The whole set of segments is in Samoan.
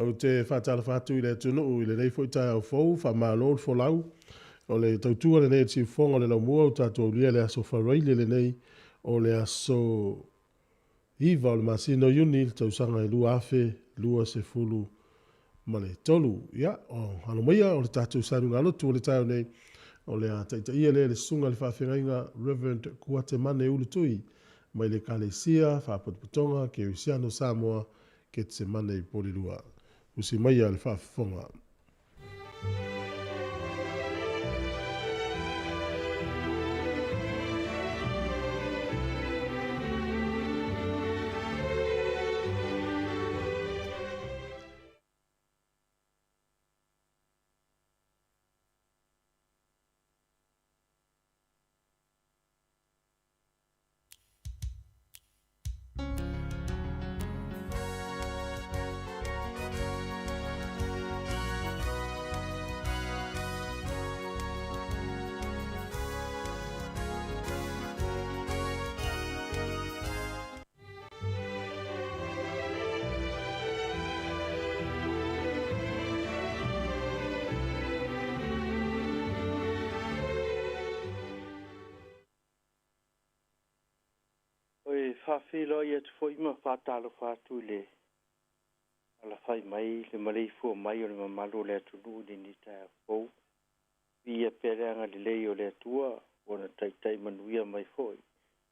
Ou te faatalofa atu i le atunuu i lenei foi taeao fou, faamalo le folau. O le tautua lenei a le siufofoga o le laumua ua tatou aulia le aso Faraile lenei o le aso 9 o le masina o Iuni le tausaga e 2023. Ia, o alo maia o le tatou saluga lotu o le taeao nei, o le a taitaia lea e le susuga i le faafeagaiga Reverend Kuatemane Ulutui mai le Ekalesia Faalapotopotoga Kerisiano Samoa Ketsemane i Polilua. Tusi maia le faafofoga. Oi faafeiloai atu foi ma faatalofa atu i le alafai mai le maleifua mai o le mamalu o le atunuu i lenei taeao fou. Viia pea le agalelei o le Atua ua na taitai manuia mai foi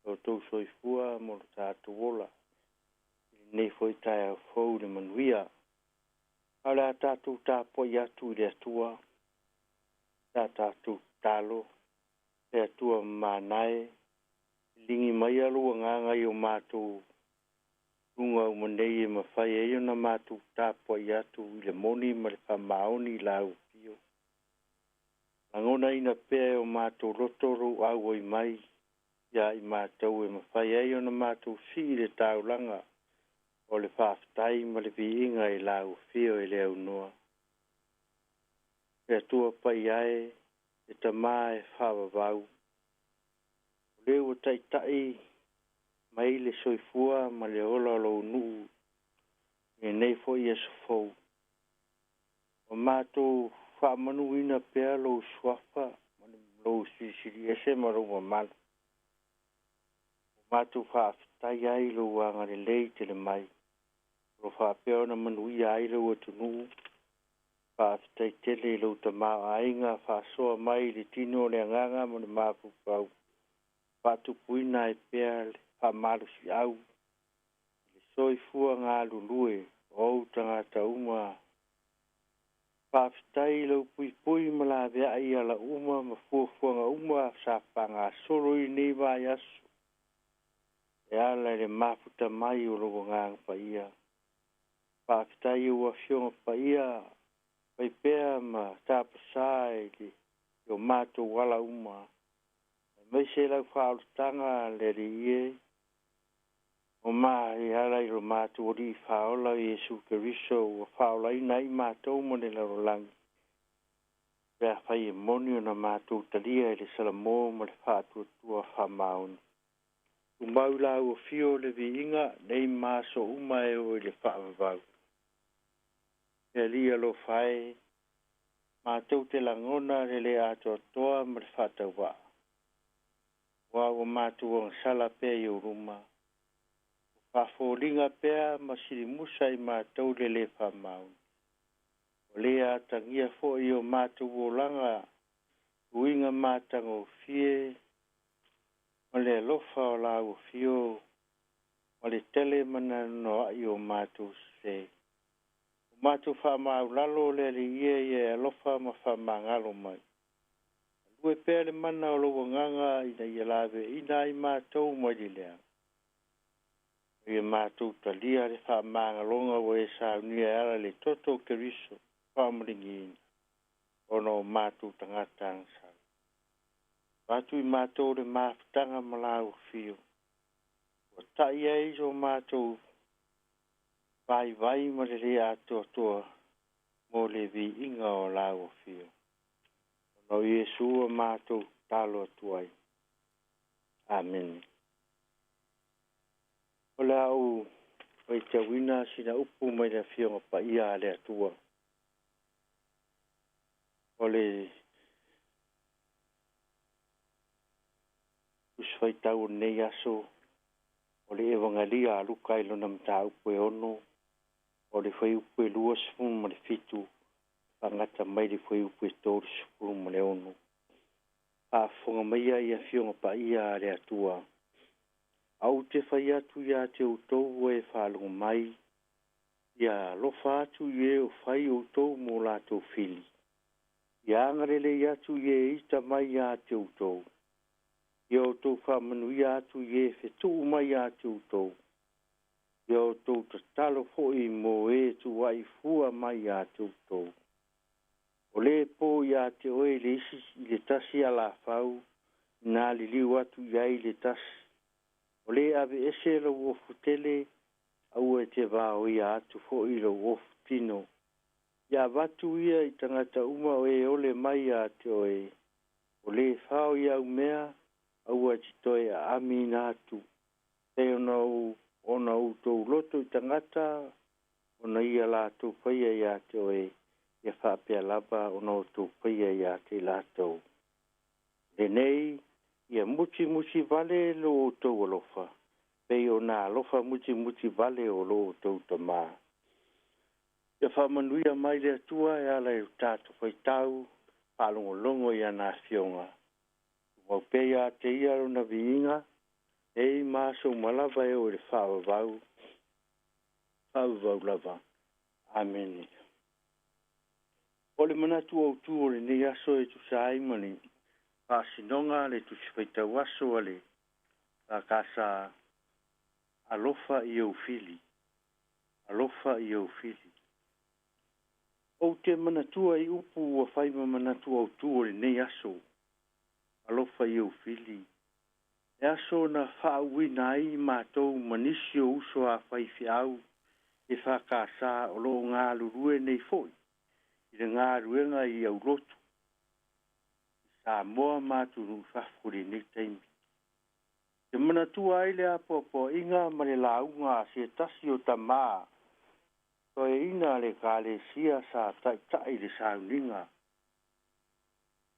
lo outou soifua ma lo tatou ola i lenei foi taeao fou i le manuia. A o le a tatou tapuai atu i le Atua, sa tatou tatalo, le Atua mamana e, ligi maia lou agaga i o matou luga uma nei e mafai ai ona matou tapuai atu i le moni ma le faamaoni i lau afio. Lagonaina pea e o matou loto lou auai mai ia i matou e mafai ai ona matou sii le taulaga o le faafetai ma le viiga i lau afio e le aunoa. Le Atua Paia e, e Tama e faavavau, o le ua taitai mai le soifua ma le ola o lou nuu i lenei foi aso fou. Ua matou faamanuina pea lou suafa ma lou silisili ese ma lou mamalu. Ua matou faafetai ai lou agalelei tele mai. O lo faapea ona manuia ai lou atunuu. Faafetai tele i lou tamaoaiga faasoa mai i le tino o le agaga ma le mafaufau. Faatupuina ai pea le faamalosiau i le soifua galulue o ou tagata uma. Faafetai i lou puipui ma laveai i ala uma ma fuafuaga uma sa faagasolo i lenei vaiaso e ala i le mafuta mai o lou agaga paia. Faafetai i ou Afioga Paia, fai pea ma tapasa i o matou ala uma, aemaise lau faaolataga le Alii e, o ma e ala i lo matou Alii Faaola Iesu Keriso ua faaolaina ai matou ma le lalolagi, pe afai e moni ona matou talia i le salamo ma le faatuatua faamaoni. Tumau lau afio le viiga nei ma aso uma e oo i le faavavau. E Alii alofa e, matou te lagona le le atoatoa ma le faatauvaa. Aua ua matou agasala pea i ou luma, ua faafoliga pea ma silimusa i matou le le faamaoni. Ua le atagia foi i o matou olaga uiga matagofie ma le alofa o lau afio ma le tele ma nonoai o matou sese. O matou faamaulalo le Alii e ia e alofa ma faamagalo mai. Galue pea le mana o lou agaga ina ia laveaiina ai matou mai le leaga. Ia matou talia le faamagaloga ua e saunia e ala i le toto o Keriso faamaligiina ona o matou tagata agasala. Avatu i matou le mafutaga ma lau afio. Ua tai ai so matou vaivai ma le le atoatoa mo le viiga o lau afio. Ona o Iesu ua matou tatalo atu ai. Amene. O le a ou Faitauina sina upu mai le Afioga Paia a le Atua. O le Tusi Faitau o lenei aso, o le Evagelia a Luka i lona mataupu e 6, o le fuaiupu e 27, faagata mai le fuaiupu e 36. Faafofoga maia i Afioga Paia a le Atua. A ou te fai atu ia te outou e faalogo mai, ia alofa atu i e o fai outou mo latou fili. Ia agalelei atu i e ita mai ia te outou. Ia outou faamanuia atu i e fetuu mai ia te outou. Ia outou tatalo foi mo e tuuai fua mai ia te outou. O lē po ia te oe le isi i le tasi alafau, ina liliu atu i ai le tasi. O lē aveese lou ofu tele, aua e te vaoia atu foi lou ofu tino. Ia avatu ia i tagata uma o e ole mai ia te oe. O lē fao i au mea, aua e te toe aamiina atu. Pei ona ona outou loto i tagata, ona ia latou faia ia te oe, ia faapea lava ona outou faia ia te i latou. Lenei, ia mutimuti vale lo outou alofa, pei ona alofa mutimuti vale o lo outou Tamā. Ia faamanuia mai le Atua e ala i o tatou faitau, faalogologo i ana afioga. Tumau pea ia te ia lona viiga, nei ma aso uma lava e oo i le faavavau, faavavau lava. Amene. O le manatu autū o lenei aso e tusa ai ma le faasinoga a le Tusi Faitau Aso a le EFKS, Alofa i ou fili, alofa i ou fili. Ou te manatua i upu ua fai ma manatu autū o lenei aso, alofa i ou fili. E aso na faauuina ai matou ma nisi o uso a faifeau EFKS o lo o galulue nei foi i le galuega i aulotu i Samoa ma atunuu i fafo i lenei taimi. E manatua ai le apoapoaiga ma le lauga a se tasi o tamā toeaina a le Ekalesia sa taitai le sauniga,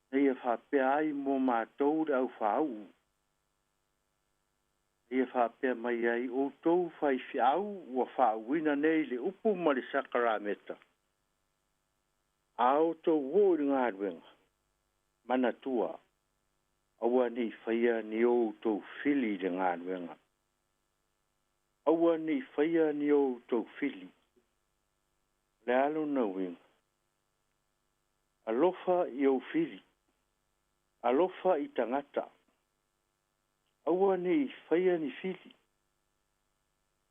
na ia faapea ai mo matou le aufāu'u, na ia faapea mai ai, Outou faifeau ua faauuina nei le upu ma le sakarameta, a outou oo i le galuega, manatua, aua ne i faia ni outou fili i le galuega. Aua ne i faia ni outou fili. O le a lona uiga? Alofa i ou fili. Alofa i tagata. Aua ne i faia ni fili.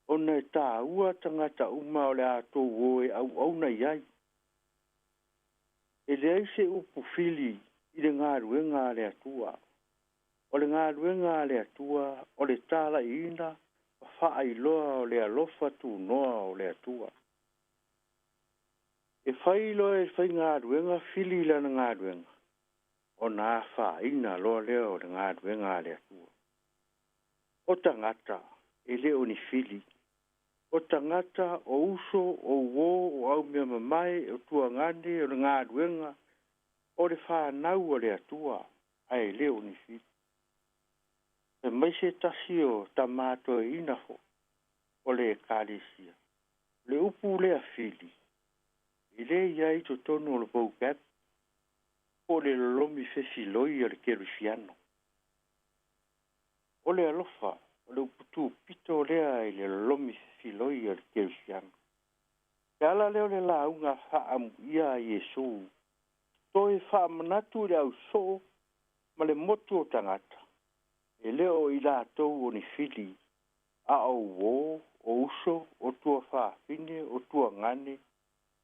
Ona e tāua tagata uma o le a tou o e auauna i ai. E leai se upu fili i le galuega a le Atua. O le galuega a le Atua o le talaiina ma faailoa o le alofa tunoa o le Atua. E fai loa e le faigaluega fili i lana galuega, ona afaina loa lea o le galuega a le Atua. O tagata, e le o ni fili. O tagata, o uso, o uō, o aumeamamae, o tuagane, o le galuega, o le fanau a le Atua, ae le o ni fili. Fai mai se tasi o tamā toeaina foi o le Ekalesia, o le upu lea fili, e le i ai i totonu o le vocab po o le lolomi fefiloi a le kerisiano. O le alofa, o le upu tupito lea i le lolomi fefiloi a le kerisiano. O le ala lea o le lauga faaamuia a Iesu, toe faamanatu i le ausoo ma le motu o tagata, e le o i latou o ni fili, a o uō, o uso, o tuafafine, o tuagane,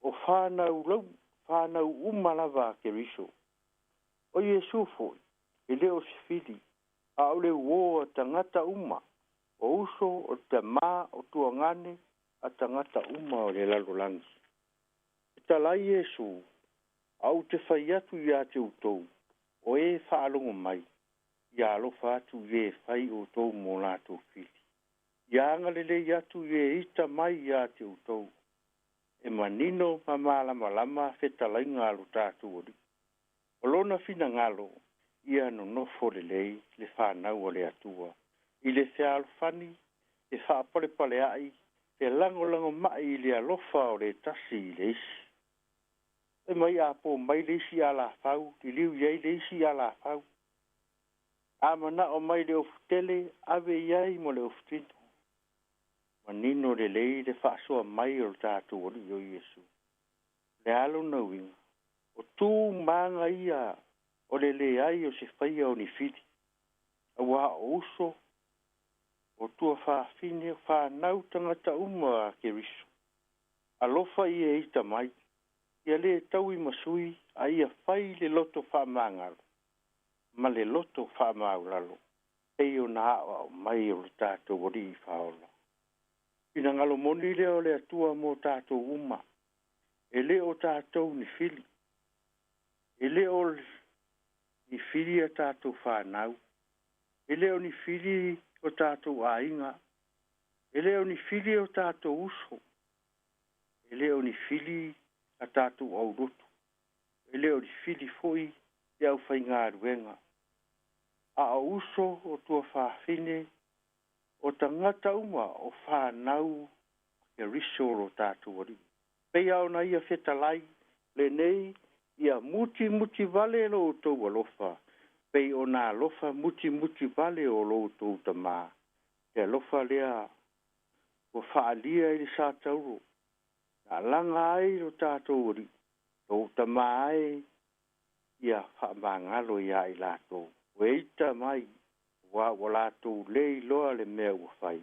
o fanau lau, fanau uma lava a Keriso. O Iesu foi, e le o se fili, a o le uō a tagata uma, o uso, o tamā, o tuagane, a tagata uma o le lalolagi. Fetalai Iesu, a ou te fai atu ia te outou, o e faalogo mai, ia alofa atu i e fai outou mo latou fili. Ia agalelei atu i e ita mai ia te outou, e manino ma malamalama fetalaiga a lo tatou Alii. O lona finagalo, ia nonofo lelei le fanau a le Atua, i le fealofani, e faapalepaleai, felagolagomai i le alofa o le tasi i le isi. Fai mai a po mai le isi alafau, liliu i ai le isi alafau. A manao mai le ofutele, ave i ai ma le ofutino. Manino lelei le faasoa mai o le tatou Alii o Iesu. O le a lona uiga? O tu ma aga ia o le leai o se faia o ni fili, auā o uso, o tuafafine, o fanau tagata uma a Keriso. Alofa i e ita mai, ia lē taui ma sui, a ia fai le loto faamagalo ma le loto faamaualalo, pei ona aoao mai o le tatou Alii Faaola. Finagalo moni lea o le Atua mo tatou uma, e le o tatou ni fili, e le o ni fili a tatou fanau, e le o ni fili o tatou aiga, e le o ni fili o tatou uso, e le o ni fili a tatou aulotu, e le o ni fili foi le aufaigaluega, a o uso o tuafafine, o tagata uma o fanau Keriso lo tatou Alii. Pei lava ona ia fetalai lenei, ia mutimuti vale lo outou alofa, pei ona alofa mutimuti vale o lo outou Tama. Le alofa lea ua faaalia i le satauro, na alaga ai lo tatou Alii, lou Tama e, ia faamagalo ia i latou ua ita mai, aua ua latou le iloa le mea ua fai.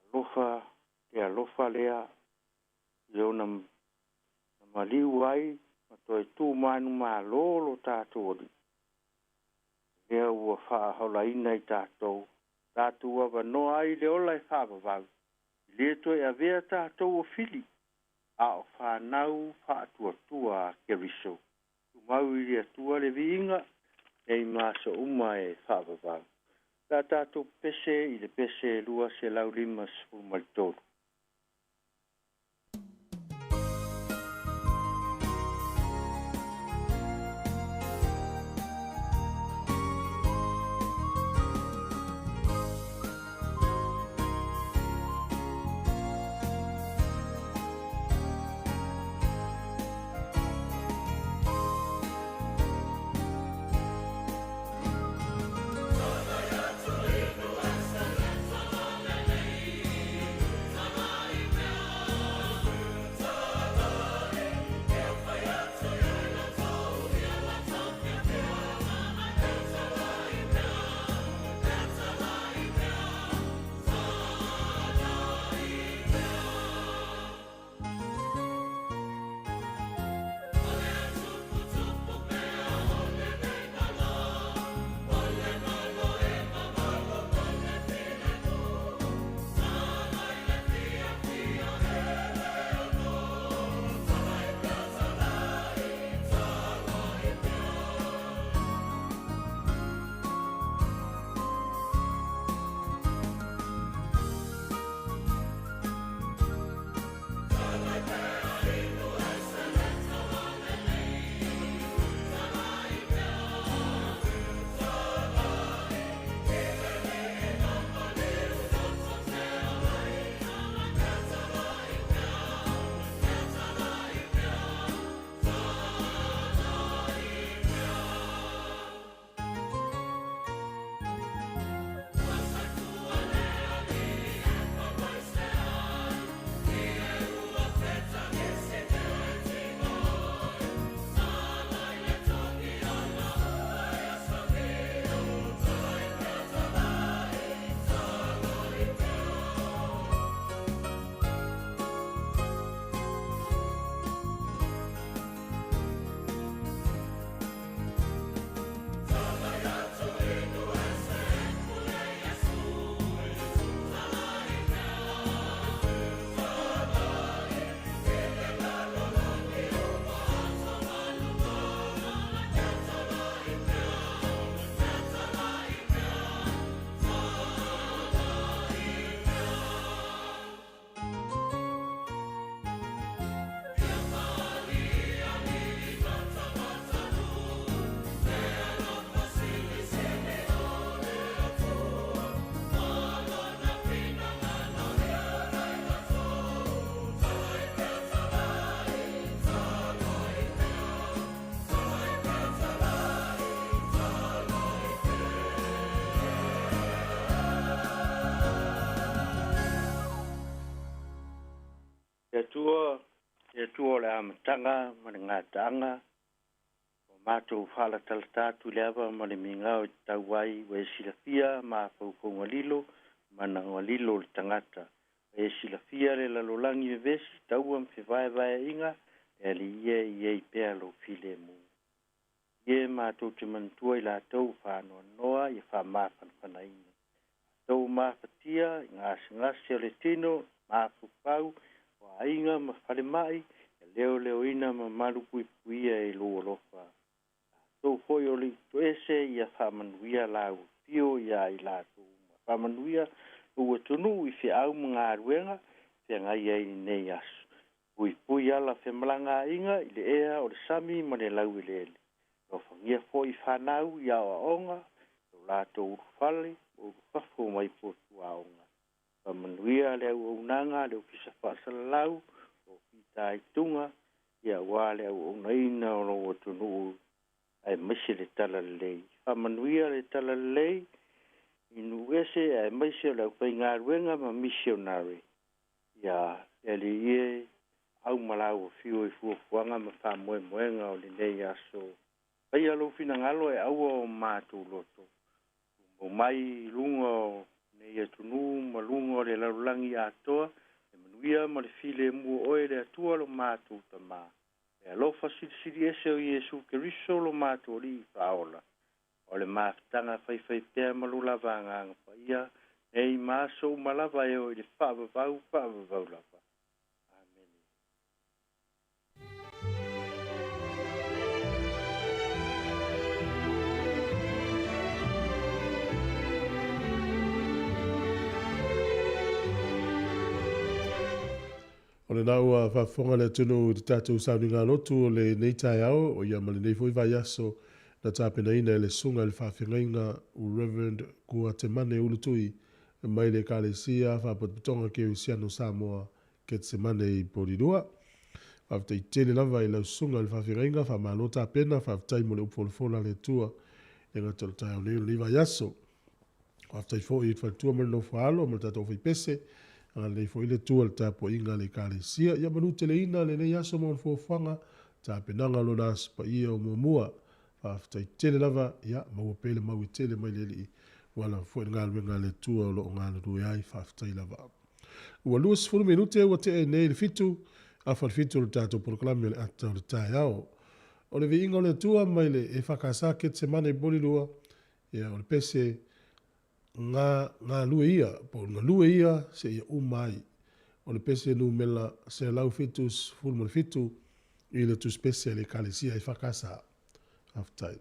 Alofa, le alofa lea i ona na maliu ai ma toe tu manumalo lo tatou Alii, lea ua faaolaina i tatou, tatou avanoa ai le ola e faavavau, e le toe avea tatou o fili, a o fanau faatuatua a Keriso. Tumau i le Atua le viiga, nei ma aso uma e faavavau. O le a tatou pese i le pese 253. o le amataga ma le gataaga, ua matou faalatalata atu i le ava ma le migao e tatau ai, ua e silafia mafaufauga lilo ma manaoga lilo o le tagata. Ua e silafia le lalolagi vevesi, taua ma fevaevaeaiga, le Alii e, i ai pea lou filemu. Ie matou te manatua i latou faanoanoa ia faamafanafanaina. Latou mafatia i gasegase o le tino, mafaufau, o aiga ma falemai, ia leoleoina ma malupuipuia e lou alofa. Latou foi o le toese ia faamanuia lau afio ia i latou uma. Faamanuia lou atunuu i feau ma galuega feagai ai i lenei aso. Puipui ala femalagaaiga i le ea o le sami ma le laueleele. Alofagia foi fanau i aoaoga, lo latou ulufale ma ulufafo mai potuaoga. Faamanuia le auaunaga a le Ofisa Faasalalau o fitaituga ia aua le auaunaina o lou atunuu aemaise le talalelei. Faamanuia le talalelei i nuu ese aemaise o le aufaigaluega ma misionare. Ia le Alii e, au ma lau afio i fuafuaga ma faamoemoega o lenei aso. Faia lou finagalo e aua o matou loto. Tumau mai i luga o nei atunuu ma luga o le lalolagi atoa, le manuia ma le filemu o oe le Atua lo matou Tama. Le alofa silisili ese o Iesu Keriso lo matou Alii Faaola. O le mafutaga faifaipea ma lo lava Agaga Paia, nei ma aso uma lava e oo i le faavavau, faavavau lava. Amene. O lena ua faafofoga le atunuu i le tatou sauniga lotu o lenei taeao, o ia ma lenei foi vaiaso na tapenaina e le Susuga i le Faafeagaiga Rev. Kuatemane Ulutui mai le Ekalesia Faapotopotoga Kerisiano Samoa Ketsemane i Polilua. Faafetai tele lava i lau Susuga i le Faafeagaiga, faamalo tapena, faafetai mo le upu folafola a le Atua e gata o le taeao nei o lenei vaiaso. Faafetai foi i le faletua ma le nofo a alo ma le tatou faipese, agalelei foi le Atua i le tapuaiga a le Ekalesia. Ia manuteleina lenei aso ma ona fuafuaga, tapenaga o lona Aso Paia o muamua. Faafetai tele lava, ia maua pea le mau e tele mai le Alii, ua lava foi le galuega a le Atua o lo o galulue ai. Faafetai lava. Ua 20 minute ua tea nei i le 7, afa le 7 o le tatou polokalame o le ata o le taeao. O le viiga o le Atua mai le EFKS Ketsemane i Polilua, Ia, o le pese ga, galue ia, po o galue ia seia uma ai. O le pese numera 177 i le tusipese a le Ekalesia EFKS. Faafetai.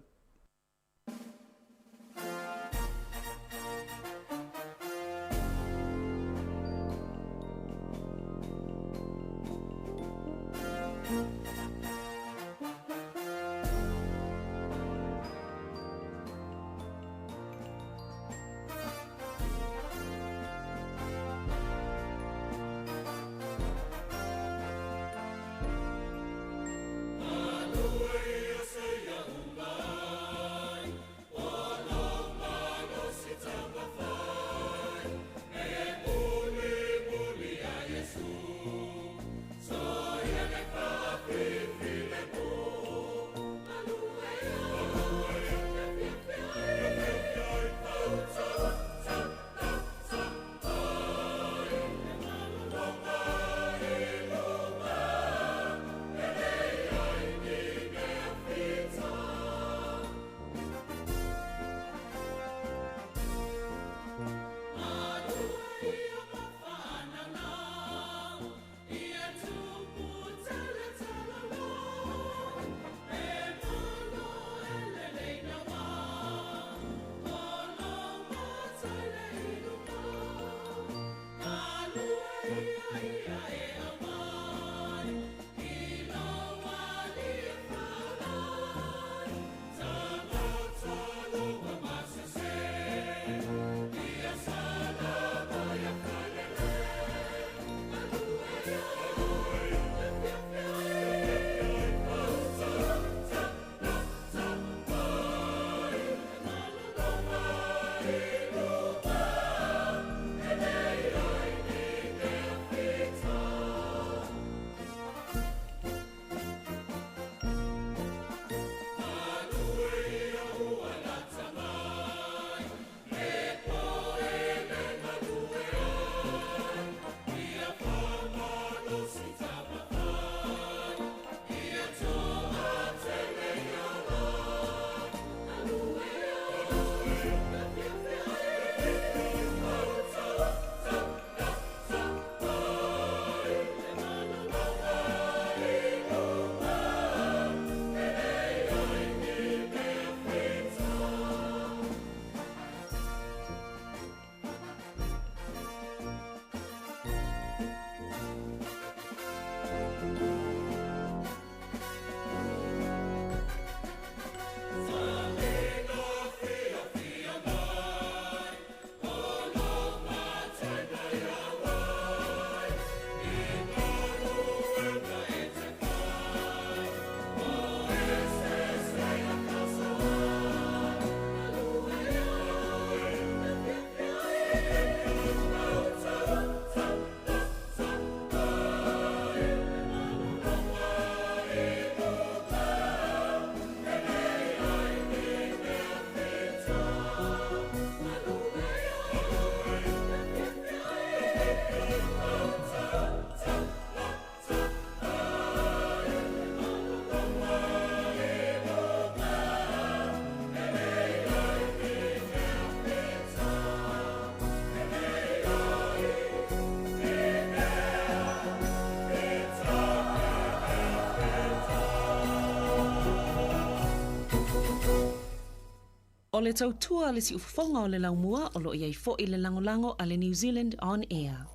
O le tautua a le siufofoga o le laumua o lo o i ai foi le lagolago a le New Zealand On Air.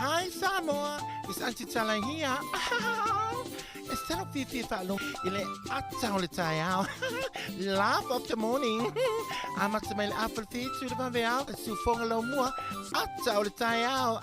Hi Samoa, it's Auntie Tala here. E talo fiafia faalogo i le ata o le taeao. Laugh of the morning. Amata mai le afa le fitu le vaveao, le siufoga laumua, ata o le taeao.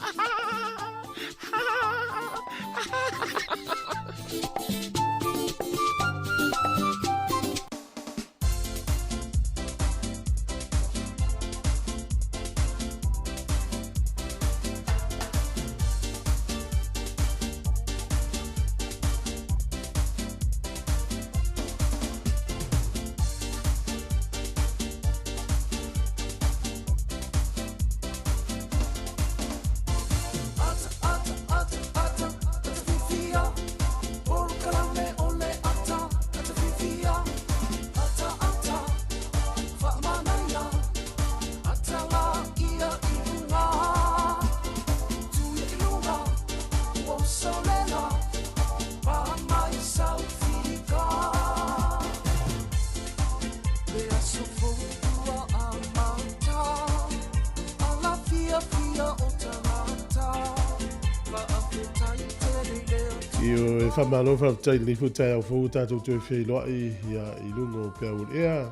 Ioe, faamalo faafetai i lenei foi taeao fou ua tatou toe feiloai ia i luga o peau o le ea.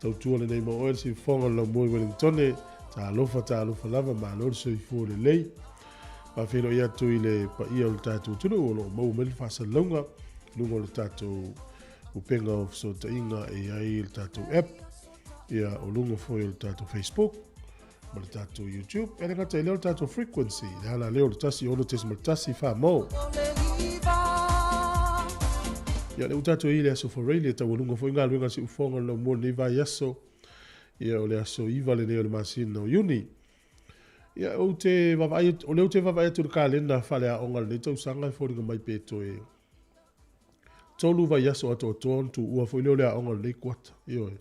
Tautua lenei mo oe le siufofoga o le laumua i Wellingtone. Talofa, talofa lava, malo le soifua lelei. Faafeiloai atu i le paia o le tatou atunuu o lo o maua mai le faasalalauga i luga o le tatou upega o fesootaiga e i ai le tatou app, ia o luga foi o le tatou Facebook ma le tatou YouTube. E le gata i lea o le tatou frequency, le ala lea o le 106.1 Whamau. Ia, le ua tatou i le aso Foreili e taualuga foi galuega a siufofoga o le laumua lenei vaiaso. Ia, o le aso 9 lenei o le masina o Iuni. Ia, ou te vaavaai atu, o lea ou te vaavaai atu i le kalena faaleaoga o lenei tausaga e foliga mai pe toe tolu vaiaso atoatoa ona tuua foi lea o le aoga o lenei kuata. Ioe.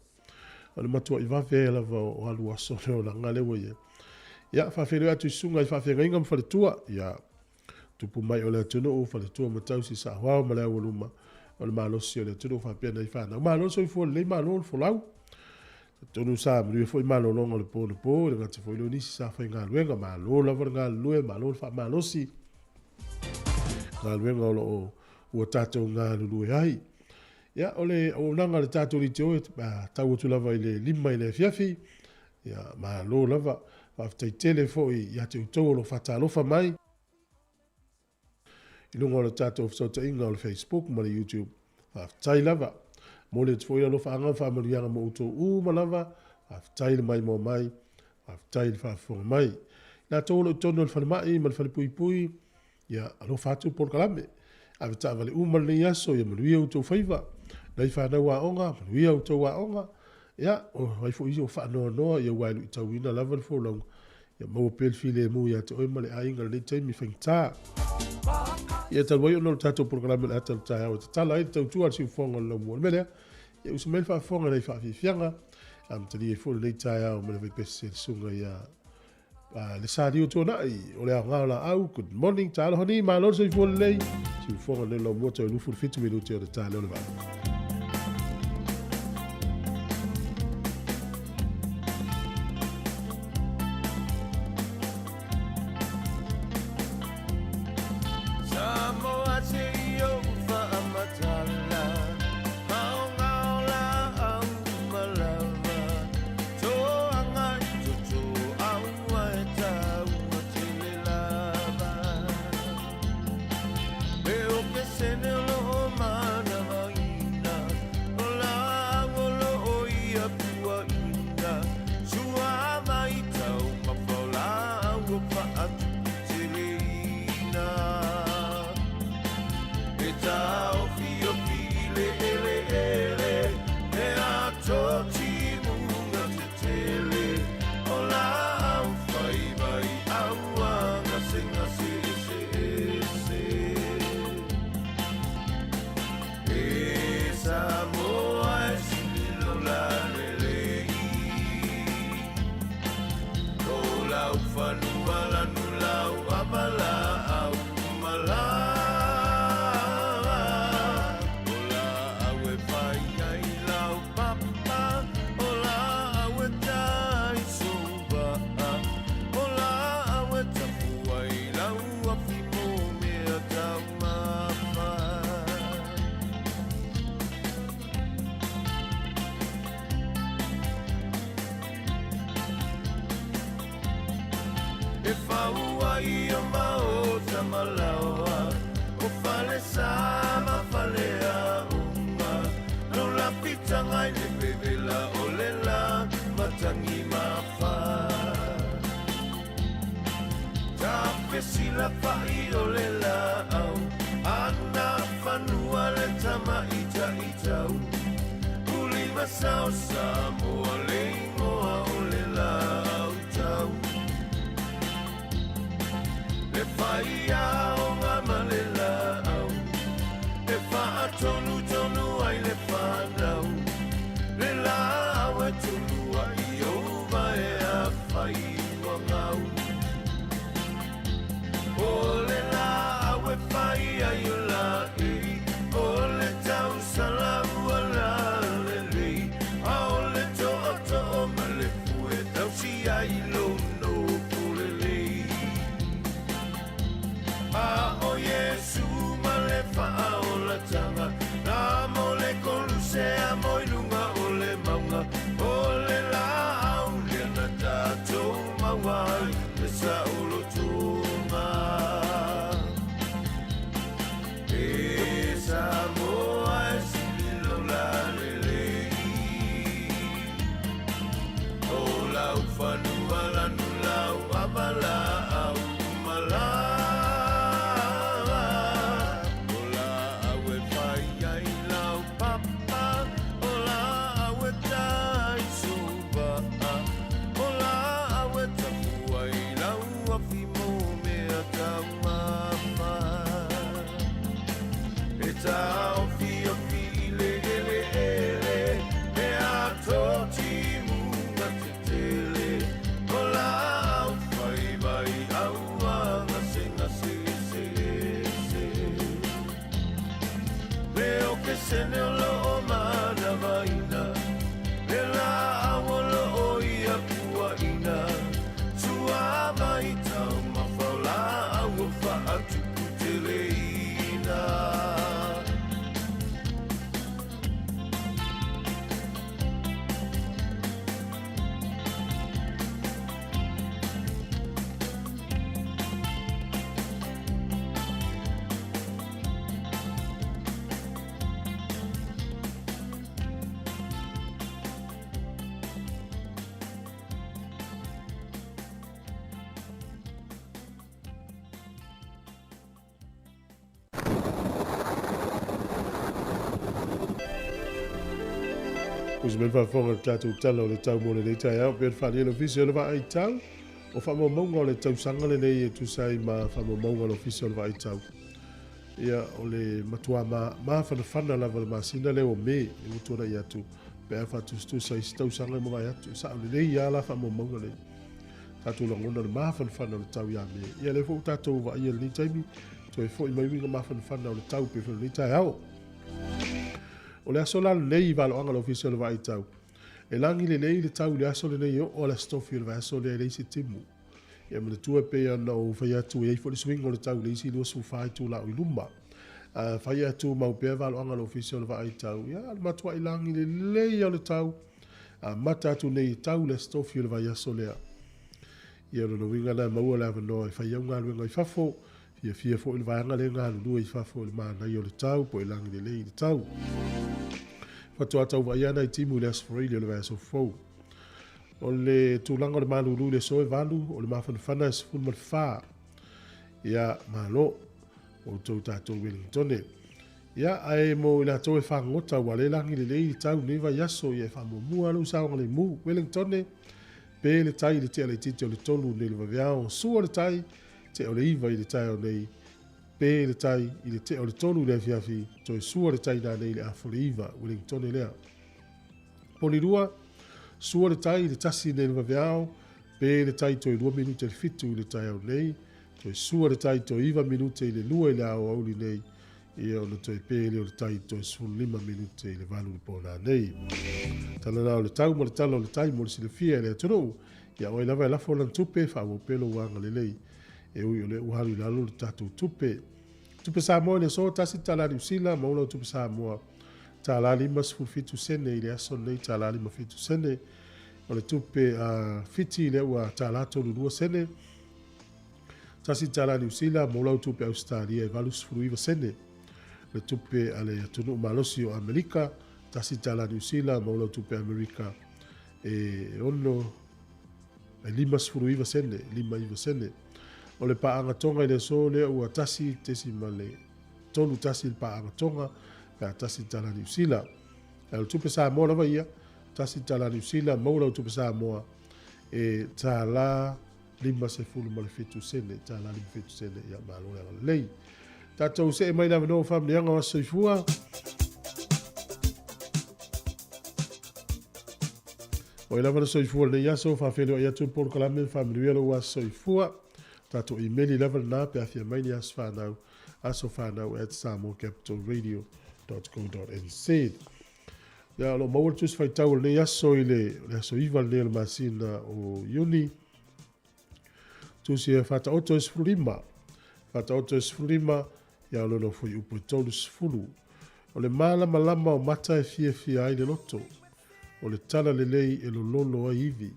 O le matuai vave lava o alu aso le olaga lea ua i ai. Ia, faafeiloai atu i susuga i faafeagaiga ma faletua. Ia, tupu mai o le atunuu, faletua ma tausi saoao ma le aualuma o le malosi o le atunuu faapea nai fanau. Malo le soifua lelei, malo le folau. Talitonu sa manuia foi malologa o le po anapo, e le gata foi lea o nisi sa faigaluega. Malo lava le galulue, malo le faamalosi galuega o lo o ua tatou galulue ai. Ia, o le auaunaga a le tatou leitio e tau atu lava i le 5 i le afiafi. Ia, malo lava. Faafetai tele foi ia te outou o lo o faatalofa mai i luga o le tatou fesootaiga o le Facebook ma le YouTube. Faafetai lava. Momoli atu foi le alofaaga ma faamanuiaga mo outou uma lava. Faafetai le maimoa mai. Faafetai le faafofoga mai. I latou o lo o i totonu o le falemai ma le falepuipui, ia alofa atu le polokalame. Ave taavale uma lenei aso, ia manuia outou faiva. Nai fanau aoga, manuia outou aoga. Ia, o ai foi isi o faanoanoa, ia ua e luitauina lava le folauga. Ia maua pea le filemu ia te oe ma le aiga i lenei taimi faigata. Ia talu ai ona o le tatou polokalame o le ata o le taeao e tatala ai le tautua a le siufofoga o le laumua. O le mea lea, ia usu mai le faafofoga i nai faafiafiaga, amatalia ai foi lenei taeao ma le vaipese le susuga ia le Salia Tuanai o le aoga o laau. Good morning, talofa ni, malo le soifua lelei. Siufofoga o le laumua toe 27 minute o le ta lea o le 8. Malaoa O Falesa ma Faleaoga Lau lafitaga i le vevela o le la matagi mafa Tafesilafa'i o le laau Ana fanua le tamaita'itau Ulimasa o Samoa le igoa o le laau tau Le faiaoga ma le laau E faatonutonu ai le fanau Le laau e tulua'i ou vae afai ua gau O le laau e fai ai o laei O le tausala ua lalelei A o le tootoo ma le fue tausi ai lou nofo lelei A o Iesu ma le faaolatanga Na mo le Kolusea mo i luga o le mauga O le laau lea na tatou maua ai le saolotoga E Samoa e sili lou lalelei O lau fanua lanu lau ava laau malaga O laau e fai ai lau papa O laau e ta ai sou vaa O laau e tapu ai lau afi mo mea taumafa E taofiofi i le eleele He ato timuga tetele O laau fai vaiau a gasegase eseese Le okesene o lo o manavaina Le laau o lo o ia puaina Sua mai taumafa o laau o faatupu teleina. Usi mai le faafofoga i le tatou Tala o le Tau mo lenei taeao, pei ona faaalia e le Ofisa o le Vaai Tau, o faamaumauga o le tausaga lenei e tusa ai ma faamaumauga a le Ofisa o le Vaai Tau. Ia, o le matuā mafanafana lava le masina lea o Me e ua tuanai atu, pe a faatusatusa i isi tausaga e mavae atu, e sao lelei lava la faamaumauga nei. Tatou lagona le mafanafana o le tau ia Me. Ia, lea foi ua tatou vaaia i lenei taimi, toe foi mai uiga mafanafana o le tau pei foi o lenei taeao. O le aso la lenei i valoaga o le Ofisa o le Vaai Tau, e lagi lelei le tau i le aso lenei e oo a le Aso Tofi o le vaiaso lea e leai se timu. Ia manatua e pei ona ou fai atu e i ai foi le suiga o le tau i le isi 24 itula o i luma. A fai ae tumau pea valoaga o le Ofisa o le Vaai Tau, ia le matuai lagi lelei lava o le tau, amata atu nei e tau i le Aso Tofi o le vaiaso lea. Ia o lona uiga la e maua le avanoa e fai au galuega i fafo, fiafia foi le vaega lea e galulue i fafo i le manaia o le tau po o e lagi lelei i le tau. Faatoa tau vaaia nai timu i le Aso Faraile o le vaiaso fou. O le tulaga o le malulu i le aso e 8, o le mafanafana e 14. Ia, malo, outou tatou Wellingtone. Ia, ae mo i latou e fagota ua le lagi lelei le tau i lenei vaiaso, ia e faamuamua lou saogalemu. Wellingtone, pe le tai i le tea laitiiti o le 3 nei le vaveao, sua le tai, tea o le 9 i le taeao nei, pe le tai i le tea o le 3 i le afiafi, toe sua le tai nanei i le afa o le 9. Wellingtone lea. Polirua, sua le tai i le 1 nei le vaveao, pe le tai toe 2 minute i le 7 i le taeao nei, toe sua le tai toe 9 minute i le 2 i le aoauli nei, ia ona toe pe lea o le tai toe 15 minute i le 8 i le po nanei. Tala la o le tau ma le tala o le tai mo le silafia e le atunuu, ia o ai lava e lafo lana tupe, faaauau pea lou agalelei. E ui o lea ua alu i lalo le tatou tupe. Tupe Samoa i le aso, $1 Niu Sila, maua lau tupe Samoa $1.57 sene i le aso lenei, $1.57 sene. O le tupe a Fiti lea ua $3.32 sene. Tasi tala Niu Sila maua lau tupe Ausetalia e 89 sene. Le tupe a le atunuu malosi o Amerika, tasi tala Niu Sila maua lau tupe Amerika e ono e 59 sene, 59 sene. O le paaga Tonga i le aso lea ua 1.31 le paaga Tonga pe a tasi tala Niu Sila. Ae o le tupe Samoa lava ia, tasi tala Niu Sila maua lau tupe Samoa e tala 57 sene, tala 57 sene, ia malo le agalelei. Tatou see mai le avanoa o faamanuiaga o aso soifua. Oi lava le soifua lenei aso, faafeiloai atu le polokalame ma faamanuia lou aso soifua. Tatou imeli lava lena pe afia mai ni aso fanau, asofanau@samoacapitalradio.co.nz. Ia, o lo o maua le tusi faitau o lenei aso i le, le aso 9 lenei o le masina o Iuni. Tusi e Faataoto e 15. Faataoto e 15, ia o lona fuaiupu e 30. O le malamalama o mata e fiafia ai le loto. O le tala lelei e lololo ai ivi.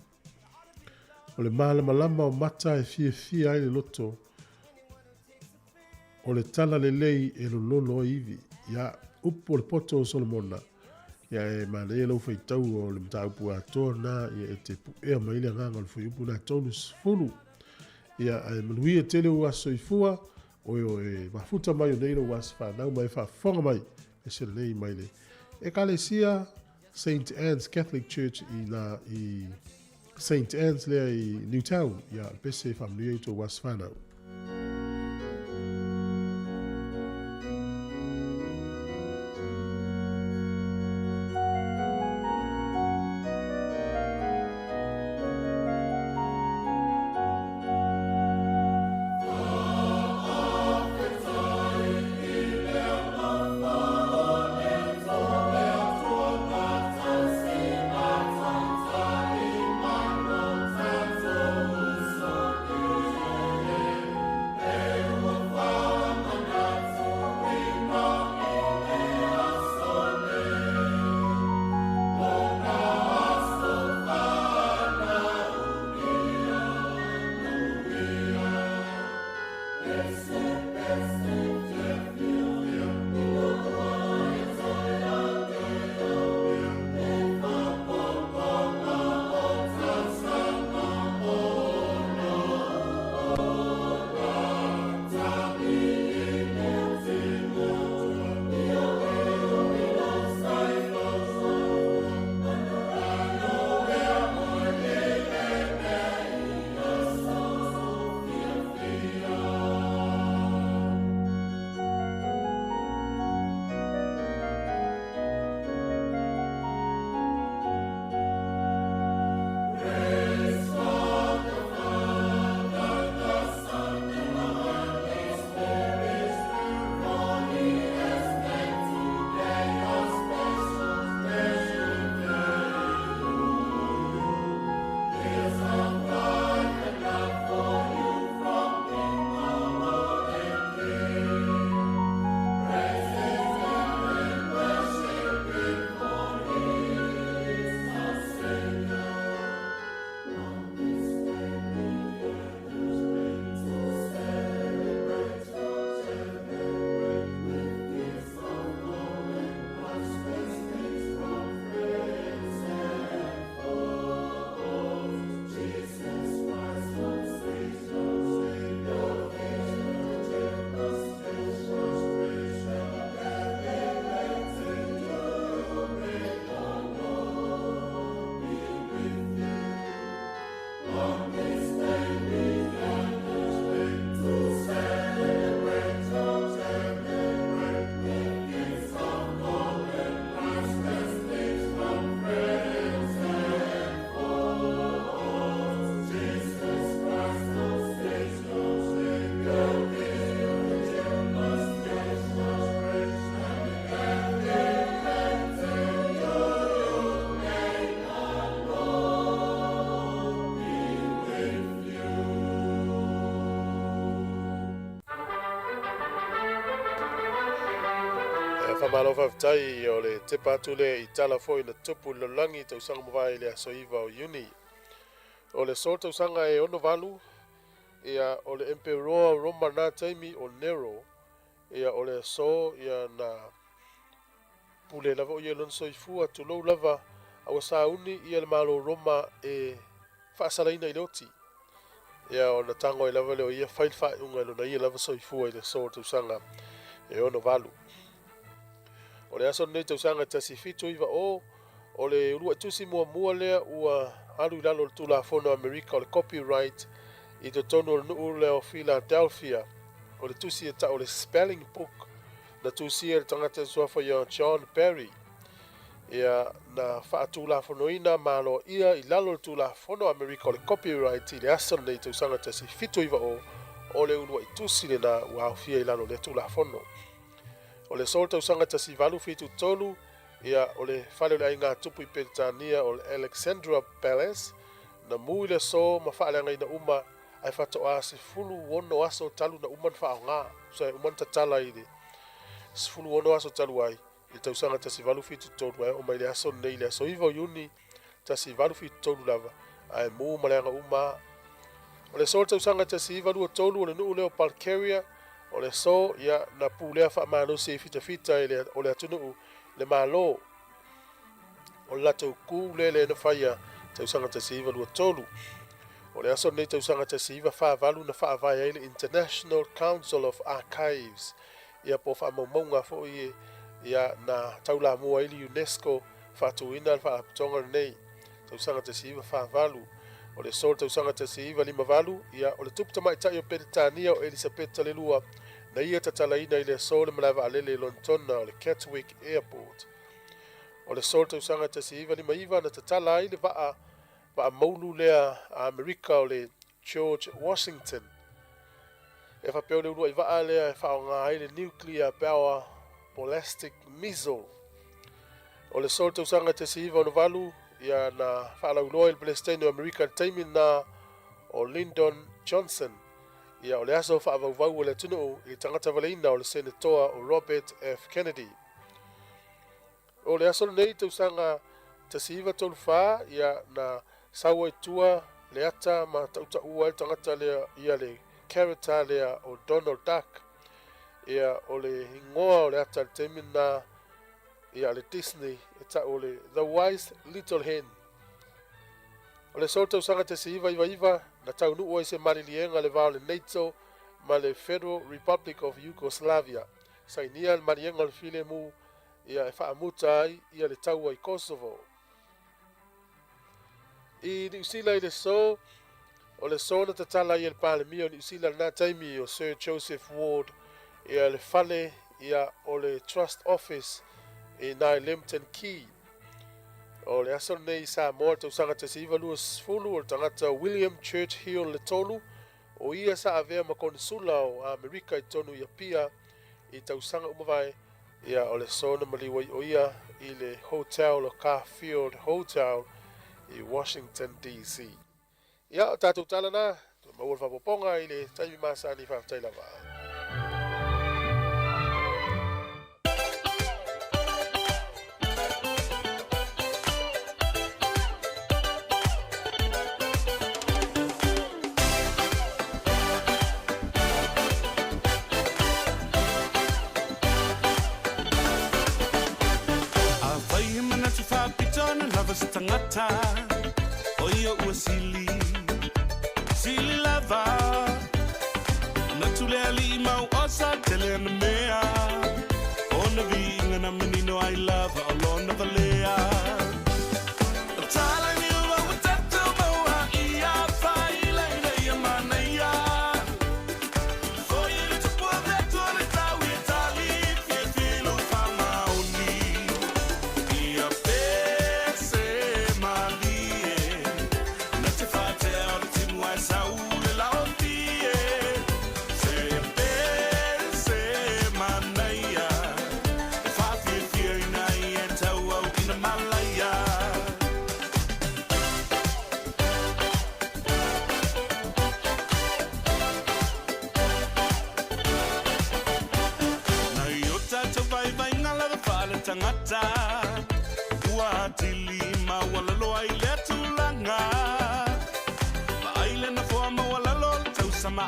O le malamalama o mata e fiafia ai le loto. O le tala lelei e lololo ai ivi. Ia, upu o le poto o Solomona. Ia e manaia lau faitau o le mataupu atoa na ia e te puea mai le agaga o le fuaiupu na 30. Ia ae manuia tele ou aso soifua, oe o e mafuta mai o nei lou aso whanau mai faafofoga mai e se lelei mai le Ekalesia St. Anne's Catholic Church i na i St. Anne's lea i Newtown. Ia, pese faamanuia i tou aso whanau. Faamalo faafetai o le tepa atu lea i tala foi na tupu i le lalolagi tausaga mavae i le aso 9 o Iuni. O le aso tausaga e 68 Ia, o le Emperoa o Roma na taimi, o Nero, ia, o le aso, ia, na pule lava o ia i lona soifua, tulou lava, a ua sauni ia le Malo o Roma e faasalaina i le oti. Ia, ona tago ai lava lea o ia fai le faaiuga i lona ia lava soifua i le aso o le tausaga e 68. O le aso lenei tausaga 1790, o le uluai tusi muamua lea ua alu i lalo o le Tulafono a Amerika o le Copyright i totonu o le nuu lea o Philadelphia. O le tusi e tau o le Spelling Book na tusia e le tagata suafa ia John Barry. Ia, na faatulafonoina ma aloaia i lalo o le Tulafono a Amerika o le Copyright i le aso lenei tausaga 1790, o le uluai tusi lena ua aofia i lalo o lea Tulafono. O le aso o le tausaga 1873, ia, o le fale o le aiga tupu i Peretania o le Alexandra Palace, na mu i le aso ma faaleagaina uma ae faatoa 16 aso talu na uma ona faaaoga, tusa e uma ona tatala i le 16 aso talu ai i le tausaga 1873 ae oo mai le aso lenei i le aso 9 o Iuni 1873 lava, ae mu ma leaga uma a. O le aso o le tausaga 1923 o le nuu lea o Bulgaria, o le aso, ia, na pulea faamalosi ai fitafita e le, o le atunuu, le Malo. O le latou ku lele na faia tausaga 1923. O le aso lenei tausaga 1948 na faavae ai le International Council of Archives, ia po o faamaumauga foi ia na taulamua ai le UNESCO faatuina le faalapotopotoga lenei tausaga 1948. O le aso le tausaga 1958, ia o le tupu tamaitai o Peretania o Elisapeta le Lua na ia tatalaina i le aso le malae vaalele i Lonetona o le Gatwick Airport. O le aso le tausaga 1959 na tatala ai le vaa vaa-moulu lea a Amerika o le George Washington. E faapea o le uluai vaa lea e faaaoga ai le nuclear power ballistic missile. O le aso o le tausaga 1968, ia na faalauiloa i le Peresetene o Amerika i le taimi lena o Lyndon Johnson. Ia o le aso faavauvau o le atunuu i le tagata valeina o le Senetoa o Robert F. Kennedy. O le aso lenei i tausaga 1934, ia, na sau ai tua le ata ma tautaua ai le tagata lea, ia le character lea o Donald Duck. Ia, o le ingoa o le ata i le taimi lena, ia, le Disney, e tau o le The Wise Little Hen. O le aso o le tausaga 1999, na taunuu ai se maliliega i le va o le NATO ma le Federal Republic of Yugoslavia. Sainia le maliega o le filemu ia e faamuta ai ia le taua i Kosovo. I Niu Sila i le aso, o le aso na tatala ai e le Palemia o Niu Sila i lena taimi o Sir Joseph Ward ia le fale ia o le Trust Office i na i Lambton Quay. O le aso lenei i Samoa i le tausaga 1920 o le tagata William Churchill le Tolu, o ia sa avea ma Konisula o Amerika i totonu i Apia i tausaga ua mavae, Ia, o le aso na maliu ai o ia i le hotel o Garfield Hotel i Washington DC. Ia, o tatou tala na, toe maua le faaopoopoga i le taimi masani, faafetai lava. Afai he manatu faapito na lava se tagata, o ia ua sili, sili lava. Manatu le alii mau osa tele ana mea, ona viiga na manino ai lava o lona valea. E whawhiwhia ina i e tau au ina malaia. Nei o tātou vaivainga lava whaaletangata, ua atili maualalo ai lea tulaga. Vaai le nofoa maualalo o le tausama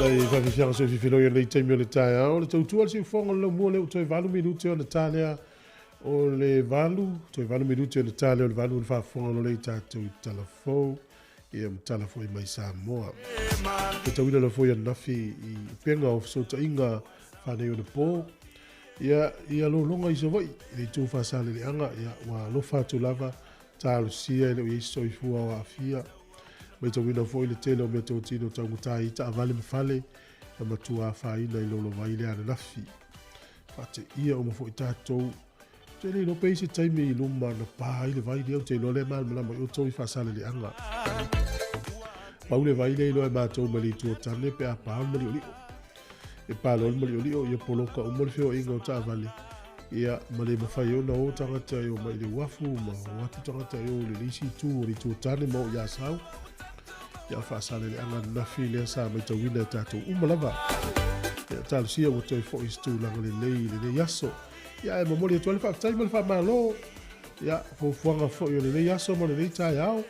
Nai faafiafiaga soififiloi o lenei taimi o le taeao, le tautua a le siufofoga o le laumua lea ua toe 8 minute ona ta lea o le 8, toe 8 minute ona ta lea o le 8 ona faafofoga loa lea i tatou i tala fou, ia ma tala foi mai Samoa. Matauina loa foi ananafi i upega o fesootaiga faaneionapo, ia, ia lologa i Savaii, i le itu Faasaleleaga, ia, ua alofa atu lava, talosia e le o i ai se soifua o aafia. Matauina foi le tele o meatotino taugata i taavale ma fale, na matua afaina i lolovai le ananafi. Faateia uma foi tatou. Ou te le iloa pe i ai se taimi i luma na pa ai le vai lea, ou te iloa lea e malamalama i outou i Faasaleleaga. Pau le vai lea iloa e matou mai le itu o Tane pe a pa le maliolio. E pa loa le maliolio, ia poloka uma le feoaiga o taavale, ia ma le mafai ai ona o tagata e o mai i le uafu ma o atu tagata e o i le isi itu o le itu o Tane ma o i Asau. Ia Faasaleleaga ananafi lea sa matauina e tatou uma lava. Ia talosia ua toe foi i se tulaga lelei i lenei aso. Ia ae momoli atu ai le faafetai ma le faamalo. Ia fuafuaga foi o lenei aso ma lenei taeao.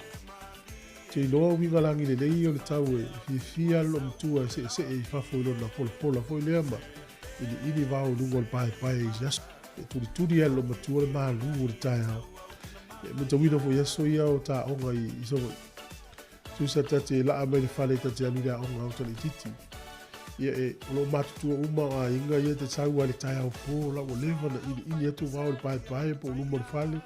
Te iloa uiga lagi lelei o le tau e fiafia le loomatua e seesee i fafo i lona polapola foi lea ma iliili vao i luga o le paepae i se aso. E tulituli ai le loomatua le malu o le taeao. E matauina foi aso ia o taoga i Savaii. Tusa ta te laa mai le fale ta te alu i le aoga o Taleititi. Ia e, o loo matutua uma o aiga ia te sau ai le taeao po la ua leva na iliili atu vao i le paepae po o luma o le fale.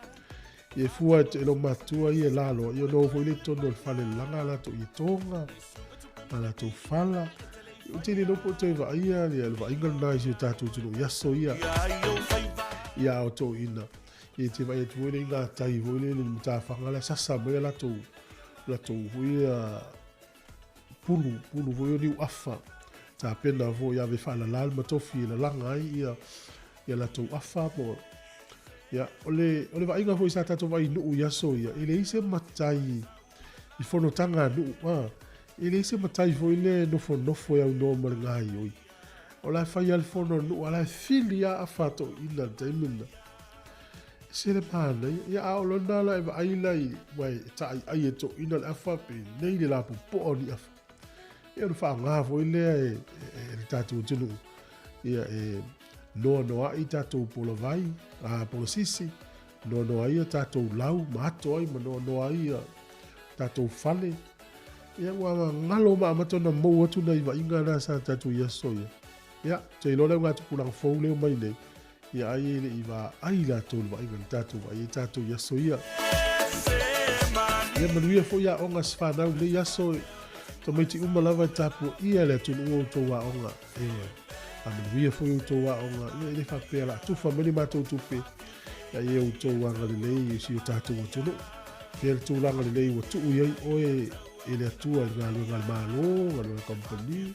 Ia e fua e lou matutua ia e la loa, ia ona o foi lea i totonu o le fale lalaga a latou ietoga, a latou fala. Ia ou te le iloa po o toe vaaia le vaaiga lena i si o tatou atunuu i aso ia. Ia a o toeaiina, ia te vaai atu foi lea i ngā tai foi lele i le matafaga la e sasa mai a latou, latou foi ia pulu, pulu foi o niuafa, tapena foi ave faalala le matofi e lalaga ai ia ia latou afa po ia o le o le vaaiga foi sa tatou vaai i nuu i aso ia e leai se matai i fonotaga a nuu a e leai se matai foi lea e nofonofo e aunoa ma le gaioi o la e fai lava le fono a le nuu a la e fili lava afa a toeaiina i le taimi lena. E se le manaia. Ia a o lona la e vaai la i ua e taaiai e toeaiina le afa penei le lapopoa o ni afa. Ia ona faaaoga foi lea e, e, le tatou atunuu ia e noanoai tatou polavai, a polasisi, noanoa ai a tatou lau ma ato ai ma noanoa ai a tatou fale. Ia ua galo ma amata ona mou atu nai vaaiga na sa tatou i aso ia. Ia, te iloa le augatupulaga fou lea mai nei, ia ai e le i vaai latou i le vaaiga na tatou vaai ai tatou i aso ia. Ia manuia foi aoga se whanau nei aso, tamaiti uma lava e tapuaia le atunuu o outou aoga. Ioe. A manuia foi outou aoga, ia e le faapea la tufa mai le matou tupe, ia ia outou agalelei i si o tatou atunuu. Fea le tulaga lelei ua tuu i ai oe e le Atua i le galuega a le Malo, galuega a le kamupani.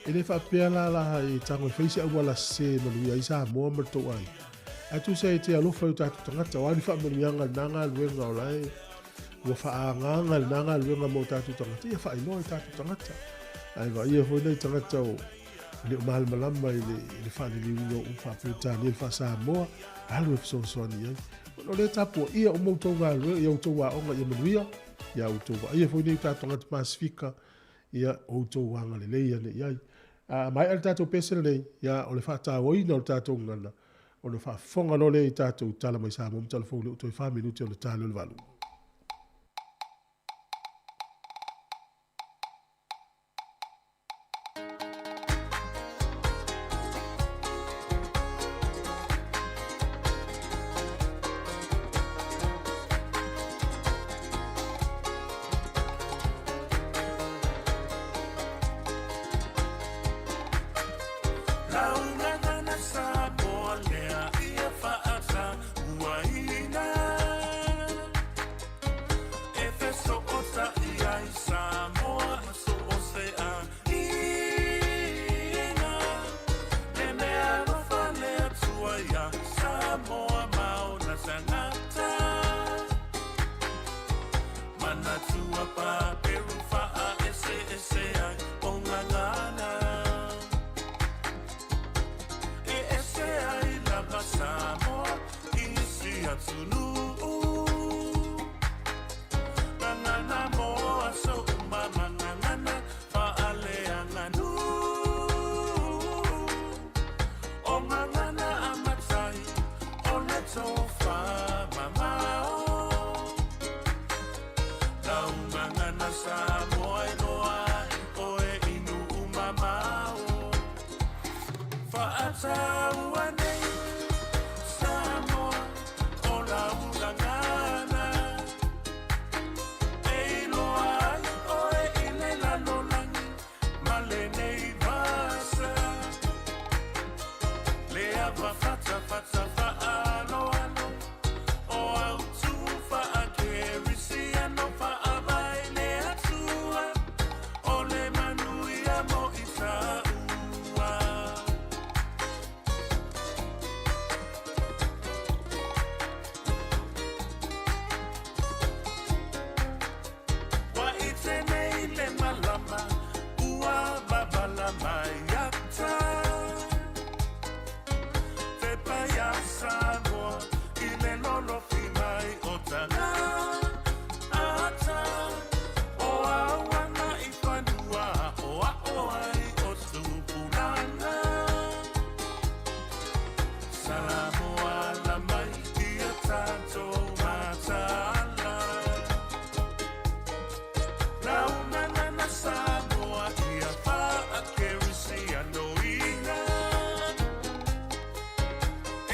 E le faapea la la e tago e fai se auala sese e manuia ai Samoa ma le tou aiga. Ae tusa e te alofa i o tatou tagata, o a ni faamanuiaga i lena galuega o la e ua faaagaaga i lena galuega mo tatou tagata, ia faailoa i tatou tagata. Ae vaaia foi nai tagata o le o malamalama i le, i le faaliliuina o upu faa-Peretania i le faa-Samoa, alu e fesoasoani i ai. Ona o lea e tapuaia uma outou galuega, ia outou aoga ia manuia, ia outou vaaia foi nei tatou tagata Pasefika, ia outou agalelei ane i ai. A maea le tatou pese lenei, ia o le faatauaina o le tatou gagana, ona faafofoga loa lea i tatou tala mai Samoa ma tala fou lea ua toe 4 minute ona ta lea o le 8. Fa'ataua nei Samoa o lau gagana E iloa ai oe i le lalolagi ma lenei vasa Le ava fatafata fa'aaloalo o autu fa'akerisiano fa'avae le Atua o le manuia mo Isaua. Ua ite nei le malama ua babala mai ata Pepa iā Samoa i le lolofi mai o tana ata O au ana i whanua o ao ai o tupulanga Samoa la mai ia tatou mataala Launanana Samoa ia faa-kerisianoina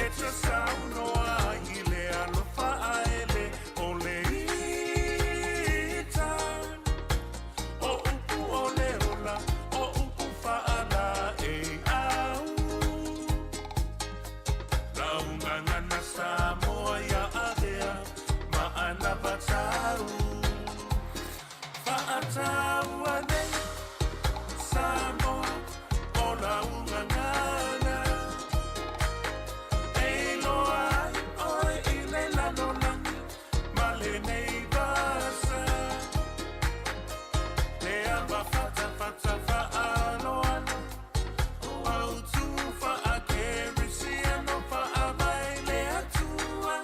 E te saunoa ai i le alofa aele o le ita O upu o le ola, o upu faalaei au Laugagana Samoa ia avea ma anavatau Fa'ataua nei Samoa o laugagana E iloa ai oe i le lalolagi ma lenei vasa Le ava fatafata fa'aaloalo o autu fa'akerisiano fa'avae le Atua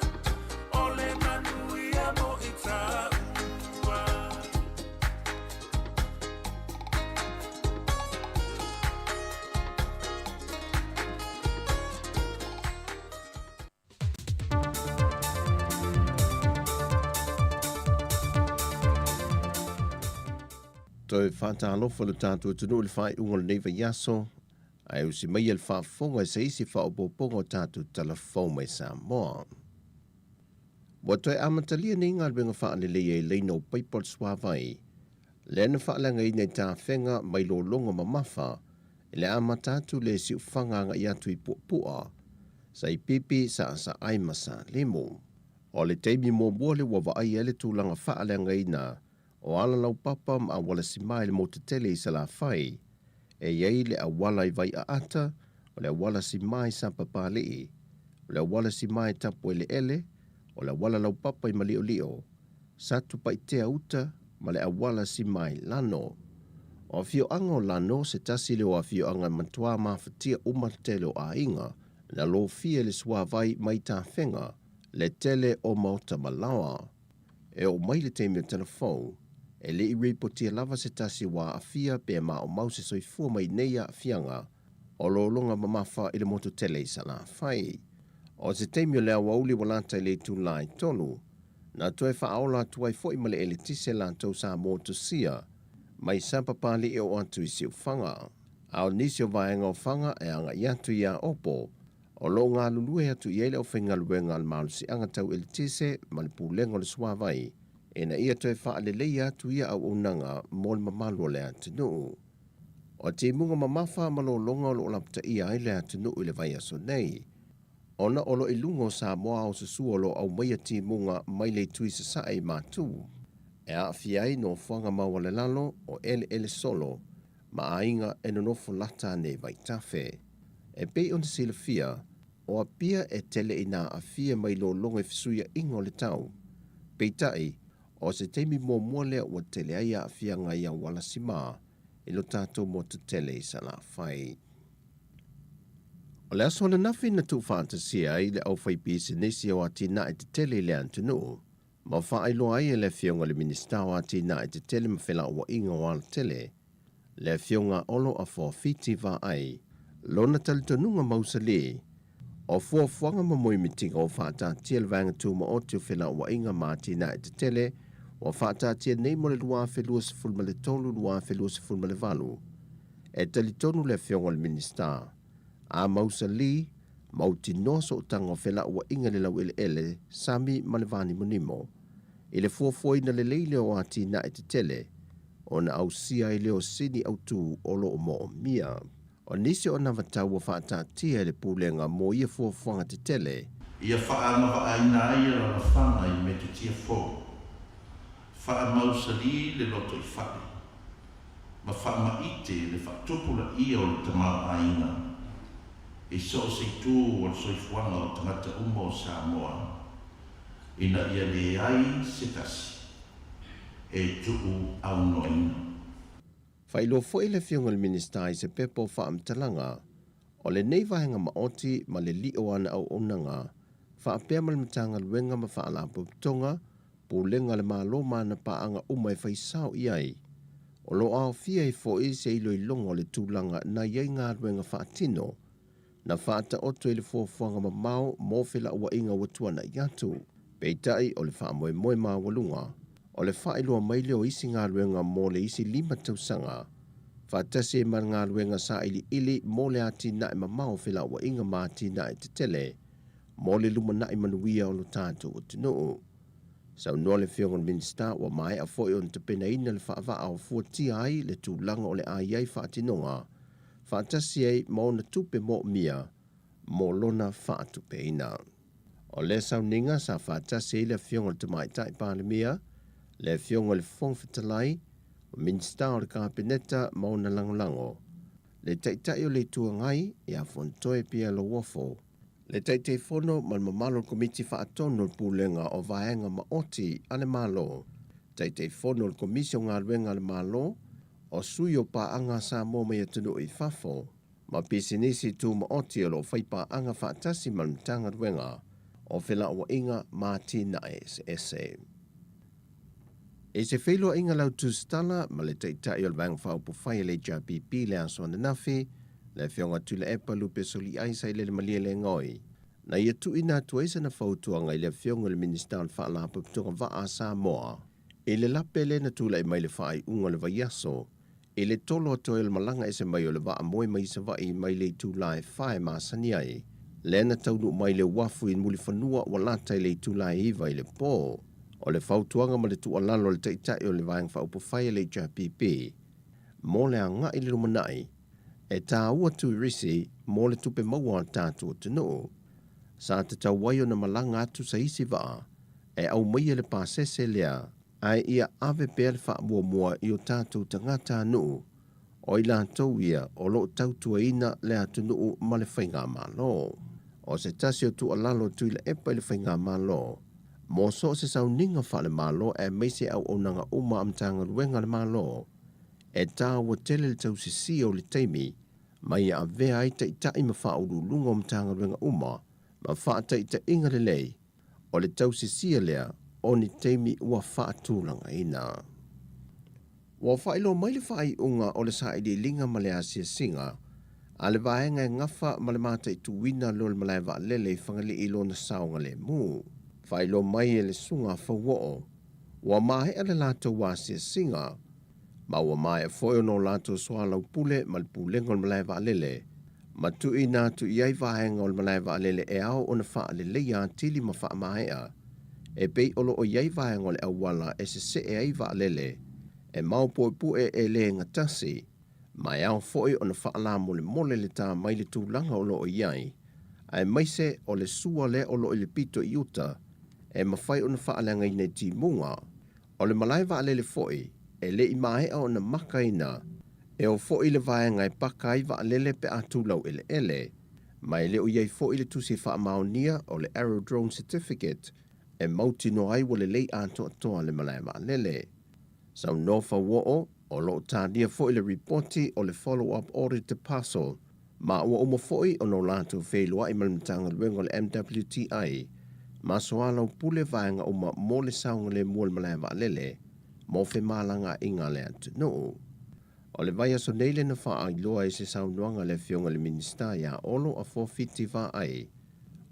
o le manuia mo i tāua. Toe faatalofa lo tatou atunuu i le faaiuga o lenei vaiaso, ae usi maia le faafofoga i se isi faaopoopoga o tatou tala fou mai Samoa. Ua toe amatalia nei galuega faaleleia i laina o paipa o le suavai, lea na faaleagaina i tafega mai lologa mamafa i le amata atu le siufaga agai atu i Puapua, Saipipi, Saasaai ma Salemu. O le taimi muamua lea ua vaaia ai le tulaga faaleagaina o ala laupapa ma auala sima i le motu tele i Salafai, e i ai le auala i Vaiaata, o le auala sima i Sapapalii, o le auala sima i Tapueleele, o le auala laupapa i Maliolio, Satupaitea uta ma le auala sima i Lano. O afioaga o Lano se tasi lea o afioaga e matuā mafatia uma le tele o aiga na lofia i le suavai mai tafega le tele o maota ma laoa. E oo mai le taimi o tala fou, e le i ripotia lava se tasi ua aafia pe maumau se soifua mai nei aafiaga o lologa mamafa i le motu tele i Salafai. O se taimi o le aoauli ua lata i le itula e tolu, na toe faaola atu ai foi ma le eletise latou sa motusia mai Sapapalii e oo atu i Siufaga. A o nisi o vaega o Faga e agai atu i Aopo, O lo o galulue atu i ai le aufaigaluega a le Malosiaga Tau Eletise ma le Pulega o le Suavai ina ia toe faaleleia atu ia auaunaga mo le mamalu o le atunuu. O timuga mamafa ma lologa o lo o lapataia ai le atunuu i le vaiaso nei, ona o lo i luga o Samoa ao susua o lo o aumaia timuga mai le itu i sasae i Matu, e aafia ai nofoaga maualalalo o eleele solo ma aiga e nonofo lata ane i Vaitafe. E pei ona silafia, o Apia e tele ina aafia mai lologa i fesuiaiga o le tau. Peitai, o se taimi muamua lea ua tele ai aafiaga i auala sima i lo tatou motu tele i Salafai. O le aso ananafi na tuufaatasia ai le aufaipisinisi o atinae tetele i le atunuu, ma faailoa ai e le Afioga i le Minisita o Atinae Tetele ma Felauaiga o Alatele, le Afioga Olo Afoafiti Vaai, lona talitonuga mausali, o fuafuaga ma moemitiga ua faataatia le Vaega Tumaoti o Felauaiga ma Atinae Tetele ua faataatia nei mo le 2023-2028. E talitonu le Afioga i le Minisita, A mausali, mautinoa sootaga o felauaiga i le laueleele, sami ma le vanimonimo, i le fuafuaina lelei lea o atinae tetele ona ausia ai lea o sini autū o lo o moomia. O nisi o anavatau ua faataatia e le Pulega mo ia fuafuaga tetele. Ia faaagavaaina ai alalafaga i metotia fou, faamausalī le lotoifale, ma faamaite le faatupulaia o le tamaoaiga i so o se itu o le soifuaga o tagata uma o Samoa, ina ia leai se tasi e tuu aunoaina. Faailoa foi le Afioga i le Minisita i se pepa o faamatalaga o lenei vaega maoti ma le lio o ana auaunaga faapea ma le Matagaluega ma Faalapotopotoga, Pulega a le Malo ma ana paaga uma e fai sao i ai. O lo o aofia ai foi se iloiloga o le tulaga na i ai galuega faatino na faataoto i le fuafuaga mamao mo felauaiga ua tuanai atu. Peitai, o le faamoemoe maualuga, o le faailoa mai lea o isi galuega mo le isi lima tausaga, faatasi ai ma le galuega sailiili mo le atinae mamao o felauaiga ma atinae tetele mo le lumanai manuia o lo tatou atunuu. Saunoa le Afioga i le Minisita ua maea foi ona tapenaina le faavaa o fuatia ai le tulaga o le a i ai faatinoga faatasi ai ma ona tupe moomia mo lona faatupeina. O lea sauniga sa faatasi ai le Afioga i le Tamaitai Palemia, le Afioga i le Fofoga Fetalai, o Minisita o le Kapeneta ma ona lagolago, le Taitai o le Itu Agai ia Fonotoe Pierre Lauofo, le Taitaifono ma le mamalu o le Komiti Faatonu o le Pulega o Vaega Maoti a le Malo, Taitaifono o le Komisi o Galuega a le Malo, o sui o paaga a Samoa mai atunuu i fafo, ma pisinisi tumaoti o lo o fai paaga faatasi ma le Matagaluega o Felauaiga ma Atinae Eseese. I se feiloaiga lautusitala ma le Taitai o le Vaega Faaupufai a le HRPP i le aso ananafi, le Afioga Tuilaepa Lupe Soliai Sailele Malielegaoi, na ia tuuina atu ai sana fautuaga i le Afioga i le Minisita o le Faalapotopotoga Vaa a Samoa i le lape lea na tulai mai i le faaiuga o le vaiaso i le tolo atu ai o le malaga ese mai o le vaa moe mai Savaii mai le itula e fa e masani ai, lea na taunuu mai le uafu i Mulifanua ua lata i le itula e 9 i le po. O le fautuaga ma le tuualalo a le Taitai o le Vaega Faaupufai a le HRPP mo le agai i le lumanai, e taua turisi mo le tupe maua a le tatou atunuu. Sa tatau ai ona malaga atu sa isi vaa e aumaia le pasese lea ae ia ave pea le faamuamua i o tatou tagatanuu, o i latou ia o lo o tautuaina le atunuu ma le faigamalo. O se tasi o tuualalo a Tuilaepa i le faigamalo, mo so o se sauniga faale-Malo aemaise auaunaga uma a Matagaluega a le Malo, e taua tele le tausisia o le taimi ma ia avea ai taitai ma faauluuluga o Matagaluega uma ma faataitaiga lelei O le tausisia lea o ni taimi ua faatulagaina. Ua faailoa mai le faaiuga o le sailiiliga ma le asiasiga a le vaega e gafa ma le mataituina lea o le malae vaalele i Fagalii i lona saogalemu. Faailoa mai e le Susuga a Fauoo, ua maea le latou asiasiga ma ua maea foi ona o latou soalaupule ma le Pulega o le Malae Vaalele ma tuuina atu i ai vaega o le malae vaalele e ao ona faaleleia atili ma faamaea, e pei o lo o i ai vaega o le auala e sesee ai vaalele e maopuepue e le gatasi, ma e ao foi ona faalamolemole le ta mai le tulaga o lo o i ai, aemaise o le sua lea o lo o i le pito i uta e mafai ona faaleagaina i timuga. O le malae vaalele foi, e le i maea ona makaina, e oo foi le vaega e paka ai vaalele pe a tulau eleele, ma e le o i ai foi le tusi faamaonia o le Aerodrome Certificate e mautinoa ai ua lelei atoatoa le malae vaalele. Saunoa Fauoo, o lo o talia foi le ripoti o le Follow-up Audit to Parcel, ma ua uma foi ona o latou feiloai ma le Matagaluega o le MWTI ma soalaupule vaega uma mo le saogalemu o le malae vaalele mo femalagaaiga a le atunuu. O le vaiaso nei lea na faailoa ai se saunoaga a le Afioga i le Minisita ia Olo Afuafiti Vaai,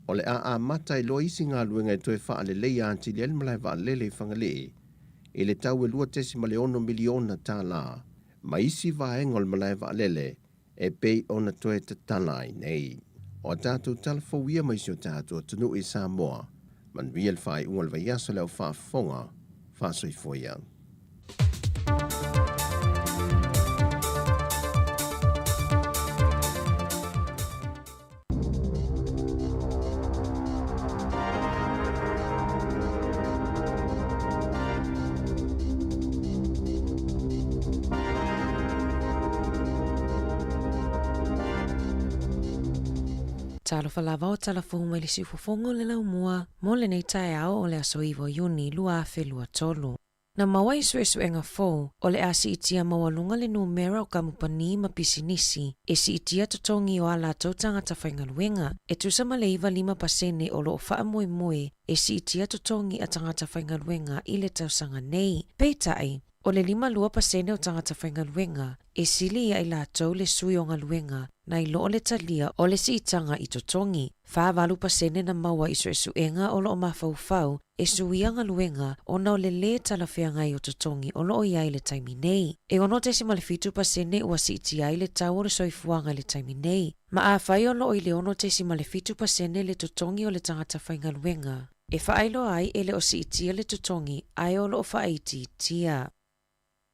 o le a amata ai loa isi galuega e toe faaleleia atili ai le malae vaalele i Fagalii i le tau e $2.6 miliona ma isi vaega o le malae vaalele. e pei ona toe tatala ai nei. O a tatou tala fou ia mai si o tatou atunuu i Samoa. Manuia le faaiuga o le vaiaso le au faafofoga. Faasoifua ia. Talofa lava o tala fou mai le siufofoga o le laumua mo lenei taeao o le aso 9 o Iuni 2023. Na maua i suesuega fou, o le a siitia maualuga le numera o kamupani ma pisinisi e siitia totogi o a latou tagata faigaluega, e tusa ma le 95 pasene o lo o faamoemoe e siitia totogi a tagata faigaluega i le tausaga nei. Peitai, o le 52 pasene o tagata faigaluega e sili ia i latou le sui o galuega nai lo le talia o le siitaga i totogi. 48% na maua i suesuega o lo o mafaufau e suia galuega ona o le lē talafeagai o totogi o lo o i ai i le taimi nei. E 6.7% ua siitia ai le tau o le soifuaga i le taimi nei, ma afai o lo o i le 6.7% le totogi o le tagata faigaluega, e faailoa ai e le o siitia le totogi ae o lo o faaitiitia.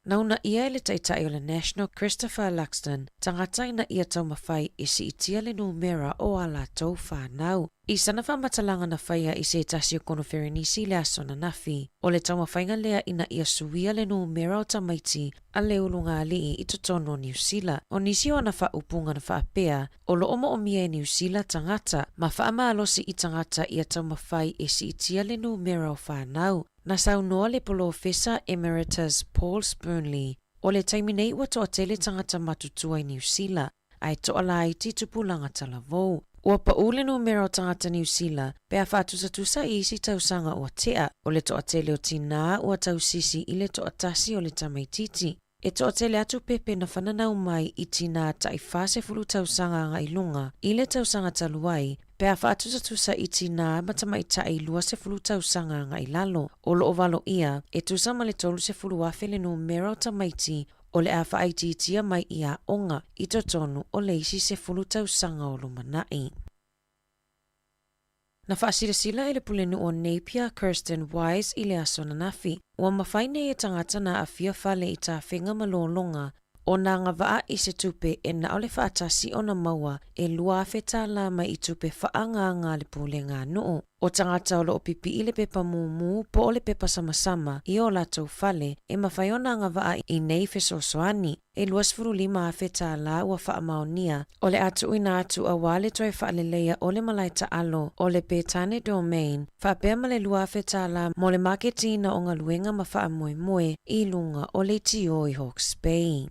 Na uunaia e le Taitai o le National Christopher Luxon tagata ina ia taumafai e siitia le numera o a latou fanau. I sana faamatalaga na faia i se tasi o konoferenisi i le aso ananafi, o le taumafaiga lea ina ia suia le numera o tamaiti a le ulugalii i totonu o Niu Sila. O nisi o ana faaupuga na faapea, o lo o moomia e Niu Sila tagata ma faamalosi i tagata ia taumafai e siitia le numera o fanau. Na saunoa le Polofesa Emeritus Paul Spoonley, o le taimi nei ua toatele tagata matutua i Niu Sila, ae toalaiti tupulaga talavou. Ua paū le numera o tagata Niu Sila pe a faatusatusa i isi tausaga ua tea, o le toatele o tinā ua tausisi i le toatasi o le tamaitiiti. E toatele atu pepe na fananau mai i tinā tai 40 tausaga agai luga i le tausaga talu ai, pe a faatusatusa i tinā ma tamaitai 20 tausaga agai lalo. O lo o valoia, e tusa ma le 30,000 le numera o tamaiti o le a faaitiitia mai i aoga i totonu o le isi 10 tausaga o lumanai. Na faasilasila e le Pulenuu o Napier, Kirsten Wise i le aso ananafi, ua mafai nei e tagata na aafia fale i tafega ma lologa o na agavaa i se tupe e na o le faatasi ona maua e $2,000 mai i tupe faaagaaga a le pulega a nuu. O tagata o lo o pipii le pepa mumu po o le pepa samasama i o latou fale e mafai ona agavaa i nei fesoasoani. E $25,000 ua faamaonia o le a tuuina atu auā le toe faaleleia o le malae taalo o le Petane Domain faapea ma le $2,000 mo le maketiina o galuega ma faamoemoe i luga o leitio i Hawke's Bay.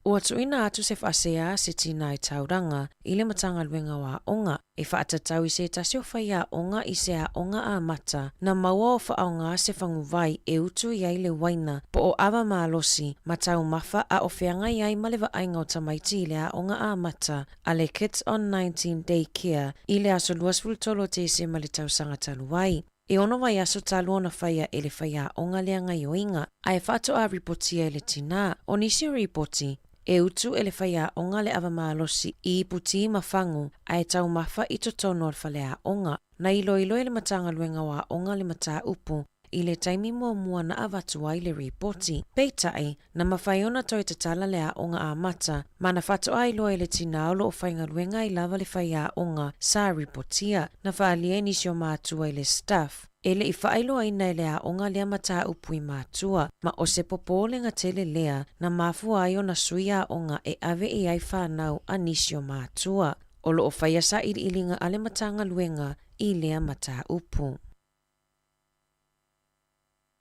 Ua tuuina atu se faasea a se tinā i Tauranga i le Matagaluega o Aoga e faatatau i se tasi o faiaoga i se aoga amata na maua o faaaoga se faguvai e utu i ai le uaina po o ava malosi ma taumafa a o feagai ai ma le vaaiga o tamaiti i le aoga amata a le Kids on 19 Day Care i le aso 23 o Tesema le tausaga talu ai. E ono vaiaso talu ona faia e le faiaoga le agaioiga, ae faatoa ripotia e le tinā. O nisi o ripoti, e utu e le faiaoga le ava malosi i ipu tī ma fagu ae taumafa i totonu o le faleaoga. Na iloilo e le Matagaluega o Aoga le mataupu i le taimi muamua na avatu ai le ripoti. Peitai, na mafai ona toe tatala le aoga amata ma na faatoa iloa e le tinā o lo o faigaluega ai lava le faiaoga sa ripotia. Na faaalia e nisi o matua i le staff e le i faailoaina e le aoga lea mataupu i matua, ma o se popolega tele lea na mafua ai ona sui aoga e ave i ai fanau a nisi o matua. O lo o faia sailiiliga a le Matagaluega i lea mataupu.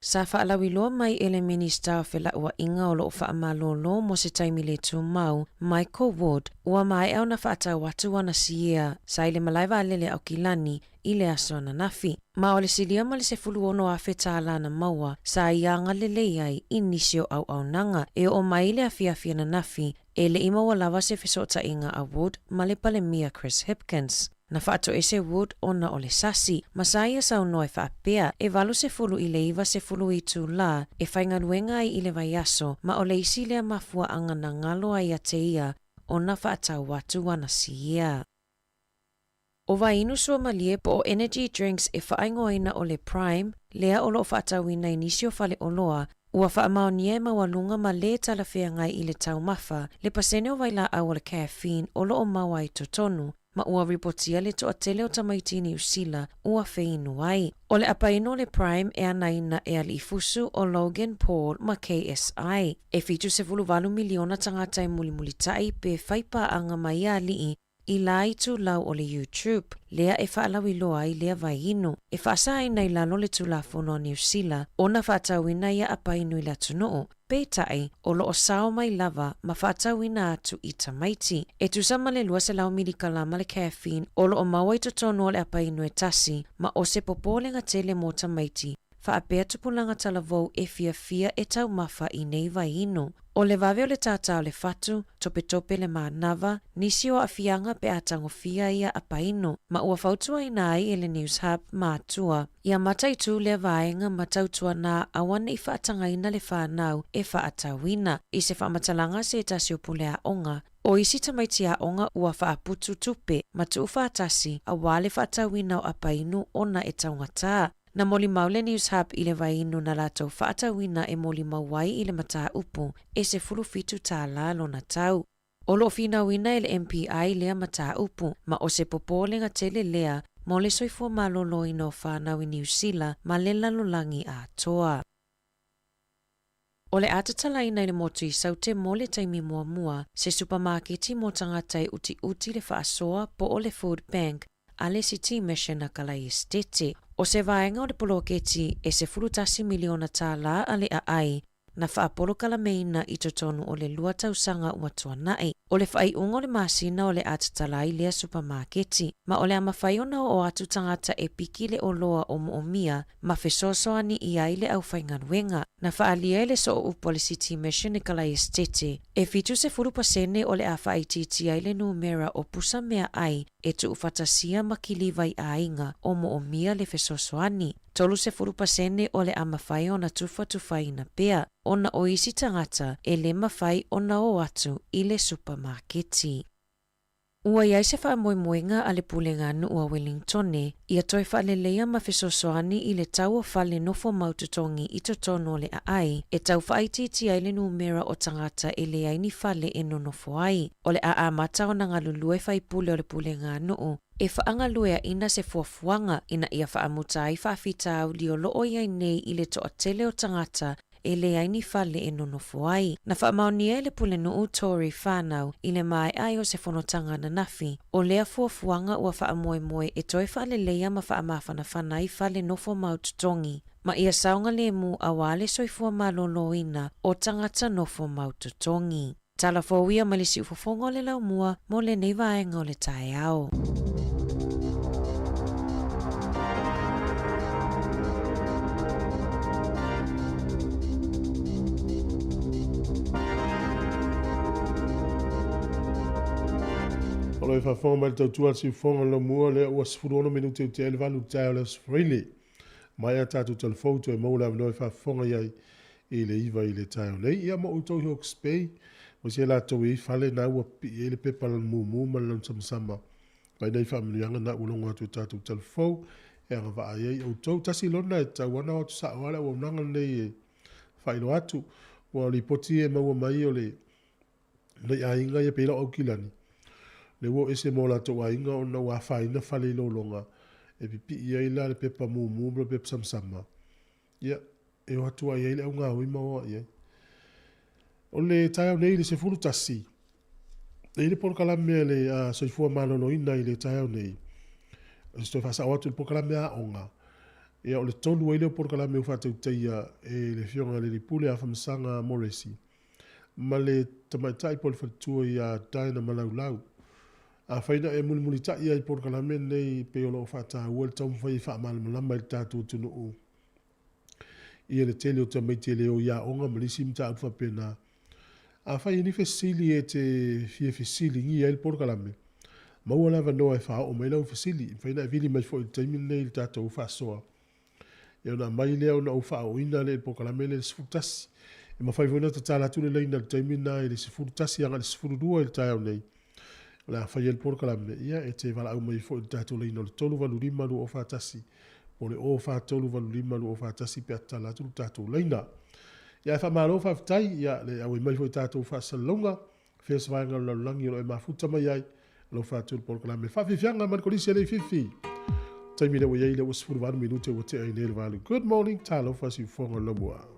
Sa faalauiloa mai e le Minisita o Felauaiga o lo o faamalōlō mo se taimi le tumau, Michael Wood, ua maea ona faatau atu ana siea sa i le malae vaalele a Aukilani i le aso ananafi. Ma o le silia ma le $16,000 na maua sa ia agalelei ai i nisi o auaunaga e oo mai i le afiafi ananafi e le i maua lava se fesootaiga a Wood ma le Palemia Chris Hipkins. Na faatoese Wood ona o le sasi, ma sa ia saunoa e faapea, e 80 i le 90 itulā e faigaluega ai i le vaiaso, ma o le isi lea mafuaaga na galo ai ia te ia ona faatau atu ana siea. ʻO vaiinu suamalie po o energy drinks e faaigoaina ʻo le Prime, lea o lo o faatauina i nisi o faleoloa, ua faamaonia e maualuga ma lē talafeagai i le taumafa le pasene o vailaau o le caffeine o lo o maua ai totonu, ma ua ripotia le toatele o tamaiti i Niu Sila ua feinu ai. ʻO le ʻapainu o le Prime e anaina e Aliʻifusu ʻo Logan Paul ma KSI. E 78 miliona tagata e mulimulitaʻi pe fai pāʻaga ma ia aliʻi i la itulau o le YouTube, lea e faalauiloa ai lea vaiinu. E faasaina i lalo le Tulafono a Niu Sila ona faatauina ia apainu i le atunuu, peitai, o lo o sao mai lava ma faatauina atu i tamaiti. E tusa ma le 200 milikalama le caffeine o lo o maua i totonu o le apainu e tasi, ma o se popolega tele mo tamaiti, faapea tupulaga talavou e fiafia e taumafa i nei vaiinu. ʻO le vave o le tātā o le fatu, topetope le manava, nisi o aafiaga pe a tagofia ia apainu, ma ua fautuaina ai e le Newshub mātua ia mataitū lea vaega ma tautuanā aua ne i faatagaina le whānau e faatauina. I se faamatalaga se tasi o pule aoga, ʻO isi tamaiti aoga ua faaputu tupe ma tuufaatasi auā le faatauina o apainu ona e taugatā. Na molimau le Newshub i le vaiinu na latou faatauina e molimau ai i le mataupu e 17 tālā lona tau. O lo o finauina e le MPI lea mataupu, ma o se popolega tele lea mo le soifua malōlōina o whānau i Niu Sila ma le lalolagi atoa. ʻO le a tatalaina i le motu i Saute mo le taimi muamua, se supamaketi mo tagata e utiuti le faasoa po o le food bank a le City Mission a Kalaiestete. ʻO se vaega o le poloketi e 11 miliona tālā a le aai na faapolokalameina i totonu o le lua tausaga ua tuanaʻi. ʻO le faaiuga o le masina o le a tatala ai lea supamaketi, ma o le a mafai ona oo atu tagata e piki le oloa o moʻomia ma fesoasoani i ai le aufaigaluega. Na faaalia e le sooupu a le City Mission i Kalaesetete, e 70 pasene o le a faaitiitia ai le numera o pusa meaai e tuufaatasia ma kiliva i aiga o moʻomia le fesoasoani. 30 pasene o le a mafai ona tufatufaina pea, ona o isi tagata e lē mafai ona o atu i le supamaketi. Ua i ai se faamoemoega a le Pulega Nuu a Wellingtone ia toe faaleleia ma fesoasoani i le tau o fale nofo mau totogi i totonu o le aai e tau faaitiitia ai le numera o tagata e leai ni fale e nonofo ai. ʻO le a amata ona galulue faipule o le Pulega Nuu e faagalueaʻina se fuafuaga ina ia faamuta ai faafitauli o lo o i ai nei i le toatele o tagata e leai ni fale e nonofo ai. Na faamaonia e le Pulenuu Tory Whānau i le maea ai o se fonotaga ananafi, ʻo lea fuafuaga ua faamoemoe e toe faaleleia ma faamafanafana ai fale nofo mau totogi, ma ia saogalēmū auā le soifua malōlōina o tagata nofo mau totogi. Tala fou ia mai le siufofoga o le laumua mo lenei vaega o le taeao. O lo o faafofoga mai le tautua a le siufofoga o le laumua lea ua 16 minute ua tea ai le 8 i le taeao o le Aso Faraile. Maea tatou talafou toe maua le avanoa e faafofoga i ai i le 9 i le taeao nei. Ia ma outou i Hawke's Bay, ma si latou i fale na ua pipii ai le pepa lanu mumu ma le lanu samasama. Mai nei faamanuiaga na ua logo atu i tatou talafou e agavaa ai ai outou. Tasi lona e tatau ana o atu sao lava le auaunaga lenei e faailoa atu. Ua o lipoti e maua mai o le nai aiga ia pei la o Aukilani, le ua o ese ma o latou aiga ona ua afaina fale i lologa e pipii ai la le pepa mumu ma le pepa samasama. Ia, e o atu ai ai le augaoi ma o ai ai. O le taeao nei i le 11, e i le polokalame a le Soifua Maloloina i le taeao nei. O se toe faasao atu i le polokalame aoga. Ia, o le tolu ai lea o polokalame ua faatautaia e le Afioga i le Alii Pule Afamasaga Moresi ma le tamaitai po o le faletua ia Diana Malaulau. Afai na e mulimulitai ai i polokalame lenei pei o lo o faataua le taumafai e faamalamalama i le tatou atunuu ia le tele o tamaiti e le o i aoga ma le isi mataupu faapena. Afai e ni fesili e te fia fesiligia ai le polokalame, Maua le avanoa e faaoo mai lau fesili. E mafai ona e vili mai foi i le taimi lenei i le tatou faasoa, ia ona aumai lea ona ou faaooina lea i le polokalame lea i le 11. E mafai foi ona tatala atu le laina i le taimi lena i le 11 agai i le 12 i le taeao nei, o le a fai ai le polokalame, ia e te valaau mai ai foi i le tatou laina o le 385 2041 po o le 04385 2041 pe a tatala atu le tatou laina. Ia ae faamalo faafetai, ia le auai mai foi i tatou faasalalauga, fea se vaega o le lalolagi o lo o e mafuta mai ai, alofa atu i le polokalame Faafiafiaga ma le Kolisi a Leififi. Taimi lea ua i ai lea ua 18 minute ua tea ai nei le valu. Good morning, talofa siufofoga o le laumua.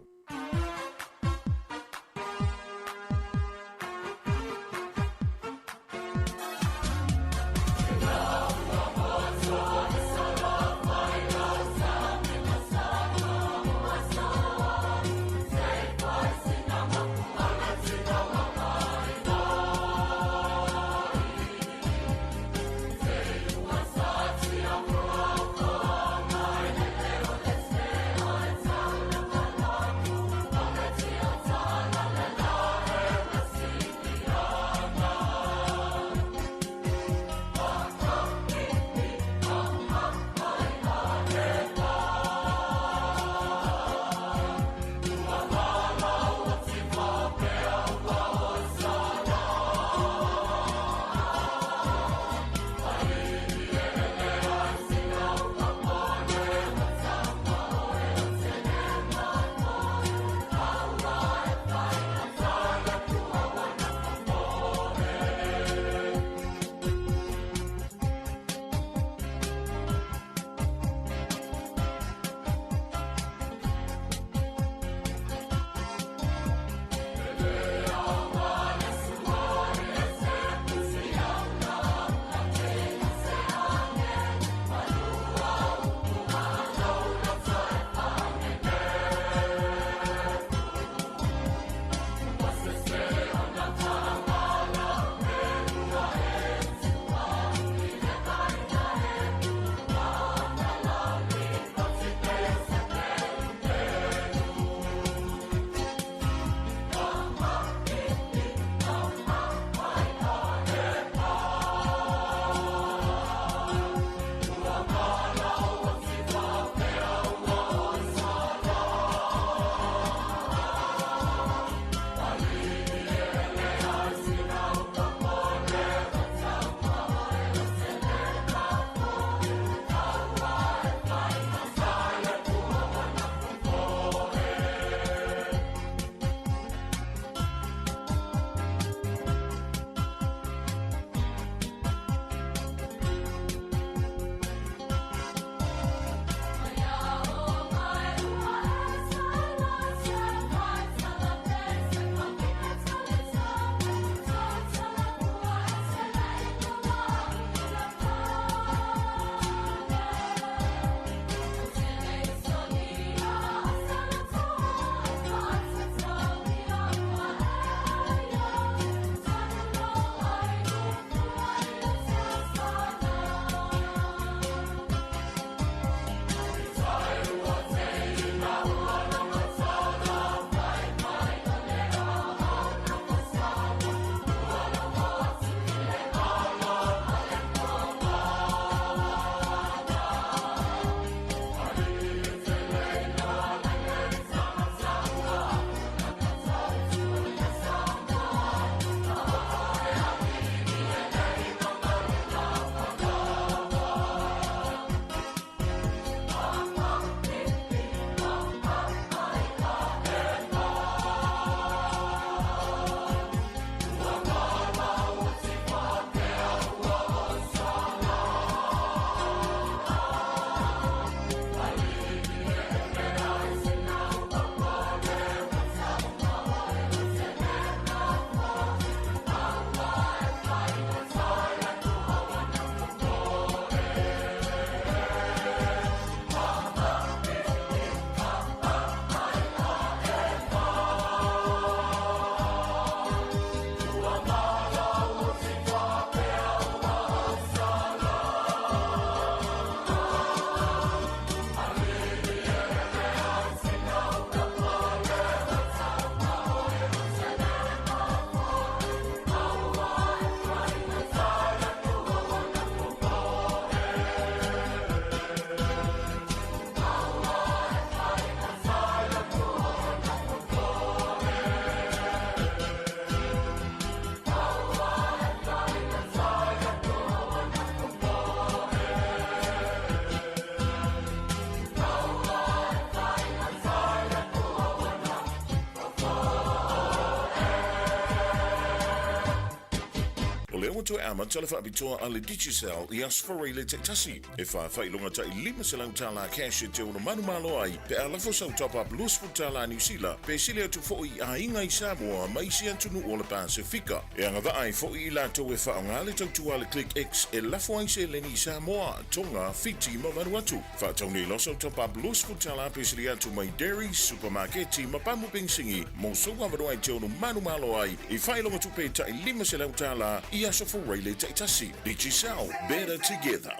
Lea ua toe amata le faapitoa a le Digicel i Aso Faraile taitasi, e faafailoga tai $500 cash e te ono manumalo ai pe a lafo sau top-up $20 Niu Sila pe sili atu foi i aiga i Samoa ma isi atunuu o le Pasefika. E agavaa ai foi i latou e faaaoga le tautua a le ClickX e lafo ai seleni i Samoa, Tonga, Fiti ma Vanuatu. Faatau nei loa sau top-up $20 pe sili atu mai Dairy, Supamaketi ma pamu penisini mo sou avanoa e te ono manumalo ai i faailoga tupe tai $500 i Aso Faraile taitasi. Digicel, better together.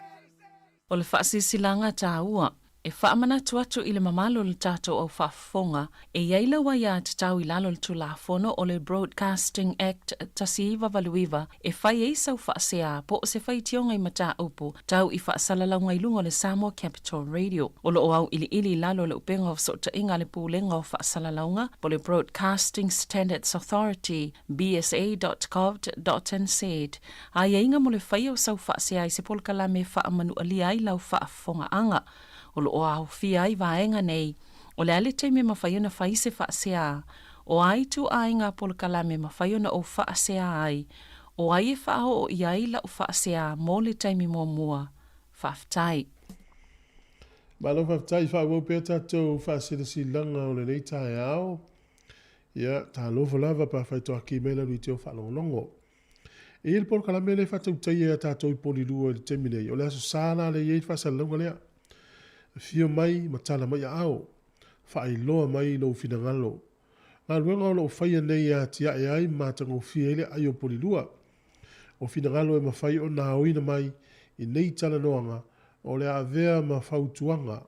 O le faasilasilaga taua, e faamanatu atu i le mamalu o le tatou au faafofoga, e i ai lau aiatatau i lalo o le Tulafono o le Broadcasting Act 1989 e fai ai sau faasea po o se faitioga i mataupu tau i faasalalauga i luga o le Samoa Capital Radio. O lo o auiliili i lalo o le upega o fesootaiga a le Pulega o Faasalalauga po o le Broadcasting Standards Authority, bsa.govt.nz, aiaiga mo le faia o sau faasea i se polokalame e faamanualia ai lau faafofogaaga. O lo o aofia ai vaega nei, o le a le taimi e mafai ona fai se faasea, o a ituaiga polokalame e mafai ona ou faasea ai, o ai e faaoo i ai lau faasea mo le taimi muamua. Faafetai. Malo faafetai, faaauau pea tatou faasilasilaga o lenei taeao. Ia, talofa lava pe afai toaki mai lau leitio faalogologo. E i ai le polokalame lea e faatautaia ia tatou i Polilua i le taimi nei, o le Aso Sa la lea e i ai le faasalalauga lea. Afio mai ma tala mai aao, faailoa mai lou finagalo. Galuega o lo o faia nei e atiae ai ma matagofie ai le aai o Polilua. O finagalo e mafai ona aoina mai i nei talanoaga o le a avea ma fautuaga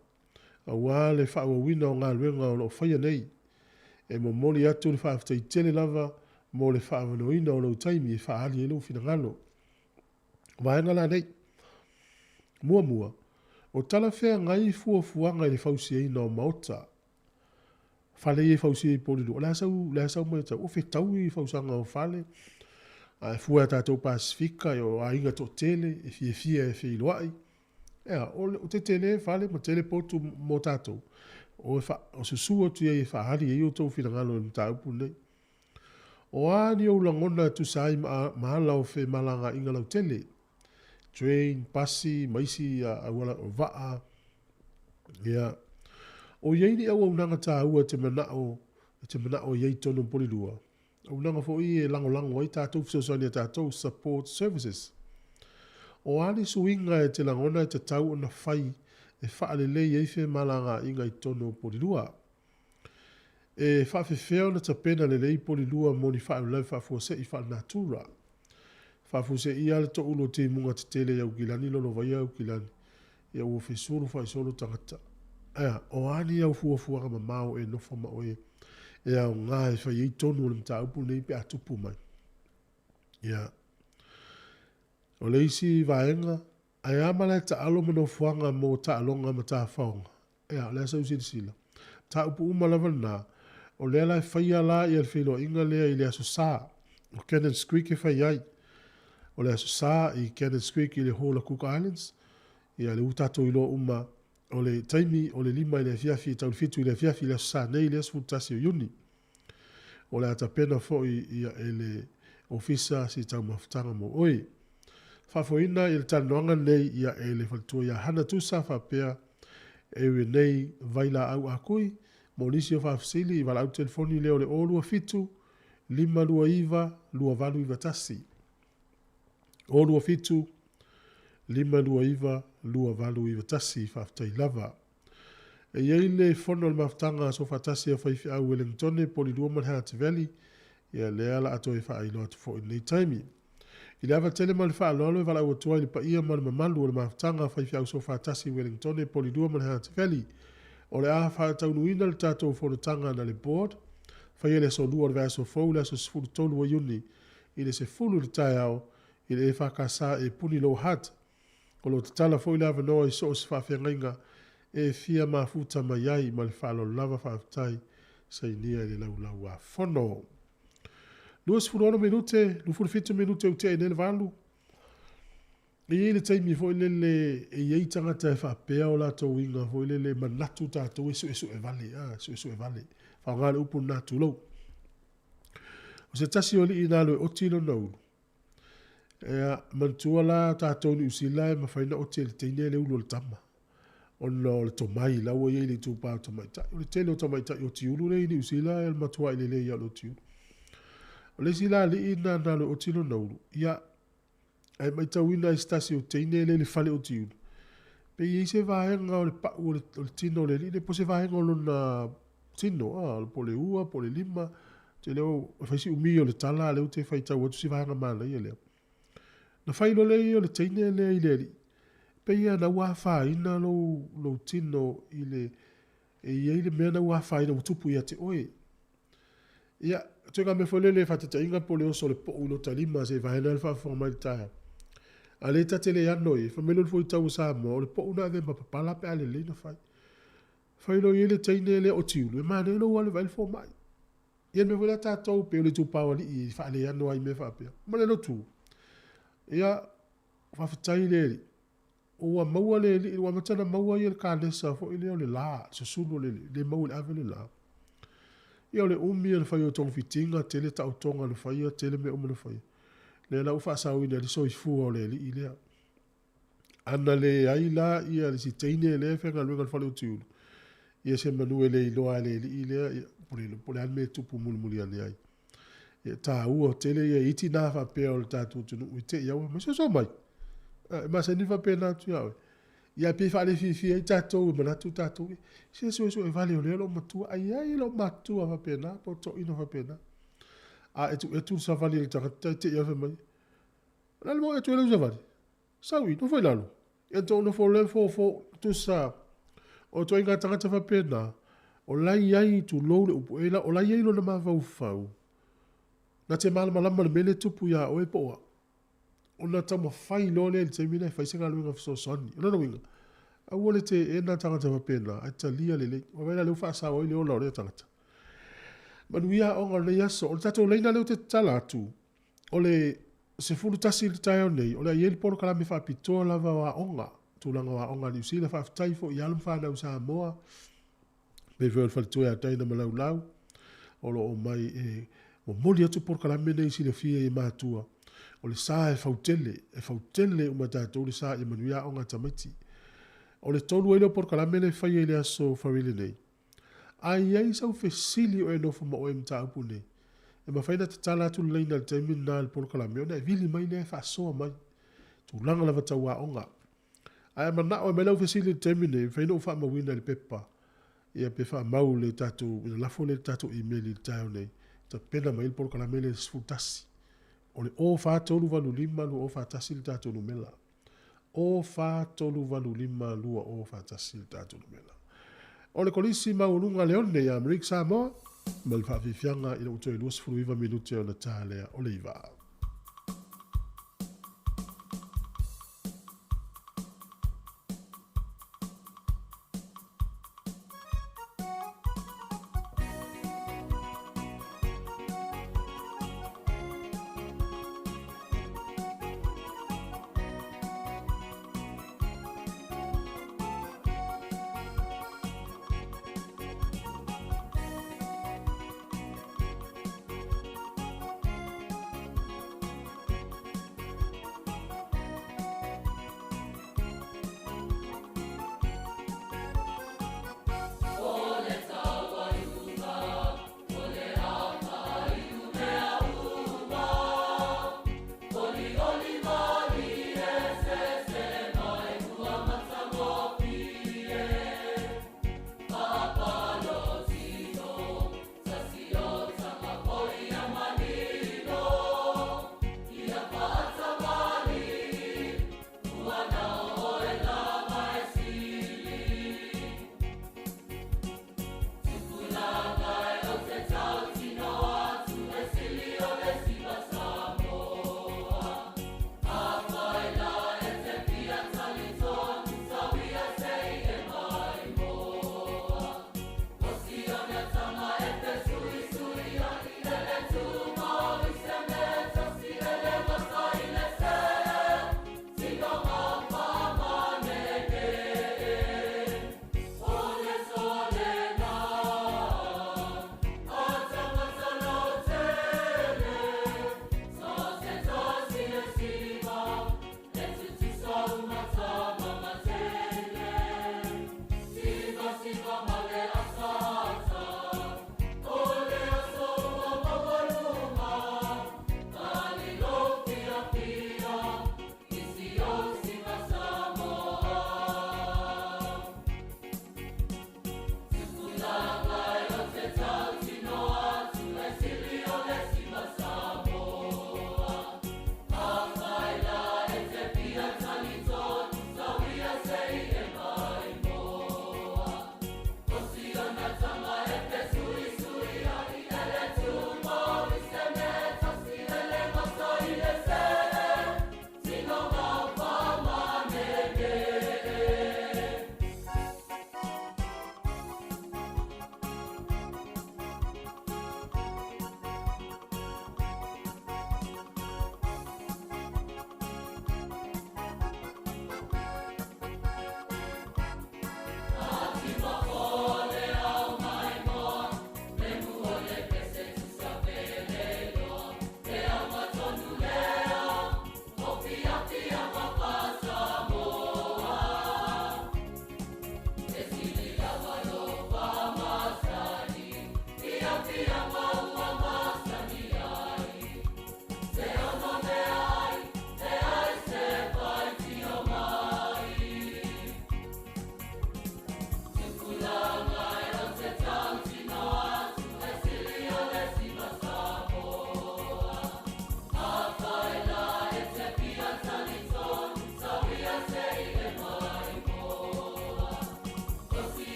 aua le faaauauina o galuega o lo o faia nei. E momoli atu le faafetai tele lava mo le faaavanoaina o lou taimi e faaali ai lou finagalo. O vaega la nei. Muamua, o talafeagai fuafuaga i le fausiaina o maota, fale ia e fausia i Polilua. O le a sau, le a sau matau, o fetaui fausaga o fale, a e fua ia tatou Pasefika, o aiga toatele e fiafia e feiloai. Ea, o, o te tele fale ma tele potu mo tatou. O, e fa, o susu atu i ai e faaali ai outou finagalo i le mataupu lenei. O a ni ou lagona e tusa ai ma, ma ala o femalagaaiga lautele? Train, pasi, ma isi auala o vaa. Ia. O i ai ni auaunaga taua e te manao, e te manao i ai i totonu o Polilua? Auaunaga foi e lagolago ai tatou fesoasoani a tatou, support services. O a ni suiga e te lagona e tatau ona fai e faalelei ai femalagaaiga i totonu o Polilua? E faafefea ona tapena lelei Polilua mo ni faalavelave faafuasei faalenatura? Faafuaseia le toulu o timuga tetele i Aukilani lolovaia Aukilani ia ua fesulu faisolo tagata. Ae a? O a ni au fuafuaga mamao e nofo ma oe e aoga e fai ai tonu o le mataupu lenei pe a tupu mai? Ia. O le isi vaega, ae a malae taalo ma nofoaga mo taaloga ma tafaoga? Ea, o le a sau silasila. Mataupu uma lava lena, o lea la e faia la ia le feiloaiga lea i le Aso Sa, o Cannons Creek e fai ai. O le Aso Sa i Cannons Creek i le Hall a Cook Islands, ia lea ua tatou iloa uma, o le taimi o le 5 i le afiafi e tau i le 7 i le afiafi i le Aso Sa nei, le 11 o Iuni. O le a tapena foi ia e le Ofisa si taumafataga mo oe. Faafoeina i le talanoaga lenei ia e le faletua ia Hana Tusa faapea e ui nei vailaau a kui mo nisi o faafesili i valaau telefoni lea o le 027 529 2891. 027 529 2891. Faafetai lava. E i ai le fono a le mafutaga Aso Faatasi a Faifeau Wellingtone, Polilua ma le Hutt Valley, ia lea la a toe faailoa atu foi i lenei taimi. I le ava tele ma le faaaloalo e valaau atu ai i le paia ma le mamalu o le mafutaga a Faifeau Soofaatasi Wellingtone, Polilua ma le Hutt Valley, o le a faataunuuina le tatou fonotaga na le Board, faia i le aso Lua o le vaiaso fou le aso 13 o Iuni i le 10 i le taeao i le EFKS e puni Lower Hutt. O lo o tatala foi le avanoa i so o se faafeagaiga e fia mafuta mai ai ma le faaaloalo lava faafetai sainia i le laulau a fono. 26 minute, 27 minute ua tea nei le valu. E i ai le taimi foi lele e i ai tagata e faapea o latou uiga foi lele e manatu tatou e suesue vale, a, suesue vale. Faaaoga le upu lena, tulou. O se tasi o alii na alu e oti lona ulu. Ia, manatua la tatou Niu Sila e mafai ona oti e le teine le ulu o le tama, ona o le tomai la ua i ai i le itupa o tamaitai. O le tele o tamaitai oti ulu lea i Niu Sila e matuai lelei lava o le oti ulu. O le isi la alii lena na alu e oti lona ulu, ia, ae matauina ai se tasi o teine lea i le fale oti ulu, pe i ai se vaega o le pau o le tino o le alii lea, po o se vaega o lona tino, a, po o le ua, po o le lima, ou te le o, e fai si umi o le tala, a o lea ou te faitau atu si vaega manaia lea. Na fai loa lea ia o le teine lea i le alii, pei lava na ua afaina lou, lou tino i le, e i ai le mea na ua afaina ua tupu ia te oe. Ia, ituaiga mea foi lele e faataitaiga po o le oso o le pou i lota lima se i vaeane le faafofoga mai i le taeao. A o lea ta te le ano i ai, fai mai le Ulufuaitau o Samoa, o le pou na ave ma papala pe a lelei ona fai. Fai loa i ai le teine lea o Tiulu, e manaia lou alu e vaai le fomai. Ia le mea foi lea a tatou pei o le itupa o alii e faaleano ai i mea faapea. Ma le lotu. Ia, faafetai i le Alii, ua maua le alii, ua amata ona maua ia le kanesa foi lea o le la, le susunu o le le maua i le ave le la. Ia o le umi o le fai o togafitiga, tele taotoga na faia, tele mea uma na faia. Lea la ua faasaoina ai le soifua o le alii lea. Ana leai la ia le isi teine lea e faigaluega i le fale o Tiulu, ia semanu e le iloa lava e le alii lea ia po o le a le mea e tupu mulimuli ane ai. E taua tele ia i tina faapea o le tatou atunuu e te i aua mai soso mai. E masani ona faapena atu ia oe. Ia pei e faalefiafia ai tatou e manatu tatou, se suesue vale o lea lou matua, ai ai lou matua faapena po o toeaina faapena. A e tuu atu le savali a le tagata e te i aua fai mai, o le a le mea ua e atu ai lau savali? Sau i, nofo i lalo. Ia na tou nofo loa fofo, tusa, o ituaiga tagata faapena, o la e i ai, tulou le upu, o la e i ai lona mafaufau, na te malamalama i le mea lea e tupu ia oe po o au. Ona taumafai loa lea i le taimi lea e fai se galuega fesoasoani. O lona uiga, aua le teena tagata faapena, ae talia lelei. Ua vaai la o lea ua faasao ai le ola o lea tagata. Manuia aoga o lenei aso. O le tatou laina lea ou te tatala atu, o le 11 i le taeao nei, o le a i ai le polokalame faapitoa lava o aoga, tulaga o aoga a Niu Sila. Faafetai foi i alo ma fanau Samoa, pei foi o le faletua ia Taina ma Laulau, o lo o mai e momoli atu polokalame nei silafia i matua. O le sa e fautele, e fautele uma e tatou le sa ia manuia aoga a tamaiti. O le tolu ai lea o polokalame lea e faia i le aso Faraile nei. A i ai sau fesili o e nofo ma oe i mataupu nei, e mafai ona tatala atu le laina i le taimi lena i le polokalame ona e vili mai lea e faasoa mai tulaga lava tau aoga. Ae a manao e aumai lau fesili i le taimi nei, e mafai ona ou faamauina i le pepa, ia pe faamau i le tatou, ona lafo lea i le tatou email i le taeao nei, tapena mai ai le polokalame lea i le 11. O le 04385 2041 le tatou numera. 04385 2041 le tatou numera. O le Kolisi Maualuga a Leone ia Amerika Samoa ma le faafiafiaga ina ua toe 29 minute ona ta lea o le iva.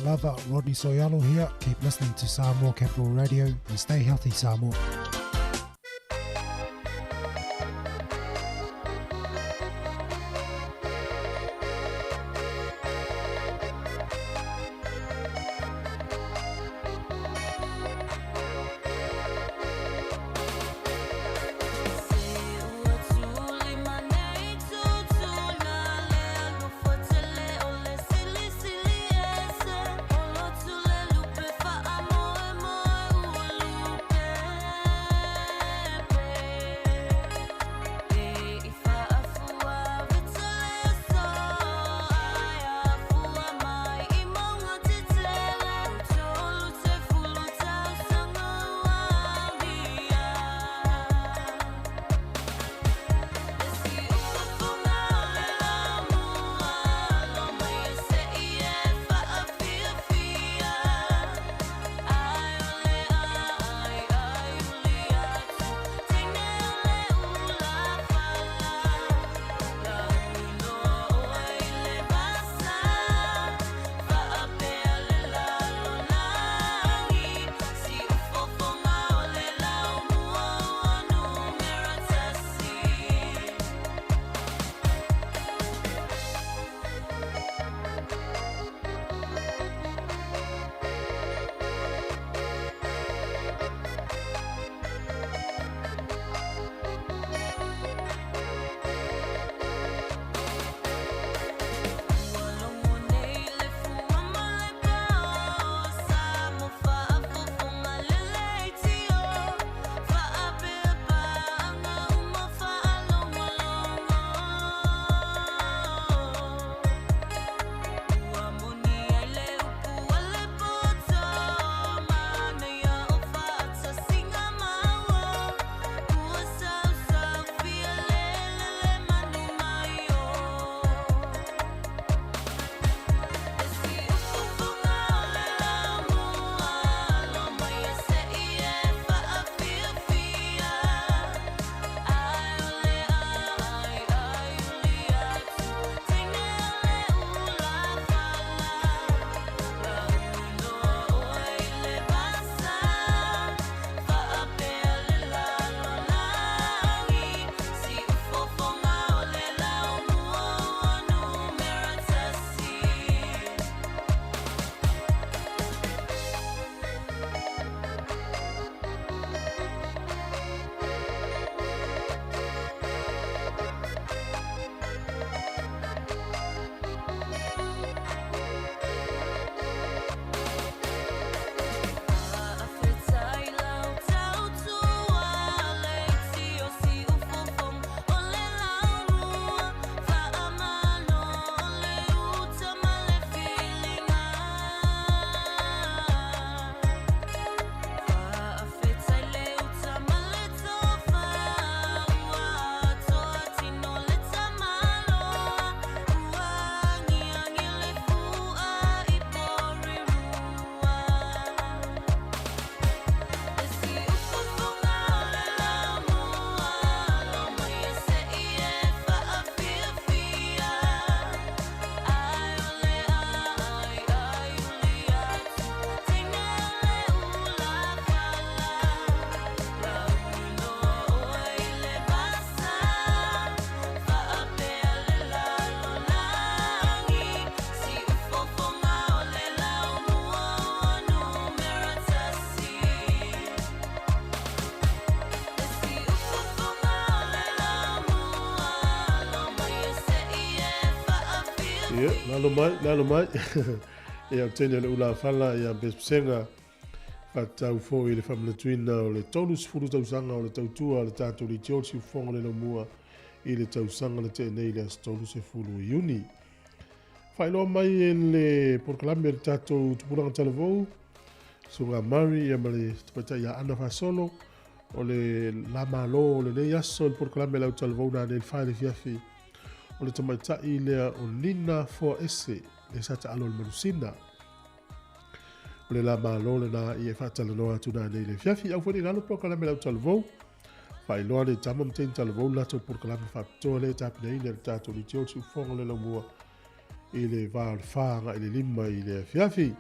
Talofa lava, Rodney Soyalo here. Keep listening to Samoa Capital Radio and stay healthy, Samoa. Ia, lalo mai, lalo mai. Ia, o teine o le ulafala, ia, pesepesega, faatatau foi i le faamanatuina o le 30 tausaga o le tautua a le tatou leitio o le siufofoga o le laumua i le tausaga na tea nei i le aso 30 Iuni. Faailoa mai e le polokalame a le tatou tupulaga talavou, Susuga Murray ia ma le tamaitai ia Ana Fasolo, o le la malo o lenei aso i le polokalame a le au talavou nanei i le fa i le afiafi, o le tamaitai lea o Nina Foaese, le sa taalo i le Manusina. O le la malo lena ia e faatalanoa atu nanei i le afiafi. Au foi nei lalo polokalame a le au talavou, faailoa le tama ma teine talavou le latou polokalame faapitoa lea e tapenaina e le tatou leitio o le siufofoga o le laumua i le va o le 4 agai i le 5 i le afiafi.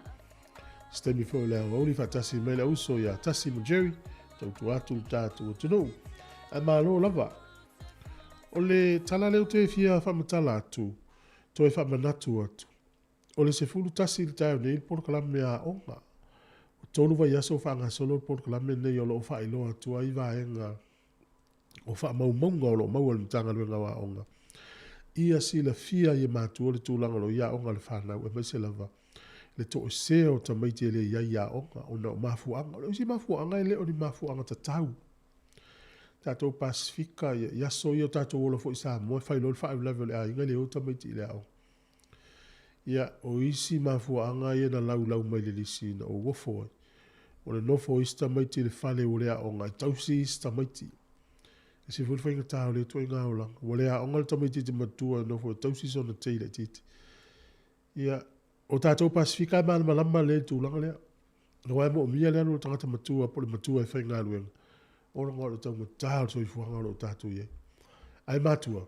Se taimi foi o le aoauli faatasi mai le auso ia Tasi ma Jerry, tautua atu le tatou atunuu. Ae malo lava. O le tala lea ou te fia faamatala atu, toe faamanatu atu, o le 11 i le taeao nei le polokalame a aoga. Ua tolu vaiaso o faagasolo le polokalame lenei o lo o faailoa atu ai vaega o faamaumauga o lo o maua e le Matagaluega o Aoga ia silafia ai e matua le tulaga o lo o i aoga a le fanau aemaise lava le toesea o tamaiti e le i ai i aoga ona o mafuaaga. O le isi mafuaaga e le o ni mafuaaga tatau. Tatou Pasefika, ia, i aso ia o tatou ola foi i Samoa, e fai loa le faalavelave o le aiga e le o tamaiti i le aoga. Ia, o isi mafuaaga ia na laulau mai le lisi na ou ofo ai. O le nofo o isi tamaiti i le fale ua le aoga e tausi isi tamaiti. E ese foi le faigata o lea ituaiga olaga. Ua le aoga le tamaitiiti matua e nofo e tausi sona tei laitiiti. Ia, o tatou Pasefika e malamalama lelei i le tulaga lea. Aua e moomia le alu o le tagata matua po o le matua e faigaluega, ona o le taugata o le soifuaga o lo o tatou i ai. Ae matua,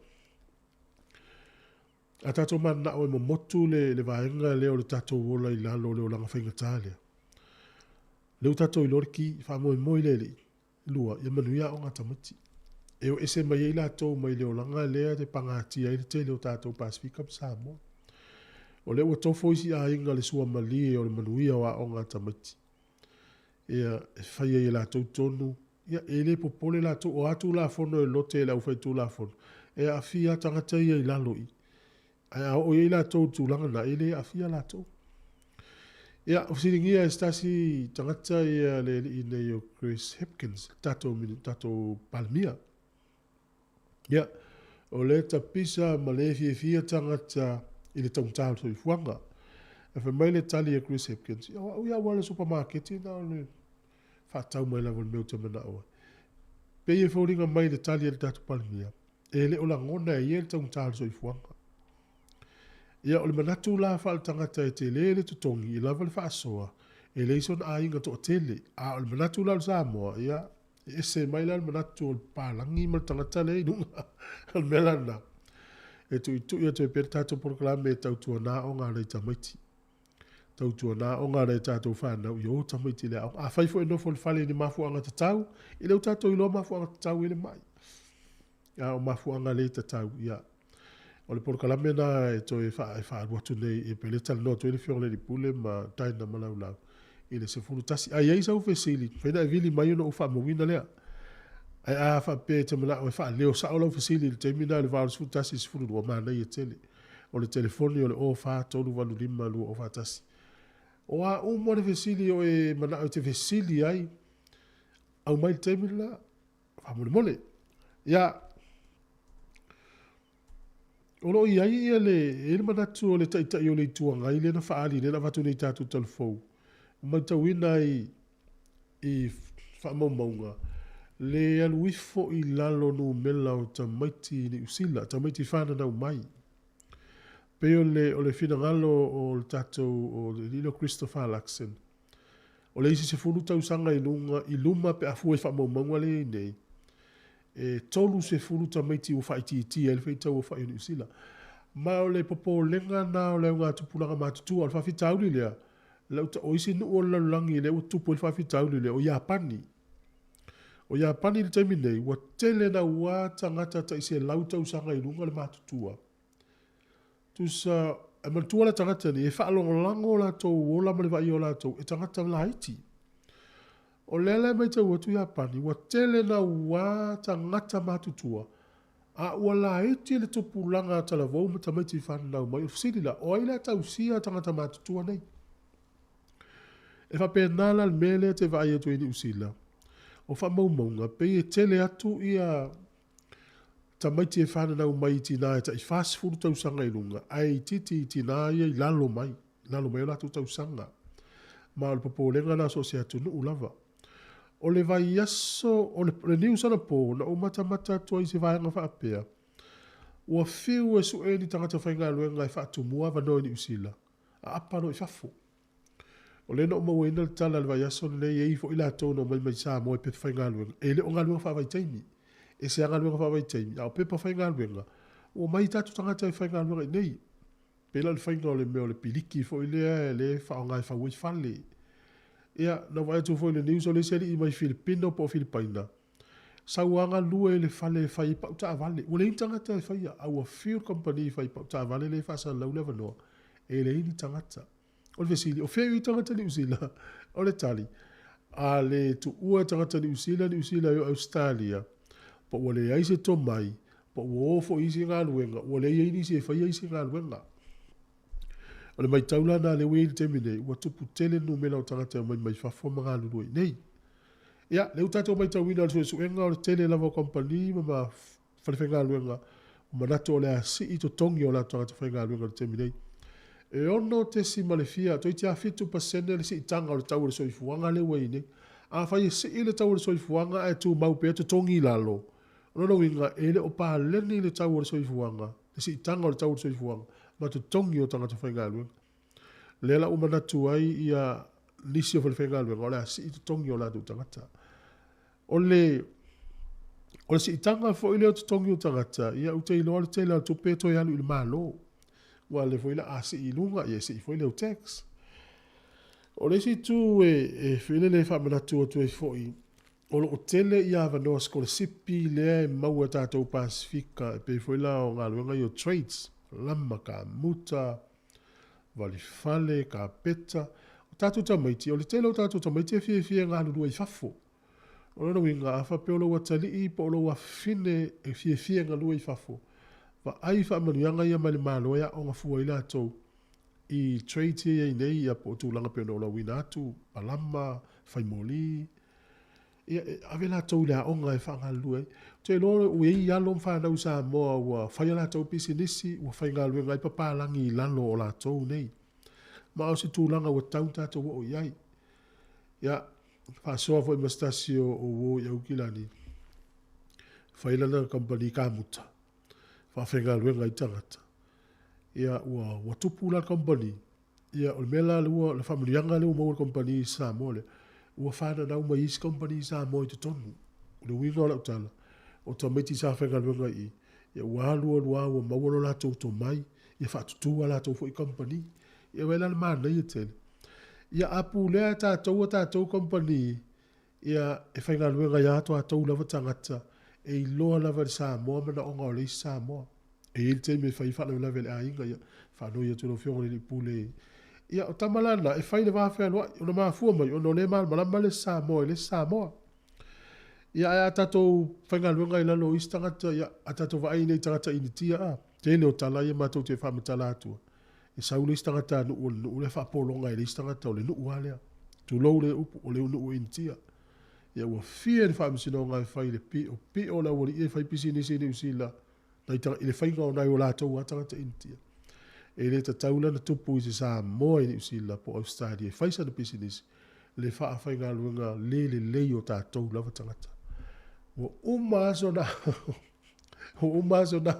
a tatou mananao e momotu le, le vaega lea o le tatou ola i lalo o le olaga faigata lea, lea ua tatou iloa le ki, faamoemoe i le Alii, Lua, ia manuia aoga a tamaiti. E o ese mai ai latou mai le olaga lea e pagatia ai le tele o tatou Pasefika ma Samoa. O lea ua tofo isi aiga le suamalie o le manuia o aoga a tamaiti. Ia, e fai ai e latou tonu, ia, e le popole latou, o a Tulafono e lote e le aufaitulafono, e aafia tagata ia i lalo i i. Ae a oo i ai latou i le tulaga lena, e le aafia latou. Ia, ua fesiligia e se tasi tagata ia le alii nei o Chris Hipkins, le tatou, tatou Palemia. Ia, o lea tapisa ma le fiafia tagata i le taugata o le soifuaga. Ae fai mai le tali a Chris Hipkins, ia o au ia ua alu i le supamaketi na o le faatau mai lava o le mea ou te manao ai. Pei e foliga mai le tali a le tatou Palemia, e le o lagona e ia le taugata o le soifuaga. Ia, o le manatu la faaletagata e tele le totogi, e lava le faasoa, e leai sona aiga toatele. A o le manatu la o le Samoa, ia, e ese mai la le manatu o le papalagi ma le tagata lea i luga. O le mea la lena, e tuitui atu ai pea le tatou polokalame e tautuana aoga a nai tamaiti. Tautuana aoga a nai tatou fanau ia o tamaiti i le aoga. Afai foi e nofo i le fale i ni mafuaaga tatau, e le o tatou iloa mafuaaga tatau e le mai. A o mafuaaga le tatau, ia, o le polokalame lena e toe faaalu atu nei, e pei o lea e talanoa atu ai le Afioga i le Alii Pule ma Dinah Malaulau i le 11. A i ai sau fesili, mafai ona e vili mai ona ou faamauina lea. Ae a faapea e te manao e faaleo sao lau fesili i le taimi lena i le va o le 11 i le 12, manaia tele. O le telefoni o le 04385 2041. O a uma le fesili o e manao e te fesili ai, aumai i le taimi lena. Faamolemole. Ia, o lo o i ai ia le, e i ai le manatu o le Taitai o le Itu Agai lea na faaali lea na avatu nei i tatou talavou, ua matauina ai i faamaumauga le alu ifo i lalo numera o tamaiti i Niu Sila, tamaiti fananau mai. Pei o le, o le finagalo o le tatou, o le alii lea o Christopher Luxon, O le isi 10 tausaga i luga, i luma pe a fua i faamaumauga lea e i ai nei, e 30 tamaiti ua faaitiitia ai le faitau aofai o Niu Sila. Ma o le popolega lena o le augatupulaga matutua. O le faafitauli lea, o isi nuu o le lalolagi lea ua tupu ai le faafitauli lea, o Iapani. O Iapani i le taimi nei, ua tele naua tagata tai 100 tausaga i luga le matutua. Tusa, e manatua la tagata nei, e faalagolago o latou ola ma le vaaia o latou e tagata laiti. O lea la e matau atu Iapani, ua tele naua tagata matutua, a ua laiti le tupulaga talavou ma tamaiti fananau mai. O le fesili la, o ai la e tausia tagata matutua nei? E faapena la le mea lea e te vaai atu ai i Niu Sila, o faamaumauga, pei e tele atu ia tamaiti e fananau mai i tinā e tai 40 tausaga i luga, ae itiiti i tinā ia i lalo mai, lalo mai o latou tausaga. Ma o le popolega lena so o se atunuu lava. O le vaiaso, o le, le news anapo, na ou matamata atu ai i se vaega faapea, ua fiu e sue ni tagata faigaluega e faatumua avanoa i Niu Sila, aapa loa i fafo. O lea na ou mauaina le tala i le vaiaso lenei, e i ai foi latou na omai mai Samoa i pepa faigaluega, e le o galuega faavaitaimi. E ese lava galuega faavaitaimi, a o pepa faigaluega, ua omai tatou tagata e faigaluega i inei. Pei la o le faiga o le mea o le piliki foi lea, lea e faaaoga e fau ai fale. Ia, na ou vaai atu foi i le news o le isi alii mai Filipino po o Filipaina, sau lava galue i le fale e fai ai pau taavale. Ua leai ni tagata e faia, a ua fiu le kamupani e fai pau taavale lea e faasalalau le avanoa, e leai ni tagata. O le fesili, o fea i tagata Niu Sila? O le tali, a le tuua e tagata Niu Sila Niu Sila e o Ausetalia, po ua leai se tomai, po ua o foi i isi galuega, ua leai ai nisi e faia isi galuega. O le matau la lena lea ua i ai i le taimi nei, ua tupu tele le numera o tagata e omai mai fafo ma galulue i inei. Ia, lea ua tatou matauina i le suesuega o le tele lava o kamupani ma falefaigaluega ua manatu o le a sii totogi o latou tagata faigaluega i le taimi nei. E ono tesi ma le fia, toeitiiti lava 7% le siitaga o le tau o le soifuaga lea ua i ai nei. Afai e sii le tau o le soifuaga ae tumau pea totogi i lalo, o lona uiga e le o paleni le tau o le soifuaga, le siitaga o le tau o le soifuaga ma totogi o tagata faigaluega. O lea la ua manatu ai ia nisi o falefaigaluega o le a sii totogi o latou tagata. O le o le siitaga foi lea o totogi o tagata, ia ou te iloa le tele lava o tupe e toe alu i le Malo. Aua o lea foi o le a sii i luga, ia e sii foi lea o tax. O le isi itu e e foi lele e faamanatu atu ai foi, o lo o tele ia avanoa sikolasipi lea e maua e tatou Pasefika e pei foi la o galuega ia o trades, lama, kamuta, valifale, kapeta. O tatou tamaiti, o le tele o tatou tamaiti e fiafia e galulue i fafo. O lona uiga, a faapea o lou atalii po o lou afafine e fiafia e galue i fafo, vaai faamanuiaga ia mai le Malo e aoga fua ai latou i trades ia e i ai nei ia po o tulaga pei ona ou lauina atu, palama, fai moli. Ia, e ave latou i le aoga e faagalulue ai. Ou te iloa ua i ai alo ma fanau i Samoa ua fai a latou pisinisi, ua faigaluega ai papalagi i lalo o latou nei. Ma o se tulaga ua tatau ona tatou oo i ai. Ia, faasoa foi ma se tasi o uo i Aukilani, fai lana kamupani kamuta, faafaigaluega ai tagata. Ia, ua, ua tupu la le kamupani, Ia, o le mea la lea ua, le faamanuiaga lea ua maua e le kamupani i Samoa lea, ua fananau mai isi kamupani i Samoa i totonu. O le uiga o lau tala, o tamaiti sa faigaluega i i, ia ua alu alu lava ua maua lo latou tomai, ia faatutu a latou foi kamupani. Ia vaai la i le manaia tele. Ia a pulea e tatou a tatou kamupani, ia e faigaluega ai a tatou lava tagata e iloa lava e le Samoa manaoga o le isi Samoa. E i ai le taimi e fai ai faalavelave a le aiga, ia, faanoi atu i lau Afioga i le Alii Pule. Ia, o tama la na, e fai le va fealuai, ona mafua mai ona o lea e malamalama le isi Samoa i le isi Samoa. Ia, ae a tatou faigaluega i lalo o isi tagata, ia, a tatou vaai nei i tagata Initia, a, tele o tala ia matou te faamatala atua. E sau le isi tagatanuu o le nuu lea faapologa e le isi tagata o le nuu lava lea. Tulou lea upu, o le nuu o Initia. Ia ua fia le faamasinoga e fai i le piopio o le aualii e fai pisinisi i Niu Sila nai i le faiga o nai o latou lava tagata Initia. E le tatau la ona tupu i se Samoa i Niu Sila po o Ausetalia e fai sana pisinisi le faafaigaluega le lelei o tatou lava tagata. Ua uma aso na Ua uma aso na,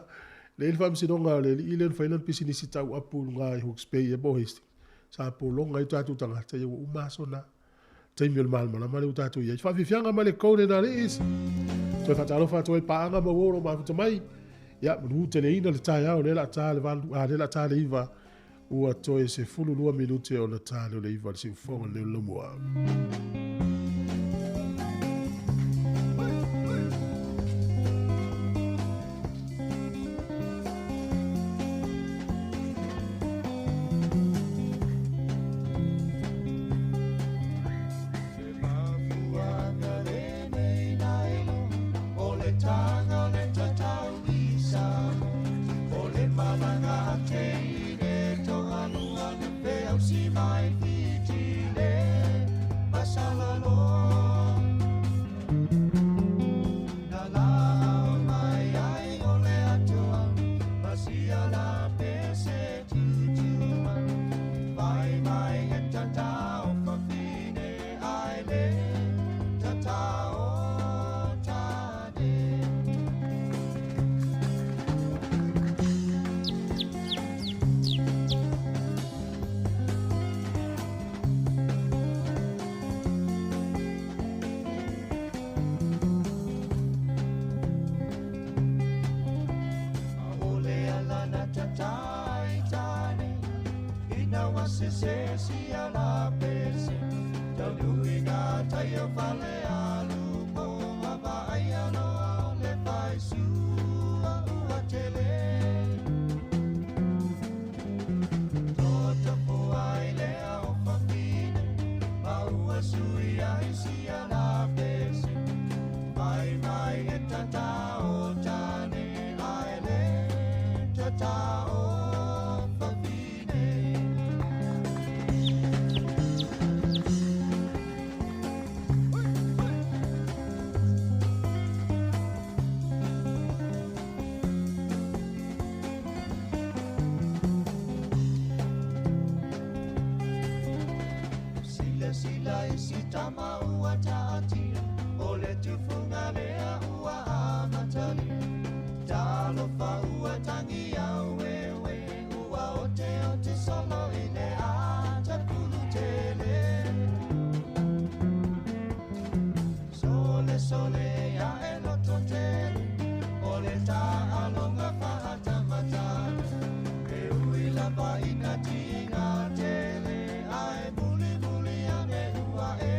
leai le faamasinoga a le alii lea na fai lana pisinisi tau apu i luga i Hawke's Bay ea po o Hastings. Sa pologa ai tatou tagata, ia ua uma aso na. Taimi o le malamalama lea ua tatou i ai. Faafiafiaga mai le Golden Aliis. Toe faatalofa atu ai paaga ma uo o lo o mafuta mai. Ia, manuia teleina le taeao lea o le a ta le valu, a lea o le a ta le iva. Ua toe 12 minute ona ta lea o le iva i le siufofoga o le Laumua. ai o fale alu po ma vaai aloa o le faisua ua tele. Totofu ai lea o fafine ma ua sui ai sia la pese. Mai mai e tata o tane ai le tata o fafine. Sila sila i si tama ua taatia, o le tufunga lea ua amatalia. Talofa ua tangi au ewe, ua ote ote solo i le ata kulu tele. Sole sole ia e loto tele, o le ta alonga fahatamatana. E ui lava ina tinga tele, ae muli muli ane ua e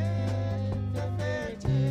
fefete.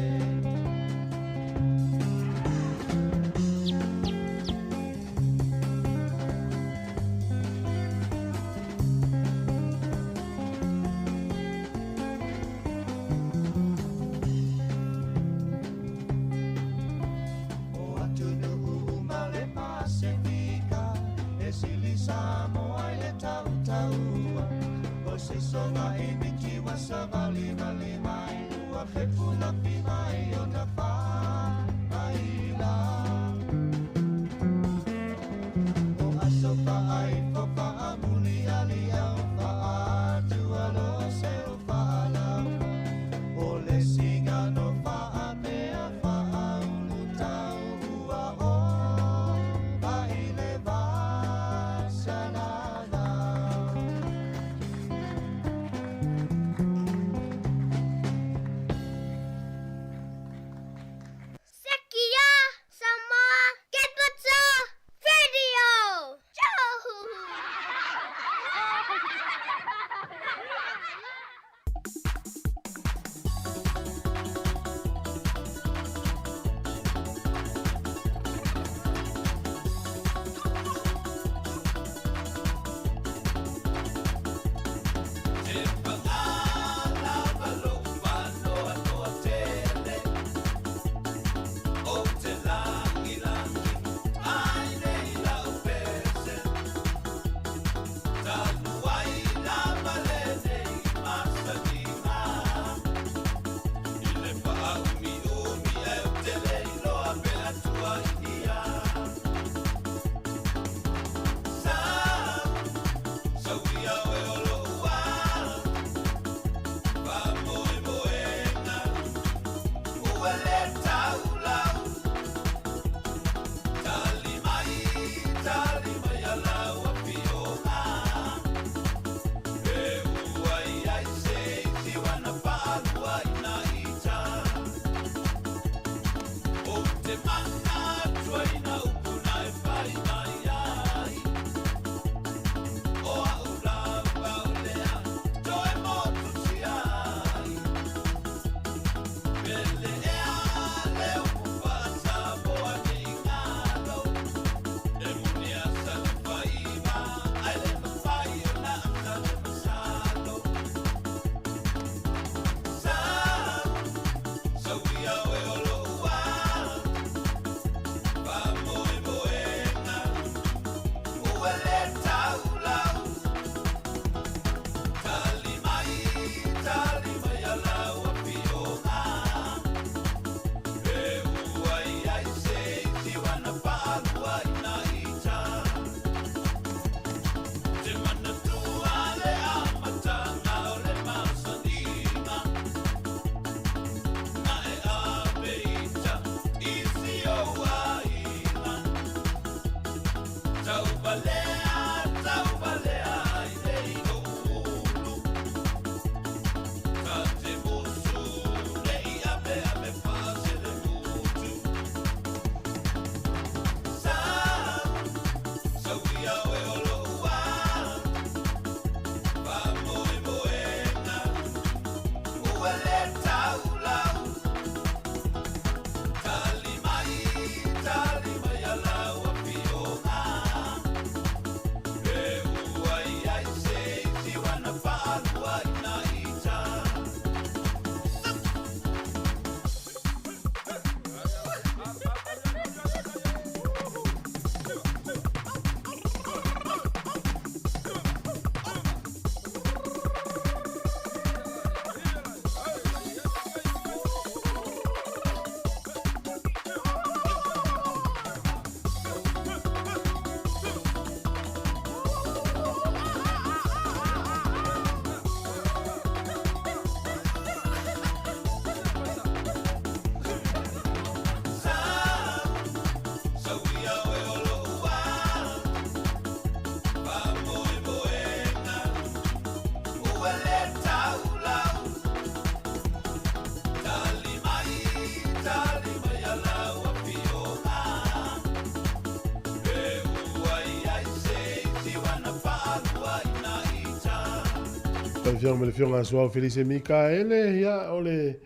Lau Afioga ma le Afioga ia Suao Felise Mikaele, ia, o le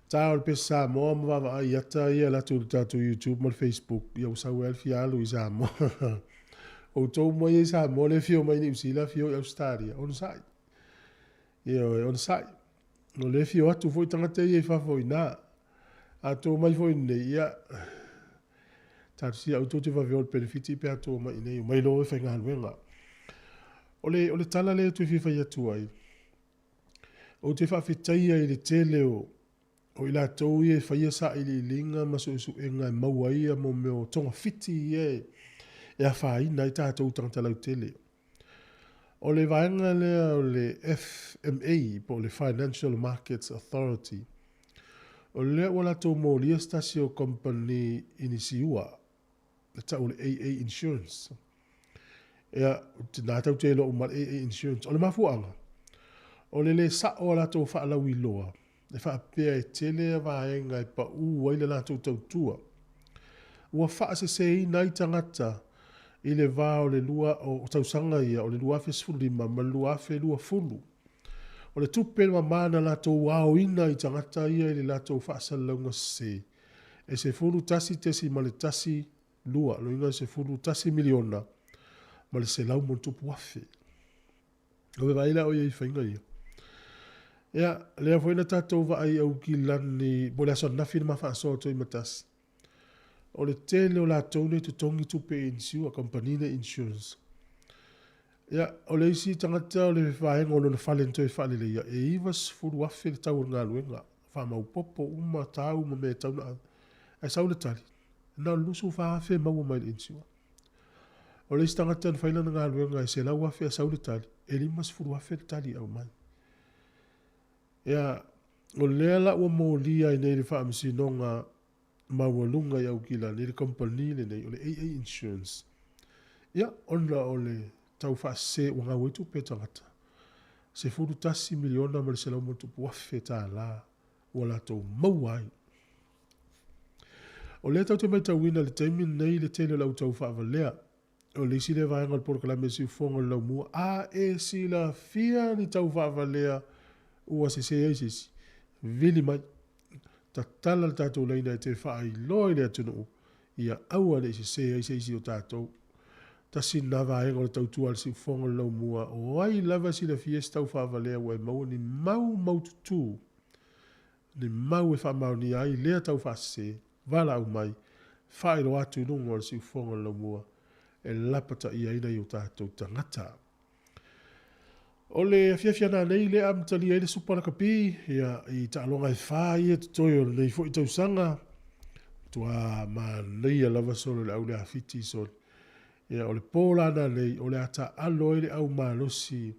ta o le Pese Samoa ma vaavaai i ata ia alu atu i le tatou YouTube ma le Facebook, ia ua sau ai lava le fia alu i Samoa. Outou uma ia i Samoa lea e afio mai i Niu Sila, afio i Ausetalia, onosai. Ioe, onosai. O lea e afio atu foi tagata ia i fafo i ina. A outou omai foi i inei, ia, talosia outou te vave o i le penefiti pe a outou omai i inei, omai loa e faigaluega. O le, o le tala lea ou te fia fai atu ai, ou te faafetaia i le tele o, o i latou ia e faia sailiiliga ma suesuega e maua ai ia mea o togafiti ia e, e afaina ai tatou tagata lautele. O le vaega lea o le FMA po o le Financial Markets Authority, o lea ua latou molia se tasi o kamupani inisiua e tau o le AA Insurance. Ia, na tatou te iloa uma le AA Insurance. O le mafuaaga, o le le sa'o o a latou faalauiloa e faapea e tele vaega e pau ai le latou tautua. Ua faaseseina ai tagata i le va o le lua o tausaga ia o le 2015 ma le 2020. O le tupe mama na latou aoina i tagata ia i le latou faasalalauga sese e 11.12, lona uiga e 11 miliona ma le selau ma ona tupu afe. Ua vaai la oe i faiga ia. Ia, lea foi na tatou vaai i Aukilani, po o le aso ananafi na ma faasoa atu ai ma tasi. O le tele o latou nei totogi tupe i insure, kamupani nei insurance. Ia, o le isi tagata o le vaega o lona fale na toe faaleleia, e $90,000 le tau o le galuega. Faamaopoopo uma tau ma mea e tatau ona ave. Ae sau le tali, na o le $24,000 e maua mai le insure. O le isi tagata na fai lana galuega e $100,000 ae sau le tali, e $50,000 le tali e aumai. Ia, o lea la ua molia ai nei le Faamasinoga Maualuga i Aukilani i le kamupani lenei o le AA Insurance, ia, ona o le tau faasese ua gau ai tupe a tagata, $11 miliona ma le selau ma ona tupu afe tala ua latou maua ai. O lea tatou te matauina i le taimi lenei le tele o le au taufaavalea. O le isi lea vaega o le polokalame siufofoga o le laumua, a e silafia ni taufaavalea ua sese ai se isi, vili mai, tatala le tatou laina e te faailoa i le atunuu ia aua ne i sese ai se isi o tatou. Tasi lena vaega o le tautua a le siufofoga o le laumua, o ai lava e silafia se taufaavalea ua e maua ni mau maututū Ni mau e faamaonia ai lea tau faasese, valaau mai, faailoa atu i luga o le siufofoga o le laumua e lapataia ai nai o tatou tagata. O le afiafi a nanei lea amatalia ai le Supa Lakapi, ia, i taaloga e fa ia totoe o lenei foi tausaga. Matua manaia lava solo le au le afiti solo. Ia, o le pō la nanei, o le a taalo ai le au malosi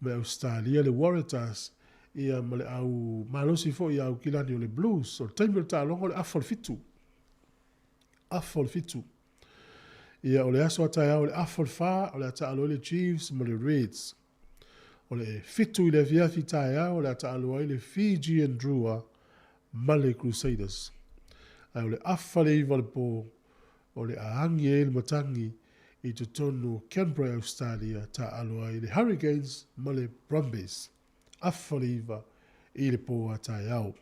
mai Ausetalia, le Waratahs, ia ma le au malosi foi a Aukilani o le Blues. O le taimi o le taaloga o le afa o le fitu. Afa o le fitu. Ia, o le aso a taeao o le afa o le fa, o le a taalo ai le Chiefs ma le Reds. O le fitu i le afiafi taeao, o le a taalo ai le Fijian Drua ma le Crusaders. Ae o le afa le iva le pō, o le a agi ai le matagi i totonu o Canberra i Ausetalia, taalo ai le Hurricanes ma le Brumbies. Afa le iva i le pō a taeao.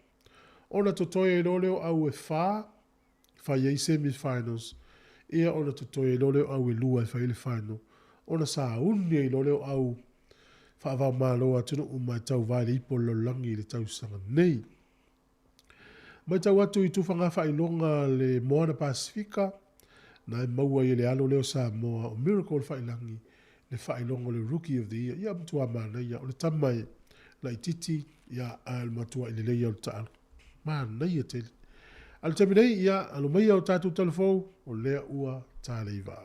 Ona totoe ai loa lea o au e whā, whai ai semi-finals, ia ona totoe ai loa lea o au e lua e whai ai le final. Ona sauni ai loa lea o au faava-o-Malo a atunuu uma e tauva i le ipu o le lalolagi i le tausaga nei. Matau atu i tufaga faailoga a le Moana Pasifika, na e maua ai e le alo lea o Samoa o Miracle Faiilagi le faailoga o le Rookie of the Year. Ia matua manaia, o le tama e laitiiti, ia ae o le matuai lelei ia o le taalo. Manaia tele. A o le taimi nei, ia alo maia o tatou talafou, o lea ua taleiva.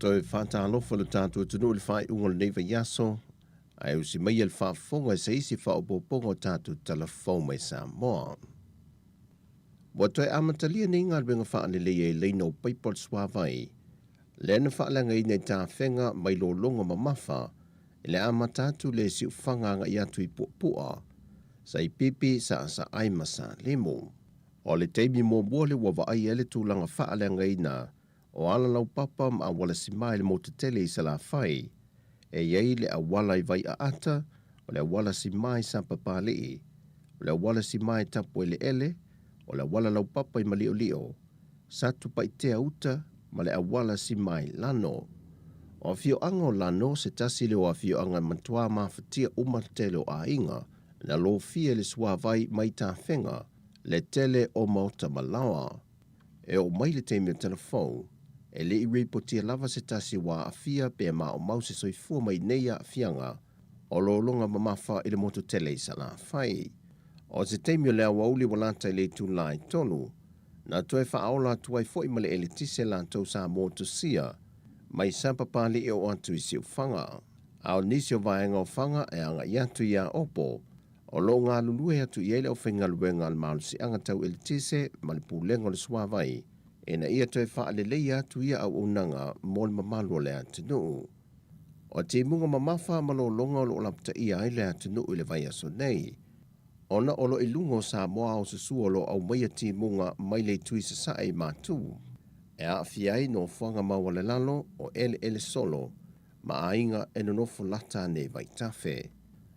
Toe faatalofa lo tatou atunuu i le faaiuga o lenei vaiaso, ae usi maia le faafofoga i se isi faaopoopoga o tatou tala fou mai Samoa. Ua toe amatalia nei galuega faaleleia i laina o paipa o le suavai, lea na faaleagaina i tafega mai lologa mamafa i le amata atu le siufaga agai atu i Puapua, Saipipi, Saasaai ma Salemu. O le taimi muamua lea ua vaaia ai le tulaga faaleagaina O ala laupapa ma auala simā i le motu tele i Salafai. E i ai le auala i Vaiaata, o le auala simā i Sapapalii, o le auala simā i Tapueleele, o le auala laupapa i Maliolio, Satupaitea uta ma le auala simā i Lano. O afioaga o Lano se tasi lea o afioaga e matuā mafatia uma le tele o aiga na lofia i le suavai mai tafega le tele o maota ma laoa. E oo mai le taimi o Talafou, e le i ripotia lava se tasi ua aafia pe maumau se soifua mai nei aafiaga o lologa mamafa i le motu tele i Salafai. O se taimi o le aoauli ua lata i le itula e tolu, na toe faaola atu ai foi ma le eletise latou sa motusia mai Sapapalii oo atu i Siufaga. A o nisi o vaega o Faga e agai atu i Aopo, O lo o galulue atu i ai le aufaigaluega a le Malosiaga Tau Eletise ma le Pulega o le Suavai ina ia toe faaleleia atu ia auaunaga mo le mamalu o le atunuu. O timuga mamafa ma lologa o lo o lapataia ai le atunuu i le vaiaso nei, ona o lo o i luga o Samoa ao susua o lo o aumaia timuga mai le itu i sasae i Matu, e aafia ai nofoaga maualalalo o eleele solo ma aiga e nonofo lata ane i Vaitafe.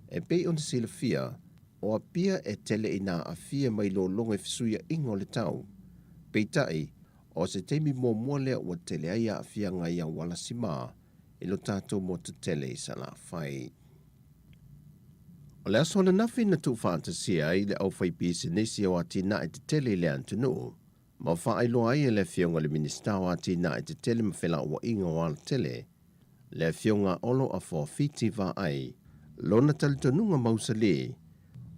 E pei ona silafia, o Apia e tele ina aafia mai lologa i fesuiaiga o le tau. Peitai, o se taimi muamua lea ua tele ai aafiaga i auala simā i lo tatou motu tele i Salafai. O le aso ananafi na tuufaatasia ai le aufaipisinisi o atinae tetele i le atunuu, ma faailoa ai e le Afioga i le Minisita o Atinae Tetele ma Felauaiga o Alatele, le Afioga Olo Afoafiti Vaai, lona talitonuga mausali,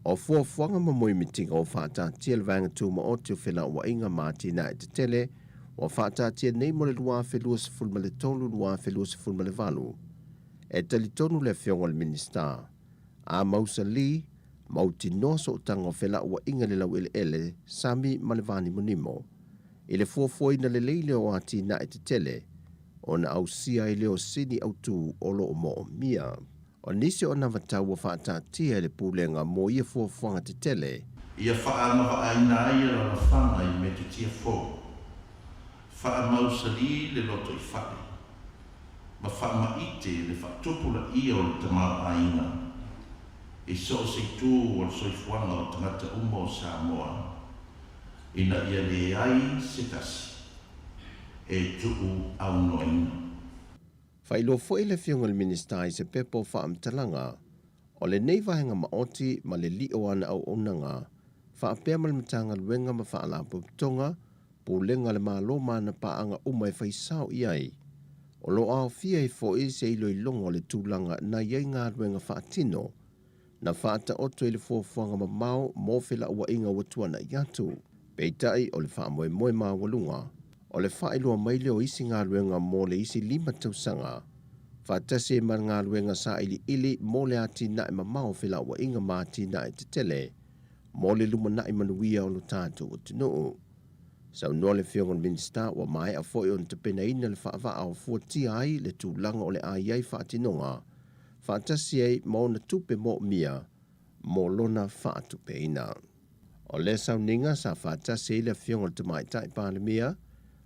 o fuafuaga ma moemitiga ua faataatia le Vaega Tumaoti o Felauaiga ma Atinae Tetele ua faataatia nei mo le 2023-2028. E talitonu le Afioga i le Minisita, a mausali, mautinoa sootaga o felauaiga i le laueleele, sami ma le vanimonimo. I le fuafuaina lelei lea o atinae tetele, ona ausia ai lea o sini autu o lo o moomia. O nisi o anavatau ua faataatia e le Pulega mo ia fuafuaga tetele. Ia faaagavaaina ai alalafaga i metotia fou, faamausalī le lotoifale, ma faamaite le faatupulaia o le tamaoaiga i so o se itu o le soifuaga o tagata uma o Samoa, ina ia leai se tasi e tuu aunoaina. Faailoa foi le Afioga i le Minisita i se pepa o faamatalaga o lenei vaega maoti ma le lio o ana auaunaga faapea ma le Matagaluega ma Faalapotopotoga, Pulega a le Malo ma ana paaga uma e fai sao i ai. O lo o aofia ai foi se iloiloga o le tulaga na i ai galuega faatino na faataoto i le fuafuaga mamao mo felauaiga ua tuanai atu. Peitai, o le faamoemoe maualuga, o le faailoa mai lea o isi galuega mo le isi lima tausaga, faatasi ai ma le galuega sailiili mo le atinae mamao o felauaiga ma atinae tetele mo le lumanai manuia o lo tatou atunuu. Saunoa le Afioga i le Minisita ua maea foi ona tapenaina le faavaa o fuatia ai le tulaga o le a i ai faatinoga faatasi ai ma ona tupe moomia mo lona faatupeina. O lea sauniga sa faatasi ai le Afioga i le Tamaitai Palemia,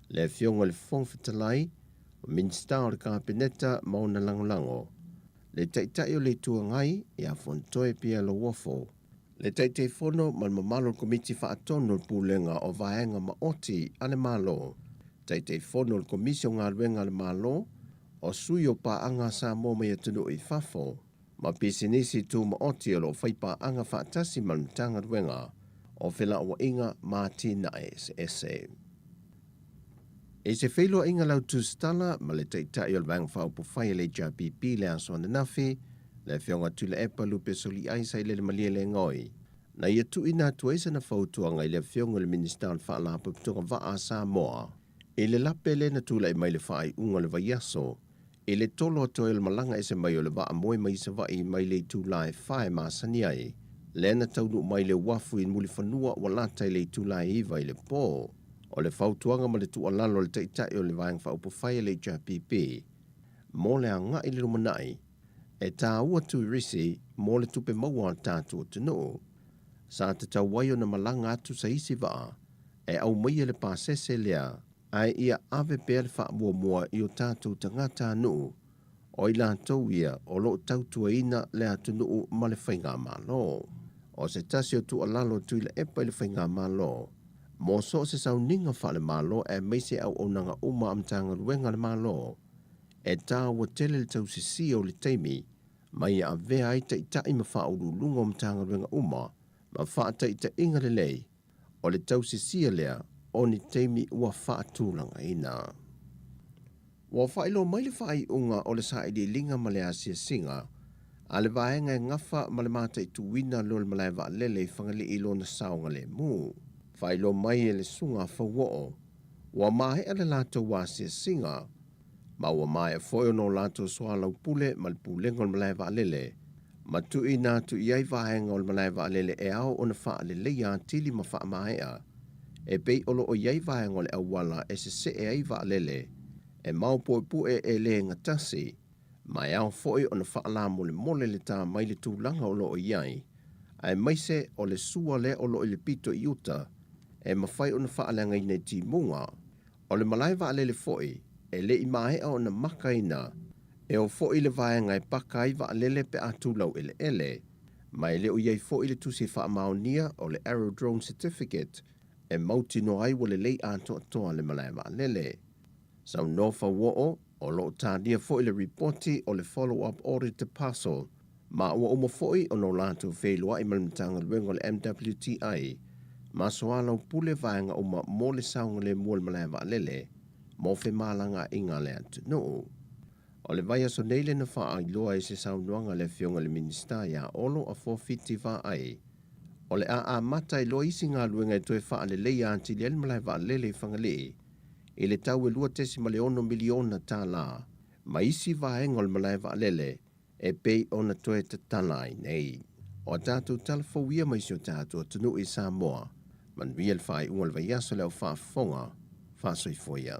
le Afioga i le Fofoga Fetalai, o Minisita o le Kapeneta ma ona lagolago, le Taitai o le Itu Agai ia Fonotoe Pierre Lauofo, le Taitaifono ma le mamalu o le Komiti Faatonu o le Pulega o Vaega Maoti a le Malo, Taitaifono o le Komisi o Galuega a le Malo, o sui o paaga a Samoa mai atunuu i fafo, ma pisinisi tumaoti o lo o fai paaga faatasi ma le Matagaluega o Felauaiga ma Atinae Eseese. I se feiloaiga lautusitala ma le Taitai o le Vaega Faaupufai a le HRPP i le aso ananafi, le Afioga Tuilaepa Lupe Soliai Sailele Malielegaoi, na ia tuuina atu ai sana fautuaga i le Afioga i le Minisita o le Faalapotopotoga Vaa a Samoa, I le lape lea na tulai mai le faaiuga o le vaiaso, i le tolo atu ai o le malaga ese mai o le vaa moe mai Savaii mai le itula e fa e masani ai, lea na taunuu mai le uafu i Mulifanua ua lata i le itula e iva i le po. O le fautuaga ma le tuualalo a le Taitai o le Vaega Faaupufai a le HRPP mo le agai i le lumanai, e taua turisi mo le tupe maua a le tatou atunuu. Sa tatau ai ona malaga atu sa isi vaa e aumaia le pasese lea. ae ia ave pea le faamuamua i o tatou tagatanuu, o i latou ia o lo o tautuaina le atunuu ma le faigamalo. O se tasi o tuualalo a Tuilaepa i le faigamalo, mo so o se sauniga faale-Malo aemaise auaunaga uma a Matagaluega a le Malo, e taua tele le tausisia o le taimi ma ia avea ai taitai ma faauluuluga o Matagaluega uma ma faataitaiga lelei o le tausisia lea o ni taimi ua faatulagaina. Ua faailoa mai le faaiuga o le sailiiliga ma le asiasiga a le vaega e gafa ma le mataituina lea o le malae vaalele i Fagalii i lona saogalemu. Faailoa mai e le Susuga a Fauoo, ua maea le latou asiasiga ma ua maea foi ona o latou soalaupule ma le Pulega o le Malae Vaalele ma tuuina atu i ai vaega o le malae vaalele e ao ona faaleleia atili ma faamaea e pei o lo o i ai vaega o le auala e sesee ai vaalele e maopuepue e le gatasi ma e ao foi ona faalamolemole le tā mai le tulaga o lo o i ai aemaise o le sua lea o lo o i le pito i uta e mafai ona faaleagaina i timuga. O le malae vaalele foi, e le i maea ona makaina, e oo foi i le vaega e paka ai vaalele pe a tu laueleele, ma e le o i ai foi le tusi faamaonia o le Aerodrome Certificate e mautinoa ai ua lelei atoatoa le malae vaalele. Saunoa Fauoo, o lo o talia foi le ripoti o le Follow-up Audit to Parcel, ma ua uma foi ona o latou feiloai ma le Matagaluega o le MWTI ma soalaupule vaega uma mo le saogalemu o le malae vaalele mo femalagaaiga a le atunuu. O le vaiaso nei lea na faailoa ai se saunoaga a le Afioga i le Minisita ia Olo Afoa Fiti Vaai, o le a amata ai loa isi galuega e toe faaleleia atili ai le malae vaalele i Fagalii i le tau e $2.6 miliona ma isi vaega o le malae vaalele e pei ona toe tatala ai nei. O a tatou tala fou ia mai si o tatou atunuu i Samoa. Manuia le faaiuga o le vaiaso le au faafofoga. Faasoifua ia.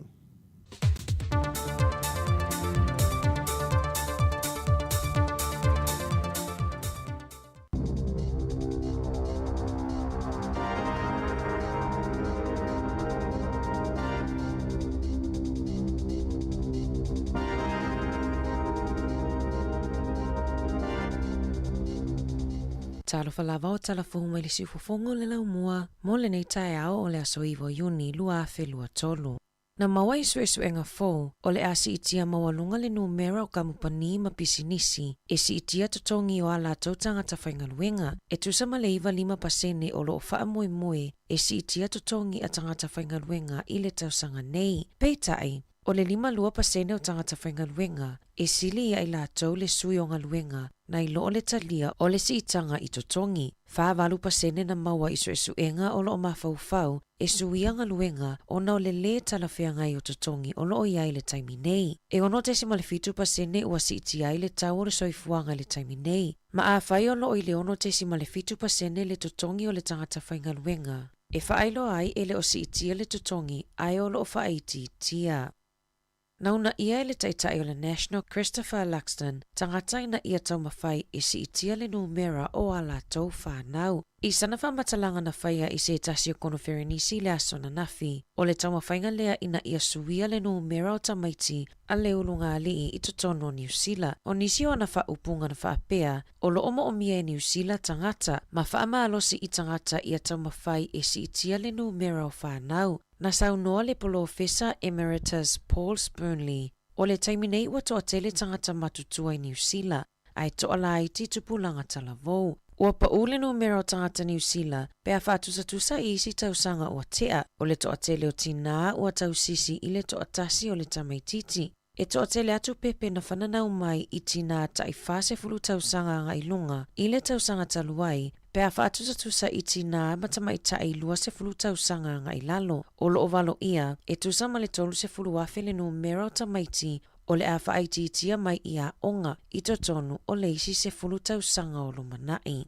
Talofa lava o tala fou mai le siufofoga o le laumua mo lenei taeao o le aso 9 o Iuni 2023. Na maua i suesuega fou, o le a siitia maualuga le numera o kamupani ma pisinisi e siitia totogi o a latou tagata faigaluega, e tusa ma le 95 pasene o lo o faamoemoe e siitia totogi a tagata faigaluega i le tausaga nei. Peitai, o le 52 pasene o tagata faigaluega e sili ia i latou le sui o galuega nai lo o le talia o le siitaga i totogi. 48 pasene na maua i suesuega o lo o mafaufau e suia galuega ona o le lē talafeagai o totogi o lo o i ai i le taimi nei. E 6.7 pasene ua siitia ai le tau o le soifuaga i le taimi nei, ma afai o lo o i le 6.7 pasene le totogi o le tagata faigaluega, e faailoa ai e le o siitia le totogi ae o lo o faaitiitia. Na uunaia e le Taitai o le National Christopher Luxon tagata ina ia taumafai e siitia le numera o a latou fanau. I sana faamatalaga na faia i se tasi o konoferenisi i le aso ananafi, o le taumafaiga lea ina ia suia le numera o tamaiti a le ulugalii i totonu o Niu Sila. O nisi o ana faaupuga na faapea, o lo o moomia e Niu Sila tagata ma faamalosi i tagata ia taumafai e siitia le numera o fanau. Na saunoa le Polofesa Emeritus Paul Spoonley, o le taimi nei ua toatele tagata matutua i Niu Sila, ae toalaiti tupulaga talavou. Ua pau le numera o tagata Niu Sila pe a faatusatusa i isi tausaga ua tea, o le toatele o tinā ua tausisi i le toatasi o le tamaititi. E toatele atu pepe na fananau mai i tinā tai 40 tausaga agai i luga i le tausaga talu ai, pe a faatusatusa i tinā ma tamaitai 20 tausaga agai i lalo. O lo o valoia, e tusa ma le 30,000 le numera o tamaiti o le a faaitiitia mai i aoga i totonu o le isi 10 tausaga o lumanai.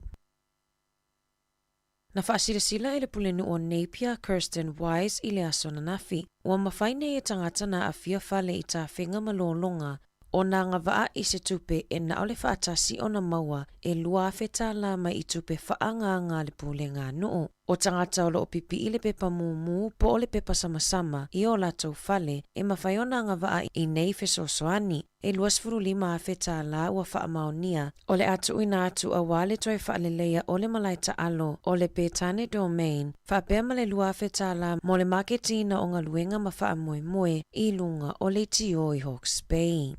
Na faasilasila e le Pulenuu o Napier, Kirsten Wise i le aso ananafi, ua mafai nei e tagata na aafia fale i tafega ma lologa ona agavaa i se tupe e na o le faatasi ona maua e $2,000 mai i tupe faaagaaga a le pulega a nuu. O tagata o lo o pipii le pepa mumu po o le pepa samasama i o latou fale e mafai ona agavaa i nei fesoasoani. E $25,000 ua faamaonia o le a tuuina atu aua le toe faaleleia o le malae taalo o le Petane Domain faapea ma le $2,000 mo le maketiina o galuega ma faamoemoe i luga o leitio i Hawke's Bay.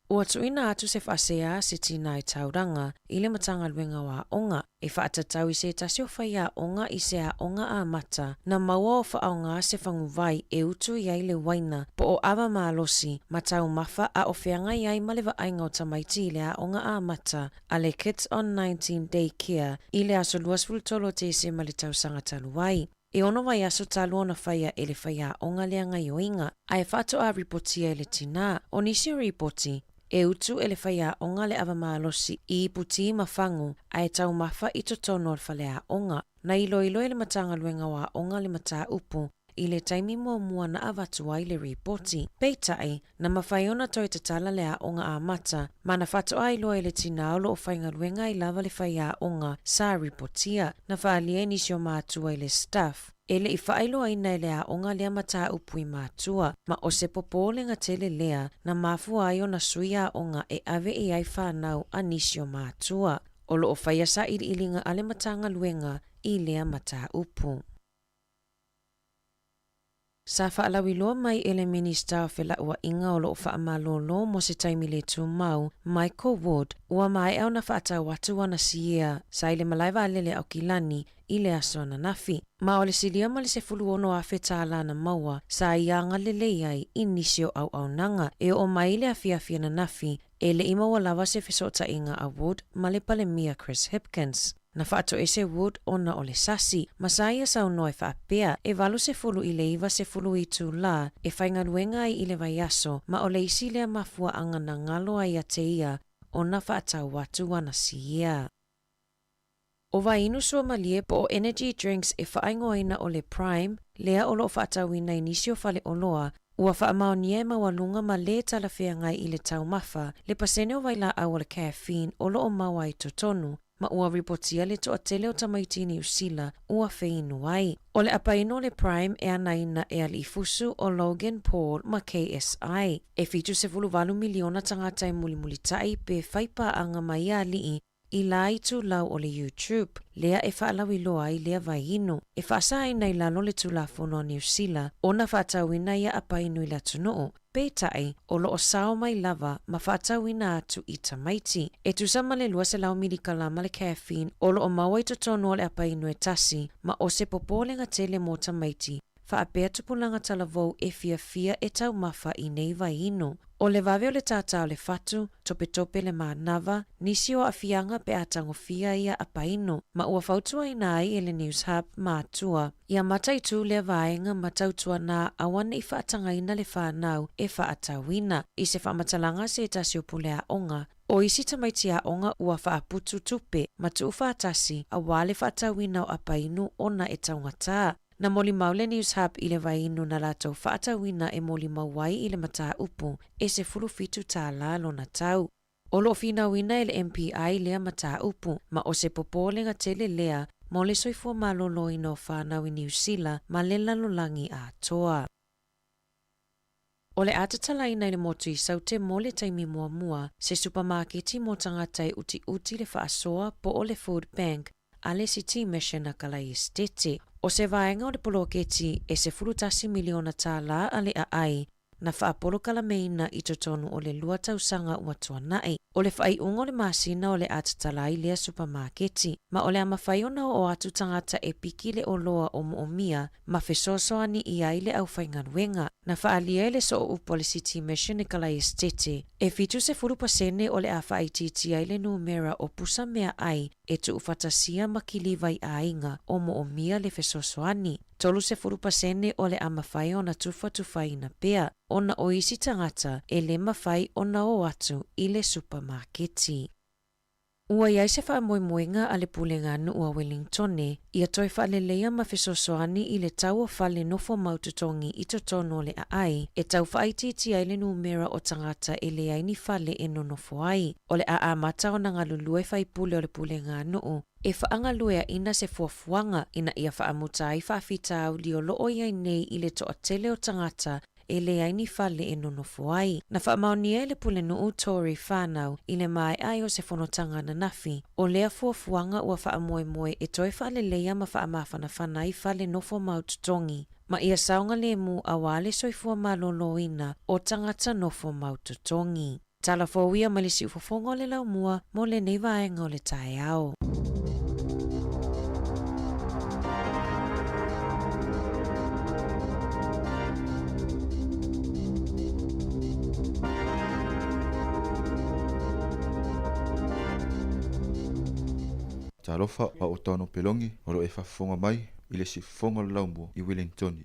Ua tuuina atu se faasea a se tina i Tauranga i le Matagaluega o Aoga e faatatau i se tasi o faiaoga i se aoga amata na maua o faaaoga se faguvai e utu i ai le uaina po o ava malosi ma taumafa a o feagai ai ma le vaaiga o tamaiti i le aoga amata a le Kids on 19 Day Care i le aso 23 o Tesema le tausaga talu ai. E ono vaiaso talu ona faia e le faiaoga lea gaioiga, ae faatoa ripotia e le tinā. O nisi o ripoti, e utu e le faiaoga le ava malosi i ipu-tī ma fagu ae taumafa i totonu o le faleaoga. Na iloilo e le Matagaluega o Aoga le mataupu i le taimi muamua na avatu ai le ripoti. Peitai, na mafai ona toe tatala le aoga amata ma na faatoa iloa e le tinā o lo o faigaluega ai lava le faiaoga sa ripotia. Na faaalia e nisi o matua i le staff e le i faailoaina e le aoga lea mataupu i matua, ma o se popolega tele lea na mafua ai ona sui aoga e ave i ai fanau a nisi o matua. O lo o faia sailiiliga a le Matagaluega i lea mataupu. Sa faalauiloa mai e le Minisita o Felauaiga o lo o faamalolo mo se taimi le tumau, Michael Wood, ua maea ona faatau atu ana siea sa i le malae vaalele a Aukilani i le aso ananafi. Ma o le silia ma le $16,000 na maua sa ia agalelei ai i nisi o auaunaga e oo mai i le afiafi ananafi e le i maua lava se fesootaiga a Wood ma le Palemia Chris Hipkins. Na faatoese Wood ona o le sasi, ma sa ia saunoa e faapea, e 80 i le 90 itulā e faigaluega ai i le vaiaso, ma o le isi lea mafuaaga na galo ai ia te ia ona faatau atu ana siea. O vainu suamalie po o energy drinks e faaigoaina o le Prime, lea o lo o faatauina i nisi o faleoloa, ua faamaonia e maualuga ma lē talafeagai i le taumafa le pasene o vailaau o le caffeine o lo o maua i totonu, ma ua ripotia le toatele o tamaiti i Niu Sila ua feinu ai. O le apainu o le Prime e anaina e aliifusu o Logan Paul ma KSI. E 78 miliona tagata e mulimulitai pe fai paaga ma ia alii i la itulau o le YouTube, lea e faalauiloa ai lea vainu. E faasaina i lalo le Tulafono a Niu Sila ona faatauina ia apainu i le atunuu, peitai, o lo o sao mai lava ma faatauina atu i tamaiti. E tusa ma le 200 milikalama le caffeine o lo o maua i totonu o le apainu e tasi, ma o se popolega tele mo tamaiti, faapea tupulaga talavou e fiafia e taumafa i nei vainu. O le vave o le tātā o le fatu, topetope le manava, nisi o aafiaga pe a tagofia ia apainu, ma ua fautuaina ai e le Newshub matua ia mataitū lea vaega ma tautuana aua ne i faatagaina le fanau e faatauina. I se faamatalaga a se tasi o pule aoga, o isi tamaiti aoga ua faaputu tupe ma tuufaatasi aua le faatauina o apainu ona e taugatā. Na molimau le Newshub i le vainu na latou faatauina e molimau ai i le mataupu e $17 lona tau. O lo o finauina e le MPI lea mataupu, ma o se popolega tele lea mo le soifua maloloina o fanau i Niu Sila ma le lalolagi atoa. O le a tatalaina i le motu i Saute mo le taimi muamua se supamaketi mo tagata e utiuti le faasoa po o le food bank a le City Mission a Kalaesetete. O se vaega o le poloketi e $11 miliona a le aai na faapolokalameina i totonu o le lua tausaga ua tuanai. O le faaiuga o le masina o le a tatala ai lea supamaketi, ma o le a mafai ona oo atu tagata e piki le oloa o moomia ma fesoasoani i ai le aufaigaluega. Na faaalia e le sooupu a le City Mission e Kalaesetete, e 70% o le a faaitiitia ai le numera o pusa meaai e tuufaatasia ma kiliva i aiga o moomia le fesoasoani. 30% o le a mafai ona tufatufaina pea ona o isi tagata e le mafai ona o atu i le supamaketi. Ua i ai se faamoemoega a le Puleganuu a Welingtone ia toe faaleleia ma fesoasoani i le tau o fale nofo mau totogi i totonu o le aai e tau faaitiitia ai le numera o tagata e leai ni fale e nonofo ai. O le a amata ona galulue faipule o le Puleganuu e faagalueaina se fuafuaga ina ia faamuta ai faafitauli o loo i ai nei i le toatele o tagata e leai ni fale e nonofo ai. Na faamaonia e le Pulenuu Tory Whanau i le maea ai o se fonotaga ananafi, o lea fuafuaga ua faamoemoe e toe faaleleia ma faamafanafana ai fale nofo mau totogi, ma ia saogalemu auā le soifua malōlōina o tagata nofo mau totogi. Tala fou ia mai le siufofoga o le laumua mo lenei vaega o le taeao. Talofa a o Tano Pelongi o lo e faafofoga mai i le siufofoga o le laumua i Wellingtoni.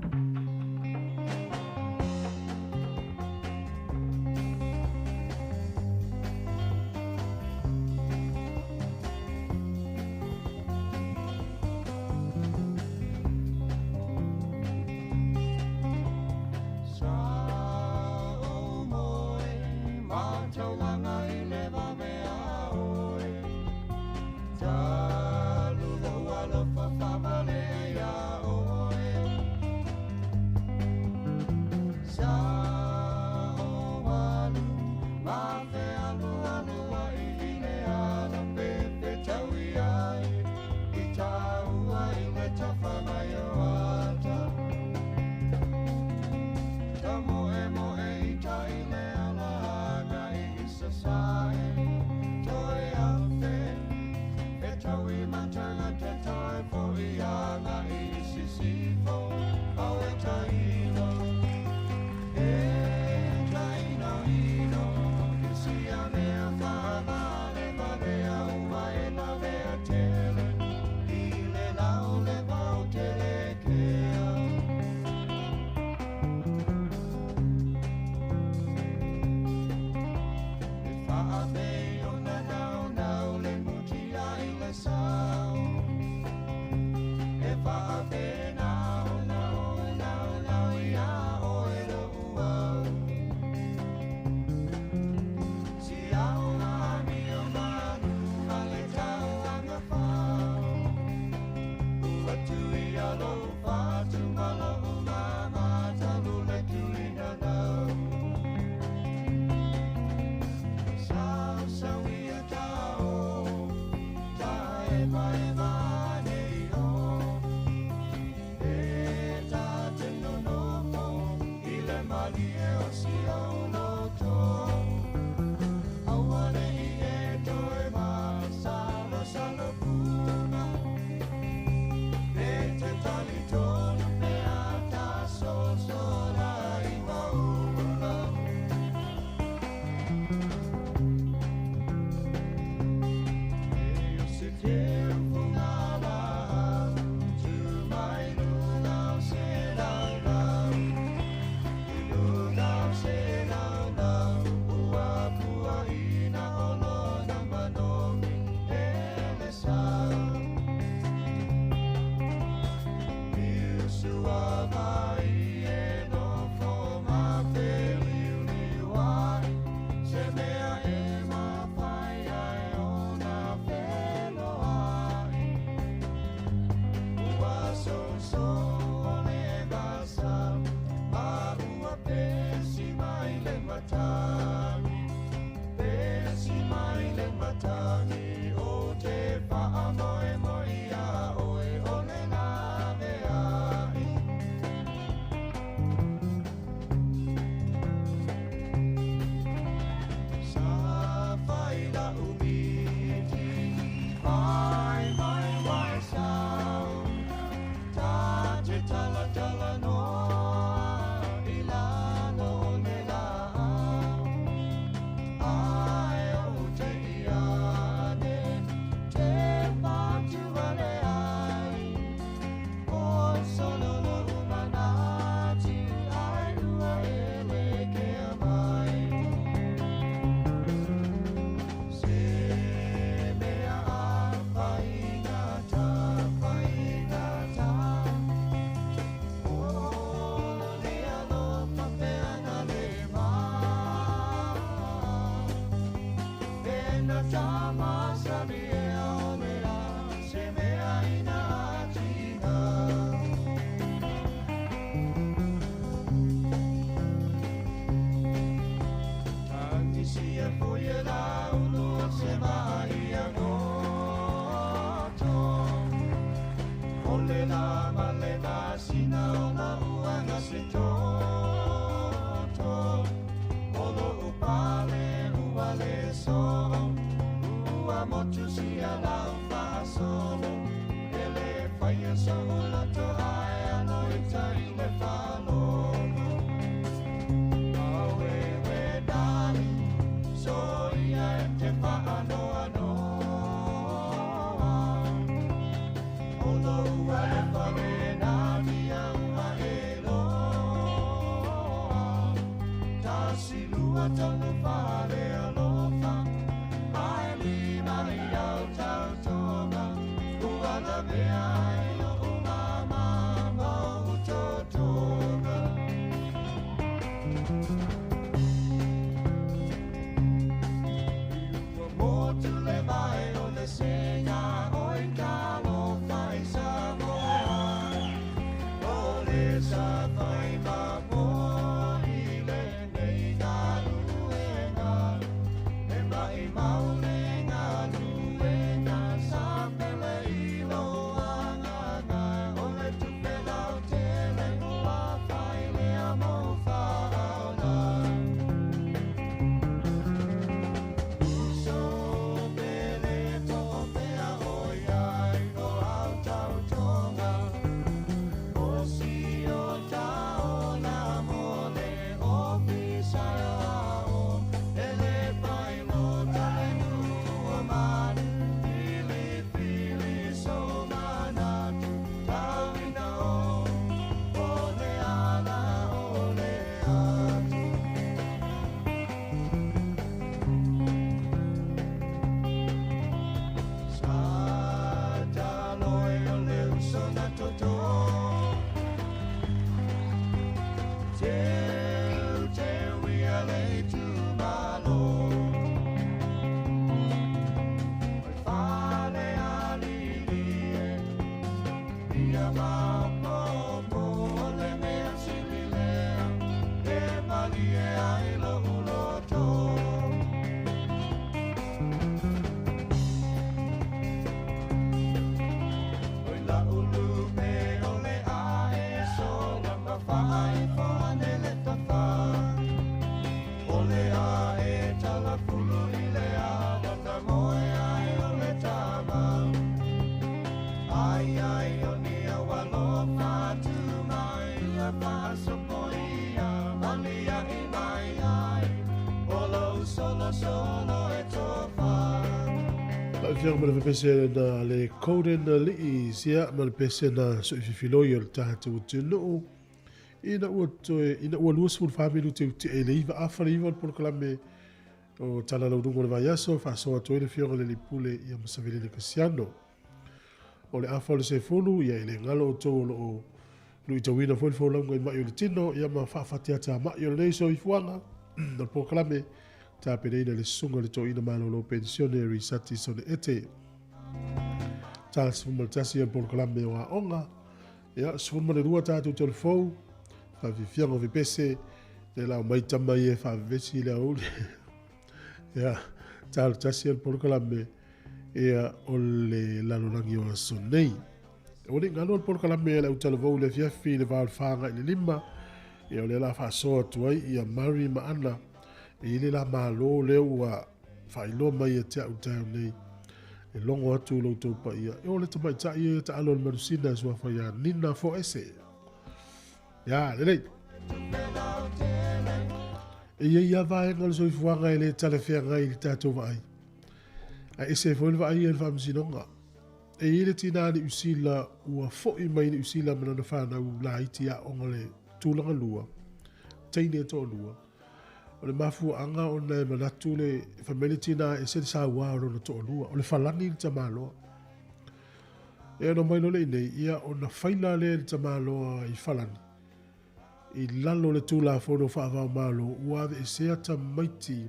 Lau Afioga ma le pese na le Golden Alii sia ma le pese na soififiloi o le tatou atunuu ina ua toe ina ua 24 minute u te le iva afa le iva o le polokalame o tala lauduga o le vaiaso faasoa atu ai le Afioga i le Pule ia Masavilele Kasiano. O le afa o le sefulu ia i le galo o tou o loo luitauina foi le folauga i mai o le tino ia ma faafateateama'i o lenei soifuaga o le polokalame tapenaina le susuga le toeaina malolo penisione Risati Sone Ete. Ta 11 o le polokalame o aoga ia 12 tatou telefou faafiafiaga o vepese le lau mai tama ia e faavevesi le aoauli. Ia talo tasi o le polokalame ia o le lalolagi o aso nei. Ua le galo le polokalame a le autalavou i le afiafi i le va o le 4 agai i le 5. Ia o lea la faasoa atu ai ia Mary ma Anna e i le la malo lea ua faailoa mai ia te au taeao nei. E logo atu lo outou paia. E o le tamaitai ia taalo le manusina e suafa ia Nina Foese. Ia, lelei. E i ai lava vaega o le soifuaga e le talafeagai i le tatou vaai. Ae ese foi le vaai i le faamasinoga. E i ai le tinā Niu Sila ua foi mai Niu Sila ma lana fanau laiti aoga le tulaga lua, teine e toalua. O le mafuaaga ona e manatu le fai mai le tinā e ese le saua o lona toalua, o le falani le tamaloa. E ono mai loa le i nei, ia ona faila lea i le tamaloa i Falani. I lalo o le Tulafono Faava-o-Malo, ua aveesea tamaiti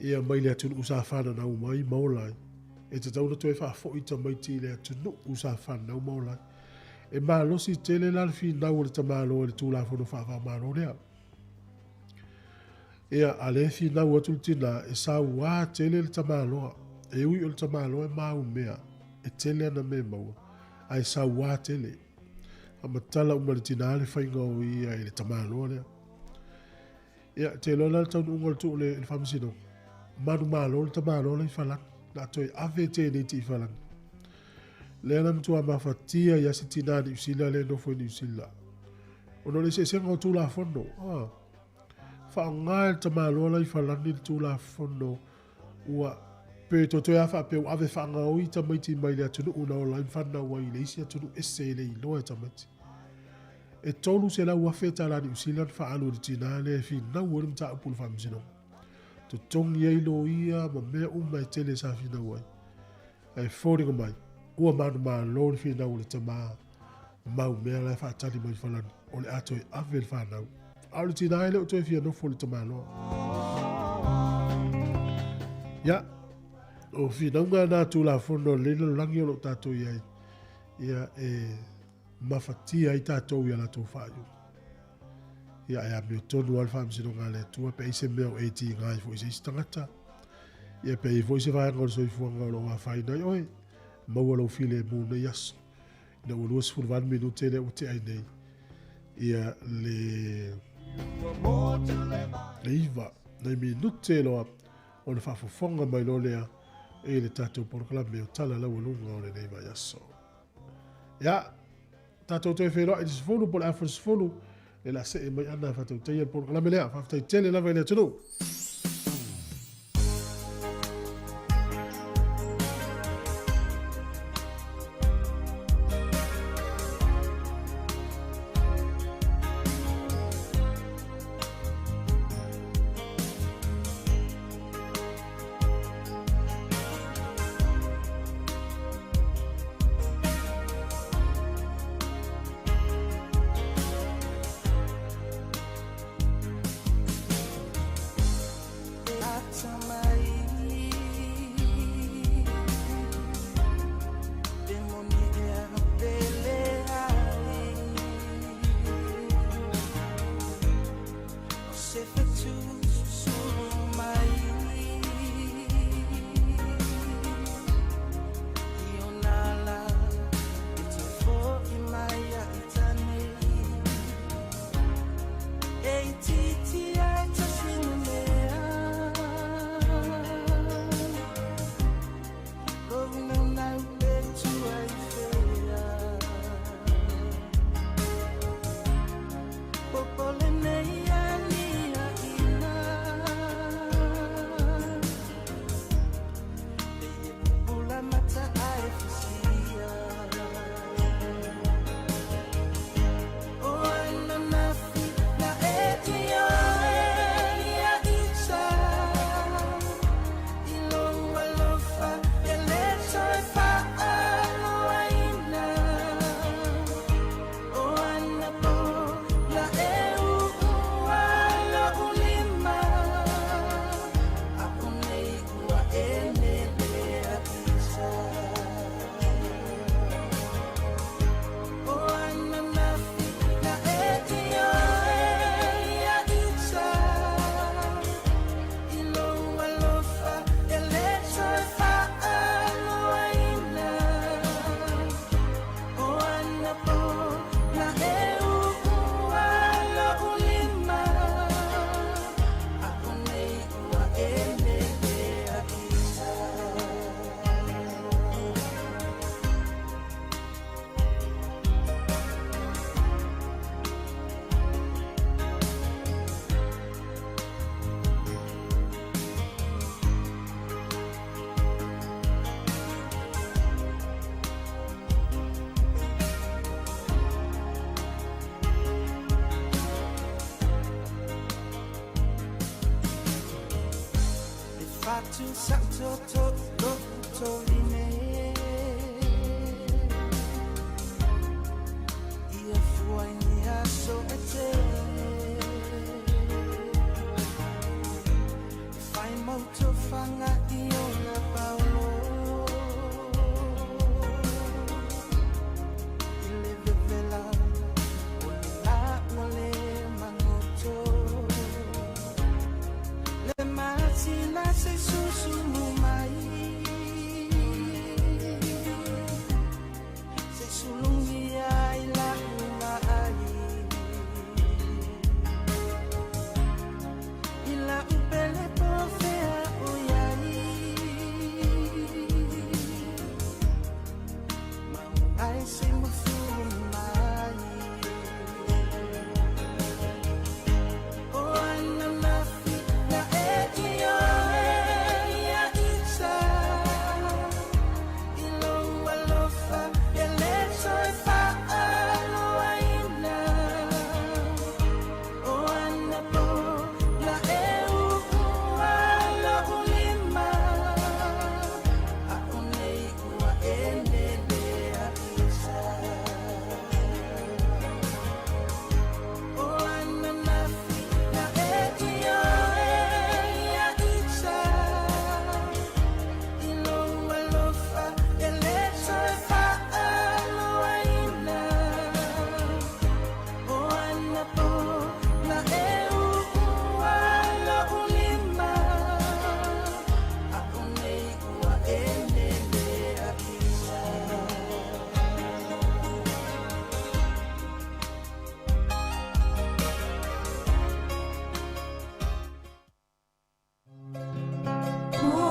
ia mai le atunuu sa fananau mai ma ola ai. E tatau ona toe faafoi tamaiti i le atunuu sa fananau ma ola ai. E malosi tele la le finau o le tamaloa i le Tulafono Faava-o-Malo lea. Ia, a lea e finau atu le tinā, e sauā tele le tamaloa. E ui o le tamaloa e maumea, e tele ana mea e maua, ae sauā tele. Faamatala uma e le tinā le faiga o ia i le tamaloa lea. Ia, te iloa la le taunuuga o le tuu i le faamasinoga, manumalo le tamaloa la i Falani, na toe ave teineiti i Falani. Lea na matua mafatia ia se tinā Niu Sila lea e nofo i Niu Sila. Ona o le eseesega o Tulafono, ah, faaaoga e le tamaloa la i Falani le Tulafono ua pe toe lava faapea ua ave faagaoi tamaiti mai le atunuu na ola ai ma fanau ai i le isi atunuu ese e le iloa e tamaiti. E $300,000 tala Niu Sila na faaalu e le tinā lea e finau ai le mataupu i le faamasinoga. Totogi ai loia ma mea uma e tele sa finau ai. Ae foliga mai, ua manumalo le finau a le tama mau mea la e faatali mai i Falani, o le a toe ave le fanau. A o le tinā e le o toe fia nofo i le tamaloa. Ia, o finauga na Tulafono a lenei lalolagi o lo o tatou i ai, ia e mafatia ai tatou i a latou faaiuga. Ia, e amiotonu lava le faamasinoga a le Atua pe ai se mea o e tiga ai foi i se isi tagata. Ia, pe i ai foi se vaega o le soifuaga o lo o afaina ai oe, maua lou filemu i nei aso. Ina ua 28 minute lea ua tea ai nei, ia le 9 nai minute loa ona faafofoga mai loa lea i le tatou polokalame o Tala Laualuga o lenei vaiaso. Ia, tatou toe feiloai i le 10 po o le afa i le 10, le la see mai ana faatautaia le polokalame lea. Faafetai tele lava i le atunuu.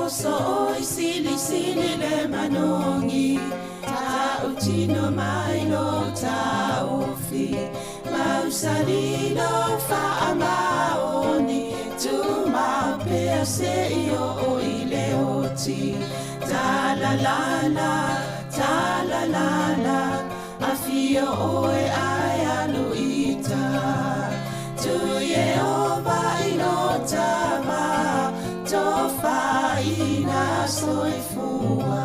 Oso oi sili sili le manogi Tautino mai lo taofi Mausali lo faamaoni Tumau pea seia oo i le oti Talalala, talalala Afio oe ae alu i uta Tu Ieova i lo tama Tofaina soifua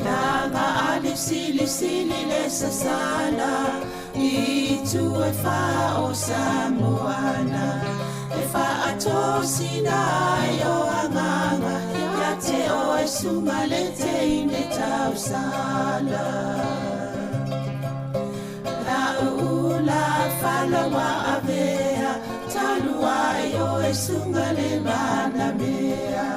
Laga ali sili sili le sasala I itu e fa o Samoana E faatosina ai o agaga Ia te oe suga le teine tausala La'u ula fala ua avea Talu ai oe suga le manamea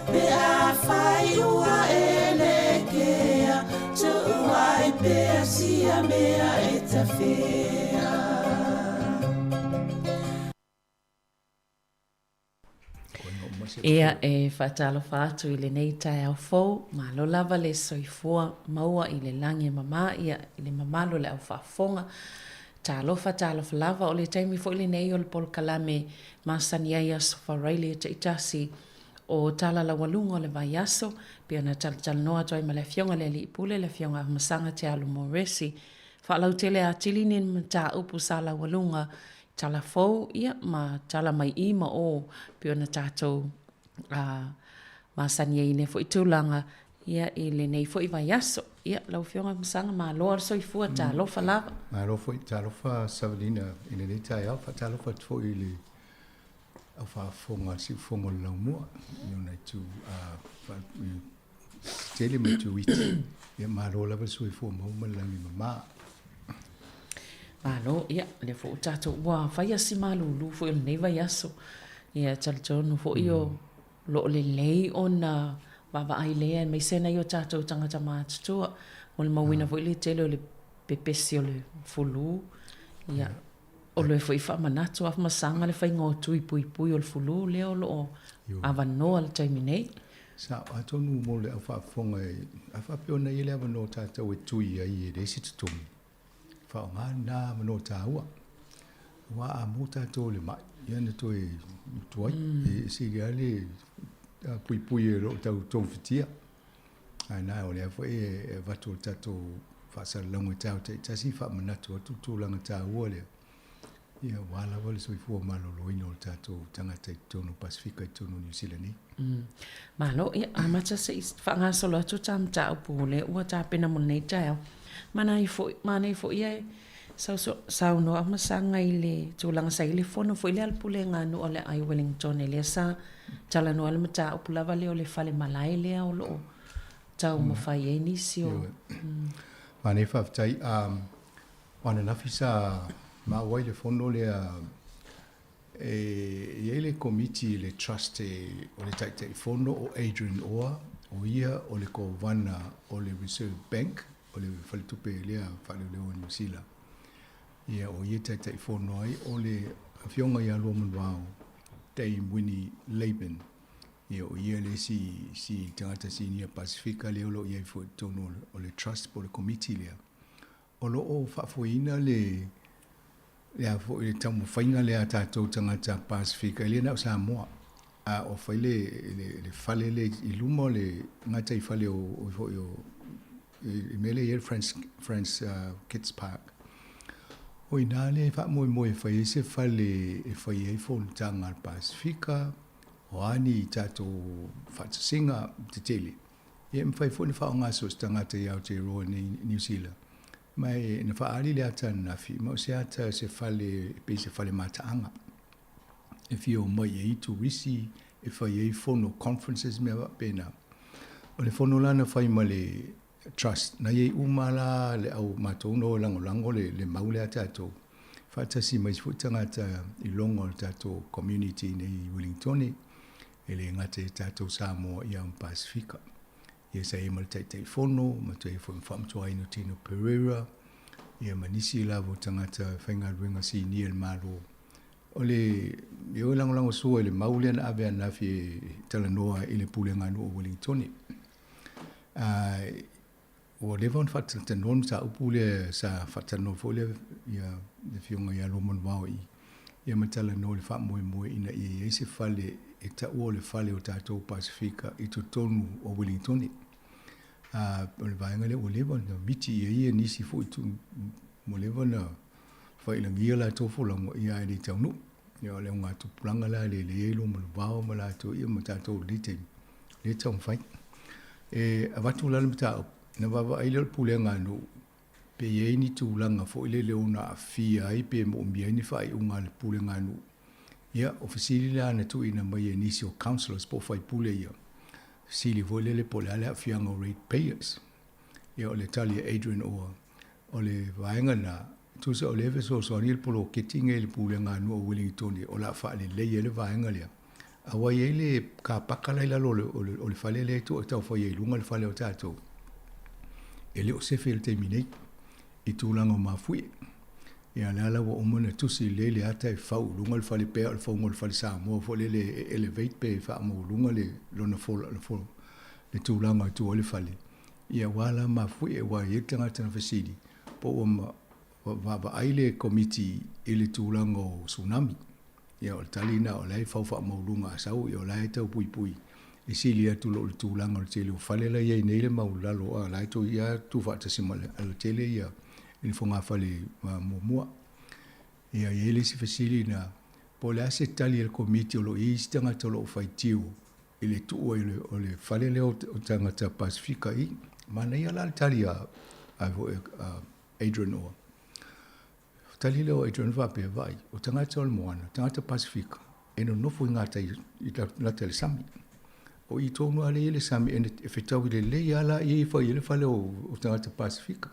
Pe afai ua e lekea Tuu ai pea sia mea e tafea. Ia, e faatalofa atu i lenei taeao fou, malo lava le soifua maua i le lagi e mama, ia, i le mamalu o le au faafofoga. Talofa, talofa lava, o le taimi foi lenei o le polokalame masani ai Aso Faraile taitasi o tala laualuga o le vaiaso, pei ona talatalanoa atu ai ma le Afioga i le Alii Pule, le Afioga Afamasaga Te Alo Moresi. Faalautele atili ni mataupu sa laualuga tala fou, ia, ma tala mai i ma o, pei ona tatou masani ai i lea foi tulaga, ia, i lenei foi vaiaso. Ia, lau Afioga Afamasaga, malo lava le soifua, talofa lava. Malo foi, talofa Savalina i lenei taeao, faatalofa atu foi i le au faafofoga a le siufofoga o le Laumua i ona itu tele ma itu iti. Ia malo lava le soifua maua ma le lagi mama. Malo, ia, lea foi ua tatou, ua fai si malulu foi o lenei vaiaso. Ia, talitonu foi o lo o lelei ona vaavaai lea aemaise nai o tatou tagata matutua. Molimauina foi le tele o le pepesi o le fulu. Ia, O le foi faamanatu Afamasaga le faiga o tui puipui o le fulu lea o lo o avanoa i le taimi nei. Sao, atonu mo le au faafofoga e, a faapea ona i ai le avanoa tatou e tui ai e leai se totogi, faaaoga lena avanoa taua. Aua a maua tatou i le mai, ia na toe tuai, e sili lava le puipui e lo o tau togafitia. Ae na o lea foi e avatu le tatou faasalalauga i taeao taitasi faamanatu atu le tulaga taua lea, ia aua lava le soifua maloloina o le tatou tagata i totonu o Pasefika i totonu o Niu Sila nei. Malo, ia amata se i faagasolo atu ta mataupu lea ua tapena mo lenei taeao. Manaia foi, manaia foi e saunoa Afamasaga i le tulaga sa i ai le fono foi lea a le Pulega a Nuu a le Aai Wellington lea sa talanoa le mataupu lava lea o le fale malae lea o lo o taumafai ai nisi o... Manaia faafetai. O ananafi sa maua ai le fono lea e i ai le komiti le trust o le Taitaifono o Adrian Orr, o ia o le Kovana o le Reserve Bank o le faletupe lea faaleoleo o Niu Sila. Ia o ia e Taitaifono ai o le Afioga ia Luamanuao Dame Winnie Laban. Ia o ia le isi si tagata sinia Pasefika lea o lo o i ai foi i totonu o le trust po o le komiti lea. O lo o faafoeina le le a foi le taumafaiga lea a tatou tagata Pasefika, e le na o Samoa, a o fai le le le fale lea i luma o le gataifale o o foi o i le mea lea e i ai le France France Kids Park. O i ina lea e faamoemoe e fai ai se fale e fai ai fonotaga a le Pasefika, o a ni tatou faatasiga tetele. Ia e mafai foi ona faaaoga so o se tagata i Aotearoa nei i Niu Sila. Ma e na faaali le ata ananafi, ma o se ata se fale e pei se fale mataaga e fia omai i ai turisi, e fai ai fono, conferences mea faapena. O le fono la na fai ma le Trust, na i ai uma la le au matou na o e lagolago le, le mau lea a tatou, faatasi ma isi foi tagata i loga o le tatou community i nei i Wellingtone, e le gata i tatou Samoa ia ma Pasefika. Ia sa i ai ma le Taitaifono, ma toe i ai foi ma Faamatuaina Tino Pereira, ia ma nisi lava o tagata faigaluega sinia i le Malo. O le e o e lagolagosua i le mau lea na ave ananafi e talanoa i le Pulega a Nuu o Uelintone. Ua leva ona faatalatalanoa le mataupu lea sa faatalanoa foi le ia le Afioga ia Luamanuvao i ia ma talanoa i le faamoemoe ina ia i ai se fale e taua o le fale o tatou Pasefika i totonu o Uelintone. O le vaega lea ua leva ona miti i ai nisi foi ua leva ona failagia latou folauga ia ae le i taunuu. Ia o le augatupulaga la lea e i ai Luamanuvao ma latou ia ma tatou i lenei taimi, lea e taumafai. E avatu la le mataupu, na vaavaai lea o le pulega a nuu, pe i ai ni tulaga foi lele ono aafia ai pe moomia ai ni faaiuga a le pulega a nuu. Ia, o fesili la na tuuina mai e nisi o councillors po o faipule ia, fesili foi lele po o le a le aafiaga o rate payers. Ia, o le tali a Adrian Orr, o le vaega lena, tusa o lea e fesoasoani le poloketi lenei i le pulega a nuu o Ueligitone o le a faalelei ai le vaega lea. Aua e i ai le kapaka la i lalo o le fale lea e tau fai ai i luga le fale o tatou, e le o sefe i le taimi nei i tulaga o mafuie. Ia lea la ua uma ona tusi lelei le ata e fau i luga le fale pea o le fauga o le fale Samoa foi lele e elevate pe faamaualuga le lona fola le tulaga e tu ai le fale. Ia aua la mafuie aua e i ai le tagata na fesili po ua vaavaai le Komiti i le tulaga o tsunami. Ia o le tali lena o la e fau faamaualuga a sau ia o la e tau puipui e sili atu lo le tulaga o le tele o fale la e i ai nei le maulalo a la e toe ia tuufaatasi ma le alatele ia i le fogafale muamua. Ia e i ai le isi fesili na po o le a se tali a le Komiti o lo o i ai isi tagata o lo o faitio i le tuu ai o le fale lea o tagata Pasefika i. Manaia la le tali a Adrian Orr. Tali lea o Adrian faapea, vaai, o tagata o le moana, tagata Pasefika, e nonofo i gatai i lata i le sami. O i tonu lava lea e i ai le sami, e fetaui lelei lava la i ai e fai ai le fale o tagata Pasefika.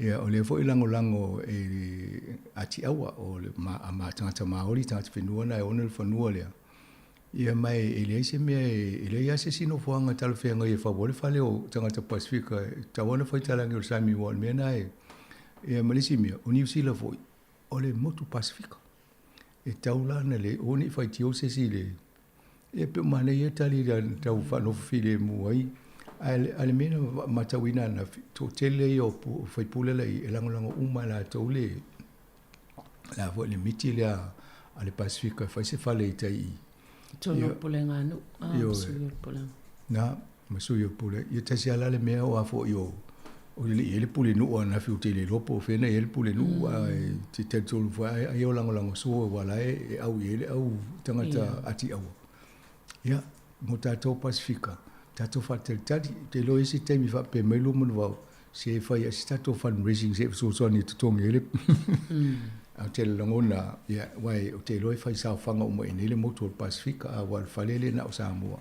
Ia, o lea foi e lagolago e Ati Aua, o le ma tagata Maori, tagata whenua na e ona le fanua lea. Ia, ma e leai se mea e leai lava se isi nofoaga talafeagai e fau ai le fale o tagata Pasefika e tatau lava ona fai talage o le sami aua o le mea lena e ia ma le isi mea, o Niu Sila foi, o le motu Pasefika. E tatau la ona le aua ne i faitio se isi i le ia pei o manaia ia tali na tau faanofo filemu ai. Ae a le mea na matauina ananafi, toatele ia o faipule la i ai e lagolago uma e latou le le a foi le miti lea a le Pasefika e fai se fale i tai i. Tonu o le pulega a nuu, a, ma sui o le pulega. Na, ma sui o le pule. Ia tasi lava la le mea o a foi o o le i ai le pulenuu ananafi ou te le iloa po o fea na i ai le pulenuu ae te talitonu foi ai o lagolagosua aua la e au i ai le au tagata Ati Aua. Ia, mo tatou Pasefika, tatou faatalitali, ou te iloa i isi taimi faapea mai Luamanuvao, se e fai ai se tatou fundraising se i fesoasoani e totogi ai le Ae ou te lagona, ia, aua ou te iloa e fai saofaga uma i inei le motu o le Pasefika, a aua o le fale lea na o Samoa.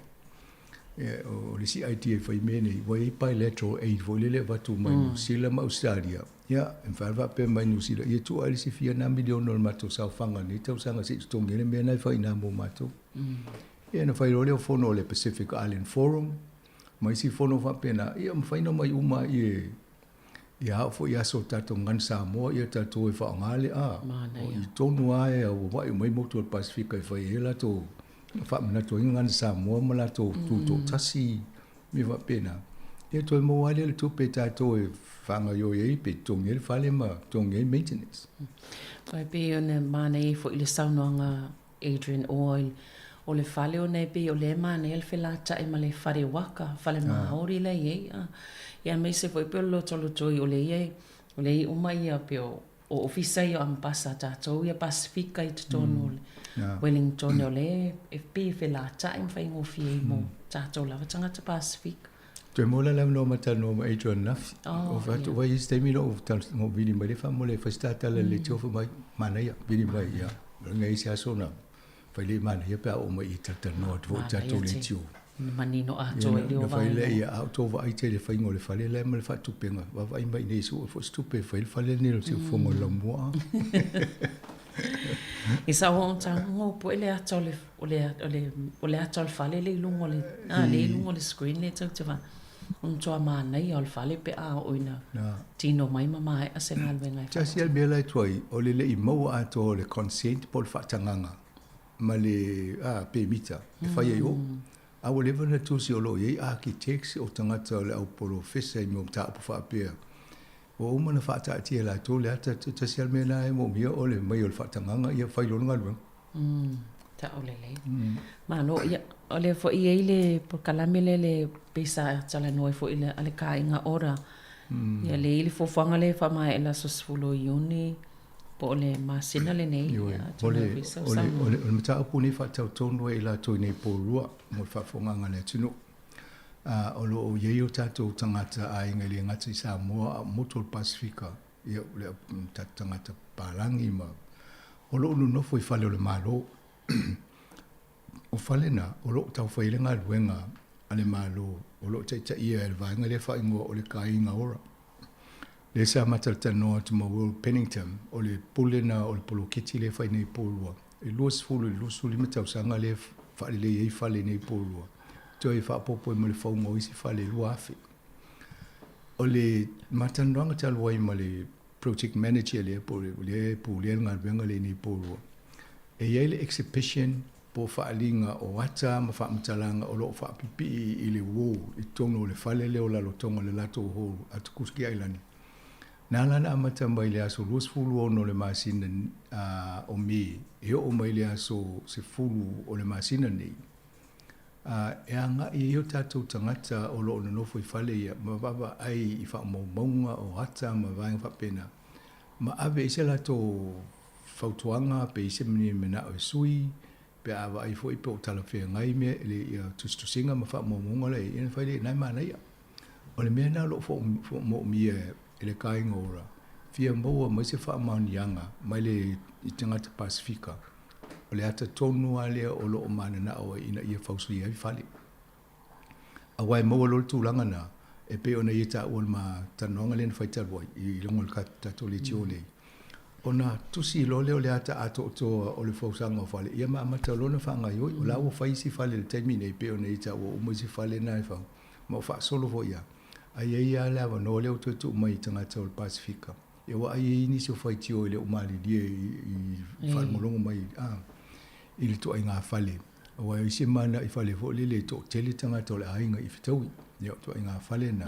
Ia, o le isi idea e fai mea nei, ua i ai bilateral aid foi lele e avatu mai Niu Sila ma Ausetalia. Ia, e mafai ona faapea mai Niu Sila, ia tuu ae le isi fia na miliona o le matou saofaga i lenei tausaga se i totogi ai le mea lena e fai i ina mo matou. Ia ona fai loa lea o fono o le Pacific Island Forum ma isi fono faapena, ia mafai ona omai uma i ia ao foi aso o tatou Gun Samoa ia tatou e faaaoga le a. O i tonu lava e auauai uma ai motu o le Pasefika e fai ai latou faamanatu ai Gun Samoa ma latou tutoatasi mea faapena. Ia toe maua lava lea o le tupe tatou e faagaoioi ai pe totogi ai le fale ma totogi ai maintenance. E pei ona manaia ai foi le saunoaga Adrian Oil, o le fale ona e pei o lea e manaia le felataʻi ma le fale waka, fale Māori la e i ai a. Ia aemaise foi pei o le lotolotoi o lea i ai, o lea i ai uma ia pei o ofisa ia o Ambasa a tatou ia Pasefika i totonu o le Wellington o lea e pei e felataʻi ma faigofie ai mo tatou lava tagata Pasefika. Toe maua la le avanoa ma talanoa ma Adrian ananafi. O fai atu, vai isi taimi na ou vili mai le faamolemole e fai se ta tala i le leitio fai mai, manaia, vili mai, ia. Nai isi aso na fai le manaia pe a oo mai i talatalanoa atu foi i tatou leitio. Manino atoa i leo vaega. Na fai lea, ia, a o tou vaai tele i le faiga o le fale la ma le faatupega, vaavaai mai i inei e sue foi se tupe e fai le fale lenei o le siufofoga o le laumua. I sa o tago po le ata o le o le o le o le ata o le fale le i luga o le a le i luga o le screen le tou te vaai. O le matua manaia o le fale pe a oo ina tino mai ma maea se galuega e Tasi lava le mea la e tuai, o le le i maua atoa o le consent po o le faatagaga. ma le a pemita e fai ai o. A ua leva ona tusi o lo o i ai architects o tagata o le au polofesa i mea o mataupu faapea. Ua uma ona faataatia e latou le ata, tasi lava le mea lena e moomia o le aumai o le faatagaga ia fai loa le galuega. Sao lelei. Malo, ia, o lea foi e i ai le polokalame lea le pei sa talanoa ai foi a le Kāiga Ora. Ia lea e i ai le fuafuaga lea e faamaea i le aso 10 o Iuni po o le masina lenei. Ioe, o le, o le, o le mataupu lenei e faatatau tonu ai i latou i nei Porirua mo le faafofogaaga a le atunuu. O lo o i ai o tatou tagata aiga e le gata i Samoa a o motu o le Pasefika, ia, o le tatou tagata papalagi ma o lo o nonofo i fale o le Malo. O fale na, o lo o taufai ai le galuega a le Malo o lo o taitaia e le vaega lea e faaigoa o le Kāiga Ora. Lea sa matalatalanoa atu ma Will Pennington, o le pule na o le poloketi lea e fai nei i Porirua. E 20 i le 25 tausaga lea e faalelei ai fale nei i Porirua, toe faaopoopo ai ma le fauga o isi fale e 2,000. O le matalanoaga talu ai ma le project manager lea, po o lea e pulea le galuega lea i nei i Porirua, e i ai le exhibition po o faaaliga o ata ma faamatalaga o lo o faapipii i le wall i totonu o le fale lea o Lalotoga le latou hall a Tukuski Ailani. Na ala ona amata mai i le aso 26 o le masina o Me e oo mai i le aso 10 o le masina nei, e agai ai o tatou tagata o lo o nonofo i fale ia ma vaavaai i faamaumauga o ata ma vaega faapena ma ave i se latou fautuaga pe i se manao e sui, pe a vaai foi pe o talafeagai mea i le ia tusitusiga ma faamaumauga la e i ai, ona fai lea, na e manaia. O le mea lena o lo o moomia e le Kāinga Ora, fia maua mai se faamaoniaga mai le i tagata Pasefika, o le ata tonu lava lea o lo o mananao ai ina ia fausia ai fale. Aua e maua loa le tulaga lena, e pei ona ia taua i le ma talanoaga lea na fai talu ai i luga o le tatou leitio nei, ona tusi loa lea o le ata atoatoa o le fausaga o fale, ia ma amata loa ona faagaoioi. O la ua fai isi fale i le taimi nei, e pei ona ia taua ua uma isi fale na e fau, ma ua faasolo foi lava. Ae i ai lava le avanoa lea ua toe tuu mai i tagata o le Pasefika, ia aua ai e i ai nisi o faitio e le o malilie i faalogologo mai i le ituaiga fale. Aua e i ai se mana i fale foi lele e toatele tagata o le aiga i fetaui. Ia o ituaiga fale na.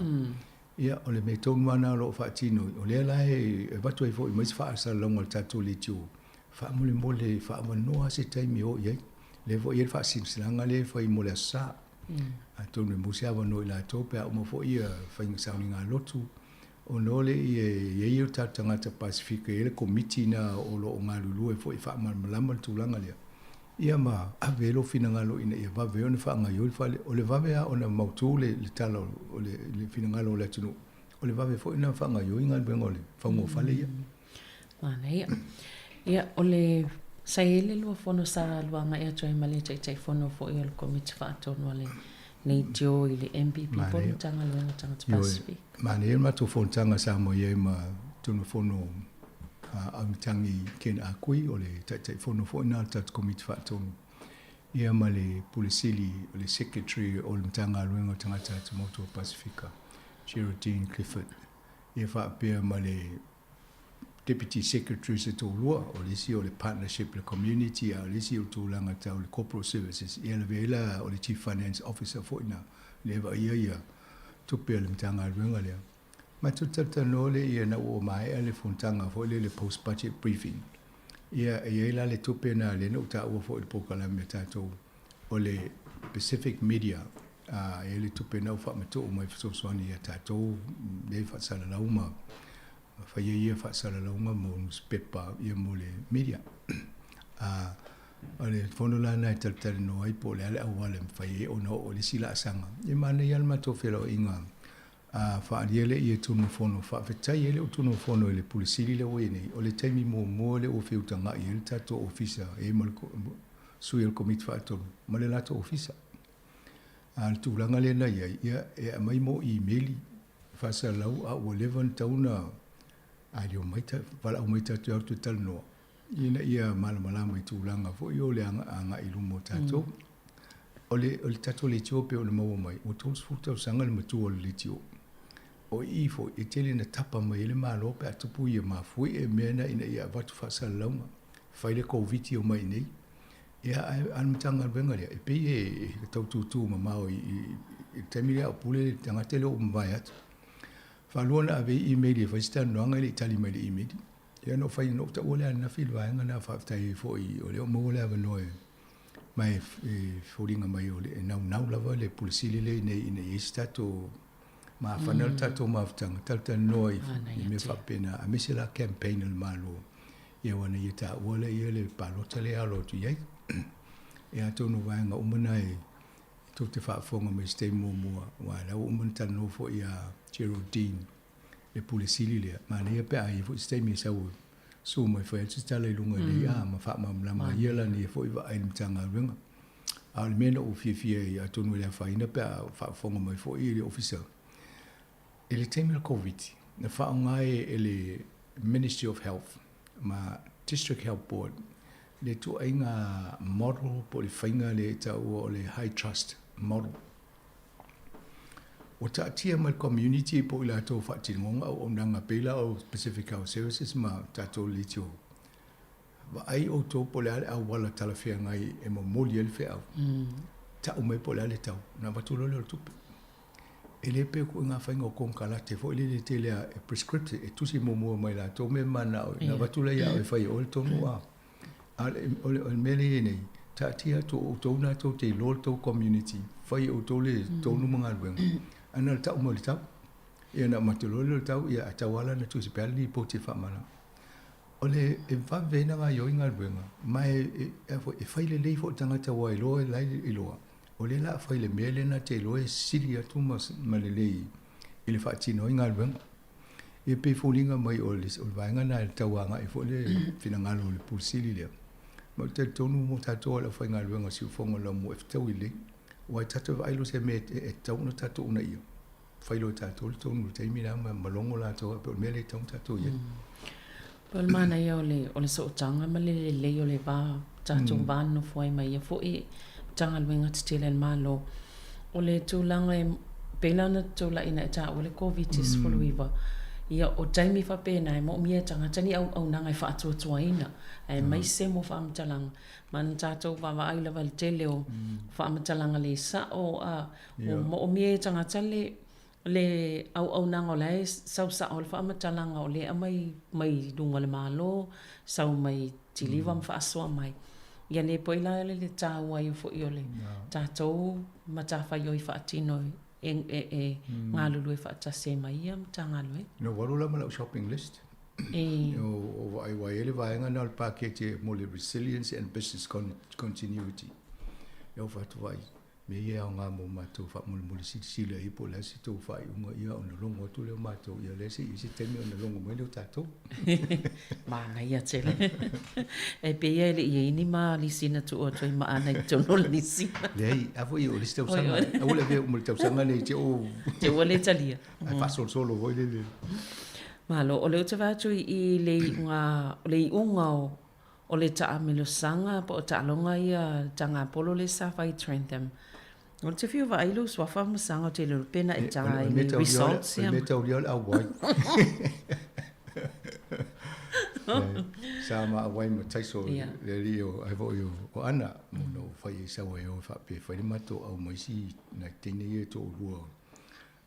Ia o le mea tonu lava na o lo o faatino, o lea la e avatu ai foi mai se faasalalauga a le tatou leitio, faamolemole faaavanoa se taimi e o i ai. Lea foi e i ai le faasilasilaga lea e fai mo le Aso Sa. Atonu e maua se avanoa i latou pe a uma foi ia faiga sauniga lotu, ona o lea e i ai o tatou tagata Pasefika, e i ai le komiti na o lo o galulue foi e faamalamalama le tulaga lea. Ia ma ave ai lou finagalo ina ia vave ona faagaoioi le fale. O le vave lava ona mautu le tala o le finagalo o le atunuu, o le vave foi ona faagaoioi galuega o le fauga o fale ia. Manaia. Ia, o le, sa i ai le lua fono sa lua agai atu ai ma le Taitaifono foi o le Komiti Faatonu a le Leitio i le MPP po o le Matagaluega o Tagata Pasefika. Manaia le matou fonotaga sa aumai ai ma Tulafono Auimatagi Ken Akui, o le Taitaifono foi lena o le tatou Komiti Faatonu, ia ma le Pule Sili o le Secretary o le Matagaluega o Tagata Atumotu o Pasefika, Geraldine Clifford, ia faapea ma le Deputy Secretary se toalua, o le isi o le Partnership le Community a o le isi o le tulaga tau le Corporate Services, ia lavea ai la o le Chief Finance Officer foi na lea e vaaia ia tupe a le Matagaluega lea. Matou talatalanoa lea ina ua maea le fonotaga foi lea le post budget briefing. Ia e i ai la le tupe na lea na ou taua foi i le polokalame a tatou o le Pacific Media a e i ai le tupe na ua faamatuu mai e fesoasoani ia tatou lea e faasalalau ma fai ai ia faasalalauga mo nusipepa ia mo le media. A o le fono la lena e talatalanoa ai po o le a le auala e mafai ai ona oo i le isi laasaga. Ia manaia lava le matou feiloaiga A faaalia lea ia Tunumafono, faafetai ai le Tunumafono i le Pule Sili lea ua i ai nei, o le taimi muamua lea ua feutagai ai le tatou Ofisa e i ai ma le sui o le Komiti Faatonu ma le latou Ofisa. A o le tulaga lea na i ai, ia e aumai mo imeli faasalalau a ua leva ona tatau ona ailio mai, valaau mai tatou e alu atu e talanoa ina ia malamalama i tulaga foi o le agai i luma o tatou. O le, o le tatou leitio pei ona maua mai, ua 30 tausaga le matua o le leitio. O i foi, e tele ina tapa mai ai le Malo pe a tupu ia mafuie mea na ina ia avatu faasalalauga. Fai le Koviti omai i inei. Ia, ae a le Matagaluega lea, e pei e tau tūtū mamao i le taimi lea a o pule le tagata lea ua mavae atu. Faalua ona ave ai email e fai se talanoaga e le i tali mai i le email. Ia na ou fai, na ou taua lea ananafi i le vaega lena, faafetai ai foi o lea ua maua le avanoa e ma e foliga mai o le, e naunau lava le Pule Sili lea ina ia i ai se tatou mafana le tatou mafutaga, talatalanoa i mea faapena, aemaise la campaign a le Malo, ia aua ne i taua lea le palota lea e alo atu i ai. Ia atonu o vaega uma na e tou te faafofoga mai i se taimi muamua, aua o la ua uma ona talanoa foi ia Geraldine, le Pule Sili lea, manaia pe a i ai foi se taimi e sau e susu mai fai atu se tala i luga i le ia ma faamalamalama ai ia lana ia foi vaai i le Matagaluega. A o le mea na ou fiafia ai, atonu e le afaina pe a faafofoga mai foi le Ofisa, i le taimi o le Koviti, na faaaoga ai e le Ministry of Health ma District Health Board le ituaiga model po o le faiga lea e taua o le high trust model. Ua taatia mai le community po o i latou faatinoga auaunaga pei la o Pacific Health Services ma tatou Litio. Vaai outou po o le a le auala talafeagai e momoli ai le feau. Tau mai po o le a le tau, ona avatu loa lea o le tupe. E le pei foi ngā faiga o konekarate foi lele tele a e prescriptive, e tusi muamua mai latou mea e mananao ai, ona avatu lea ia oe e fai e oe le tonu a. A o le mea lea e i ai nei, taatia atu o outou lena tou te iloa le tou community, fai e outou le tonu ma galuega, ae na o le tau mai o le tau. Ia ona avatu loa lea o le tau, ia ae tatau lava la ona tusi pea le lipoti e faamalamalama. O le e vave ai ona gaoioi galuega, ma e e fai lelei foi le tagata aua e iloa la e iloa, o lea o le a fai le mea lea na te iloa e sili atu ma lelei i le faatino ai galuega. Ia pei e foliga mai o le vaega lena e tau agai foi le finagalo o le Pule Sili lea. Ma ou te talitonu mo tatou le aufaigaluega o Siufogo Laumua e fetaui lelei. Aua e tatou te vaai loa i se mea e tatau ona tatou uunaia, fai loa e tatou le tonu i le taimi lena ma logo latou faapea o le mea lea e tatau ona tatou i ai. Pei o le manaia o le o le sootaga ma le lelei o le va tatou va nonofo ai ma ia foi Matagaluega tetele a le Malo. O le tulaga e pei la ona tulai ina e taua le Koviti-19, ia o taimi faapena e moomia e tagata ni auaunaga e faatuatuaina aemaise mo faamatalaga. Ma na tatou vaavaai lava i le tele o faamatalaga le sao a ua moomia e tagata le le auaunaga o la e sau sao le faamatalaga o lea e aumai mai luga o le Malo, sau mai Kiliva ma faasoa mai. Ia le poi la le taua ai foi o le tatou matafaioi faatino e e galulue faatasi ai ma ia Matagaluega. Na ou alu la ma lau shopping list. O vaai ua i ai le vaega lena o le paketi mo le resilience and business continuity. Ia ou fai atu vaai, mea ia e aoga mo matou faamolemole silasila i ai po o le a se tou faaiuga ia ona logo atu lea o matou ia lea se i ai se taimi ona logo mai lea o tatou. Manaia tele. E pei e le i ai ni ma lisina tuu atu ai ma ana i totonu o le lisina. Leai, a foi o le isi tausaga, aua le avea uma i le tausaga nei te o... Te ua le talia. Ae faasolosolo foi lele. Malo, o lea ou te vaai atu i le iuga, o le iuga o O le taamilosaga po o taaloga ia tagapolo lea sa fai i Trentham. O te fiu vaai lou suafa ma saga o te lelo pena e ta i le results ia. O le mea taulia o le auai. Sa ma auai ma Taiso le alii o ai foi o Ana mo na ou fai ai sau ai o faapea e fai le matou au ma isi nai teine ia e toalua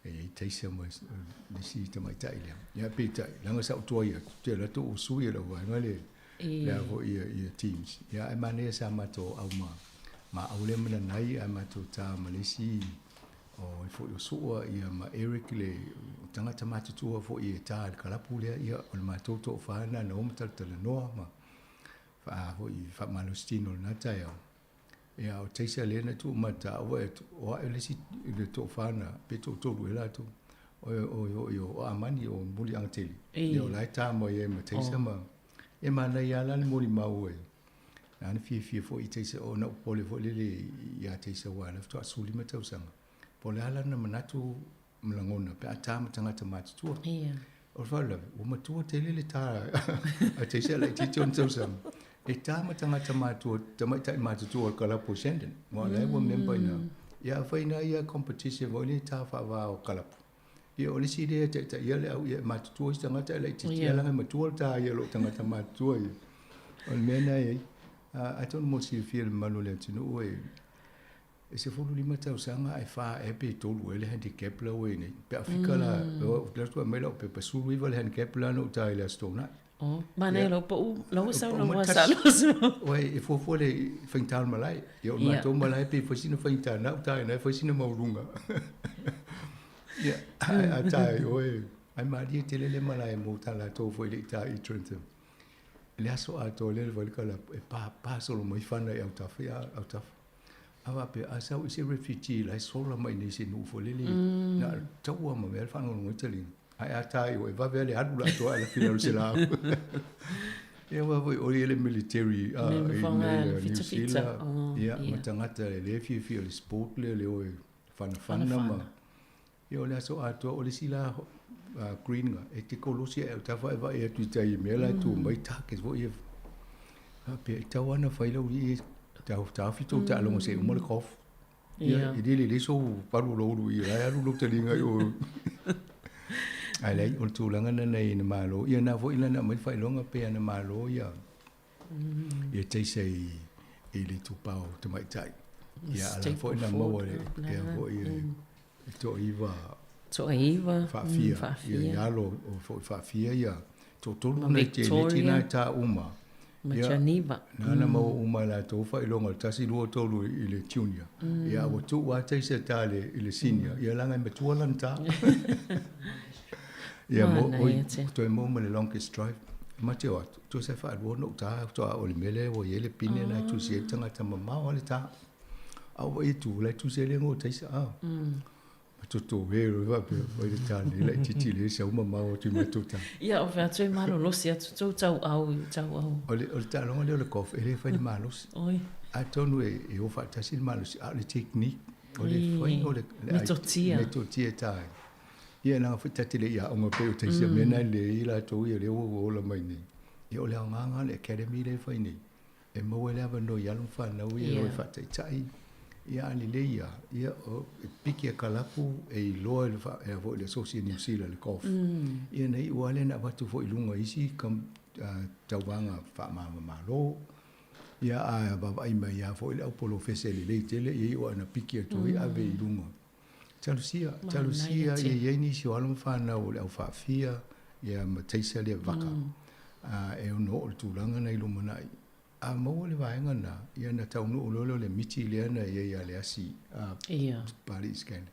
E i ai taisa ma le isi tamaitai lea. Ia peitai, leaga sa ou tuai atu, te alu atu ou sui e lau vaega le, le a foi ia, ia teams. Ia ae manaia sa matou au ma, ma au lea ma Nanai ae matou ta ma le isi o ai foi o Sua ia ma Eric le tagata matutua foi e ta i le kalapu lea, ia o le matou toafa lena na o ma talatalanoa ma faa foi faamalositino i lena taeao. Ia, o taisa lea na tuu mai taua e o ae le isi le toafa na pe toatolu ea latou. O o o o Amani o Muliagatele. Ia o la e ta mai ai ma taisa ma e manaia lava la le molimau e na ana fiafia foi i taisa o na ou popole foi lele ia taisa aua o la e faatoa 15 tausaga. Po o le a lana manatu ma lagona pe a ta ma tagata matutua. Ia. O le faalavelave, ua matua tele le ta a taisa laitiiti ona tausaga. E ta ma tagata matua, tamaitai matutua o le kalapu o Shandon. Aua o la e ua member ina. Ia afai na ia competition foi lea ta faava o kalapu. Ia o le isi lea e taitaia le au ia e matutua isi tagata ae laitiiti. Ia leaga e matua le ta ia i lo tagata matutua ia. O le mea lena e i ai. Atonu mo silafia e le mamalu o le atunuu e e 15 tausaga ae fa ea pe tolu ea le handicap la ua i ai nei. Pe a fika la, ou te alu atu aumai lau pepa, 19 le handicap la na ou ta i le Aso Toonai. Oh, manaia lau pau, lau ua sau lau ua salo. Oi, e fuafua le faigata o le malae. Ia, o le matou malae pei fai sina faigata na ou ta ai na e fai sina maualuga. Ia, ae a ta ai oe, ai malie tele le malae mo ta latou foi le i ta i Trentham. I le aso atoa lea le fai le kalapu, e pāpā solo mai fana i autafa, ia autafa. A faapea, a sau i se refugee la e sola mai nei i se nuu foi lele, na o le taua ma mea le faalogologo ai taliga. Ae a ta i o, e vave lava le alu la atoa ae lafi i lalo i se laau. Ia aua foi o ia le military i inei i Niu Sila, ia, ma tagata e le fiafia i le sport lea o le o e fanafana ma Ia o le aso atoa, o le isi la green ga, e te kolosi ae autafa ae vaai atu i tai i mea la e tu mai target foi ia. Faapea, e tatau lava ona fai lau alii e taofi tou taaloga se i uma le golf. Ia, e le lelei sou palu o lou ulu i la e alu lou taliga i o. Ae leai, o le tulaga lena na i ai na malo. Ia na foi la na aumai le faailoga pei lava na malo ia ia taisa i i le itupa o tamaitai. Ia a la foi na maua le ia foi e toaiva toaiva faafia ia i alo o foi faafia ia toatolu nai teneti na e ta uma. Ma Janiva. Na na maua uma e latou faailoga o le 1, 2, 3 i le junior. Ia ua tuu lava taisa ta i le senior. Ia leaga e matua lana ta. Ia mo, oi, toe maua ma le longest drive. Ma te o atu, tusa e faalua ona ou ta faatoa o le mea lea ua i ai le pine lena e tusi ai le tagata mamao lava le ta. A ou vaai atu, o la e tusi ai le igoa o Taisa, a. Ma totoē loa faapea, oi le ta nei laitiiti lea e sau mamao atu i matou ta. Ia, o fea atu e malolosi atu tou tauau i tauau. O le, o le taaloga lea o le golf, e le fai i le malosi. Oi. Atonu e o faatasi le malosi, a o le technique, o le faiga o le, metotia. Metotia e ta ai. Ia leaga foi ta te le i aoga pei o taisi a mea na e lelei ai latou ia lea ua ola mai nei. Ia o le aoga lena o le academy lea e fai nei, e maua ai le avanoa i alo ma fanau ia e o e faataitai. Ia a lelei lava, ia e piki a kalapu e iloa e le foi le Asosi a Niu Sila le golf. Ia na iu lava lea na avatu foi i luga i isi tauvaga faamava-malo. Ia a vaavaai mai lava foi le au polofesa e lelei tele, ia iu lava ina piki atu ai ave i luga. Talosia, talosia ia i ai nisi o alo ma fanau o le au faafia ia ma taisa lea vaka e ono oo i le tulaga na i lumanai. A maua le vaega na, ia ona taunuu loa lea o le miti lea na i ai ia Leasi Papalii Scanlan,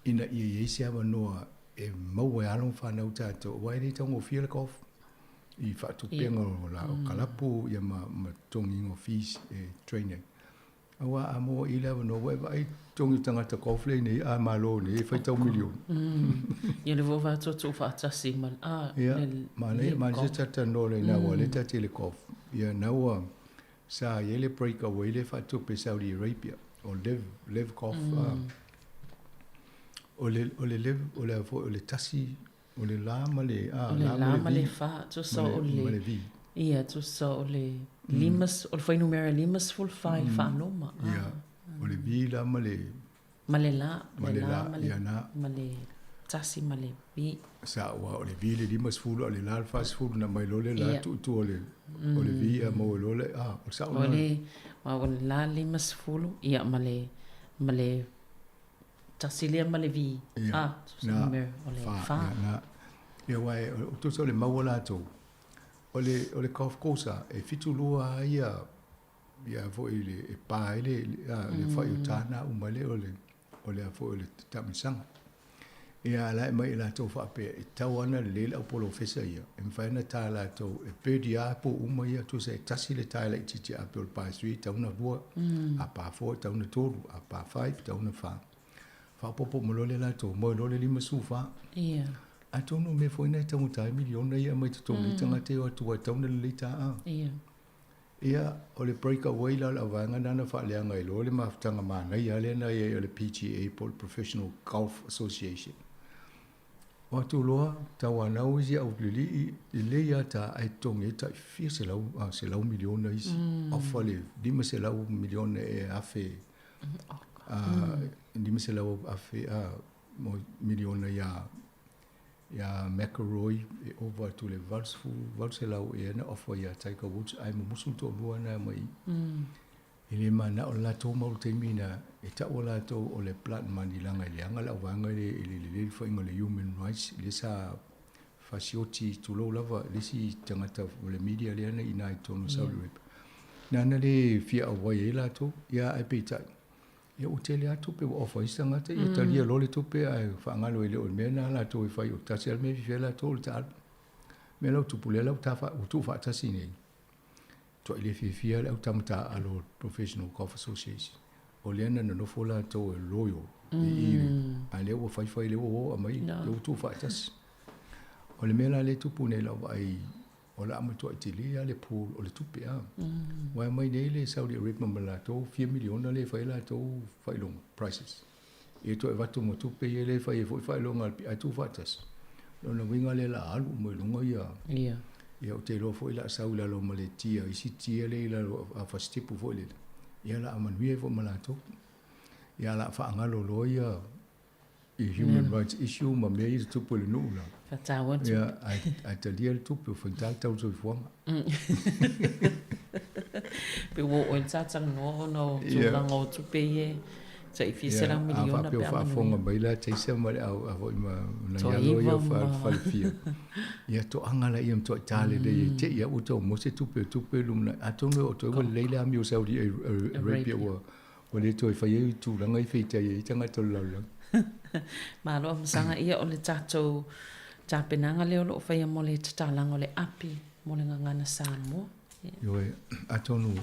ina ia i ai se avanoa e maua e alo ma fanau tatou, aua e le taugofie le golf i faatupega o la kalapu ia ma totogiina o fees e train ai. Aua a maua i le avanoa, ua e vaai totogi o tagata golf lea nei a malo nei e faitau miliona. Ia le ua vatoa faatasi ma a le manaia manaia se talatalanoa lea ina ua lea tatou i le golf. Ia na ua sa i ai le break away lea faatupe Saudi Arabia o LIV LIV Golf o le o le LIV o le foi o le tasi o le la ma le a o le la ma le fa tusa o le ma le vi. Ia tusa o le lima o le fuainumera 54 i le faaloma. Ia o le vi la ma le ma le la ma le la ma le ia na ma le tasi ma le vi. Sa ua o le vi le 50 a o le la le 40 na mai loa le la tuu i tua o le o le vi a maua loa le a o le sao lena. O le o le la 50 ia ma le ma le Tasi lea ma le vi. Ia, Ah, na, numera o le fa, fa. ia, na. Ia, aua e, o tusa o le maua latou, o le, o le golf course a, e 72 lava ia, ia foi le, e pa ai le, a, le fai o tāna uma lea o le, o le a foi o le taamilosaga. Ia, a la e aumai e latou faapea, e tatau lava ona lelei le au polofesa ia, e mafai ona ta latou, e birdie lava po uma ia, tusa e tasi le tae laitiiti a pei o le par three e tatau ona lua, A pa four e tatau ona tolu, a pa five e tatau ona fa. Faaopoopo uma loa le latou, moe loa le 54. Ia. Atonu o mea foi na e taugata ai miliona ia e aumai totonu i tagata ia o atu ai e tatau ona lelei ta a. Ia. Ia, o le break away la o le auvaega lena na faaleaga ai loa le mafutaga manaia lea na i ai o le PGA po o le Professional Golf Association. O atu loa, tauanau isi au lilii, lelei lava ta ae totogi ai tai fia selau, selau miliona isi. Ofa le 500 miliona ea afe, 500 afe, miliona ia. Ia McIlroy e ova atu i le 80, 800 ea na offer ia Tiger Woods ae mumusu le toalua na mai i. E le manao le latou mau taimi na e taua latou o le blood money leaga e leaga le auvaega le e le lelei le faiga o le human rights lea sa fasioti tulou lava le isi tagata o le media lea na i ina i totonu o Saudi Arabia. Nana le fia auai ai latou ia ae peitai Ia ua tele lava tupe ua ofa ai isi tagata, ia talia loa le tupe ae faagalo e le o le mea lena latou e fai, o le tasi lava le mea e fiafia ai latou o le taaalo. O le mea la ua tupu lea la ua ta ua tuufaatasi nei, matuai le fiafia le au tama taaalo o le Professional Golf Association. O lea na nonofo latou e loyal i i, a lea ua faifai lea ua o aumai, lea ua tuufaatasi. O le mea la lea e tupu nei i lau vaai O le a matuai tele lava le pool o le tupe a. Ua aumai nei le Saudi Arabia ma latou fia miliona lea e fai ai latou faailoga, prices. Ia toe avatu ma tupe ia lea e fai ai foi faailoga a le ae tuufaatasi. O lona uiga lea o le a alu uma i luga ia. Ia. Ia ou te iloa foi o le a sau i lalo ma le tier, isi tier lea i lalo a fasitepu foi lele, ia o le a manuia ai foi ma latou. Ia o le a faagalo loa ia i human rights issue ma mea ia e tutupu i le nuu la. Faataua tupe. Ia, ae talia le tupe, ua faigata le tau o le soifuaga. Pe ua oo i le talanoa ona o tulaga o tupe ia e tai fia selau miliona pe a manuia. A faapea o faafofoga mai la Taser ma le au a foi ma nai alo ia o falefia. Ia toaga laia ma matuai ta lelei ai te i lava ua tau maua se tupe o tupe lumanai. Atonu e oo atu ai ua lelei le amio o Saudi Arabia ua Ua le toe fai ai tulaga i feitai ai tagata o le lalolagi. Malo Amasaga, ia o le tatou tapenaga lea o lo o faia mo le tatalaga o le api mo le gagana Samoa. Ioe, atonu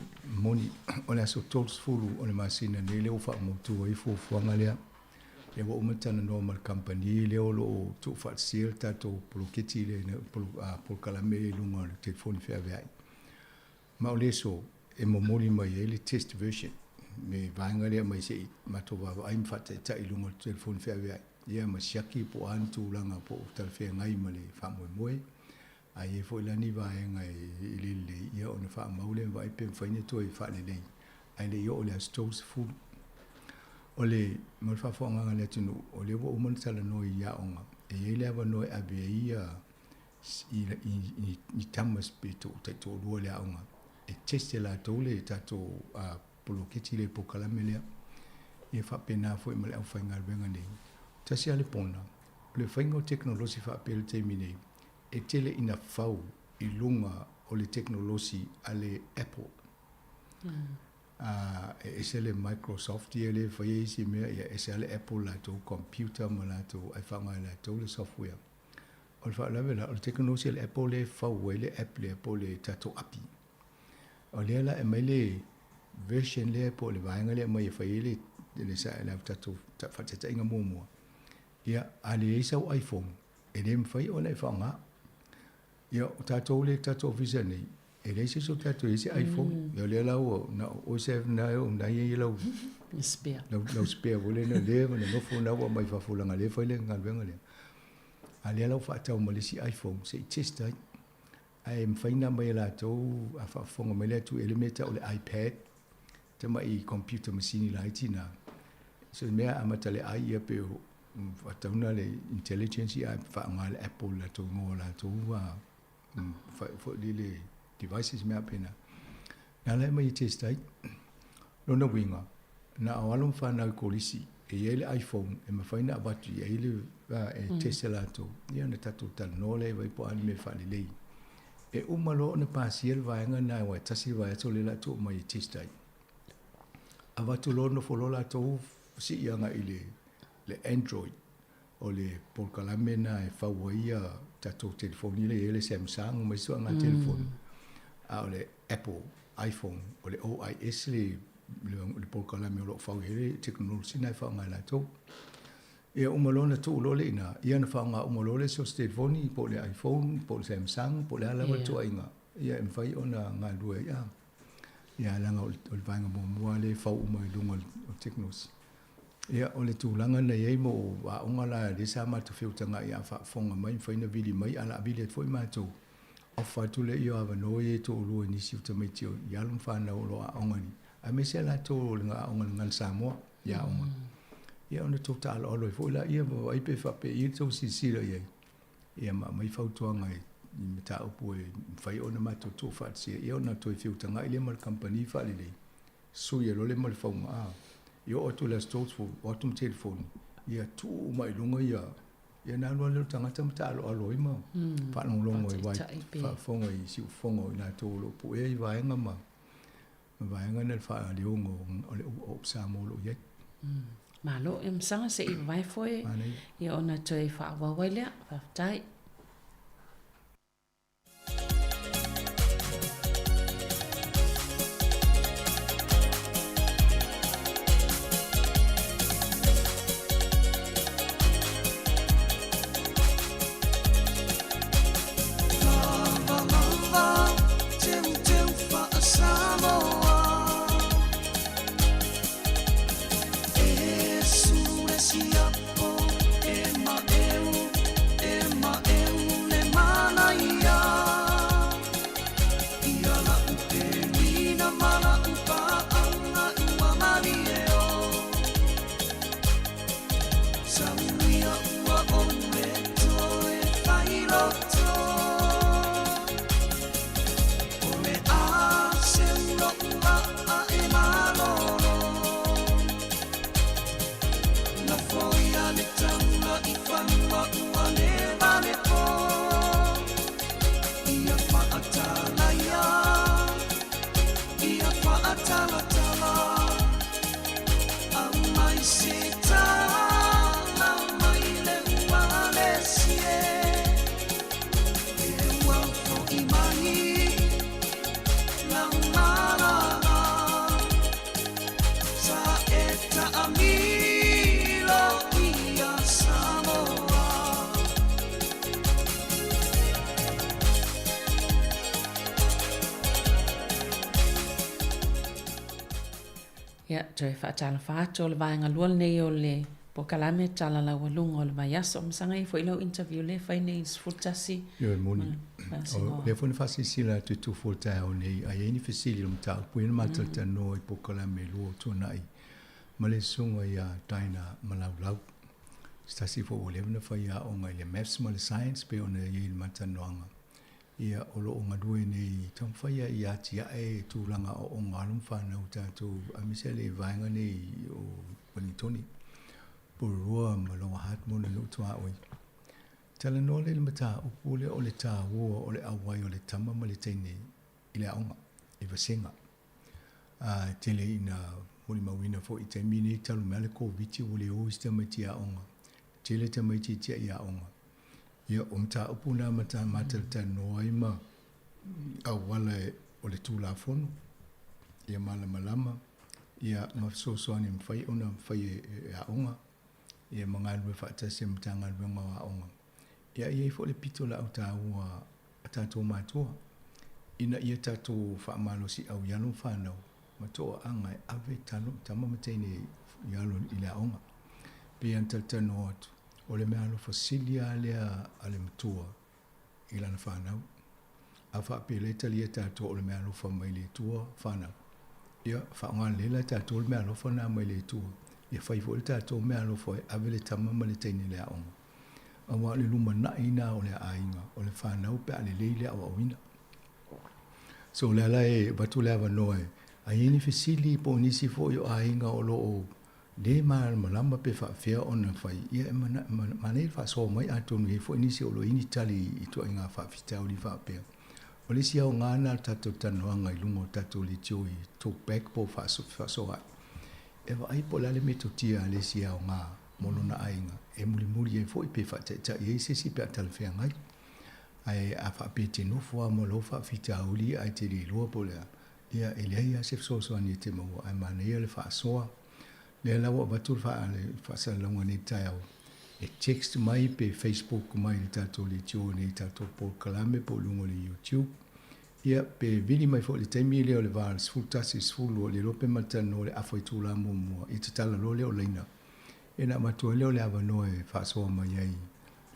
moni o le aso 30 o le masina nei lea ua faamautu ai fuafuaga lea. Lea ua uma ona talanoa ma le kamupani lea o lo o tuufaatasia le tatou poloketi lea, polokalame lea i luga o le telefoni feaveai. Ma o le aso e momoli mai ai le test version, le vaega lea mai se i matou vaavaai ma faataitai i luga o le telefoni feaveai, ia ma siaki po o a ni tulaga po o talafeagai ma le faamoemoe. A i ai foi la ni vaega e le lelei, ia ona faamau lea ma vaai pe mafai ona toe faalelei ae le i oo i le aso 30. O le, mo le faafofogaaga a le atunuu, o lea ua uma ona talanoa i aoga, e i ai le avanoa e ave ai ia i tama pe taitoalua i le aoga e test e latou le tatou poloketi lea polokalame lea. Ia faapena foi ma le aufaigaluega nei. Tasi lava le pona, o le faiga o tekonolosi faapea i le taimi nei, e tele ina fau i luga o le tekonolosi a le Apple. E ese le Microsoft ia lea e fai ai isi mea, ia ese lava le Apple latou computer ma latou ae faaaoga e latou le software. O le faalavelave la, o le tekonolosi a le Apple lea e fau ai le app lea po o le tatou api. O lea la e aumai le version lea po o le vaega lea e aumai e fai ai le, le, le tatou faataitaiga muamua. Ia, a leai sau iPhone, e le mafai ona e faaaoga. Ia, o tatou lea i le tatou ofisa nei, E leai se isi o tatou e i ai se iPhone. Ia o lea la ua na o oe se na e o na i ai lau spare. Lau spare foi lea na leva na nofo na ua aumai fafo leaga lea e fai le galuega lea. A lea la ua faatau ma le isi iPhone se i test ai. Ae mafai ona aumai e latou a faafofoga mai le atunuu e i ai le mea e tau o le iPad, tamai computer masini laiti na. So le mea e amata i le i ia pe faatauna le intelligence ia ae faaaoga le Apple latou igoa o latou foi lele devices mea faapena. Na ala e aumai e test ai. Lona uiga, na o alo ma fanau i kolisi e i ai le iPhone e mafai ona avatu i ai le e test e latou, ia ona tatou talanoa lea vaai po o a ni mea faalelei. E uma loa ona pasia le vaega lena aua e tasi le vaiaso lea o le a tuu mai e test ai. Avatu loa nofo loa latou sii agai i le Android. O le polokalame lena e fau ai ia tatou telefoni lea e i ai le Samsung ma isi ituaiga telefoni. A o le Apple iPhone, o le OIS le le polokalame o lo o fau ai le tekonolosi lena e faaaoga e latou. Ia uma loa ona tuu loa lea i ina, ia ona faaaoga uma loa lea i so o se telefoni po o le iPhone po o le Samsung po o le a lava le ituaiga, ia e mafai ona galulue ai. Ia leaga o le vaega muamua lea e fau uma i luga o le tekonolosi. Ia, o le tulaga na i ai mo aoga la, lea sa matou feutagai a faafofoga mai, mafai ona vili mai, ae o le a vili atu foi matou, ofa atu lea o avanoa ia e toalua i nisi o tamaiti i alo ma fanau o lo o aoga i, aemaise lava latou o le aoga i le Gagana Samoa i aoga. Ia ona tou taaaloalo ai foi laia ma vaai pe faapei le tou silasila i ai. Ia ma aumai fautuaga i mataupu e mafai ona matou tuufaatasia, ia ona toe feutagai lea ma le kamupani faalelei, sui ai loa lea ma le fauga. A i oo atu i le aso 30, o atu ma telefoni, ia tuu uma i luga ia, ia ona alu lava lea o le tagata ma taaloalo ai ma faalogologo ai, faafofoga i siufofoga o i latou o lo o puea i vaega ma vaega na le faaleoga o le upu Samoa o lo o i ai. Malo e masaga se i vavae foe ia ona toe faaauau ai lea. Faafetai. Ia, toe faatalofa atu o le vaega lua lenei o le polokalame Tala Laualuga o le Vaiaso. Masaga ai foi lau interview lea e fai nei i le 11. Ioe, moni. O lea foi na faasilasila atu i Tufua i le taeao nei, a i ai ni fesili o le mataupu ia na matou talanoa i polokalame e lua o tuanai ma le Susuga ia Dinah Malaulau. Se tasi foi ua leva ona fai aoga i le Maths ma le Science pei ona i ai i le matalanoaga. Ia, o lo o galue nei i taumafai ia ia atiae tulaga aoaoga alo ma fanau tatou aemaise le vaega nei o Ueligitone, Porirua ma Lower Hutt ma ona nuu tuaoi. Talanoa lea i le mataupu lea o le taua o le auai o le tama ma le teine i le aoga, i vasega. A e tele ina molimauina foi i taimi nei talu mai lava le Koviti ua le o isi tamaiti i aoga, tele tamaiti e tiai aoga. Ia, o mataupu na ma matalatalanoa ai ma auala o le Tulafono, ia malamalama, ia ma fesoasoani e mafai ona fai e aoga, ia ma galulue faatasi e Matagaluega o Aoga. Ia, e i ai foi le pitolaau taua a tatou matua, ina ia tatou faamalosiau i alo ma fanau ma toaaga e ave talo, tama ma teine i alo i le aoga. Pei ona talatalanoa atu, O le meaalofa sili lava lea a le matua i lana fanau. A faapea lea e talia e tatou o le meaalofa mai le Atua fanau, ia faaaoga lelei la e tatou le meaalofa lena mai le Atua, ia fai foi le tatou meaalofa e ave le tama ma le teine i le aoga. Aua o le lumanai lena o le aiga, o le fanau pe a lelei le aoaoina. So o le ala e avatu le avanoa e a i ai ni fesili po o nisi foi o aiga o lo o le malamalama pe faapefea ona fai, ia e manaia le faasoa mai atonu e i ai foi nisi o lo o i ai ni tali i ituaiga faafitauli faapea. O le isi aoga lena o le tatou talanoaga i luga o tatou leitio i talk back po o fefaasoaai, e vaai po o le a le metotia a le isi aoga mo lona aiga e mulimuli ai foi pe faataitai ai se isi pe a talafeagai. Ae a faapea e te nofo lava ma lou faafitauli ae te le iloa po o le a, Ia, e leai lava se fesoasoani e te maua, ae manaia le faasoa. Lea la ua avatu le faasalalauga nei i le taeao, e text mai pe Facebook mai i le tatou leitio nei i tatou polokalame po o luga o le YouTube. Ia, pe vili mai foi i le taimi lea o le va o le 11 i le 12, le iloa pe ma talanoa i le afa itula muamua, ia tatala loa lea o laina. Ia ona avatu ai lea o le avanoa e faasoa mai ai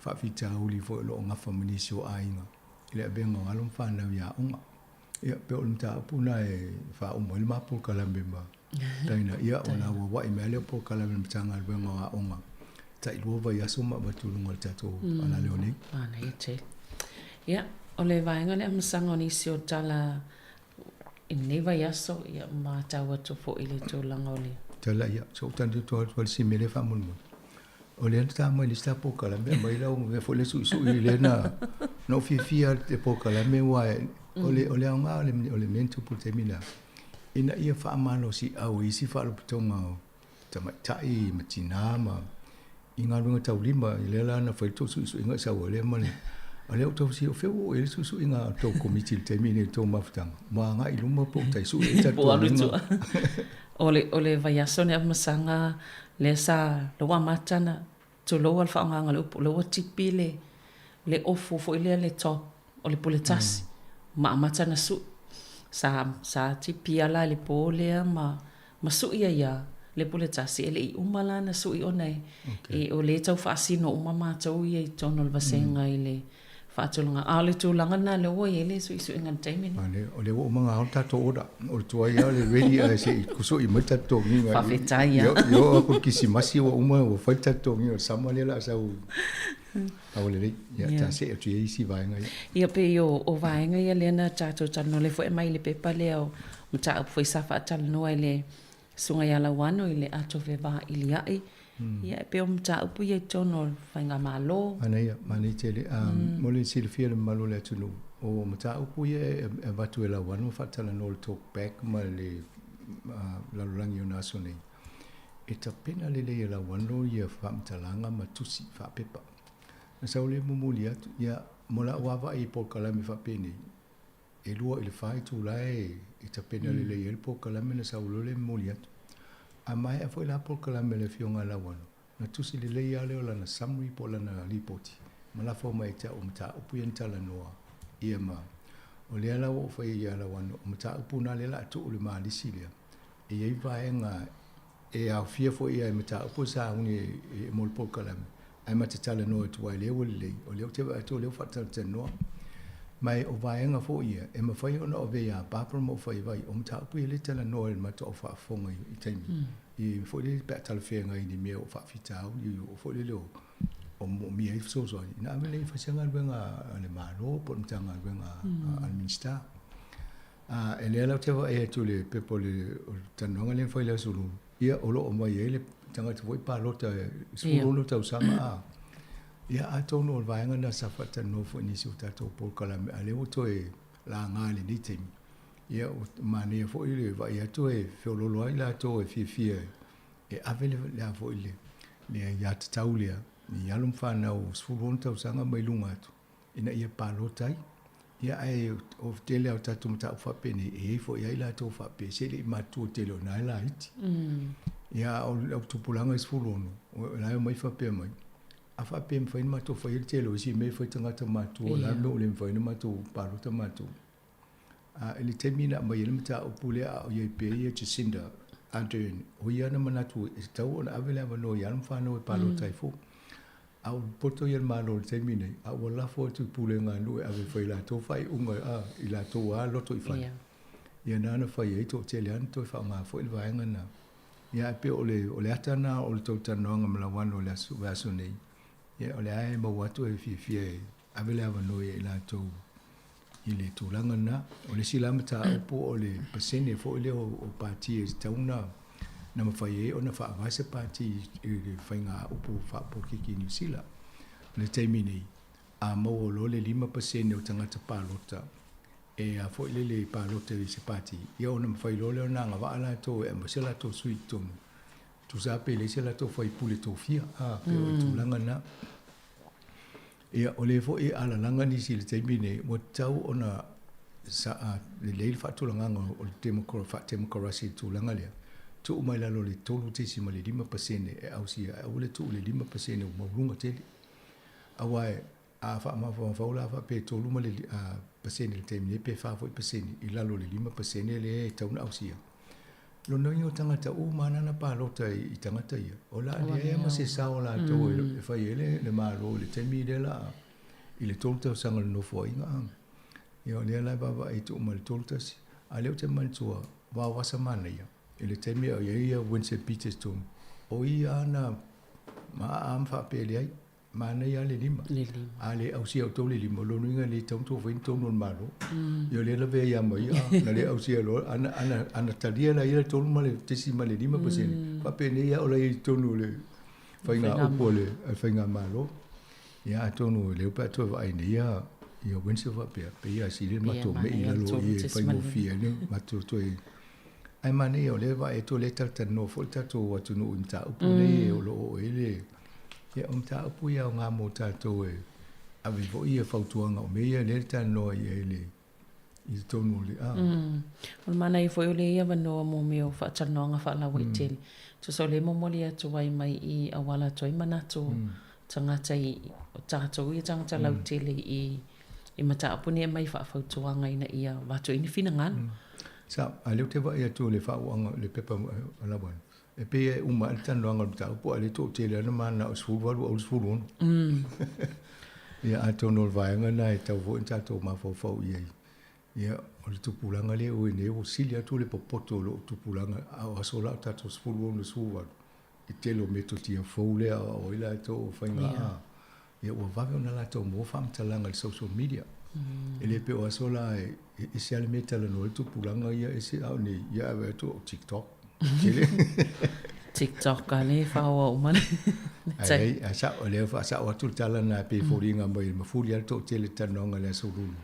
faafitauli foi o lo o gafa ma nisi o aiga i le avega o alo ma fanau i aoga. Ia, pei o le mataupu lena e faauma ai le ma polokalame ma Taina. Ia, ona auauai mai lava lea o polokalame a le Matagaluega o Aoga. tailua vaiaso ma avatu i luga o le tatou alaleo nei. Manaia tele. Ia, o le vaega lea amasaga o nisi o tala i lenei vaiaso, ia matau atu foi i le tulaga o le. Tala ia, se ou tali atu atu le isi mea lea faamolemole. O lea na ta mai le isi ta polokalame aumai lau mea foi lea suisui lea na na ou fiafia i le polokalame aua o le o le aoga o le o le mea na tupu i le taimi lena, ina ia faamalosiau i isi faalapotopotoga o tamaitai ma tinā ma i galuega taulima, lea la na fai le tou suisuiga i sau ai lea ma le a lea ua tou fesili o fea ua oo i ai le suisuiga a le tou Komiti i le taimi lenei i le tou mafutaga? Ua agai i luma po o tai sui ai tatou lima? O le o le vaiaso nei Afamasaga lea sa lea ua amata ona tulou a le faaaogaina o le upu lea ua tipi le le ofu foi lea le top o le pule tasi ma amata ona sui. Sa sa tipi lava la i le po lea ma ma sui ai lava le pule tasi, e le i uma la ona sui ona e o lea e tau faasino uma matou ia i totonu o le vasega i le faatulaga. A o le tulaga lena lea ua i ai le suisuiga i le taimi lenei. O lea ua uma ona ao le tatou order, o le tuai lava o le ready ae se i sui mai le tatou totogiga. Faafetai lava. I oo atu i le Kerisimasi ua uma ua fai le tatou totogiga o le sama lea o le a sau a ua lelei. Ia, ta see atu i ai isi vaega ia. Ia, pei o vaega ia lea na tatou talanoa, lea foi e aumai i le pepa lea o mataupu foi sa faatalanoa e le Susuga ia Lauano i le ato fevailia'i. Ia, e pei o mataupu ia i totonu o le Faigamalo. Manaia, manaia tele. Mo le silafia e le mamalu o le atunuu, o mataupu ia e avatu e Lauano ma faatalanoa i le Talk Back ma le lalolagi o na aso nei, e tapena lelei e Lauano ia faamatalaga ma tusi faapepa. Na sau lea momoli atu, ia, mo la'u vaavaai i polokalame faapenei, e 2 i le 4 itula e tapena lelei ai le polokalame na sau loa lea momoli atu. A maea foi la polokalame a le Afioga a Lauano, na tusi lelei lava lea o lana summary po o lana lipoti ma lafo mai ia te au o mataupu ia na talanoa ia ma o lea la ua ou faia ia Lauano, o mataupu na lea o le a tuu i le ma lisi lea, e i ai vaega e aofia foi i ai mataupu e sauni e mo le polokalame, ae ma te talanoa atu ai lea ua lelei, o lea ou te vaai atu o lea ua faatalatalanoa. Ma o vaega foi ia, e mafai ona ave ia Barbara ma ou fai vai, o mataupu ia lea e talanoa i le matou au faafofoga i taimi, i foi lele pe a talafeagai i ni mea o faafitauli, o foi lele o moomia ai fesoasoani, ona ave lea e fai se galuega a le Malo po o le Matagaluega a le Minisita. A e lea la ou te vaai atu i le pepa o le talanoaga lea na fai i le Aso Lulu, ia o lo o aumai ai le tagata foi palota e 16 tausaga a. Ia atonu o le vaega lena sa faatalanoa foi i nisi o tatou polokalame a o lea ua toe laga i lenei taimi. Ia ua manaia foi le vaai atu e feoloolo ai latou e fiafia e ave le a foi le aiatatau lea i alo ma fanau 16 tausaga mai luga atu ina ia palota ai. Ia ae o le tele lava o tatou mataupu faapenei, e i ai foi lava i latou faapea, se le i matutua tele o na e laiti. Ia a o le au tupulaga e 16, o la e omai faapea mai, a faapea e mafai ona matou faia le tele o isi mea e fai tagata matutua, o le a le mea ua le mafai ona matou palota matou. A i le taimi na aumai ai le mataupu lea a o i ai pea ia Jacinda Ardern, o ia na manatu e tatau ona ave le avanoa i alo ma fanau e palota ai foi. A ua poto ia le Malo i le taimi nei, a ua lafo atu i pulega a nuu e ave e fai i latou faaiuga a i latou a lotoifale. Ia na na fai ai toatele lava na toe faaaoga foi le vaega na. Ia ae pei o le o le ata na o le tou talanoaga ma Lauano i le aso vaiaso nei, ia o lea e maua atu e fiafia e ave le avanoa ia i latou i le tulaga lena. O le isi la mataupu o le pasene foi lea o pati e tatau ona na mafai ai ona faavae se pati i le faiga upu faapolokiki i Niu Sila. I le taimi nei, a maua loa le 5% o tagata palota e a foi lele i palota i se pati, ia ona mafai loa lea ona agavaa latou e aumai se latou sui i totonu. Tusa lava pe leai se latou faipule tofia, a, pei o le tulaga lena. Ia, o lea foi e alalaga nisi i le taimi lenei, ua tatau ona lelei le faatulagaga o le faatemokarasi i le tulaga lea, tuu mai lalo o le 3.5% e ausia, ae aua le tuu i le 5% ua maualuga tele. Aua a faamafaufau la faapea e 3% i le taimi nei pe 4 foi pasene i lalo o le 5% lea e tatau ona ausia, Lona uiga o tagata uma lava na palota i tagata ia, o le a leai lava ma se sao o latou e fai ai le Malo i le taimi lea la i le 3 tausaga o le Nofoaiga. Ia o lea la e vaavaai atu uma i le 31. A o lea ou te manatua, vao asa manaia i le taimi a o i ai Winston Peters tonu, o ia lava na Ma aa ma faapea e leai. Manaia lava le lima. A le ausia e outou le lima, o lona uiga e le tatau ona outou faia ni tonu a le Malo. Ia o lea e lavea ia ma ia, na le ausia loa, ana, ana, ana talia la ia le 3.5%, faapenei lava o la e i totonu o le faiga upu a le Faigamalo. Ia atonu o lea pe a toe vaai nei ia, ia Winston faapea, pei lava sili le matou mei i lalo i i e faigofie ai le matou toe. Ae manaia o lea e vaai atu o lea e talatalanoa foi le tatou atunuu i mataupu nei o lo o oo i ai le, ia o mataupu ia aoga mo tatou e ave foi ia fautuaga o mea ia lea e talanoa i ai le i totonu o le a. O le manaia foi o lea avanoa mo mea o faatalanoaga faalauaitele. Tusa o lea e momoli atu ai mai i auala atu ai manatu o tagata i o tatou ia tagata lautele i i mataupu nei e aumai faafautuaga ina ia avatu ai ni finagalo. Sa, a lea ou te vaai atu i le faauaga o le pepa a Lauano, e pei e uma ai le talanoaga o le mataupu, a o lea e toatele lava na mananao i le 18 au le 16. Ia, atonu o le vaega lena e tatau foi ona tatou mafaufau i ai. Ia, o le tupulaga lea ua i nei, ua sili atu le popoto o lou tupulaga, a o aso la o tatou 16, 18, i tele o metotia fou lea a o ai latou o faiga a, ia ua vave ona latou maua faamatalaga i le social media. E le pei o aso la e ese lava le mea e talanoa ai le tupulaga ia ese, a o nei, ia ave atu o TikTok. Tele. TikTok a lea e faoa uma le Ai, ai, a sao, o lea e faasao atu le tala lena e pei e foliga mai e mafuli lava le toatele i le talanoaga i le aso Lulu.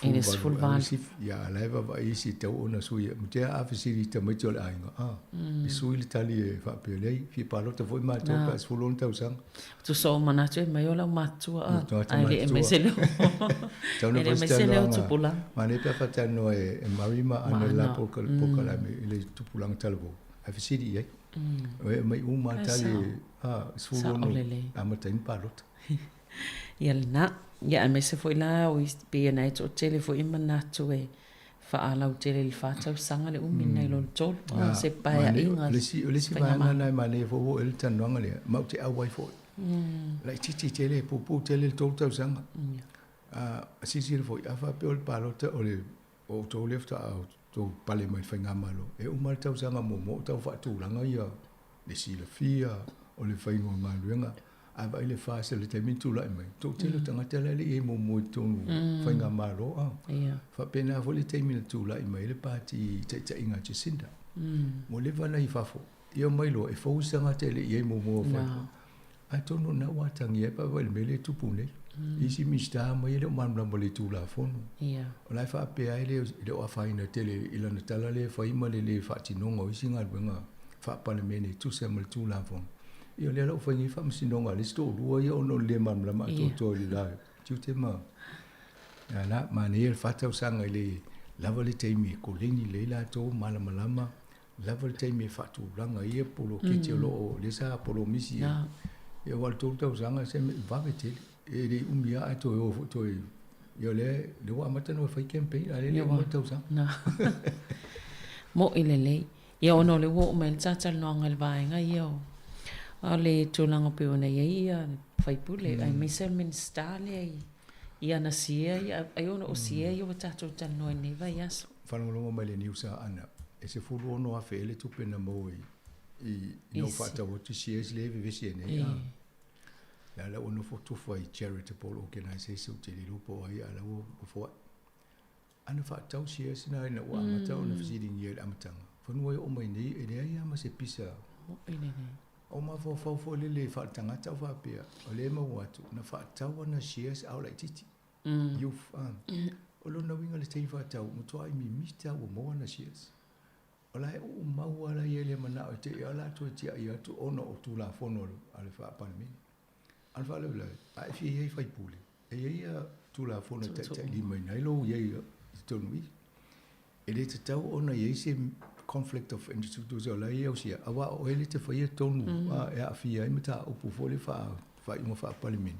I le 18. Ia, a la e vaavaai isi e tatau ona sui. Matea a fesili i tamaiti o le aiga, a, e sui le tali e faapea, leai, fia palota foi matou pe a 16 tausaga. Tusa o manatu e mai o lau matua, a, ae le aumai se leo. E le aumai se leo o tupulaga. Manaia pe a faatalanoa e Murray ma Ana i le la polokalame i le tupulaga talavou, ae fesili i ai. E aumai uma lava tali, a, 16 amata ai ona palota. Ia lena. Ia aemaise foi la o isi pei ona e toatele foi manatu e faalautele i le fa tausaga le umi nai lo le tolu. O se paeaiga. O le isi, o le isi vaega lena e manaia foi ua oo i ai le talanoaga lea, ma ou te auai foi. Laitiiti tele, puupuu tele le tolu tausaga. A silasila foi, a faapea o le palota o le o outou lea faatoa outou pale mai le faigamalo, e uma le tausaga muamua o tau faatulaga ia le silafia o le faiga o galuega, ae vaai le FAST i le taimi na tulai mai, toatele o tagata la e le i i ai muamua i totonu o faigamalo a. Faapena foi le taimi na tulai mai ai le pati taitaiga a Jacinda. Ua leva ona i fafo, ia omai loa e fou isi tagata e le i i ai muamua o fai. Atonu o lena ua atagia ai pe a vaai i le mea lea e tupu nei. Isi Minisita mai e le o malamalama i le Tulafono. O la e faapea ai e le o afaina tele i lana tala lea e fai ma le le faatinoga o isi galuega faa-Palemene e tusa ma le Tulafono. Ia o lea la ua fai nei faamasinoga a le isi toalua ia ona o le le malamalama atoatoa i le la tiute ma Ia la, manaia le fa tausaga e le lava le taimi e koleni lelei latou, malamalama lava le taimi e faatulaga ai ia poloketi o lo o lea sa polomisi ai. Ia aua o le tolu tausaga se mea vave tele. E le umi lava ae toe o foi toe ia o lea lea ua amata ona fai campaign a o lea e le i uma le tausaga. Mo'i lelei. Ia ona o lea ua oo mai le talatalanoaga i le vaega ia o le tulaga pei ona i ai ia sui usufono aemaise o le Minisita lea i ana share ia ai ona o share ia ua tatou talanoa i lenei vaiaso. Faalogologo mai le news a Ana, e 16,000 ea le tupe na maua i ina ua faatau atu shares lea e vevesi ai nei a. La la ua nofo tufa i charitable organization ou te le iloa po o ai a la ua nofo ai. Ana faatau shares na ina ua amata ona fesiligia i le amataga, fanua e oo mai nei e leai lava ma se pisa. O mafaufau foi lele faaletagata o faapea, o lea e maua atu na faatau ana shares a o laitiiti. Youth a. O lona uiga le taimi faatau, matuai mimita ua maua ana shares. O la e uu mau lava la ia i le manao e te i a o le a toe tiai atu ona o Tulafono a le Faa-Palemene. A o le faalavelave, a e fia i ai faipule, e i ai ia Tulafono e taitailimaina ai lou i ai i totonu i i. E le tatau ona i ai se conflict of interest tusa o la e i ausia, aua o oe lea e te faia tonu e aafia ai mataupu foi lea faa-faaiuga faa-Palemene.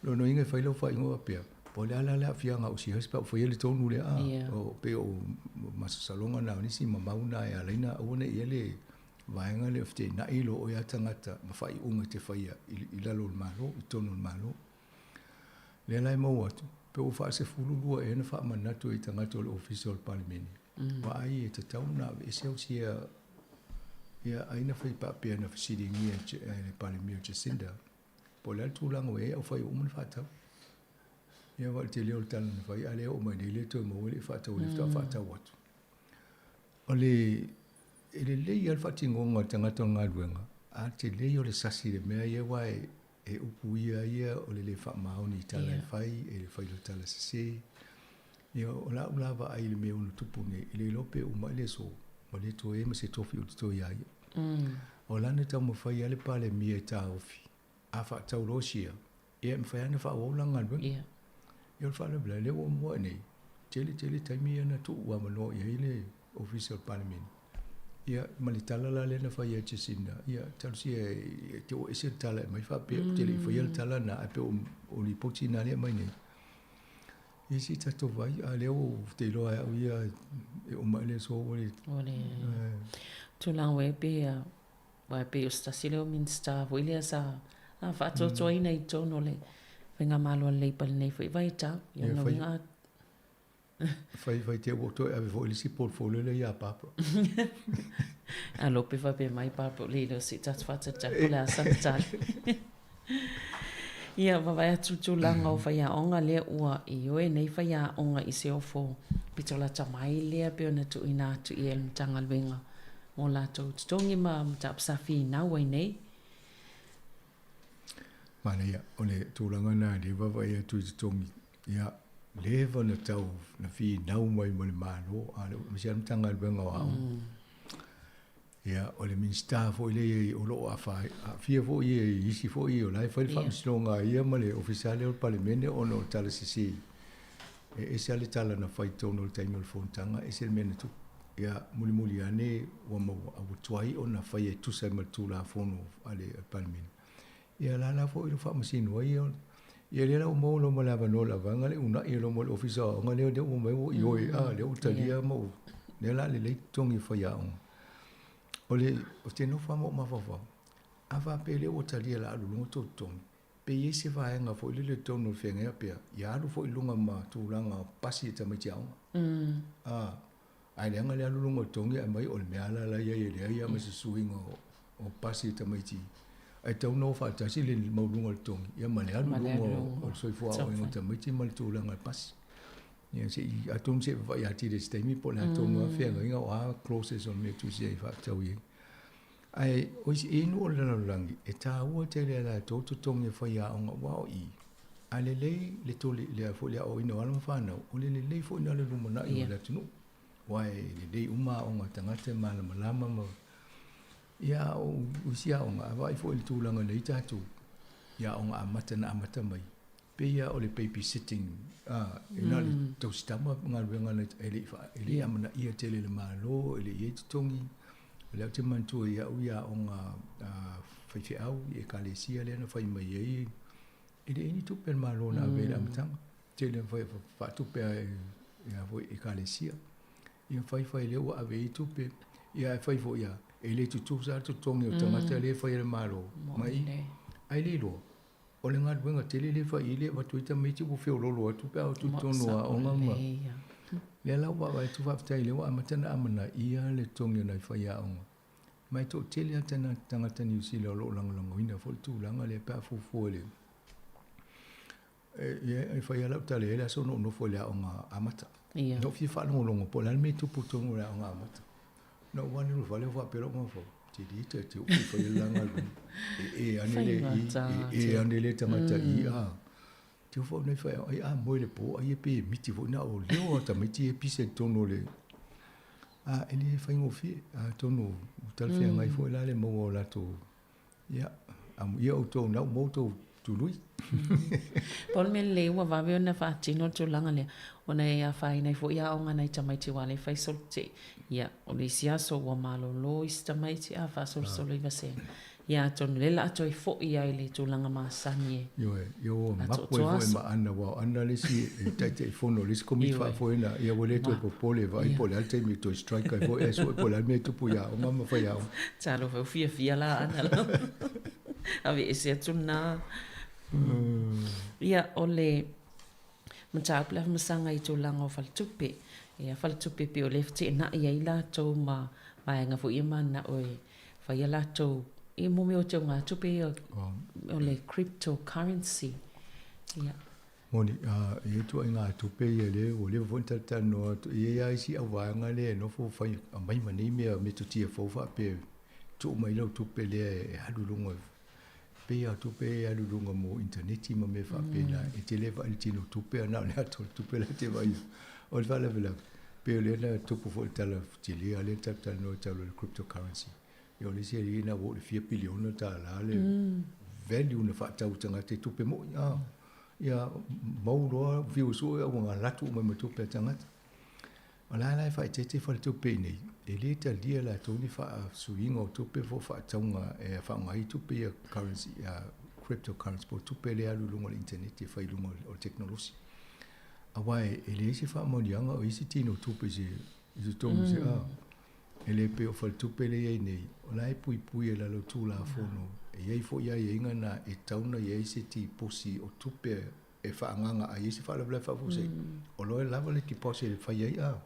Lona uiga e fai lau faaiuga faapea, po o le a la le aafiaga o shares pe a ou faia le tonu lea, o pei o masalosaloga na o nisi ma mau na e ala ai ona aua ne i i ai le vaega lea o feteenai lo oe a tagata ma faaiuga e te faia i lalo o le Malo, i totonu o le Malo. Lea la e maua atu, pe ua faasefulu lua ea na faamanatu ai i tagata o le Ofisa o le Palemene, vaai e tatau ona aveese au share. Ia, ai na fai faapea na fesiligia e le Palemia o Jacinda, po o le a le tulaga ua i ai a ua fai uma ona faatau. Ia aua o le tele o le tala na fai, a lea e oo mai nei le toe maua le faatau o lea faatoa faatau atu. O le, e lelei lava le faatinoga o le tagata o le galuega, a o le tele ia o le sasi i le mea ia aua e, e upuia ai ia o le le faamaoni i tala e fai, e le fai loa tala sese. Ia o lau la vaai i le mea e ono tupu nei, e le iloa pe uma i le aso, ua le toe i ai ma se tofi o totoe ia ia. O lana taumafai lava le Palemia e taofi, a faatau loa share, ia e mafai lava ona faaauau lana galuega. Ia o le faalavelave, lea ua mua'i nei, tele tele taimi ia na tuu avanoa i ai le Ofisa o le Palemene. Ia ma le tala la lea na fai ia Jacinda, ia talosia e te oo ese le tala e aumai faapea ou te le i faia le tala lena ae pei o lipoti na lea e aumai nei. Ia se i tatou vaai, a lea ua ou te iloa e au ia e uma i le aso ua le... Ua le... Tulaga ua i ai pei aua e pei o se tasi lea o Minisita foi lea sa faatoatoaina i totonu o le Faigamalo a le Leipa i lenei foi vaitau. Ia lona uiga Fai fai te ua toe ave foi le isi portfolio lea ia Barbara. Alo pe faapea mai Barbara o le iloa se i tatou faatalitali po o le a sana tali. Ia, vaavaai atu i le tulaga o faiaoga lea ua ioe nei faiaoga i se ofo pito lata mai lea pei ona tuuina atu i ai e le Matagaluega mo latou totogi ma mataupu sa finau ai nei. Manaia, o le tulaga lena lea e vaavaai atu i totogi, ia, leva ona tau na finau mai ma le Malo, a o le aemaise lava le Matagaluega o Aoga. Ia, o le Minisita foi lea i ai o lo o aafia foi ia i isi foi o la e fai le faamasinoga a ia ma le Ofisa lea o le Palemene ona o le tala sese. E ese lava le tala na fai i totonu o le taimi o le fonotaga, ese le mea na tupu. Ia, mulimuli ane ua maua, a ua tuai ona fai e tusa ai ma le Tulafono a le Palemene. Ia la la foi lo faamasino ai ia. Ia lea la ua maua loa ma le avanoa o le vaega lea uunai loa ma le Ofisa o Aoga lea lea ua omai ua ioe a lea ua talia ma ua lea la lelei totogi o faiaoga. O le ou te nofo lava ma ou mafaufau, a faapea lea ua talia o le a alu i luga tou totogi, pe i ai se vaega foi lele i totonu o le feagaiga pea, ia alu foi i luga ma tulaga o pasi a tamaiti aoga. A, ae leaga le alu i luga o totogi ae aumai o le mea lava la e i ai e leai lava ma se suiga o pasi a tamaiti. Ae tatau ona o faatasi le maualuga o le totogi ia ma le alu i luga o le soifua aoaoina o tamaiti ma le tulaga o le pasi. Ia se i, atonu se i vaavaai atili i se taimi po o le a tonu lava feagaiga o a clauses o le mea e tusi ai faatatau i ai. Ae o isi i nuu o le lalolagi, e taua tele ia latou totogi e faiaoga aua o i, a lelei le toli le foi le aoaoina o alo ma fanau, o le lelei foi lena o le lumanai o le atunuu. Aua e lelei uma aoga a tagata e malamalama ma ia a o isi aoga, a vaai foi i le tulaga nei tatou i aoga amata na amata mai, pei lava o le baby sitting a, e na o le tausi tama galuega na e le i e le i amanaia tele e le Malo, e le i i ai totogi. O lea ou te manatua i au i aoga faifeau i Ekalesia lea na fai mai ai, e leai ni tupe a le Malo na ave ai i le amataga. Tele na fai faatupe lava e a foi Ekalesia. Ia fai fai lea ua ave ai tupe, ia ae fai foi lava, e le tutusa lava le totogi o tagata lea e fai e le Malo ma i. Ae le iloa, o le galuega tele lea e fai i ai le avatu ai tamaiti ua feoloolo atu pe a o atu i totonu o aoga ma lea la ua vaavaai atu faafetai lea ua amata ona amanaia le totogi o nai faiaoga ma e toatele lava tagata Niu Sila o lo o lagolagoina foi le tulaga lea pe a fuafua i le e fai lava lau tala e i ai le aso na ou nofo i le aoga amata. Na ou fia faalogologo po o le a le mea e tupu i totonu o le aoga amata. Na ou alu i le fale o faapea lou mafaufau, te li te te upu fai le la galuega. E e ane le i, e e ane le tagata i a. Te ofa nei whai ai a moe le po ai e pe miti foi na o leo a tamaiti e pisa i totonu o le a e le faigofie atonu ua talafeagai foi la le maua o latou Ia, amuia outou na ua maua outou tului. Pau le mea lelei ua vave ona faatino le tulaga lea, ona e afaina ai foi aoga a nai tamaiti aua o lea e fai solo te i. Ia, o le isi aso ua malolo isi tamaiti a faasolosolo i vasega. Ia atonu o lea o le a toe foi lava i le tulaga masani e Ioe, ia ua mapu ai foi ma Ana, aua o Ana le isi e Taitaifono o le isi Komiti Faafoe ia ua le toe popole e vaai po o le a le taimi e toe strike ai foi ae sue po o le a le mea e tupu i aoga ma faiaoga. Talofa, ua fiafia la Ana. Aveese atu lena. Ia, o le mataupu le afamasaga i tulaga o faletupe. Ia, faletupe pei o lea e feteenai ai latou ma vaega foi ia mananao e. fai a latou i mo mea o teugatupe ia o le cryptocurrency. Ia. Moni, e i ai ituaiga tupe ia lea ua leva foi ona talatalanoa atu, e i ai lava isi auvaega lea e nofo fai aumai ma nei mea metotia fou faapea e tuu mai lau tupe lea e alu i luga, pei lava o tupe ia e alu i luga mo initaneti ma mea faapena, e te le vaai i le tino tupe ae na o le ata o le tupe la e te vaai ai. O le faalavelave, pei o lea na tupu foi le tala tele lava lea na talatalanoa i tala o le cryptocurrency. Ia o le isi alii na ua oo i le fia piliona tala le value na faatau e tagata i tupe moi a. Ia mau loa fiu sue a ua galatu uma mai ma tupe a tagata. O la la e faaeteete faletupe i inei, e le talia e latou ni faasuiga o tupe po o faatauga e faaaoga ai tupe ia currency, cryptocurrency po o tupe lea e alu i luga o le internet e fai i luga o le tekonolosi. Aua e leai se faamaoniaga o i ai se tino tupe i se totonu se a. E le pei o faletupe lea e i ai nei, o la e puipui e lalo Tulafono, e i ai foi aiaiga na e tatau ona i ai se tiposi o tupe e faaagaaga a i ai se faalavelave faafuasei, o lo o lava le deposit e fai ai a.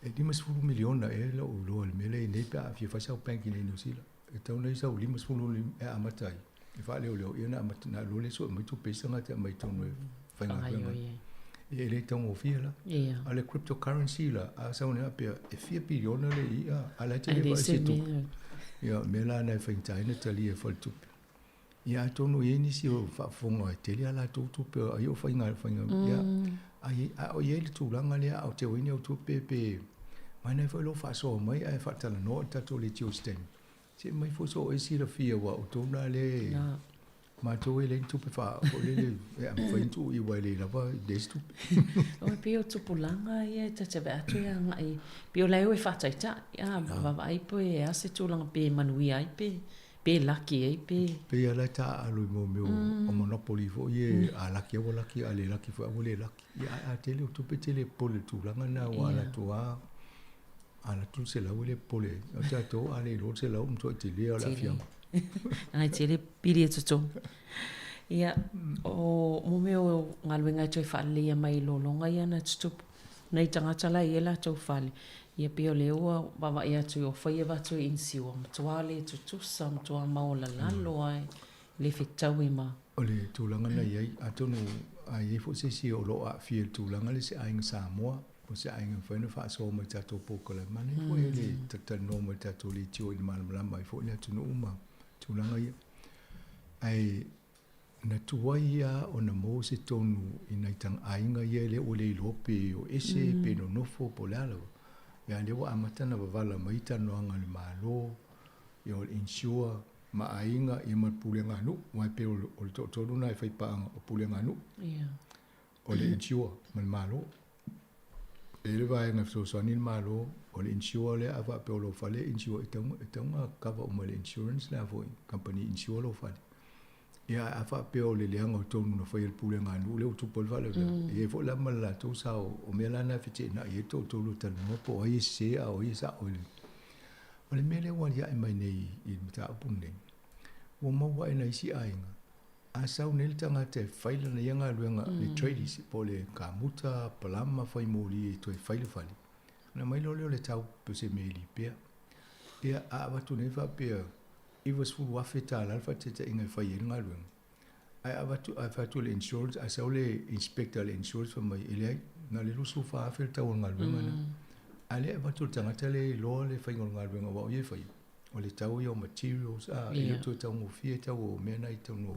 E 50 miliona ea lou iloa i le mea lea e i ai nei pe a fia fai sau bank i inei i Niu Sila. E tatau ona i ai sau 50 e amata ai, e faaleoleo, ia ona amata, ona alu loa lea sue mai tupe a isi tagata e aumai i totonu e faigaluega ai. Ia e le taugofie la. A o le cryptocurrency la, a sau nei faapea e fia piliona le i'a, a o la e te le vaai i se tupe. Ia o le mea la lena e faigata ai ona talia e faletupe. Ia atonu e i ai nisi o faafofoga e tele a latou tupe ai o faiga faiga ia ai a o i ai le tulaga lea a o teu ai ni au tupe pe manaia foi lou faasoa mai ae faatalanoa i le tatou leitio i se taimi. Se aumai foi so oe silafia aua o outou na lea matou e leai ni tupe faa foi lele e mafai ona tuu i aua e le lava leai se tupe. Oi pei o tupulaga ia e ta te vaai atu e agai pei o la e o e faataitai a vaavaai po e a se tulaga pe manuia ai pe Pe laki ai pe. Pei lava la e taaalo i mea o monopoly foi ia, a laki lava ua laki, a le laki foi lava ua le laki. Ia ae a tele o tupe e tele popole i le tulaga lena aua a latou lava, a alu atu le $100 e le popole ai. A o tatou a le iloa le $100 ua matuai tele lava o le aafiaga. Ae tele pili e totogi. Ia, o mo mea o galuega e toe faaleleia mai i lologa ia na tutupu. Nai tagata la e i ai latou fale, ia pei o lea ua vaavaai atu ua fai avatu e insure, matua le tutusa, matua maolalalo lava, e le fetaui ma. O le tulaga na i ai, atonu a i ai foi se isi o lo o aafia i le tulaga lea, se aiga Samoa, po o se aiga e mafai ona faasoa mai i tatou polokalame, manaia foi le talatalanoa mai i tatou leitio ina malamalama ai foi le atunuu ma tulaga ia. Ae Na tuai lava ona maua se tonu i nai aiga ia lea ua le iloa pe o ese pe nonofo po o le a lava. Ia a lea ua amata ona wavala mai talanoaga a le Malo, ia o le insure ma aiga ia ma le pulega a nuu, aua e pei o le toatolu lena e faipaaga, o pulega a nuu, o le insure ma le Malo. E i ai le vaega e fesoasoani le Malo, o le insure lea a faapea o lou fale e insure, e tatau ona cover uma e le insurance le a foi, kamupani insure lou fale. Ia a faapea o le leaga o tonu na faia e le pulega a nuu lea ua tupu ai le faalavelave, e i ai foi la ma le latou sao, o mea la na e feteenai ai le toatolu e talanoa po o ai e sese a o ai e sao i le... O le mea lea ua aliae mai nei i le mataupu lenei, ua maua e nai isi aiga, a sau nei le tagata e fai lana ia galuega, le tradies, po o le kamuta, palama, fai moli e toe fai le fale, ona aumai loa lea o le tau pe o se mea e lipea. Ia, a avatu nei faapea, $90,000 le faataitaiga e fai ai le galuega, ae avatu, ae fai atu e le insurance, ae sau le inspector a le insurance fai mai, e leai, na o le $24,000 le tau o le galuega lena. A o lea e avatu e le tagata lea e iloa le faiga o le galuega aua o ia e faia, o le tau ia o materials, a, e le o toe taugofie tau o mea na i totonu o.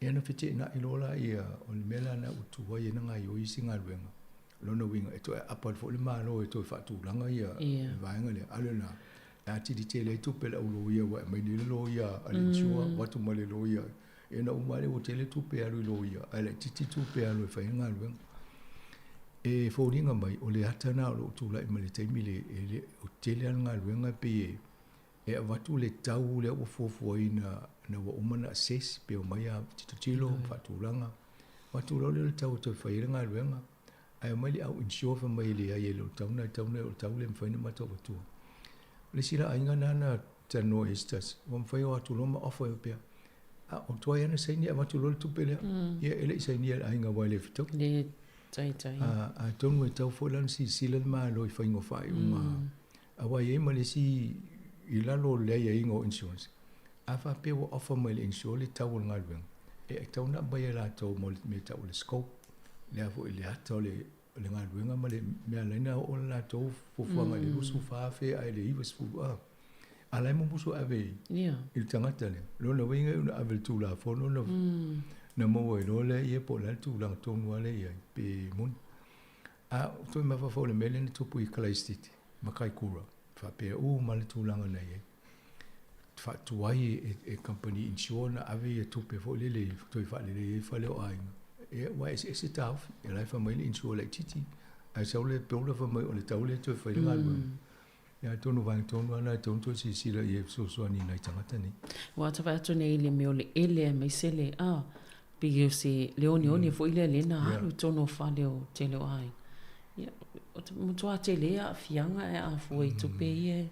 Ia ona feteenai loa laia, o le mea la lena ua tuai ai ona gaoioi isi galuega. O lona uiga, e toe aapa atu foi le Malo e toe faatulaga ia le vaega lea, a o lena, e atili tele ai tupe a le au loia aua e aumai nei le loia a le insure, avatu ma le loia. Ia ona uma lava lea ua tele tupe e alu i loia, ae laitiiti tupe e alu e fai ai le galuega. E foliga mai, o le ata lena o lo o tulai mai i le taimi lea, e le o tele lava le galuega e pei e e avatu le tau lea ua fuafuaina ina ua uma ona assess pe omai a tilotilo ma faatulaga, avatu loa lea o le tau e toe fai ai le galuega, ae omai le au insure fai mai e leai e le o tatau ona e tatau ona o le tau lea e mafai ona matou avatua. O le isi la aiga lena na talanoa i ai se tasi, ua mafai ona o atu loa ma offer e faapea, a o tuai lava ona saini ae avatu loa le tupe lea. Ia e le i sainia e le aiga aua e le fetaui. Le taitai. Atonu e tatau foi la ona silasila le Malo i faiga o faaiuga. Aua e i ai ma le isi i lalo o le aiaiga o insurance, a faapea ua offer mai e le insurer le tau o le galuega, e tatau ona aumai e latou mo le mea e tau o le scope, le a foi le ata o le o le galuega ma le mea ala ai ona oo le latou fuafuaga i le $24,000 ae le 90,000 a. A la e mumusu ave i le tagata lea. O lona uiga e ona ave i le Tulafono na na maua ai loa lea ia po o le a le tulaga tonu lava lea e i ai pe moni. A o toe mafaufau i le mea lea na tupu i Kalaisititi ma Kaikura, faapea uma lava le tulaga na i ai. Faatuai e kamupani insure ona ave ia tupe foi lele e toe faalelei ai fale o aiga. Ia aua e eseese taofi. O la e fai mai le insure laitiiti, ae sau le builder fai mai o le tau lea e toe fai ai le galuega. Ia atonu o vaega tonu lava na e tatau ona toe silasila i ai e fesoasoani i nai tagata nei. Ua ta vaai atu nei i le mea o le ele aemaise le a pei o se le oneone foi lea lea na alu i totonu o fale o tele o aiga. Ia, o te matua tele aafiaga ae a fua i tupe ia e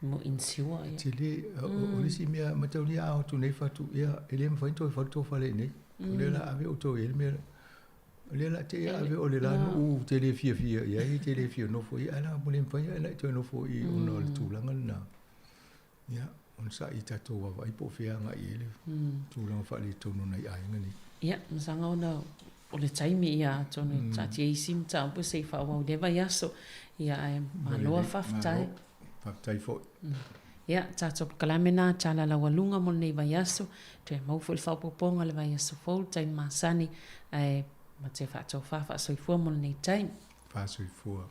mo insure ia. Tele, o le isi mea mataulia a o atu nei fatu, ia e le mafai ona toe fai le tou fale i inei. O lea o le a ave outou i ai le mea lea. O lea o le a te i ave o le la nuu te le fiafia i ai, te le fia nofo i ai, ae la ua le mafai ona e toe nofo i i ona o le tulaga lena. Ia, onosai i tatou vaavaai po o fea e agai i ai le tulaga faaletonu o nai aiga nei. Ia, masaga ona o le taimi, ia, atonu e taatia isi mataupu se i faaauau i lea vaiaso. Ia, ae malo faafetai. Malo, faafetai foi. Ia, tatou polokalame na tala laualuga mo lenei vaiaso. Toe maua foi le faaopoopoga i le vaiaso fou, le taimi masani, ae matou faatofa faasoifua mo lenei taimi. Faasoifua.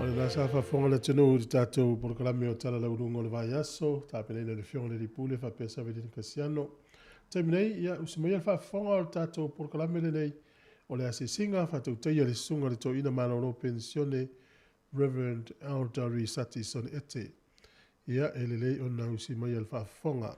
O lena sa faafofoga le atunuu i le tatou polokalame o Tala Lauuluga o le Vaiaso, tapenaina e le Afioga i le Alii Pule faapea Savelina Kasiano. Taimi nei, ia usi maia le faafofoga o le tatou polokalame lenei o le asiasiga faatautaia le Susuga i le Toeaina Malolo Penisione Rev. Elder Risati Sonette. Ia, e lelei ona usi maia le faafofoga.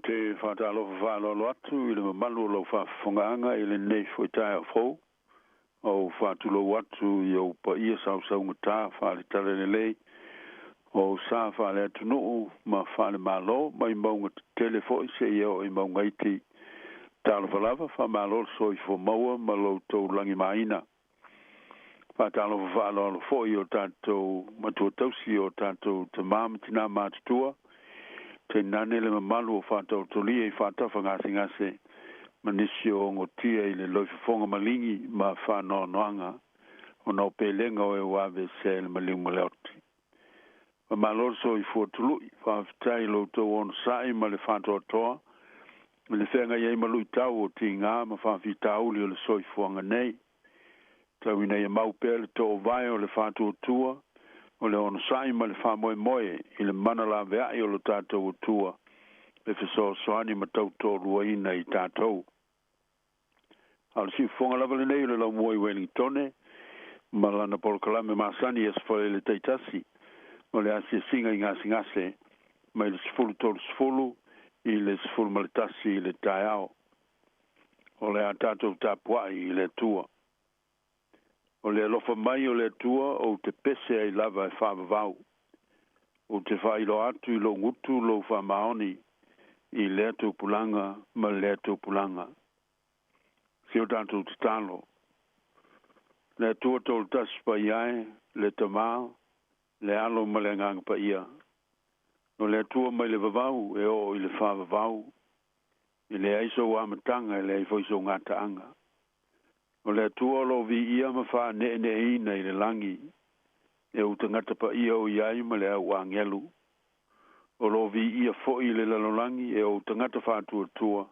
te faatalofa faaaloalo atu i le mamalu o lau faafofogaaga i lenei foi taeao fou, ma ou faatulou atu i ou paia sausaugata faale-talalelei, o ou sa faale-atunuu ma faale-Malo, mai mauga tetele foi seia oo i mauga iti. Talofa lava, faamalo le soifua maua ma lo outou lagimaina. Faatalofa faaaloalo foi i o tatou matua tausi, o tatou tama ma tina matutua, tainane le mamalu o faataotolia i faatafa gasegase ma nisi o ogotia i le loifofoga maligi ma faanoanoaga ona o pelega o e ua aveesea i le maliu ma le oti. Faamalo le soifua tului, faafetai i lo outou onosai ma le faatoatoa i le feagai ai ma luitau o tiga ma faafitauli o le soifuaga nei. Tau ina ia mau pea le toovae o le faatuatua, o le onosai ma le faamoemoe i le mana laveai o lo tatou Atua e fesoasoani ma tautoaluaina i tatou. A o le siufofoga lava lenei o le laumua i Wellingtone ma lana polokalame masani i Aso Faraile taitasi o le asiasiga i gasegase mai le 10:30 i le 11 i le taeao. O le a tatou tapuai i le Atua. O le alofa mai o le Atua ou te pese ai lava e faavavau. Ou te faailoa atu i lou gutu lou faamaoni i lea tupulaga ma lea tupulaga. Si o tatou tatalo. Le Atua Toatasi Paia e, le Tama, le Alo ma le Agaga Paia. O le Atua mai le vavau e oo i le faavavau. E leai sou amataga, e leai foi sou gataaga. O le Atua o lo o viia ma faaneeneeina i le lagi, e ou tagata paia o i ai ma le au agelu. O lo o viia foi i le lalolagi e ou tagata faatuatua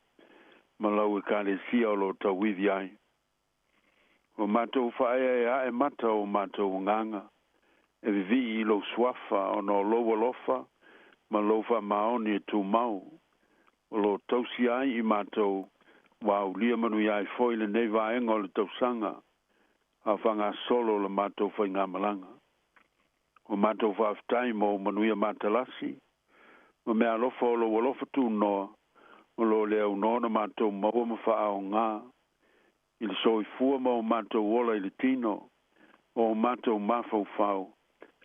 ma lau Ekalesia o lo o tauivi ai. Ua matou faaeaea ae mata o matou agaga, e vivii i lou suafa ona o lou alofa ma lou faamaoni e tumau, o lo o tausia ai i matou ua aulia manuia ai foi lenei vaega o le tausaga a o faagasolo la matou faigamalaga. Ua matou faafetai mo ou manuia matalasi ma meaalofa o lou alofa tunoa o lo o le aunoa ona matou maua ma faaaoga i le soifua ma o matou ola i le tino, o o matou mafaufau,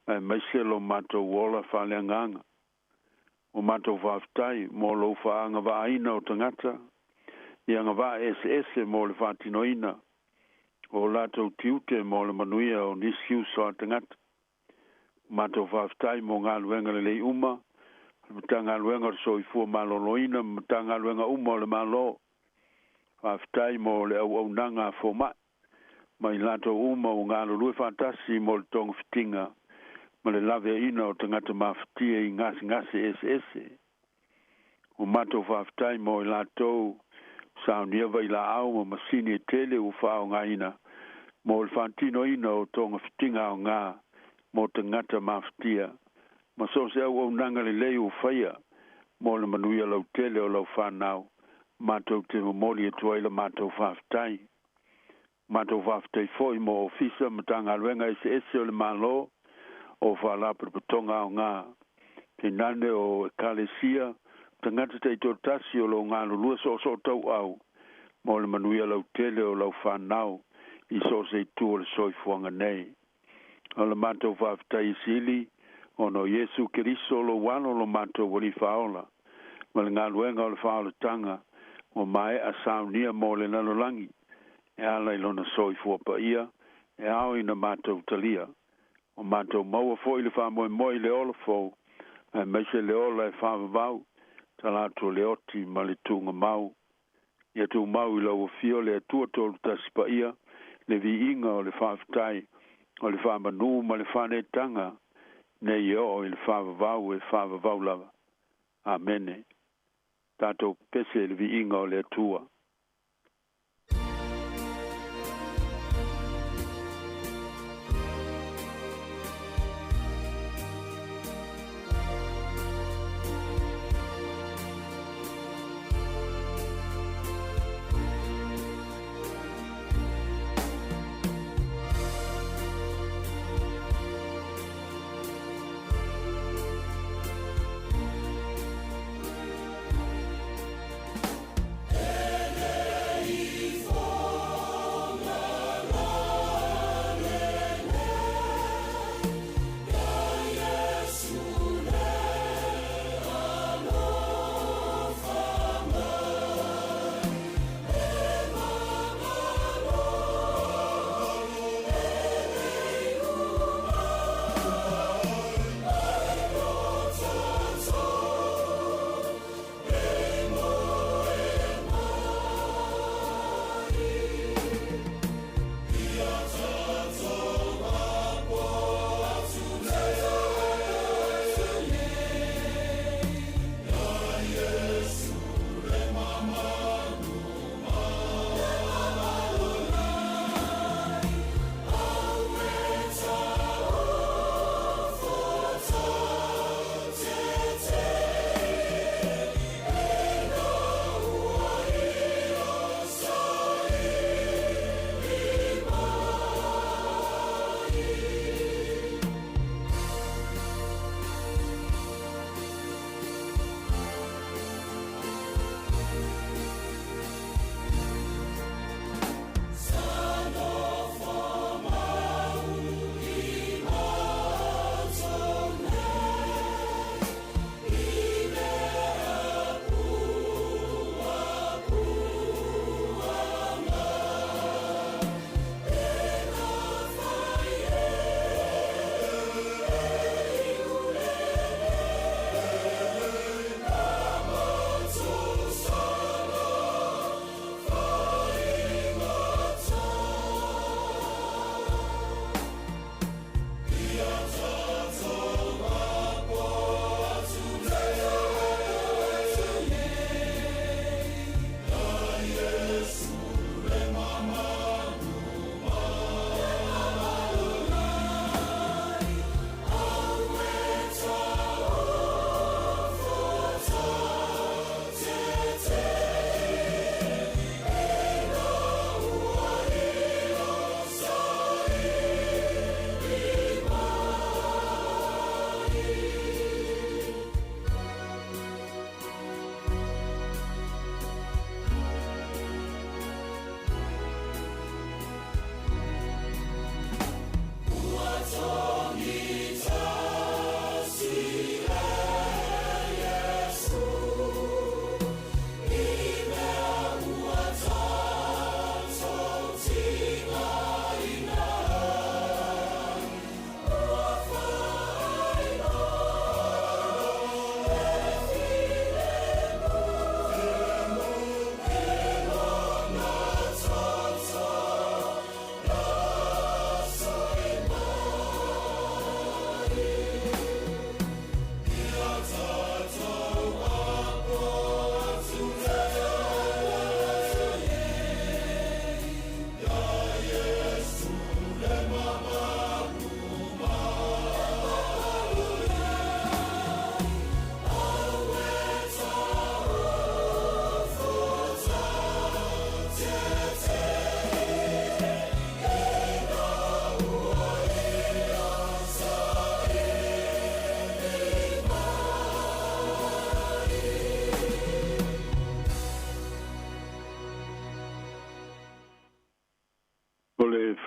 aemaise lo matou ola faaleagaga. Ua matou faafetai mo lou faaagavaaina o tagata i agavaa eseese mo le faatinoina o o latou tiute mo le manuia o nisi uso a tagata. Ua matou faafetai mo galuega lelei uma a le Matagaluega o le Soifua Maloloina ma Matagaluega uma o le Malo. Faafetai mo le auaunaga a fomai ma i latou uma ua galulue faatasi mo le togafitiga ma le laveaiina o tagata mafatia i gasegase eseese. Ua matou faafetai mo i latou saunia vailaau ma masini e tele ua faaaogaina mo le faatinoina o togafitiga aoga mo tagata mafatia ma so o se auaunaga lelei ua faia mo le manuia lautele o lau fanau, matou te momoli atu ai la matou faafetai. Matou faafetai foi mo Ofisa ma Matagaluega eseese o le Malo, o Faalapotopotoga aoga, tainane o Ekalesia, tagata taitoatasi o lo o galulue soosootauau mo le manuia lautele o lau fanau i so o se itu o le soifuaga nei. O le matou faafetai e sili ona o Iesu Keriso lou Alo lo matou Alii Faaola, ma le galuega o le faaolataga ua maea saunia mo le lalolagi e ala i lona soifua paia e ao ina matou talia. Ua matou maua foi le faamoemoe i le ola fou, aemaise le ola e faavavau, tala atu o le oti ma le tuugamau. Ia tumau i lau Afio le Atua Tolutasi Paia, le viiga o le faafetai, o le faamanū ma le faaneetaga, nei e oo i le faavavau e faavavau lava. Amene. Tatou pese i le viiga o le Atua.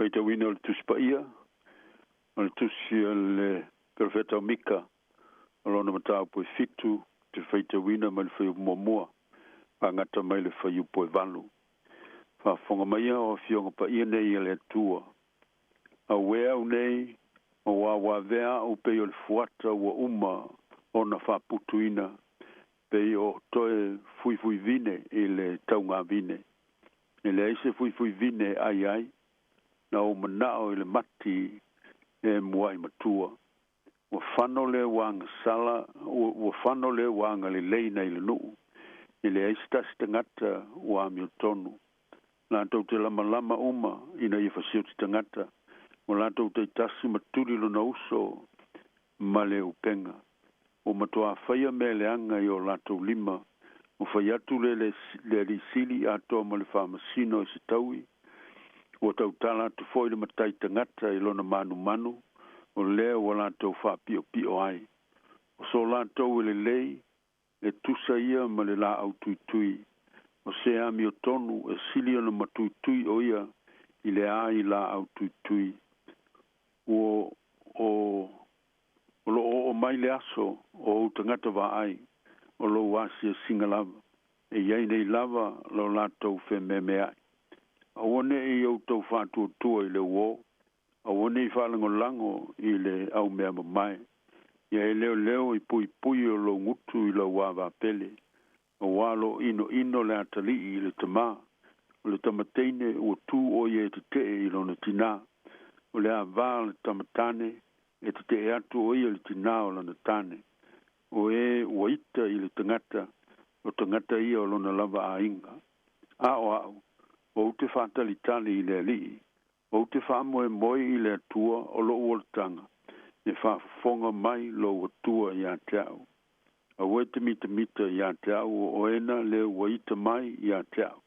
faitauina o le Tusi Paia, o le Tusi a le Perofeta o Mika, o lona mataupu e fitu, te faitauina mai le fuaiupu muamua, faagata mai le fuaiupu e valu. Faafofoga maia o Afioga Paia nei a le Atua. Auē au nei, ua uaavea a'u pei o le fuata ua uma ona faaputuina, pei o toe fuifuivine i le taugavine. E leai se fuifuivine e ʻai ai, na ou manao i le mati e muaʻi matua. Ua fano le ua agasala, ua fano le ua agalelei nai le nuu, e leai se tasi tagata ua amiotonu. Latou te lamalama uma ina ia fasioti tagata, ua latou taitasi ma tuli lona uso ma le upega. Ua matuā faia mea leaga i o latou lima, ua fai atu le le Alii Sili atoa ma le Faamasino i se taui, ua tautala atu foi le matai tagata i lona manumanu, o lea ua latou faapiopio ai. O so latou e lelei, e tusa ia ma le laau tuitui. O se amiotonu e sili ona matuitui o ia i le ai laau tuitui. Ua o o loo oo mai le aso o ou tagata vaai, o lou asiasiga lava, e iai nei lava lo latou fememeai. Aua ne i outou faatuatua i le uō, aua ne i faalagolago i le au mea mamae. Ia e leoleo i puipui o lou gutu i lau ava pele, auā lo inoino le atalii i le tamā, o le tamateine ua tu o ia e tetee i lona tinā. O le avā o le tamatane e tetee atu o ia i le tinā o lana tane. O e ua ita i le tagata, o tagata ia o lona lava aiga. A o a'u, ou te faatalitali i le Alii, ou te faamoemoe i le Atua o lo'u olataga, e faafofoga mai lou Atua ia te a'u. Aua e te mitamita ia te a'u o oena lea ua ita mai ia te a'u.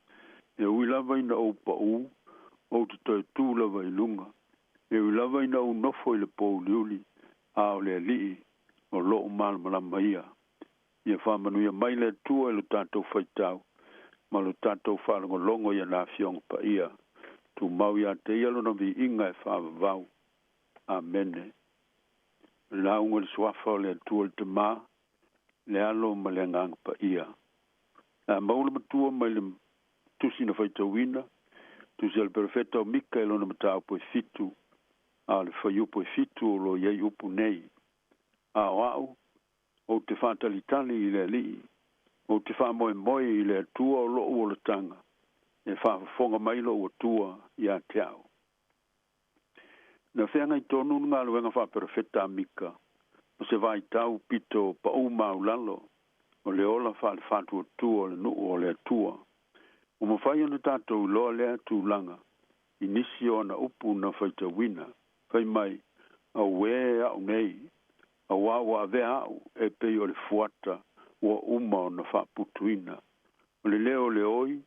E ui lava ina ou paū, ou te toe tū lava i luga. E ui lava ina ou nofo i le pōuliuli, a o le Alii, o lo'u malamalama ia. Ia faamanuia mai le Atua i lo tatou faitau ma lo tatou faalogologo i ana Afioga Paia. Tumau ia te Ia Lona viiga e faavavau. Amene. O le lauga i le Suafa o le Atua le Tamā, le Alo ma le Agaga Paia. Le a maua le matua mai le Tusi na faitauina, Tusi a le Perofeta o Mika i lona mataupu e fitu, a o le fuaiupu e fitu o lo o i ai upu nei, A o a'u, ou te faatalitali i le Alii, ou te faamoemoe i le Atua o lo'u olataga, e faafofoga mai lo'u Atua ia te a'u. Na feagai tonu le galuega faaperofeta a Mika o se vaitau pito paū maulalo o le ola faale-faatuatua o le nuu o le Atua. Ua mafai ona tatou iloa lea tulaga i nisi o ana upu na faitauina, fai mai, Auē a'u nei, auā ua avea a'u e pei o le fuata ua uma ona faaputuina. O le leo o le oi,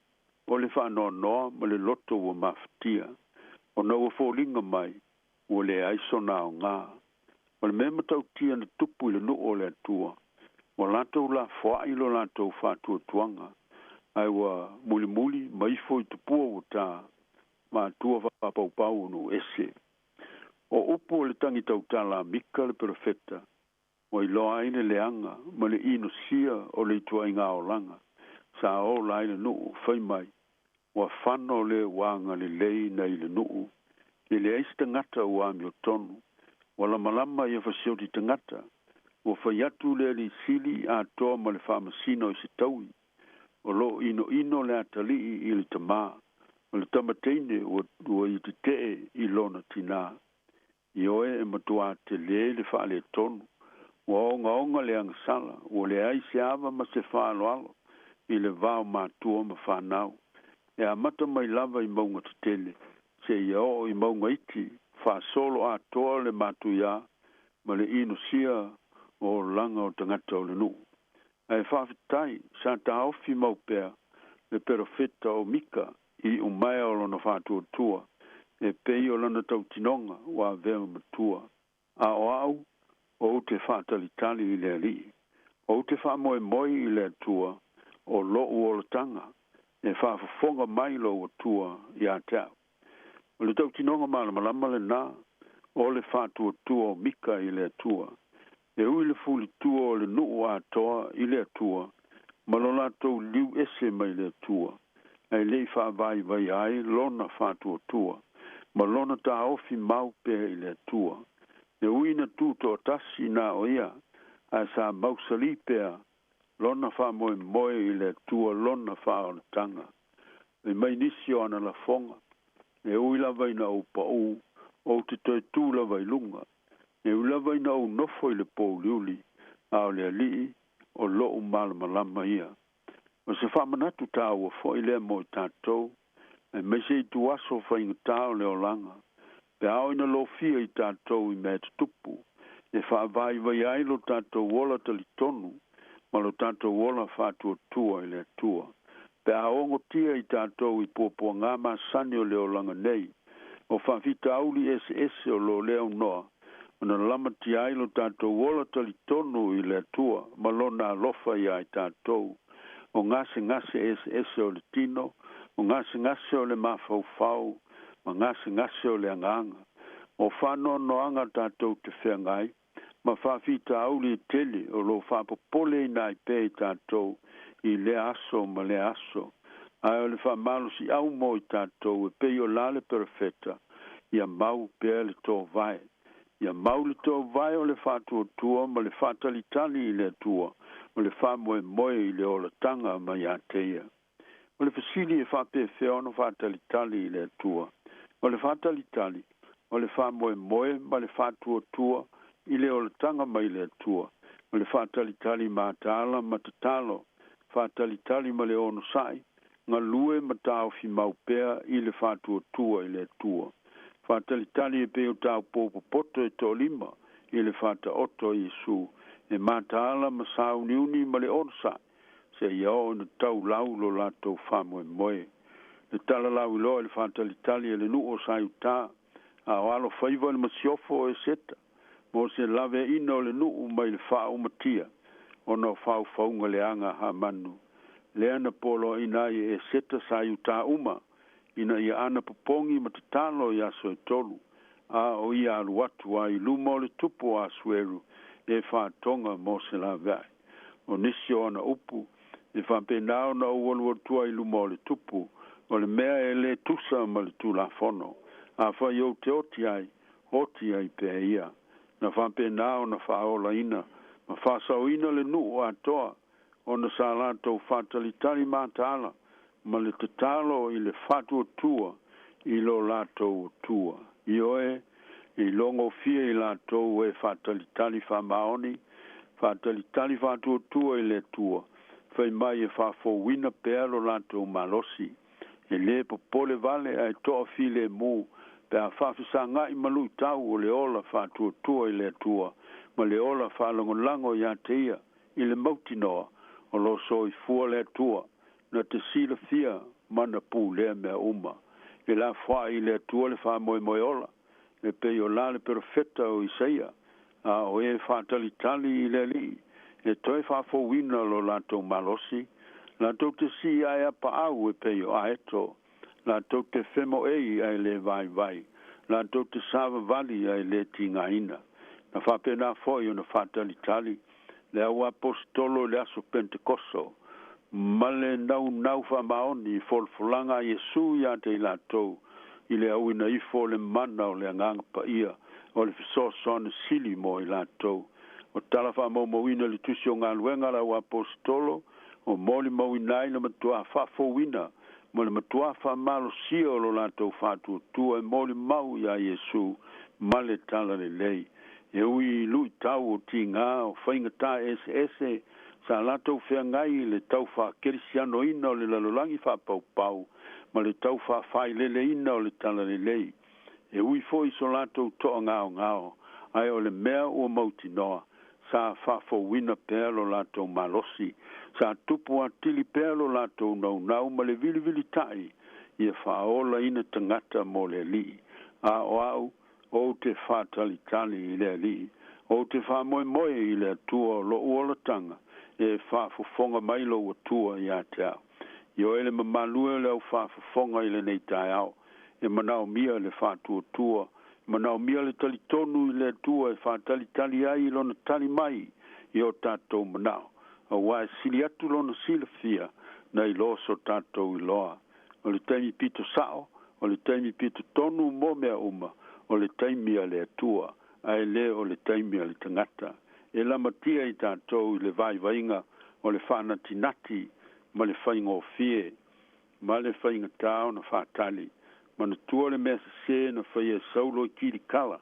o le faanoanoa ma le loto ua mafatia, ona ua foliga mai ua leai sona aoga. O le mea matautia na tupu i le nuu o le Atua, ua latou lafoai lo latou faatuatuaga, ae ua mulimuli ma ifo i tupua ua ta, ma atua faapaupau o nuu ese. O upu o le tagi tautala a Mika le perofeta, ua iloa ai le leaga ma le inosia o le ituaiga olaga sa ola ai le nuu, fai mai, Ua fano le ua agalelei nai le nuu, e leai se tagata ua amiotonu, ua lamalama ia fasioti tagata, ua fai atu le Alii Sili atoa ma le Faamasino i se taui, o lo o inoino le atalii i le tamā, o le tama teine ua ua ia tetee i lona tinā. Ioe e matuā telē le faaletonu, ua ogaoga le agasala, ua leai se ava ma se faaaloalo i le va o matua ma fanau. E amata mai lava i mauga tetele, seia oo i mauga iti, faasolo atoa le matuiā ma le inosia o olaga o tagata o le nuu. Ae faafetai, sa taofi mau pea le perofeta o Mika i iumaea o lona faatuatua, e pei o lana tautinoga ua avea ma matua. A o a'u, ou te faatalitali i le Alii. Ou te faamoemoe i le Atua o lo'u olataga, e faafofoga mai lou Atua ia te a'u. O le tautinoga malamalama lenā o le faatuatua o Mika i le Atua. E ui le fulitua o le nuu atoa i le Atua ma lo latou liu ese mai le Atua, ae le i faavaivaia ai lona faatuatua ma lona taofi mau pea i le Atua. E ui ina tutoatasi na o ia, ae sa mausali pea lona faamoemoe i le Atua lona faaolataga. Fai mai nisi o ana lafoga, E ui lava ina ou paū, ou te toe tū lava i luga. E ui lava ina ou nofo i le pōuliuli, a o le Alii, o loʻu malamalama ia. O se faamanatu tāua foi lea mo i tatou, aemaise ituaso faigata o le olaga, pe a oo ina lofia i tatou i mea e tutupu, e faavaivaia ai lo tatou ola talitonu ma lo tatou ola faatuatua i le Atua. Pe a ogotia i tatou i puapuagā masani o le olaga nei, o faafitauli eseese o lo le aunoa, ona lamatia ai lo tatou ola talitonu i le Atua ma Lona alofa iā i tatou, o gasegase eseese o le tino, o gasegase o le mafaufau, ma gasegase o le agaga. O faanoanoaga tatou te feagai ma faafitauli e tele o lo o faapopoleina ai pea i tatou i lea aso ma lea aso. Ae o le faamalosiau mo i tatou e pei o la le perofeta, ia mau pea le tōvae. Ia mau le tōvae o le faatuatua ma le faatalitali i le Atua, o le faamoemoe i le olataga mai ia te Ia. O le fesili e faapefea ona faatalitali i le Atua? O le faatalitali, o le faamoemoe ma le faatuatua i le olataga mai le Atua, o le faatalitali mataala ma tatalo, faatalitali ma le onosai, galue ma taofimau pea i le faatuatua i le Atua. Faatalitali e pei o taupou popoto e toalima i le Faataoto a Iesu, e mataala ma sauniuni ma le onosai, seia oo ina taulau lo latou faamoemoe. Le tala lauiloa i le faatalitali a le nuu o Saiutā, a o alofaiva le masiofo o Eseta, mo se laveaiina o le nuu mai le faaumatia ona o faufauga leaga a Hamanu, lea na poloaiina ai e Eseta Saiutā uma, ina ia anapopogi ma tatalo i aso e tolu, a o ia alu atu ai i luma o le tupu o Asueru e faatoga mo se laveai. O nisi o ana upu, e faapena ona ou alu atu ai i luma o le tupu, o le mea e lē tusa ma le Tulafono. Afai ou te oti ai, oti ai pea ia. Na faapena ona faaolaina ma faasaoina le nuu atoa, ona sa latou faatalitali mataala ma le tatalo i le faatuatua i lo latou Atua. Ioe, e iloagofie i latou e faatalitali faamaoni, faatalitali faatuatua i le Atua, fai mai e faafouina pea lo latou malosi. E lē popole vale ae toafilemu pe a faafesagaʻi ma luitau o le ola faatuatua i le Atua ma le ola faalagolago iā te Ia i le mautinoa o lo soifua le Atua na te silafia ma na pulea mea uma. E lafoai i le Atua le faamoemoe ola, e pei o la le perofeta o Isaia, a o e faatalitali i le Alii, e toe faafouina lo latou malosi, latou te sii ae a paau e pei o aeto, latou te femoei ae le vaivai, latou te savavali ae le tigaina. Na faapena foi ona faatalitali le auaposeitolo i le aso Pentekoso, ma le naunau faamaoni i folafolaga a Iesu iā te i latou i le auina ifo o le mana o le Agaga Paia o le fesoasoani sili mo i latou. O tala faamaumauina i le Tusi o Galuega a le Auaposeitolo, o molimauina ai le matuā faafouina ma le matuā faamalosia o lo latou faatuatua e molimau iā Iesu ma le Talalelei. E ui i luitau o tigā o faigata eseese sa latou feagai i le tau faakerisianoina o le lalolagi faapaupau ma le tau faafaileleina o le Talalelei, e ui foi i so latou toagaogao, ae o le mea ua mautinoa, sa faafouina pea lo latou malosi, sa tupu atili pea lo latou naunau ma le vilivilitaʻi ia faaolaina tagata mo le Alii. A o au, Ou te faatalitali i le Alii, ou te faamoemoe i le Atua o loʻu olataga, e faafofoga mai lou Atua ia te au. Ioe le mamalu e o le au faafofoga i lenei taeao. E manaomia le faatuatua, e manaomia le talitonu i le Atua e faatalitali ai i Lona tali mai i o tatou manao, auā e sili atu Lona silafia nai lo so tatou iloa. O le taimi pito sao, o le taimi pito tonu mo mea uma, o le taimi a le Atua, ae le o le taimi a le tagata. E lamatia i tatou i le vaivaiga o le faanatinati ma le faigofie ma le faigatā ona faatali. Manatua le mea sesē na faia e Saulo i Kilikala,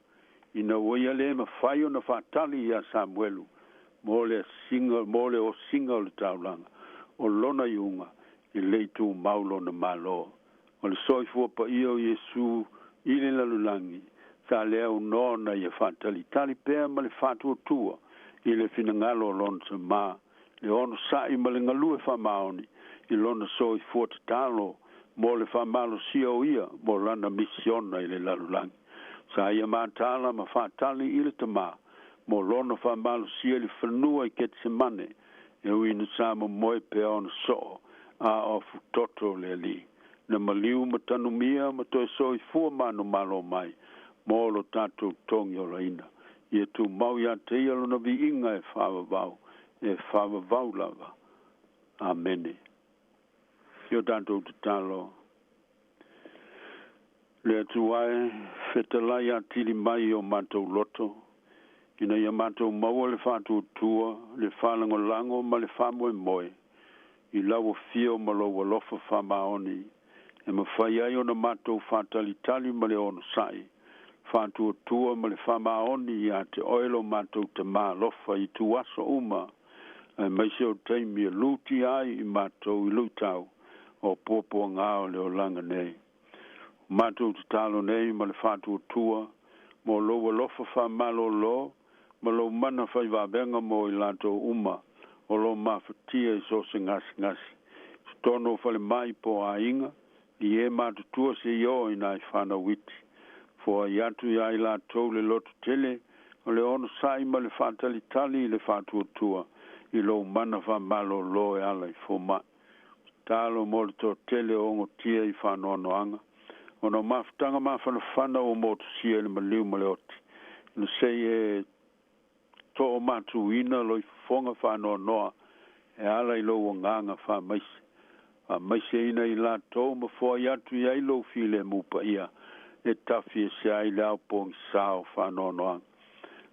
ina ua ia le mafai ona faatali iā Samuelu mo le asiga, mo le osiga o le taulaga. O lona iuga, e le i tumau lona malo. O le soifua paia o Iesu i le lalolagi, sa le aunoa ona ia faatalitali pea ma le faatuatua i le finagalo o lona Tamā, le onosai ma le galue faamaoni i lona soifua tatalo mo le faamalosia o ia mo lana misiona i le lalolagi. Sa ia mataala ma faatali i le Tamā mo lona faamalosia i le fanua i Ketsemane, e ui ina sa momoe pea ona soo a o afutoto le Alii. Na maliu ma tanumia ma toe soifua manumalo mai mo lo tatou togiolaina. Ia tumau ia te ia lona viiga e faavavau, e faavavau lava. Amene. Si o tatou tatalo. Le Atua e, fetalai atili mai i o matou loto, ina ia matou maua le faatuatua, le faalagolago ma le faamoemoe i lau afio ma lou alofa faamaoni, e mafai ai ona matou faatalitali ma le onosai, faatuatua ma le faamaoni ia te oe lo matou Tamā alofa i ituaso uma, aemaise o taimi e lutia ai i matou i luitau o puapuaga o le olaga nei. O matou tatalo nei ma le faatuatua mo lou alofa faamalolo ma lou mana fai vavega mo i latou uma o lo o mafatia i so o se gasegase i totonu o falemai po o aiga, i e matutua seia oo i nai fanau iti. Foai atu ia i latou le lototele o le onosai ma le faatalitali i le faatuatua i lou mana faamalolo e ala i fomai. Tatalo mo le toatele o ogotia i faanoanoaga ona o mafutaga mafanafana ua motusia i le maliu ma le oti, ina se i e toomatuina loi fofoga faanoanoa e ala i lou agaga faamaise. Faamaiseina i latou ma foai atu i ai lou filemu paia e tafi ese ai le ao pogisā o faanoanoaga.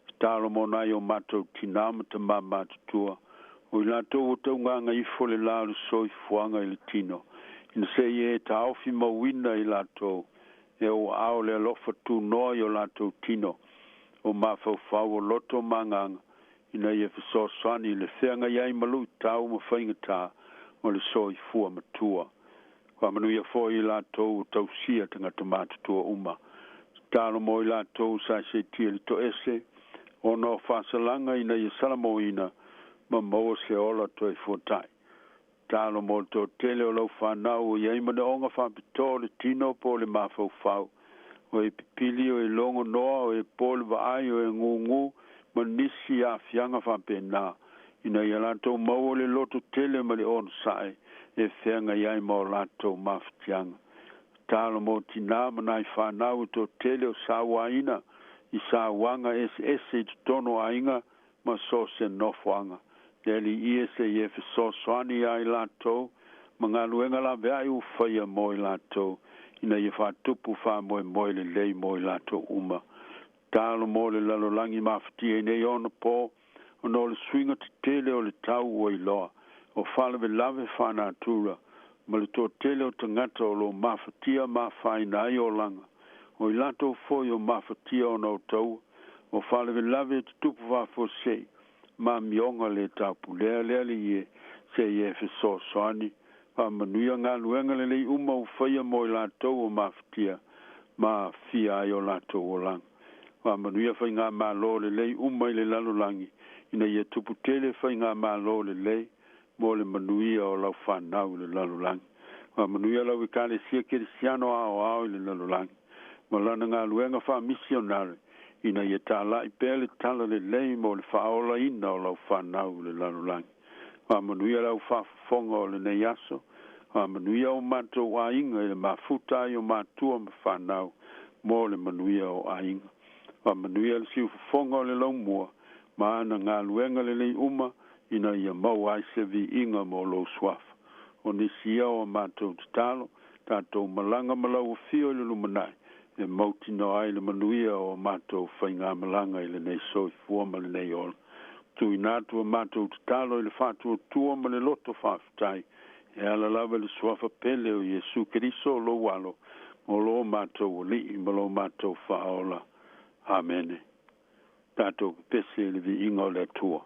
Tatalo mo nai o matou tinā ma tamā matutua, o i latou ua taugaga ifo le la o le soifuaga i le tino, ina se i e taofi mauina i latou e ou aao le alofa tunoa i o latou tino, o mafaufau, o loto ma agaga, ina ia fesoasoani i le feagai ai ma luitau ma faigatā o le soifua matua. Faamanuia foi i latou ua tausia tagata matutua uma. Tatalo mo i latou sa seetia i le toese ona o faasalaga ina ia salamoina ma maua se ola toe fuatai. Tatalo mo le toatele o lau fanau ua i ai manaoga faapitoa o le tino po o le mafaufau, o e pipili, o e logo noa, o e po le vaai, o e gūgū, ma nisi aafiaga faapena, ina ia latou maua le lototele ma le onosai e feagai ai ma o latou mafatiaga. Tatalo mo tinā ma nai fanau e toatele o sauaina i sauaga eseese i totonu o aiga ma so o se nofoaga. Le Alii e se i e fesoasoani iā i latou ma galuega laveai ua faia mo i latou, ina ia faatupu faamoemoe lelei mo i latou uma. Tatalo mo le lalolagi mafatia i nei ona po, ona o le suiga tetele o le tau ua iloa, o faalavelave faanatura, ma le toatele o tagata o lo o mafatia ma afaina ai olaga, o i latou foi o mafatia ona o taua, o faalavelave e tutupu faafuasei, ma amioga le taupulea le Alii e, se i e fesoasoani, faamanuia galuega lelei uma ua faia mo i latou o mafatia ma aafia ai o latou olaga. Faamanuia faigamalo lelei uma i le lalolagi, ina ia tupu tele faigamalo lelei mo le manuia o lau fanau i le lalolagi. Faamanuia lau Ekalesia Kerisiano aoao i le lalolagi ma lana galuega faamisionare, ina ia talai pea le tala lelei mo le faaolaina o lau fanau i le lalolagi. Faamanuia lau faafofoga o lenei aso. Faamanuia o matou aiga i le mafuta ai o matua ma fanau mo le manuia o aiga. Faamanuia le siufofoga o le laumua ma ana galuega lelei uma ina ia maua ai se viiga mo lou suafa. O nisi ia o a matou tatalo, tatou malaga ma lau afio i le lumanai, e mautinoa ai le manuia o a matou faigamalaga i lenei soifua ma lenei ola. Tuuina atu a matou tatalo i le faatuatua ma le loto faafetai, e ala lava i le suafa pele o Iesu Keriso lou Alo, mo lo matou Alii ma lo matou Faaola. Amene. Tatou pepese i le viiga o le Atua.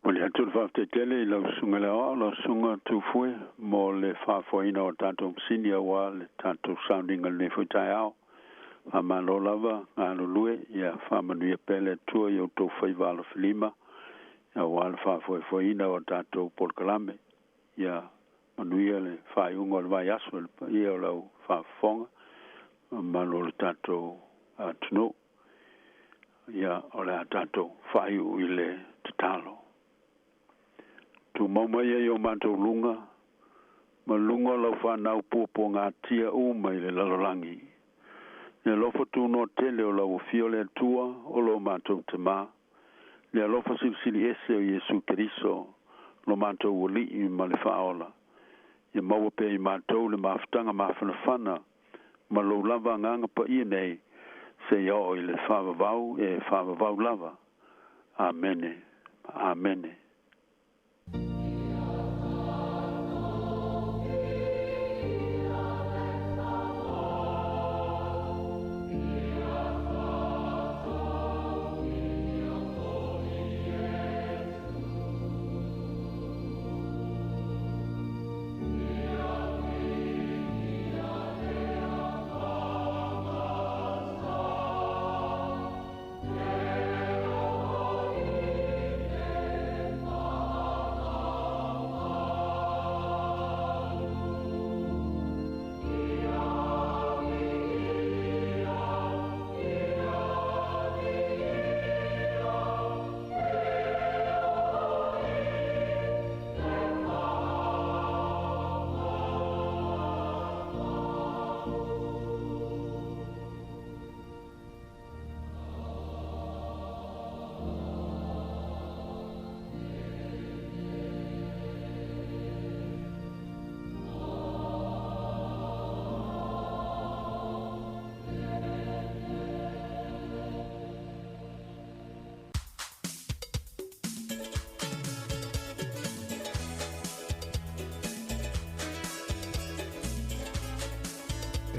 Momoli atu le faafetai tele i lau susuga i le Aoao, lau susuga Tufue mo le faafoeina o tatou masini aua le tatou sounding i lenei foi taeao. Faamalo lava galulue, ia faamanuia pea le Atua i outou faiva alofilima aua le faafoefoeina o tatou polokalame. Ia manuia le faaiuga o le vaiaso i le paia o lau faafofoga ma mamalu o le tatou atunuu. Ia, o le a tatou faaiu i le tatalo. Tumau mai ai o matou luga, ma luga o lau fanau puapuagatia uma i le lalolagi. Le alofa tunoa tele o lau Afio le Atua o lo matou Tamā, le alofa silisili ese o Iesu Keriso, lo matou Alii ma le Faaola, ia maua pea i matou le mafutaga mafanafana ma lou lava Agaga Paia nei, seia oo i le faavavau e faavavau lava. Amene. Amene.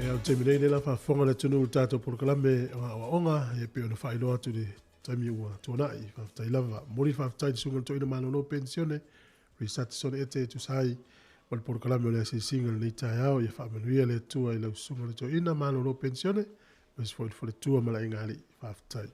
E au taimi nei le la faafofoga le atunuu i le tatou polokalame o aoaoga e pei ona faailoa atu i le taimi ua tuanai. Faafetai lava. Momoli le faafetai i le Susuga i le Toeaina Malolo Penisione Risati Sone Ete e tusa ai ma le polokalame o le asiasiga i lenei taeao. Ia faamanuia le Atua i lau Susuga i le Toeaina Malolo Penisione aemaise foi le faletua ma le aigaalii. Faafetai.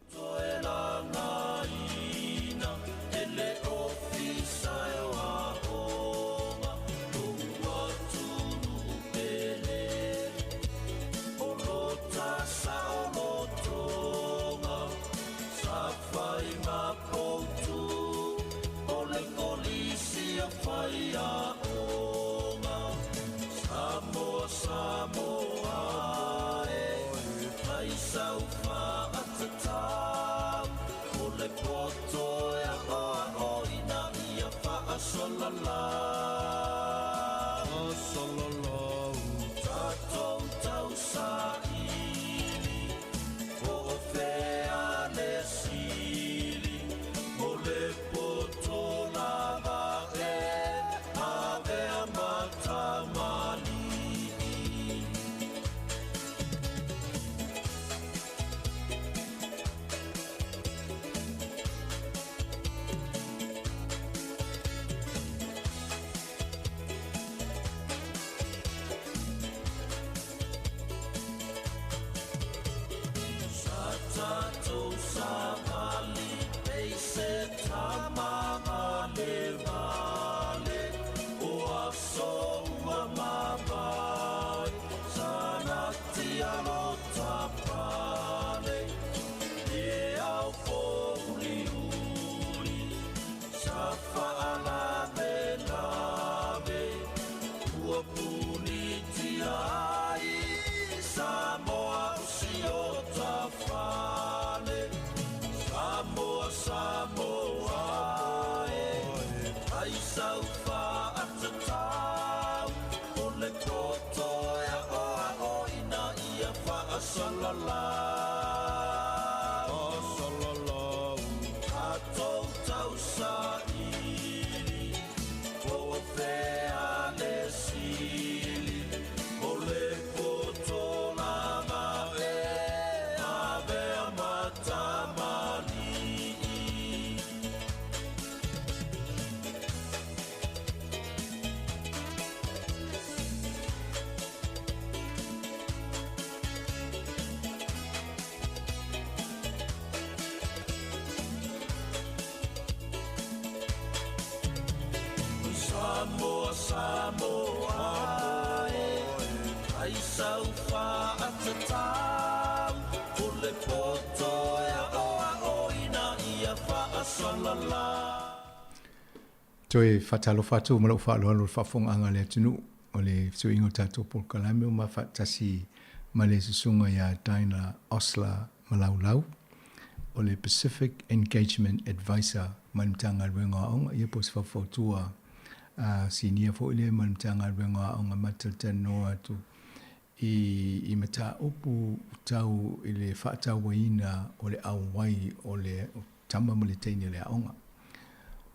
Samoa, Samoa e Ai sau faatatau O le poto e aʻoaʻoina ia faasalala. Toe faatalofa atu ma lou faaaloalo i le faafofogaaga a le atunuu o le fesuiaiga o tatou polokalame ua mafaatasi ma le susuga ia Dinah Osler Malaulau o le Pacific Engagement Advisor mai le Matagaluega o Aoga, ia po o se faufautua sinia foi lea mai le Matagaluega o Aoga ma talatalanoa atu i i mataupu tau i le faatauaina o le auai o le tama ma le teine o le aoga.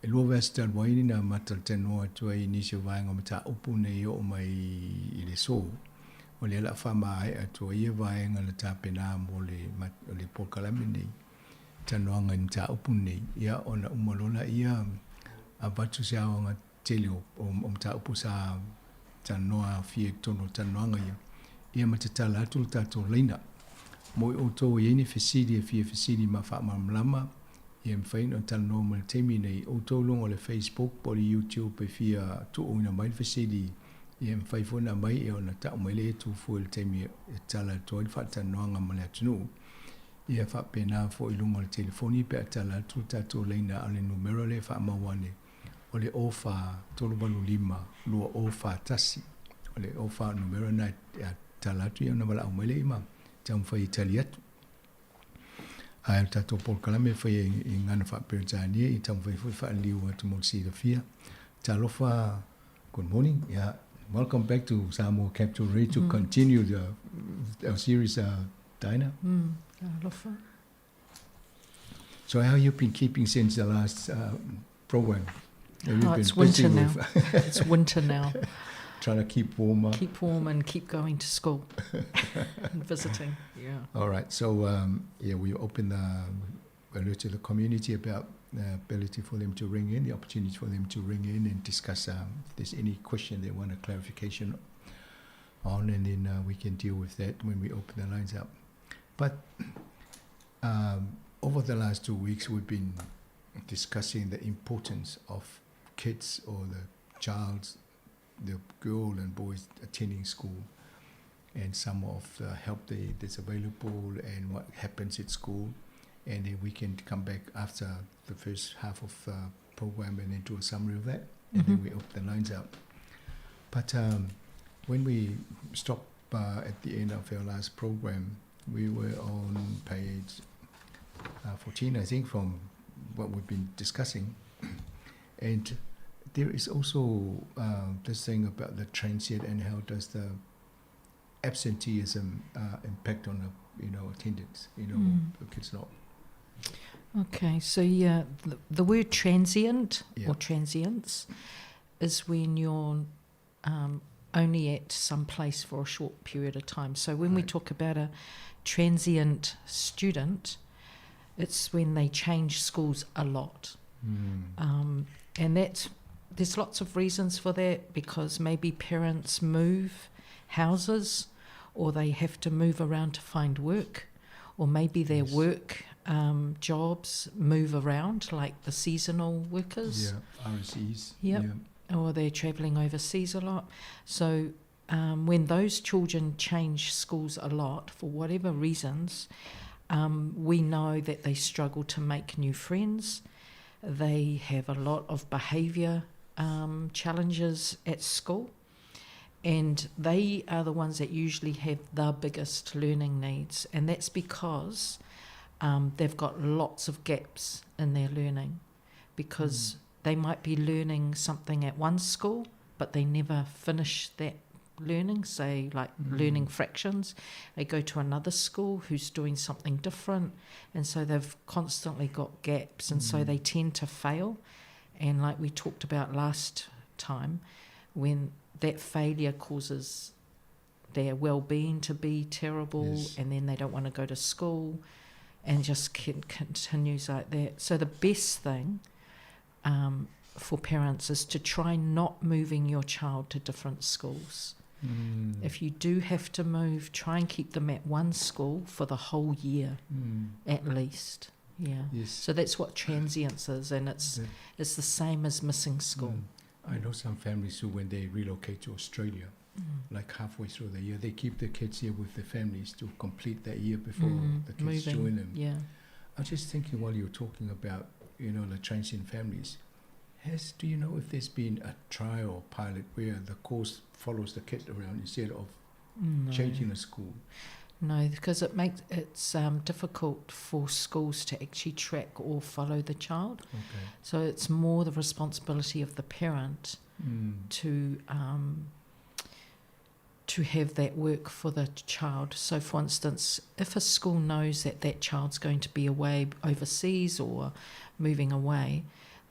E lua vaiaso talu ai na ma talatalanoa atu ai i nisi o vaega o mataupu nei e oo mai i le aso, o lea o le a faamaea atu ai ia vaega na tapena mo le le polokalame nei, talanoaga i mataupu nei, ia ona uma loa laia avatu se aoga tele o o mataupu sa talanoa aofia i totonu o talanoaga ia, ia ma tatala atu le tatou laina. Mo i outou e i ai ni fesili e fia fesili ma faamalamalama, ia e mafai ona talanoa mai i le taimi nei. Outou i luga o le Facebook po o le YouTube e fia tuuina mai le fesili, ia e mafai foi ona aumai ia ona tau mai lea e tu fua i le taimi e tatala atu ai le faatalanoaga ma le atunuu. Ia faapena foi i luga o le telefoni pe a tatala atu le tatou laina a o le numera lea e faamau ane o le 04 385 2041. O le 04 numera na e tala atu ia ona valaau mai lea ma taumafai e tali atu. Ae o le tatou polokalame e faia i gagana faa-Peretania ia taumafai foi e faaliliu atu mo le silafia. Talofa, good morning. Yeah, welcome back to Samoa Capital Radio to continue the, our series, Dinah. Talofa. So how you been keeping since the last program? Have you Oh, been it's winter busy now. with It's winter now. trying to keep warmer? Keep warm and keep going to school and visiting. Yeah. All right. So yeah, we open the alert to the community about the ability for them to ring in, the opportunity for them to ring in and discuss if there's any question they want a clarification on, and then we can deal with that when we open the lines up. But over the last 2 weeks, we've been discussing the importance of kids or the child, the girl and boys attending school, and some of the help that's available and what happens at school. And then we can come back after the first half of the program and then do a summary of that. And then we open the lines up. But when we stopped at the end of our last program, we were on page 14, I think, from what we've been discussing. And there is also this thing about the transient and how does the absenteeism impact on the attendance, kids not. Okay, so yeah, the word transient or transience is when you're only at some place for a short period of time. So when we talk about a transient student, it's when they change schools a lot. And there's lots of reasons for that, because maybe parents move houses, or they have to move around to find work, or maybe their work jobs move around, like the seasonal workers. Yeah, RSEs. Yep. Or they're travelling overseas a lot. So when those children change schools a lot, for whatever reasons, we know that they struggle to make new friends. They have a lot of behaviour challenges at school. And they are the ones that usually have the biggest learning needs. And that's because they've got lots of gaps in their learning, because they might be learning something at one school, but they never finish that learning, say like learning fractions. They go to another school who's doing something different, and so they've constantly got gaps, and so they tend to fail. And like we talked about last time, when that failure causes their well-being to be terrible, and then they don't want to go to school, and just continues like that. So the best thing for parents is to try not moving your child to different schools. If you do have to move, try and keep them at one school for the whole year, at least. Yeah. So that's what transience is, and it's the same as missing school. I know some families who, when they relocate to Australia, Mm. like halfway through the year, they keep the kids here with the families to complete that year before Mm, the kids moving, join them. yeah. I was just thinking while you were talking about, you know, the transient families, has do you know if there's been a trial or pilot where the course follows the kid around instead of No. changing the school? No, because it makes it's um, difficult for schools to actually track or follow the child. Okay. So it's more the responsibility of the parent Mm. to um, to have that work for the child. So, for instance, if a school knows that that child's going to be away overseas or moving away,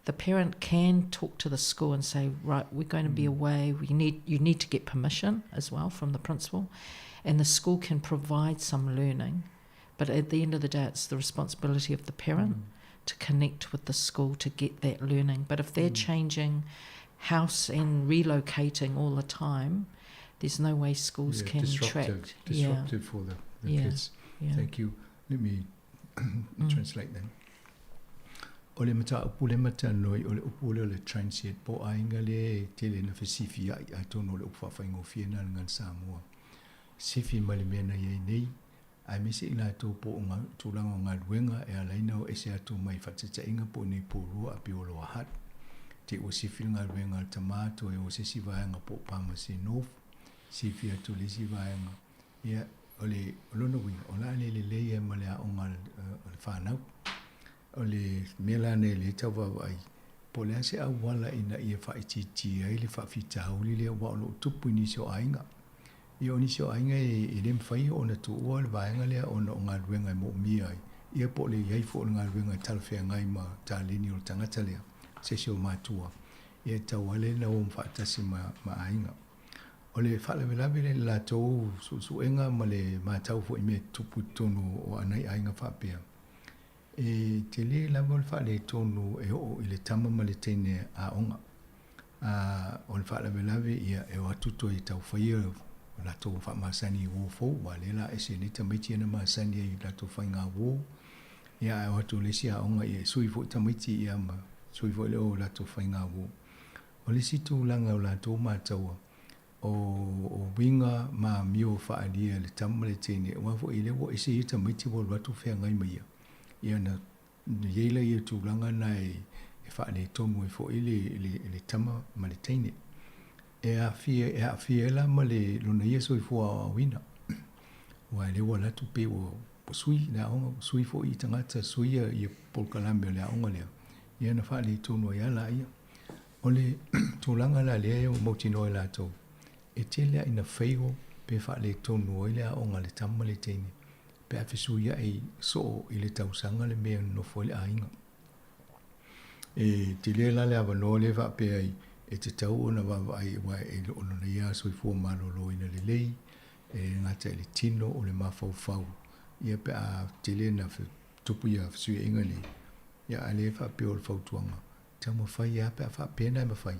the parent can talk to the school and say, right, we're going to be Mm. away. We need you need to get permission as well from the principal, and the school can provide some learning. But at the end of the day, it's the responsibility of the parent Mm. to connect with the school to get that learning. But if they're Mm. changing house and relocating all the time, there's no way schools Yeah, can disruptive, track. disruptive yeah. for the, the yeah. kids. Yeah. Thank you. Let me Mm. translate then. O le mataupu le matanoi o le upu lea o le transient po o aiga lea e tele ina fesifia'i atonu o le upu fa'afaigofie lena i le gagana Samoa. Sifi mai le mea na iai nei, aemaise i latou po o tulaga o galuega e ala ai ona o ese atu mai fa'ataita'iga po o nei pulua a pei o Lower Hutt. Te ua sifi le galuega a le tamā toe o se isi vaega po o Palmerston North, sifi atu i le isi vaega. Ia, o le o lona uiga, o le a le lelei ai ma le aoga a le fanau. O le mea la lenei o lea e tau vaavaai, po o le a se auala ina ia faaitiitia ai le faafitauli lea aua o lo o tupu i nisi o aiga. Ia o nisi o aiga e, e le mafai ona tuua le vaega lea ona o galuega e moomia ai, ia po o le i ai foi o le galuega e talafeagai ma taleni o le tagata lea, se isi o matua, ia e tatau lava lea ona o faatasi ma, ma aiga. O le faalavelave lea i le latou suesuega ma le matau foi i mea e tutupu i totonu o anai aiga faapea, e tele lava le faaletonu e oo i le tama ma le teine aoga. A o le faalavelave ia e o atu toe taufaia o latou faamasani i uō fou, aua o lea o le a ese nei tamaiti ia na masani ai i latou faiga uō, ia ae o atu i le isi aoga ia e sui foi tamaiti ia ma sui foi le o latou faiga uō. O le isi tulaga o latou mataua, o, o uiga ma amio faaalia e le tama ma le teine, aua foi o lea ua ese ia tamaiti ua alu atu feagai ma ia, ia ona i ai lea o tulaga na e, e faaletonu ai foi le, le, le tama ma le teine. E aafia, e aafia ai la ma le lona ia soifua aoaoina. Aua o lea ua alu atu pei ua, ua sui le aoga, ua sui foi i tagata, sui ia, ia polokalame o le aoga lea, ia ona faaletonu ai lava laia. O le tulaga la lea ua mautinoa e latou, e tele lava ina fail pe faaletonu ai le aoga a le tama ma le teine pe a fesuia'i soo i le tausaga le mea e nonofo ai le aiga. E tele la le avanoa lea e faapea ai e tatau ona vaavaai aua e le o lona ia soifua maloloina lelei, e le gata i le tino o le mafaufau, ia pe a tele ina tupu ia fesuiaiga nei, ia a o lea e faapea o le fautuaga, taumafai lava pe a faapea ona e mafai,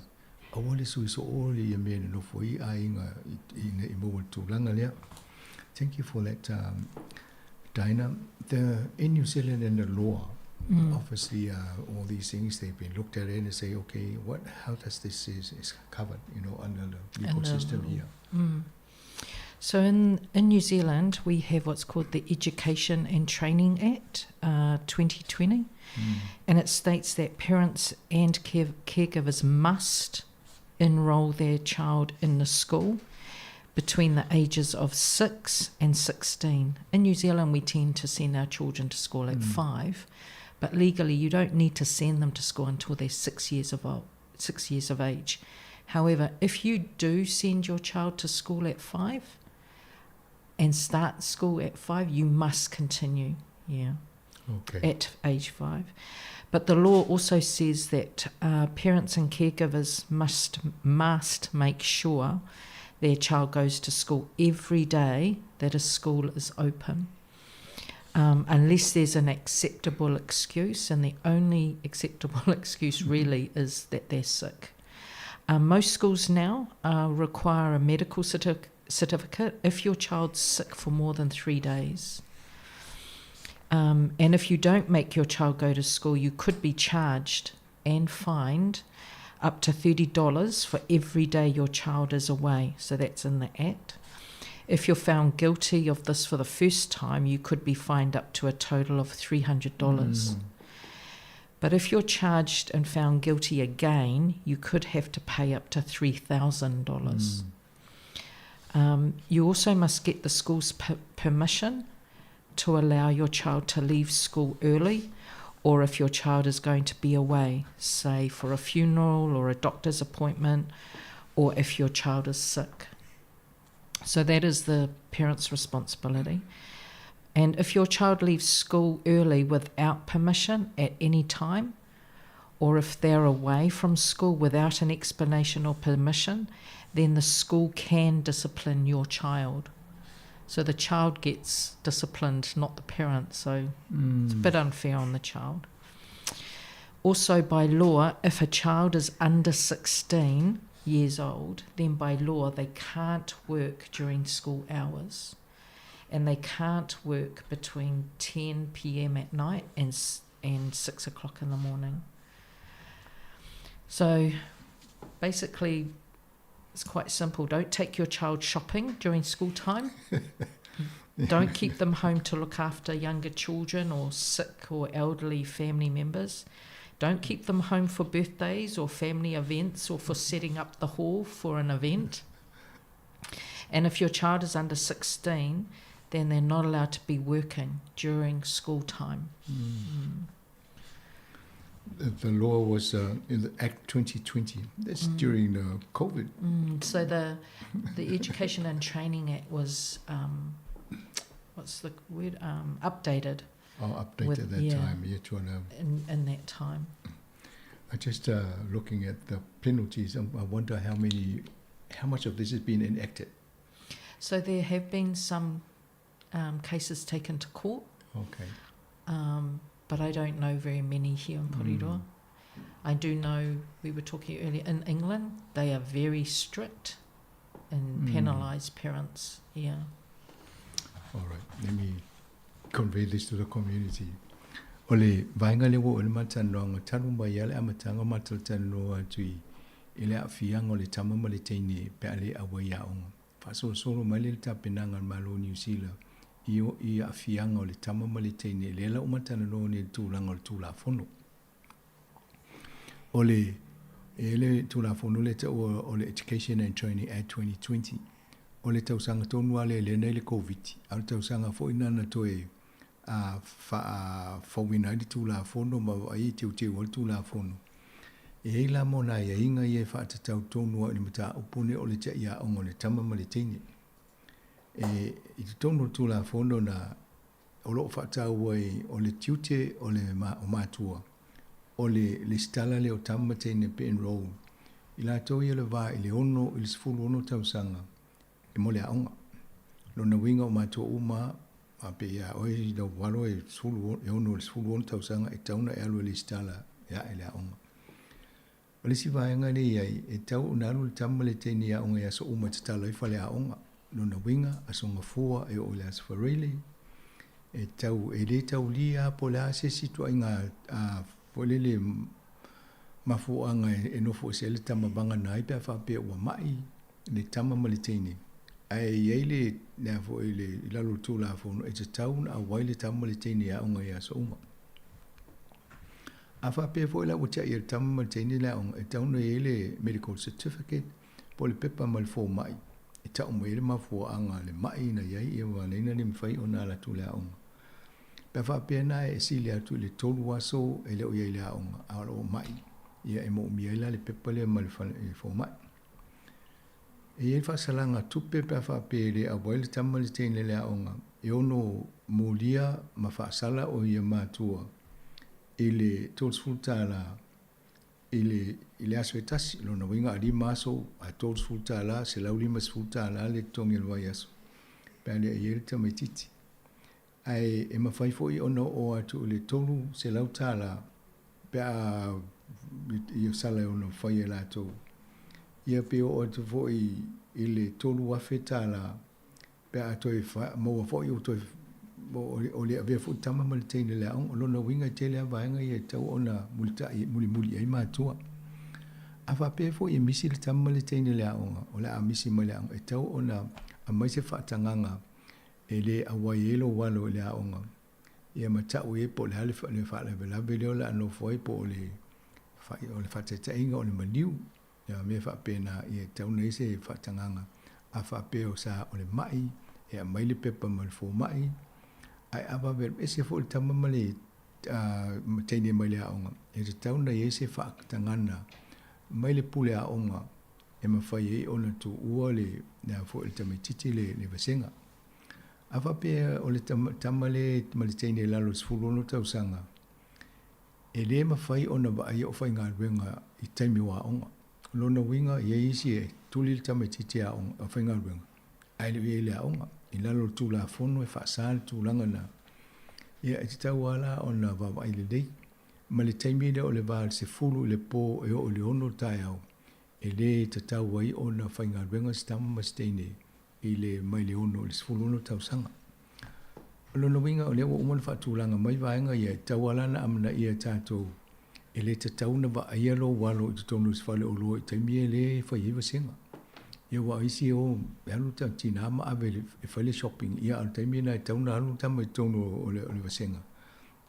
aua le sui soo ia mea e nonofo ai aiga ina ia maua i le tulaga lea. Thank you for that, Dinah. The, in New Zealand and the law, obviously all these things, they've been looked at and they say, okay, what, how does this is, is covered, you know, under the legal Under system the here? So in, in New Zealand, we have what's called the Education and Training Act 2020, and it states that parents and care, caregivers must enrol their child in the school between the ages of 6 and 16. In New Zealand, we tend to send our children to school at 5, but legally you don't need to send them to school until they're 6 years of old, 6 years of age. However, if you do send your child to school at 5 and start school at 5, you must continue, yeah. Okay. At age 5. But the law also says that parents and caregivers must must make sure their child goes to school every day that a school is open. Um, unless there's an acceptable excuse, and the only acceptable excuse really is that they're sick. Most schools now require a medical certi- certificate if your child's sick for more than 3 days. Um, and if you don't make your child go to school, you could be charged and fined up to $30 for every day your child is away. So that's in the Act. If you're found guilty of this for the first time, you could be fined up to a total of $300. But if you're charged and found guilty again, you could have to pay up to $3,000. You also must get the school's permission to allow your child to leave school early or if your child is going to be away, say for a funeral or a doctor's appointment, or if your child is sick. So that is the parent's responsibility. And if your child leaves school early without permission at any time, or if they're away from school without an explanation or permission, then the school can discipline your child. So the child gets disciplined, not the parent. So it's a bit unfair on the child. Also, by law, if a child is under 16 years old, then by law they can't work during school hours. And they can't work between 10 p.m. at night and, and 6 o'clock in the morning. So basically, it's quite simple. Don't take your child shopping during school time. Don't keep them home to look after younger children or sick or elderly family members. Don't keep them home for birthdays or family events or for setting up the hall for an event. And if your child is under 16, then they're not allowed to be working during school time. The law was in the Act 2020. That's during the COVID. So the Education and Training Act was, what's the word, updated. Oh, updated with, that yeah, time, yeah, to an, in that time. I just looking at the penalties, I wonder how much of this has been enacted. So there have been some cases taken to court. But I don't know very many here in Porirua. I do know, we were talking earlier, in England, they are very strict and penalise parents. Yeah. All right, let me convey this to the community. O le vaega lea ua oo i ai le matalanoaga talu mai lava le amataga o matalatalanoa atu i le aafiaga o le tama ma le teine pe a le auai i aoga. Faasolosolo mai lea i le tapenaga a le Malo o Niu Sila i i aafiaga o le tama ma le teine lea la ua matalanoa nei i le tulaga o le Tulafono. O le e le Tulafono lea taua o le Education and Training Act 2020. O le tausaga tonu lava lea lea na i le Koviti, a o le tausaga foi lena na toe a faafouina ai le Tulafono ma vaai e teuteu ai le Tulafono. E i ai la mo nai aiaiga ia e faatatau tonu ai i le mataupu lenei o le tiaiaoga o le tama ma le teine. E i totonu o le Tulafono na o lo o faataua ai o le tiute o le o matua o le lesitala lea o tama ma teine pe enroll i latou ia le va i le 6 i le 16 tausaga e mo le aoga. Lona uiga o matua uma a pe ia oe i lau alo e 10 e 6 i le 16 tausaga e tatau ona e alu e lesitala e ae le aoga. O le isi vaega lea e i ai, e tatau ona alu le tama ma le teine i aoga i aso uma e tatala ai faleaoga. Lona uiga, aso Gafua e oo i le aso Faraile, e tatau, e le taulia lava po o le a se isi ituaiga foi lele mafuaaga e nofo ese ai le tama vagana ai pe a faapea ua mai le tama ma le teine. Ae i ai le, le a foi le, i lalo o le Tulafono, e tatau ona auai le tama ma le teine i aoga i aso uma. A faapea foi la ua tiai e le tama ma le teine le aoga, e tatau ona i ai le medical certificate po o le pepa ma le fomai e tau mai ai le mafuaaga le mai na i ai ia ua ala ai ona le mafai ona alu atu i le aoga. Pe a faapea na e sili atu i le tolu aso e le o i ai i le aoga a o lo o mai, ia e moomia ai la le pepa lea ma le fomai. E i ai le faasalaga tupe pe a faapea e le auai le tama ma le teine i le aoga e ono molia ma faasala o ia matua i le $30 i le i le aso e tasi. Lona uiga a lima aso ae $30, $150 le totogi o le vaiaso pe a le i ai le tamaitiiti. Ae e mafai foi ona oo atu i le $300 pe a i sala e ono fai e latou. Ia pe oo atu foi i le $3,000 pe a toe maua foi o toe o le avea foi tama ma le teine i le aoga. O lona uiga e tele lava vaega ia e tatau ona mulitai, mulimuli i ai matua. A faapea foi e misi le tama ma le teine i le aoga, o le a misi mai le aoga, e tatau ona aumai se faatagaga e le auai ai lou alo i le aoga, ia ma tau i ai po o le a le faalavelave lea o le a nofo ai po o le o le faataitaiga o le maliu, ia mea faapena, ia e tatau ona i ai se faatagaga. A faapea o sa o le mai, e aumai le pepa mai le fomai, ae a vave alu ese foi le tama ma le teine mai le aoga, e tatau ona i ai se faatagaga mai le pule aoga e mafai ai ona tuua le a foi le tamaitiiti le le vasega. A faapea o le tama lea ma le teine i lalo o le 16 tausaga, e le mafai ona vaaia o faigaluega i taimi o aoga. O lona uiga, e i ai isi e tuli le tamaitiiti e aoga, faigaluega, ae le o i ai i le aoga. I lalo o le Tulafono e faasa le tulaga lena. Ia, e tatau lava la ona vaavaai lelei. Ma le taimi lea o le va o le 10 i le po e oo i le 6 i le taeao, e le tatau ai ona faigaluega se tama ma se teine i le mai le 6 i le 16 tausaga. O lona uiga o lea ua uma ona faatulaga mai vaega ia, e tatau lava la ona amanaia e tatou, e le tatau ona vaaia lou alo i totonu o se faleoloa i taimi e le fai ai vasega. Ia aua o isi e o e alu le tina ma ave e fai le shopping, ia a o le taimi lena e tatau ona alu le tama i totonu o le vasega.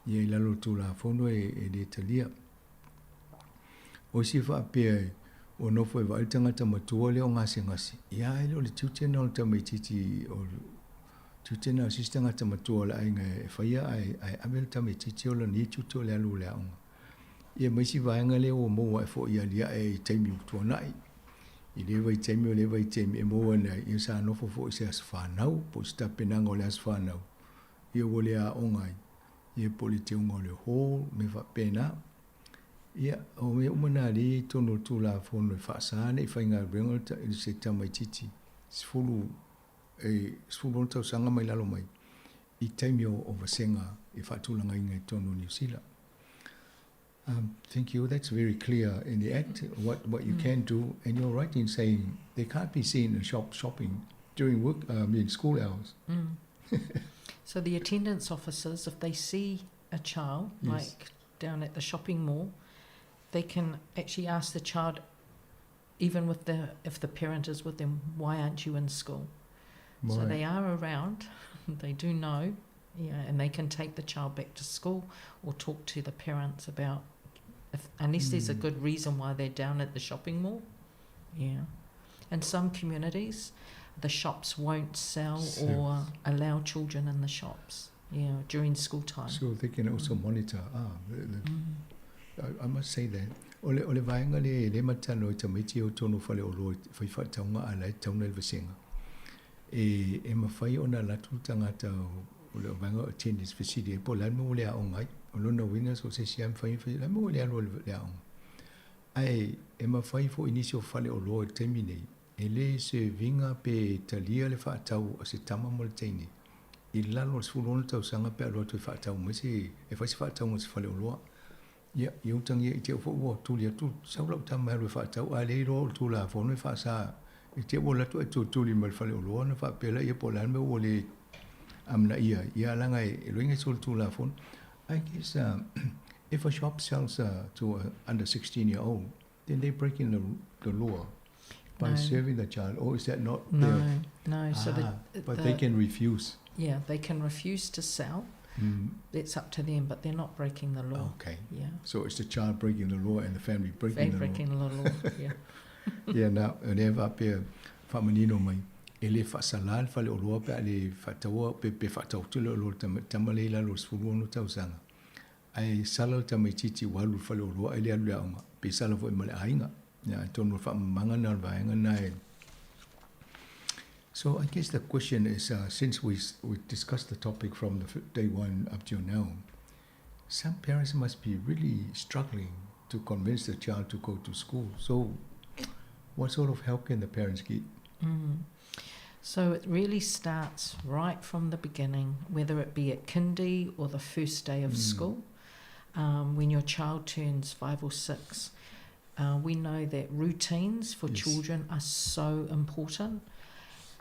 Ia i lalo o le Tulafono e le talia. O isi faapea ua nofo e vaai le tagata matua lea o gasegase, ia ae le o le tiute lena o le tamaitiiti o le tiute lena o se isi tagata matua o le aiga e faia ae, ae ave le tamaitiiti o lana ia tiute o le alu i le aoga. Ia ma isi vaega lea ua maua ae foi i aliae i taimi ua tuanai. I lea vaitaimi o lea vaitaimi e maua ane ai, ia sa nofo foi i se aso fanau po o se tapenaga o le aso fanau, ia ua le aoga ai, ia po o le teuga o le hall, mea faapena. Ia, o mea uma na lea e i ai i totonu o le Tulafono e faasa ne i faigaluega se tamaitiiti 10, e 16 tausaga mai lalo mai i taimi o vasega e faatulagaina i totonu o Niu Sila. Um, thank you. That's very clear in the Act what, what you mm. can do. And you're right in saying they can't be seen in shop shopping during work, um, in school hours. Mm. so the attendance officers, if they see a child, yes. like down at the shopping mall, they can actually ask the child, even with the if the parent is with them, why aren't you in school? Right. So they are around, they do know, yeah, and they can take the child back to school or talk to the parents about if unless mm. there's a hmm. good reason why they're down at the shopping mall. Yeah. In some communities, the shops won't sell or allow children in the shops. Yeah, during school time. So they can also mm. monitor. Ah, the, the, mm. I, I must say that. O le, o le vaenga le, le matano i tamaiti o tonu whale o loa whai whaataunga a lai tauna le vasenga. E, e mawhai ona latu tangata o le vaenga o attendance facility e po lan mo le aonga ai. O lona winga so se siam whai whai lan mo le alo le aonga. Ae e mafai foi i nisi o faleoloa i le taimi nei, e le serve-ina pe talia le faatau a se tama mo le teine i lalo o le 16 tausaga pe a alu atu e faatau mai se, e fai se faatauga i se faleoloa. Ia, i utagia i te au foi ua tuli atu, sau lau tama e alu e faatau, a le iloa o le Tulafono e faasa i te au ua alu atu ae tulituli mai le faleoloa ona faapea laia po o le a le mea ua le amanaia ai. Ia, leaga e loiga i solitulafono. I guess uh, if a shop sells uh, to a under 16 year old, then they're breaking the, the law by no. serving the child. Or is that not? No, their, no. So ah, the, but the, they can refuse. Yeah, they can refuse to sell. Mm. It's up to them, but they're not breaking the law. Okay. Yeah. So it's the child breaking the law and the family breaking the breaking law. the law. Yeah. yeah. Now, lea faapea faamanino mai e le faasalā le faleoloa pe a le faataua pe pe faatau atu le oloa i le tama lea i lalo o le 16 tausaga ae sala le tamaitiiti ua alu i le faleoloa ae le alu i le aoga pe sala foi ma le aiga. Ia atonu o le faamamaga lena o le vaega lena e So I guess the question is uh, since we we discussed the topic from the day one up till now some parents must be really struggling to convince the child to go to school. So what sort of help can the parents get? Mm. So it really starts right from the beginning, whether it be at kindy or the first day of mm. school. Um, when your child turns five or six, uh, we know that routines for yes. children are so important.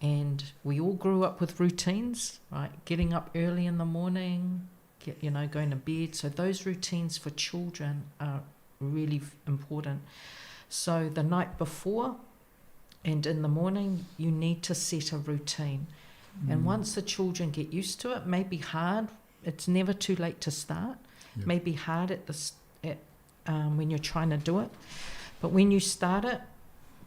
And we all grew up with routines, right? Getting up early in the morning, get, you know, going to bed. So those routines for children are really important. So the night before and in the morning, you need to set a routine. And once the children get used to it, may be hard. It's never too late to start. Yep. May be hard at the at when you're trying to do it, but when you start it,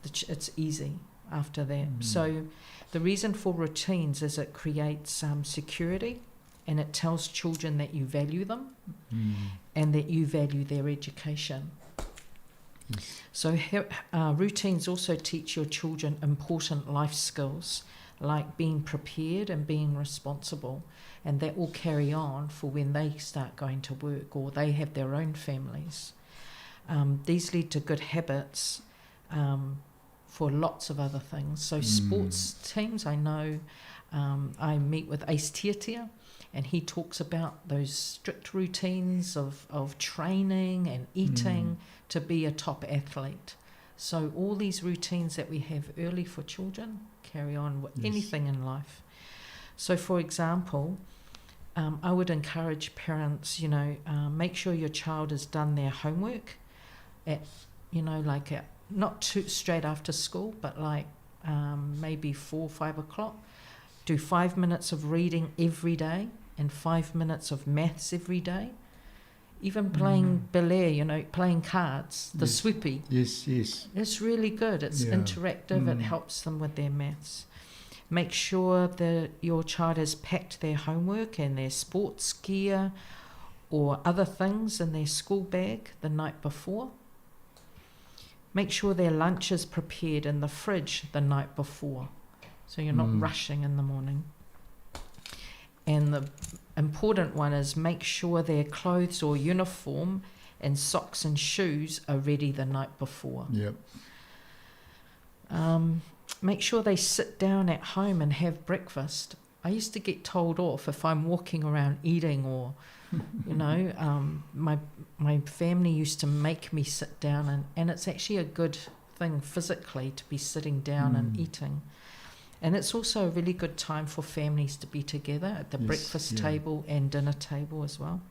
the it's easy after that. So, the reason for routines is it creates security, and it tells children that you value them, and that you value their education. Yes. So, routines also teach your children important life skills like being prepared and being responsible, and that will carry on for when they start going to work or they have their own families. These lead to good habits for lots of other things. So, sports teams, I know I meet with Ace Tiatia, and he talks about those strict routines of training and eating to be a top athlete. So all these routines that we have early for children carry on with anything in life. So, for example, I would encourage parents, you know, make sure your child has done their homework at, you know, like at, not too straight after school, but like maybe 4 or 5 o'clock. Do 5 minutes of reading every day and 5 minutes of maths every day. Even playing ballet, you know, playing cards, the sweepy. Yes, yes. It's really good. It's interactive. It helps them with their maths. Make sure that your child has packed their homework and their sports gear or other things in their school bag the night before. Make sure their lunch is prepared in the fridge the night before, so you're not rushing in the morning. And the important one is make sure their clothes or uniform and socks and shoes are ready the night before. Yep. Make sure they sit down at home and have breakfast. I used to get told off if I'm walking around eating or, you know, my family used to make me sit down, and it's actually a good thing physically to be sitting down and eating. And it's also a really good time for families to be together at the breakfast table and dinner table as well.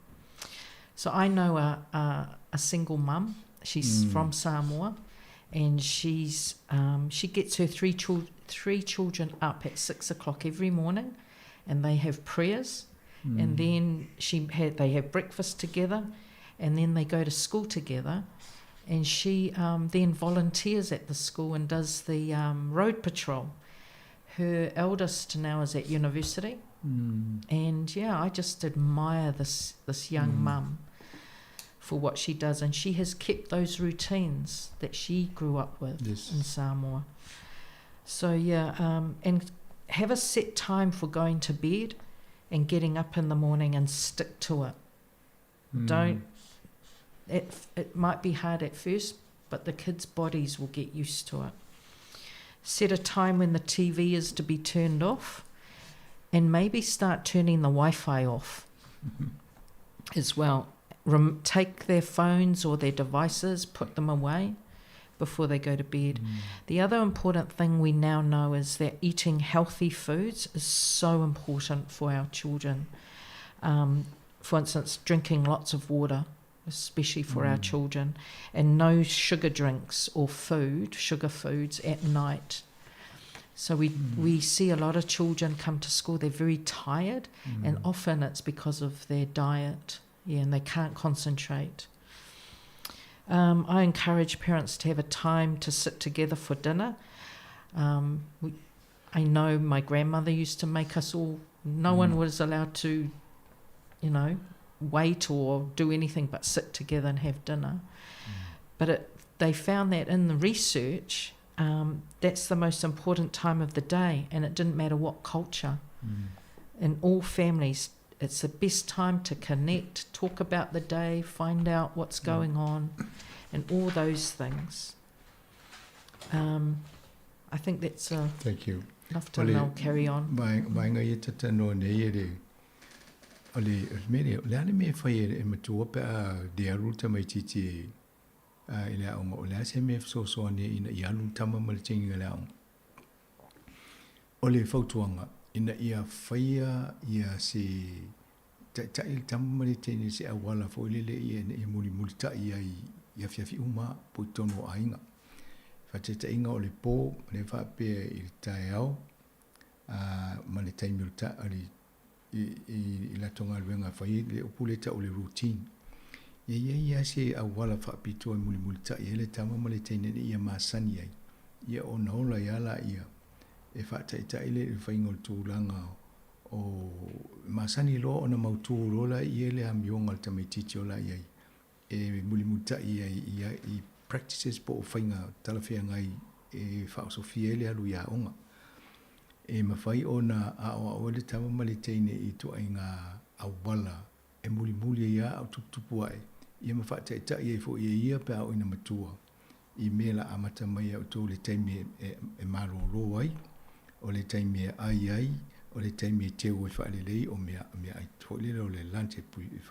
So I know a single mum. She's from Samoa, and she gets her three children up at 6 o'clock every morning, and they have prayers, and then they have breakfast together, and then they go to school together, and she then volunteers at the school and does the road patrol. Her eldest now is at university, and I just admire this young mum for what she does, and she has kept those routines that she grew up with in Samoa. And have a set time for going to bed and getting up in the morning and stick to it. Don't, it might be hard at first, but the kids' bodies will get used to it. Set a time when the TV is to be turned off, and maybe start turning the Wi-Fi off as well. Take their phones or their devices, put them away before they go to bed. The other important thing we now know is that eating healthy foods is so important for our children. For instance, drinking lots of water, especially for our children, and no sugar drinks or sugar foods at night. So we see a lot of children come to school, they're very tired, and often it's because of their diet, and they can't concentrate. I encourage parents to have a time to sit together for dinner. I know my grandmother used to make us all, no one was allowed to, wait or do anything but sit together and have dinner. But they found that in the research, that's the most important time of the day, and it didn't matter what culture. In all families, it's the best time to connect, talk about the day, find out what's going on, and all those things. I think that's a Thank you. enough time. I'll carry on. Vaenga ia tata no nei e le, o le, o le mea lea, o le a le mea e fai e matua pe a le alu tamaitiiti e, a, i le aoga, o le a se mea e fesoasoani ina ia alu tama ma le teine i le aoga. O le fautuaga, ina ia faia ia se ta'ita'i le tama ma le teine se auala foʻi lele ia ina ia mulimulitai ai i afiafi uma po i totonu o aiga. Faataitaiga o le po, lea e faapea i le taeao ma le taimi o le ta, o le, i, i, i latou galuega e fai ai le upu lea e tau o le routine. Ia i ai lava se auala faapitoa e mulimulitai ai le tama ma le teine ina ia masani ai, ia ona ola ai lava laia e faataitai le faiga o le tulaga o masani loa ona mautu loa laia le amioga a le tamaitiiti o la i ai e mulimulitai ai i, i practices po o faiga talafeagai e faaosofia ai le alu i aoga. E mafai ona aoao ai le tama ma le teine i ituaiga auala e mulimuli ai lava a o tuputupu ae, ia ma faataitai ai foi e ia pe a oo ina matua i mea la amata mai ia outou i le taimi e malolo ai, o le taimi e ai ai, o le taimi e teu ai faalelei, o mea meaai foi lele o le lunch e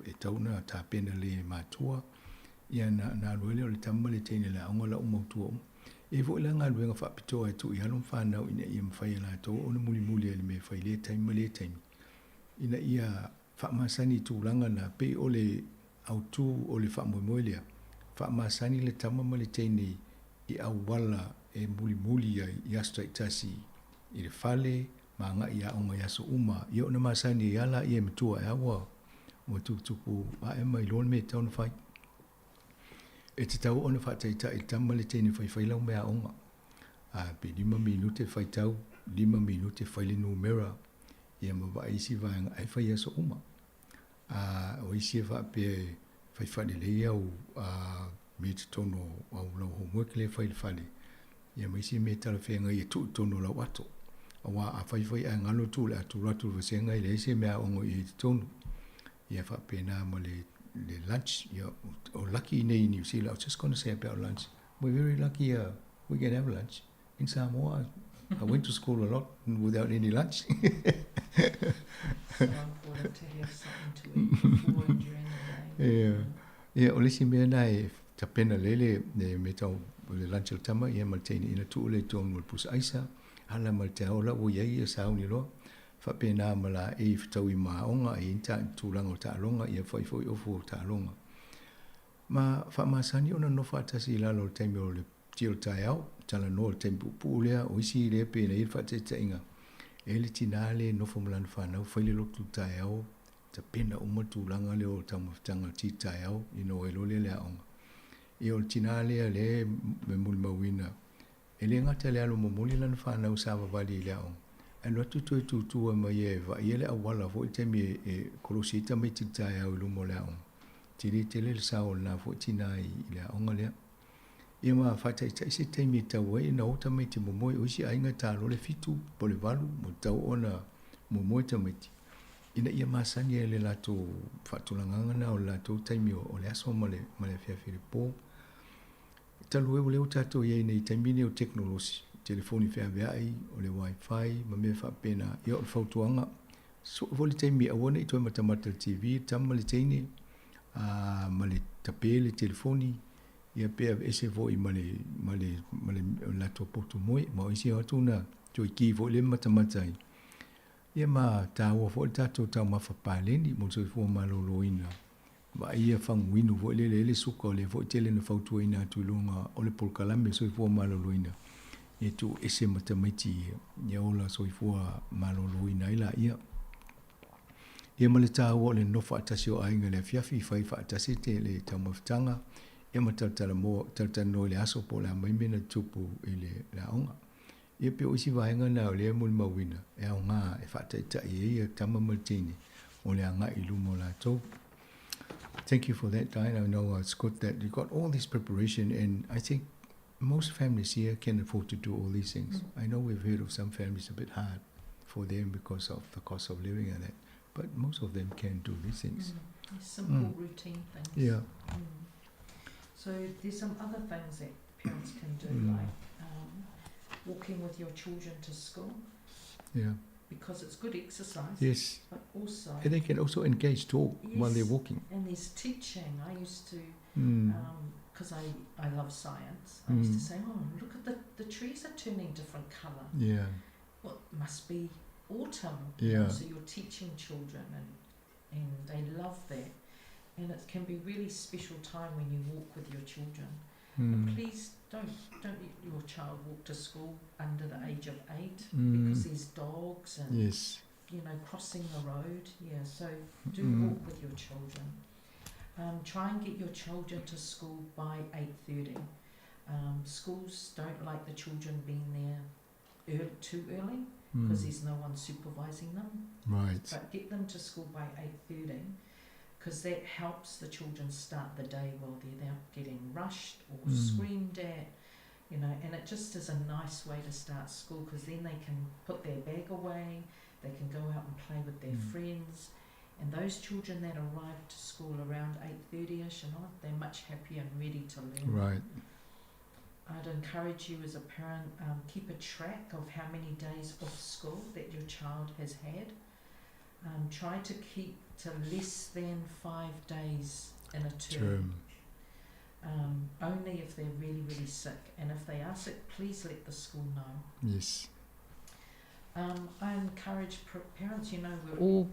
e tatau ona tapena lelei e matua, ia na na alu ai lea o le tama ma le teine i le aoga la ua mautua uma. E i ai foi la galuega faapitoa e tuu i alo ma fanau ina ia mafai e latou ona mulimuli ai i le mea e fai i lea taimi ma lea taimi, ina ia faamasani i tulaga na, pei o le autu o le faamoemoe lea, faamasani le tama ma le teine i auala e mulimuli ai i aso taitasi i le fale ma agai i aoga i aso uma, ia ona masani ai lava laia e matua ae ua ua tuputupu ae ma iloa le mea e tatau ona fai. E tatau ona faataitai le tama ma le teine faifai lau meaaoga. A pe 5 minute faitau, 5 minute fai le numera, ia ma vaai isi vaega ae fai aso uma. A o isi e faapea e fai faalelei au mea i totonu o au lau homework lea e fai i le fale, ia ma isi mea talafeagai e tuu i totonu o lau ato. Aua a fai fai ae galo tuu le ato alu atu i le vasega e leai se mea aoga o i ai i totonu. Ia faapena ma le, le lunch. Ia, o lucky i nei i New Zealand. I was just gonna say about lunch. We're very lucky we can have lunch. In Samoa, I went to school a lot without any lunch. so important to have something to eat before and during the day. Yeah. Yeah, o le isi mea na e tapena lele le me tau le lunch o le tama ia ma le teine ina tuu le i tonu o le pusa aisa, ala ma le te ao la ua iai ia sauni loa. Faapena ma la e i fetaui ma aoga e i ta tulaga o taaloga ia fai foi ofu o taaloga. Ma faamasani ona nofo faatasi i lalo o le taimi o le Ti o le taeao, talanoa i le taimi puupuu lea, o isi lea pei ona i ai le faataitaiga, e i ai le tina lea e nofo ma lana fanau, fai le lotu i le taeao, tapena uma le tulaga lea o le taumafataga o le ti i le taeao, ina ua iloa lea le aoga. Ia o le tina lea lea e molimauina, e le gata i le alo momoli lana fanau savavali i le aoga, ae alu atu toe tutu ai ma ia e vaaia le auala foi i le taimi e kolosi ai tamaiti i le taeao i luma o le aoga. Tele tele le sao o lena foi tina i le aoga lea. Ia ma faataitai se taimi e tau ai ina o tamaiti momoe. O isi aiga e ta loa le 7 po o le 8 ua tatau ona momoe tamaiti ina ia masani ai le latou faatulagaga na o le latou taimi o le aso ma le ma le afiafi i le po. Talu ai ua lea ua tatou i ai nei i taimi nei o tekonolosi, telefoni feaveai, o le wifi ma mea faapena, ia o le fautuaga, sue foi le taimi aua ne i toe matamata i le TV le tama ma le teine, a ma le tape le telefoni, ia pe aveese foi ma le ma le ma le latou potu moe ma o isi atu na toe ki foi le matamata ai. Ia ma taua foi le tatou taumafa paleni mo le soifua maloloina. Vaaia faguinu foi lele e le suka o lea foi tele na fautuaina atu i luga o le polokalame soifua maloloina e tuu ese ma tamaiti ia, ia ola soifua maloloina ai laia. Ia ma le taua o le nofo faatasi o aiga i le afiafi, fai faatasi te le taumafataga, ia ma talatalanoa talatalanoa i le aso po o le a mai mea na tutupu i le, le aoga. Ia pei o isi vaega na o lea e molimauina e aoga e faataitai ai ia tama ma le teine o le agai i luma o latou. Thank you for that, Diane. I know it's good that you got all this preparation, and I think most families here can afford to do all these things. I know we've heard of some families a bit hard for them because of the cost of living and that, but most of them can do these things. Simple routine things. Yeah. So there's some other things that parents can do, like walking with your children to school. Yeah. Because it's good exercise. Yes. But also... And they can also engage, talk while they're Yes, walking. And there's teaching. I used to, because I love science, I used to say, oh, look at the trees are turning different colour. Yeah. Well, it must be autumn. Yeah. So you're teaching children and they love that. And it can be really special time when you walk with your children. And please Don't don't let your child walk to school under the age of 8 because there's dogs and you know crossing the road. Yeah, so do walk with your children. Try and get your children to school by 8:30. Schools don't like the children being there too early because there's no one supervising them. But get them to school by 8:30 because that helps the children start the day while they're not getting rushed or screamed at, you know, and it just is a nice way to start school because then they can put their bag away, they can go out and play with their friends. And those children that arrive to school around 8:30ish and on, they're much happier and ready to learn. I'd encourage you as a parent, keep a track of how many days off school that your child has had. Try to keep to less than 5 days in a term. Term. Only if they're really, really sick. And if they are sick, please let the school know. I encourage parents, you know, we're all,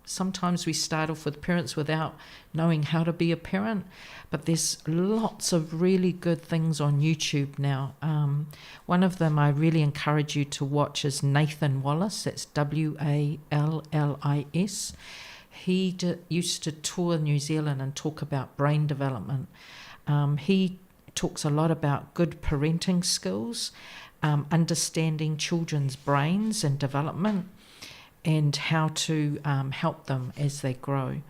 sometimes we start off with parents without knowing how to be a parent, but there's lots of really good things on YouTube now. One of them I really encourage you to watch is Nathan Wallis. That's W-A-L-L-I-S. He used to tour New Zealand and talk about brain development. He talks a lot about good parenting skills, understanding children's brains and development, and how to help them as they grow.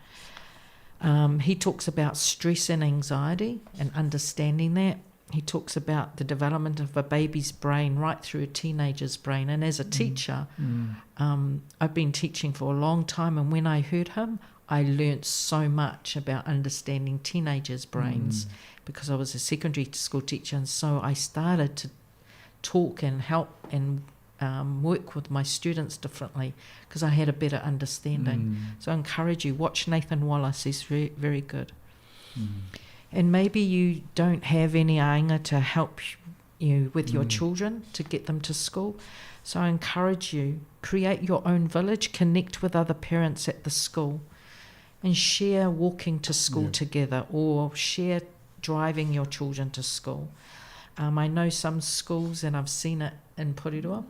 He talks about stress and anxiety and understanding that. He talks about the development of a baby's brain right through a teenager's brain. And as a teacher, I've been teaching for a long time, and when I heard him, I learnt so much about understanding teenagers' brains because I was a secondary school teacher, and so I started to talk and help and work with my students differently because I had a better understanding. So I encourage you, watch Nathan Wallis, he's very, very good. And maybe you don't have any āinga to help you with your children to get them to school. So I encourage you, create your own village, connect with other parents at the school and share walking to school together or share driving your children to school. I know some schools, and I've seen it in Porirua,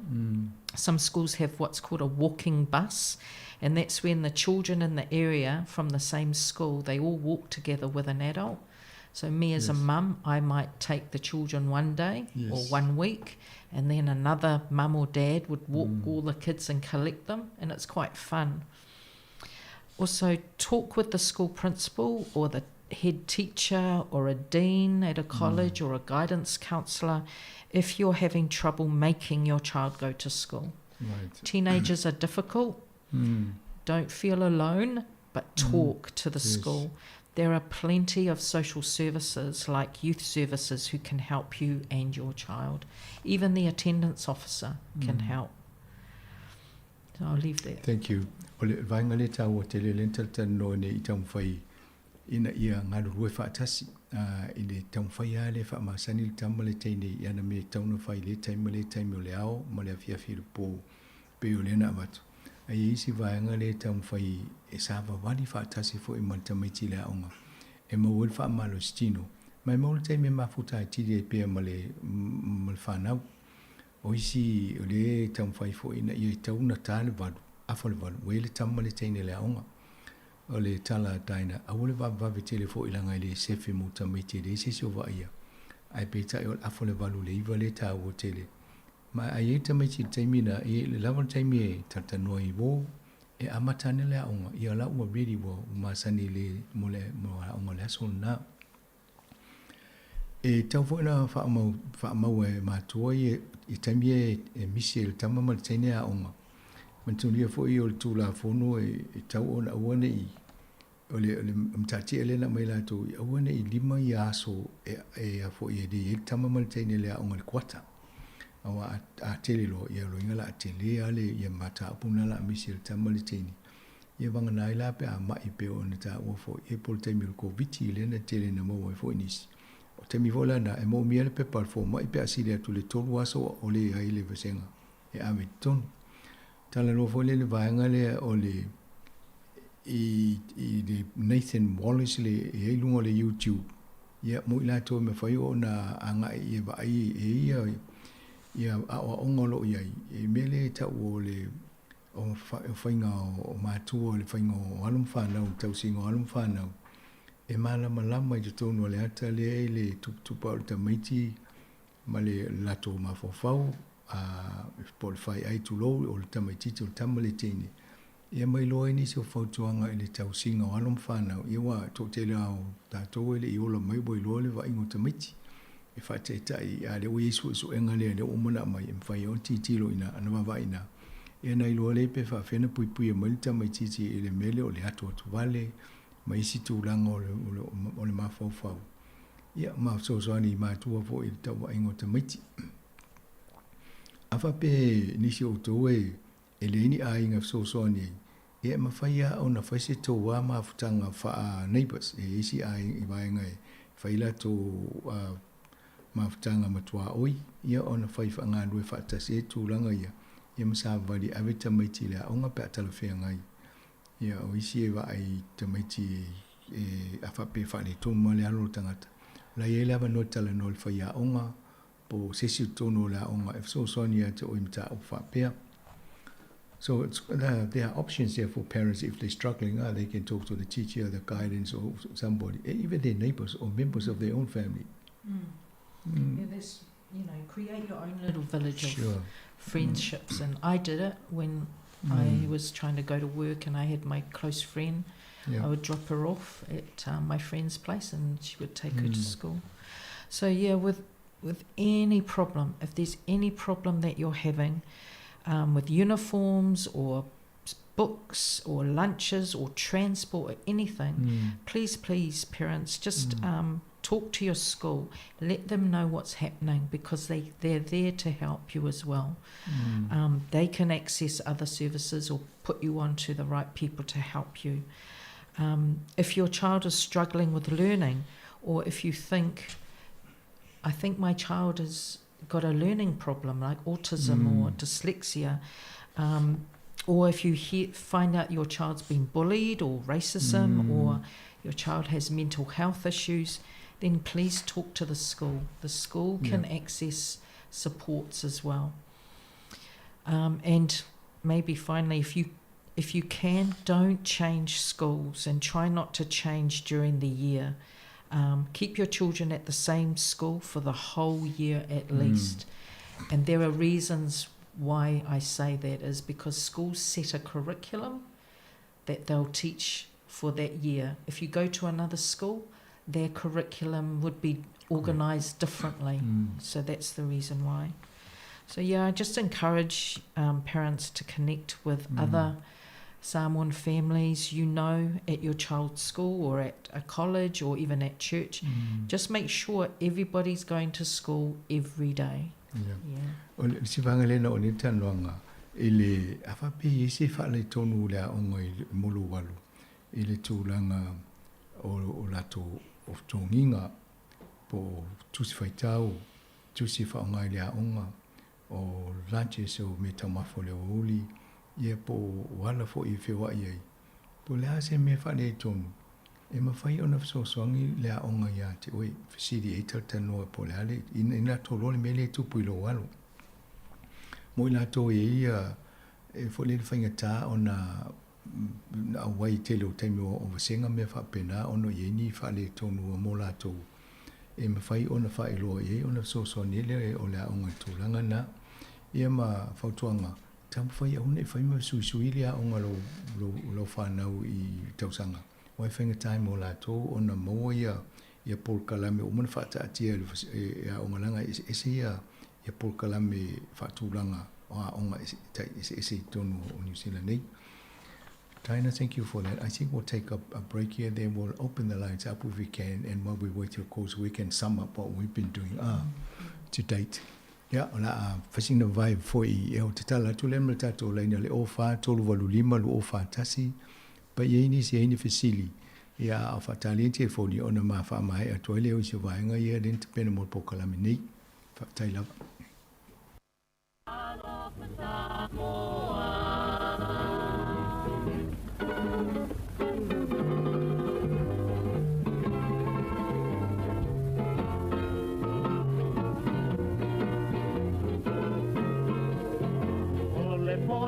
some schools have what's called a walking bus, and that's when the children in the area from the same school, they all walk together with an adult. So me as a mum, I might take the children one day or 1 week, and then another mum or dad would walk all the kids and collect them, and it's quite fun. Also, talk with the school principal or the head teacher or a dean at a college or a guidance counsellor if you're having trouble making your child go to school. Teenagers are difficult. Don't feel alone, but talk to the school. There are plenty of social services like youth services who can help you and your child. Even the attendance officer can help. So I'll leave that. Thank you. O le vaenga le tāua te le lental tano ne i taumawhai ina ia ngalu rue whaatasi. I le taumawhai a le whaamasani le tama le teine i ana me tauna whai le taima le taimi o le ao ma le afiafi le pō pe o le na avatu. Ai e isi vaenga le taumawhai e sāva wali whaatasi fo i ma le tamaiti le aonga. E mau le whaamalo stino. Mai mau le taimi mafuta e tiri e pea ma le, ma le whanau. O isi o le taumawhai fo ina ia i tauna tā le valu, afa le valu, ue le tama le teine le aonga. O le tala taina, a ua le vavevave tele foʻi laga i le sefe mo tamaiti e leai se isi o vaaia. Ae peitai o le afa le valu le iva lē tāua tele. Ma ai ai tamaiti i le taimi na, e le lava le taimi e talatalanoa i uō, e amata ane le aoga, ia la ua ready ua masani le mo le mo aoga le aso lenā. E tau foʻi na faamau faamau e matua ia i taimi e, e misi e le tama ma le teine aoga. Manatulia foʻi o le tulafono e, e tau ona aua neʻi o le, o le matatia lea na aumai latou i aua neʻi lima ia aso e, e afoʻi e lē ai le tama ma le teine le aoga i le kuata. Auā a, a tele loa ia loiga la a telē a le ia mataupu na la misi e le tama le teine. Ia vagana ai la pe a maʻi pe ona taua foʻi e po le taimi o le koviti lea na tele na maua ai foʻi nisi. O taimi foʻi lana e moomia le pepa a le fomaʻi pe a sili atu le tolu aso o le ai le vasega e ave i totonu. Talanoa foi lea i le vaega lea o le i, i le Nathan Wallis le e ai luga o le YouTube. Ia, mo i latou e mafai ona agai e vaai e ia ia aoaoga o lo o i ai, i mea lea e tau o le o faiga o matua, le faiga o alo ma fanau, le tausiga o alo ma fanau, e malamalama i totonu o le ata lea i le tuputupu o le tamaiti ma le latou mafaufau, a po o le faiai tulou, o le tamaitiiti o le tama le teine, ia ma iloa ai nisi o fautuaga i le tausiga o alo ma fanau, ia aua toatele lava o tatou e le i ola mai ua iloa le vaaiga o tamaiti e faataitai, a o lea ua i ai suesuega lea, lea ua uma ona aumai e mafai ai ona tilotilo i ina, ona vaavaai i ina, ia ona iloa lea pe faapefea ona puipuia mai le tamaitiiti i le mea lea o le atuatuvale ma isi tulaga o le mafaufau, ia ma fesoasoani i matua foi i le tauvaaiga o tamaiti. A faapea nisi o outou e e leai ni aiga e fesoasoani ai, ia e mafai lava ona fai se tou lava mafutaga faa-neighbours. E i ai isi aiga i vaega e fai latou mafutaga ma tuaoi, ia ona fai faagalue faatasi ai tulaga ia, ia ma savavali e ave tamaiti i le aoga pe a talafeagai. Ia o isi e vaai i tamaiti e a faapea e faaletonu lava le alo o le tagata, o la e i ai le avanoa e talanoa i le faiaoga, po o se isi o totonu o le aoga e fesoasoani ia te oe i mataupu faapea. So it's, there are options there for parents if they're struggling. They can talk to the teacher, the guidance, or somebody, even their neighbors or members of their own family. Yeah, there's, you know, create your own little village of friendships. And I did it when I was trying to go to work and I had my close friend. I would drop her off at my friend's place and she would take her to school. So, yeah, with any problem, if there's any problem that you're having with uniforms or books or lunches or transport or anything, please, please, parents, just talk to your school. Let them know what's happening because they're there to help you as well. They can access other services or put you on to the right people to help you. If your child is struggling with learning, or if you think, I think my child has got a learning problem like autism or dyslexia, or if you find out your child's been bullied or racism or your child has mental health issues, then please talk to the school. The school can access supports as well. And maybe finally, if you can, don't change schools and try not to change during the year. Keep your children at the same school for the whole year at least. And there are reasons why I say that is because schools set a curriculum that they'll teach for that year. If you go to another school, their curriculum would be organised differently. So that's the reason why. So yeah, I just encourage parents to connect with other Samoan families you know at your child's school or at a college or even at church. Just make sure everybody's going to school every day. Yeah. O le sivaga lena o le talanoaga i le a faapea i ai se faaletonu o le aoga i mo lou alo i le tulaga o latou o totogiga po o tusi faitau, tusi e faaaoga i le aoga, o lunches o mea taumafa o le aoauli, ia po o ala foi e feoai ai. Po o le a se mea faaletonu, e mafai ona fesoasoani le aoga ia te oe, fesili ai talatalanoa po o le a le, ina latou iloa le mea lea e tupu i lou alo. Mo i latou e i ai e foi lele faigata ona auai i tele o taimi o vasega mea faapena ona i ai ni faaletonu mo latou e mafai ona faailoa i ai ona fesoasoani ai lea o le aoga i le tulaga lena. Ia ma fautuaga, taumafai aua ne i fai ma fesuisui le aoga a lau fanau i tausaga, aua e faigata ai mo latou ona maua ia polokalame ua uma ona faataatia e aoga leaga e eseese ia polokalame faatulaga o aoga eseese i totonu o Niu Sila nei. Diana, thank you for that. I think we'll take a break here, then we'll open the lines up if we can, and while we wait, of course, we can sum up what we've been doing to date. Ia, o le a fai sina vibe foi e o te tala atu lea ma le tatou laina le 04 385 2041 pa i ai nisi e i ai ni fesili ia a o faatalia ni telefoni ona ma faamaea atu ai lea o isi o vaega ia lea na tapena mo le polokalame nei. Faafetai lava.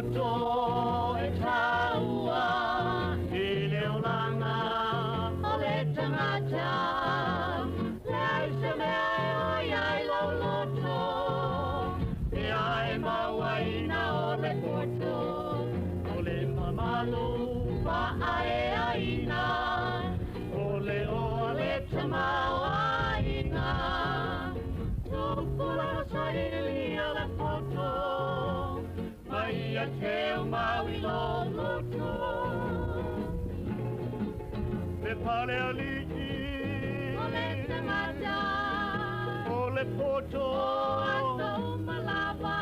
poto e taua i le olaga o le tagata. Leai se mea e oi ai lou loto, pe a e mauaina o le poto, o le mamalu fa'aeaina, o le oa le tamaoaiga. Tupulaga sailia le poto, ma ia teumau i lou loto. Le pale alii o le tagata, o le poto o aso uma lava,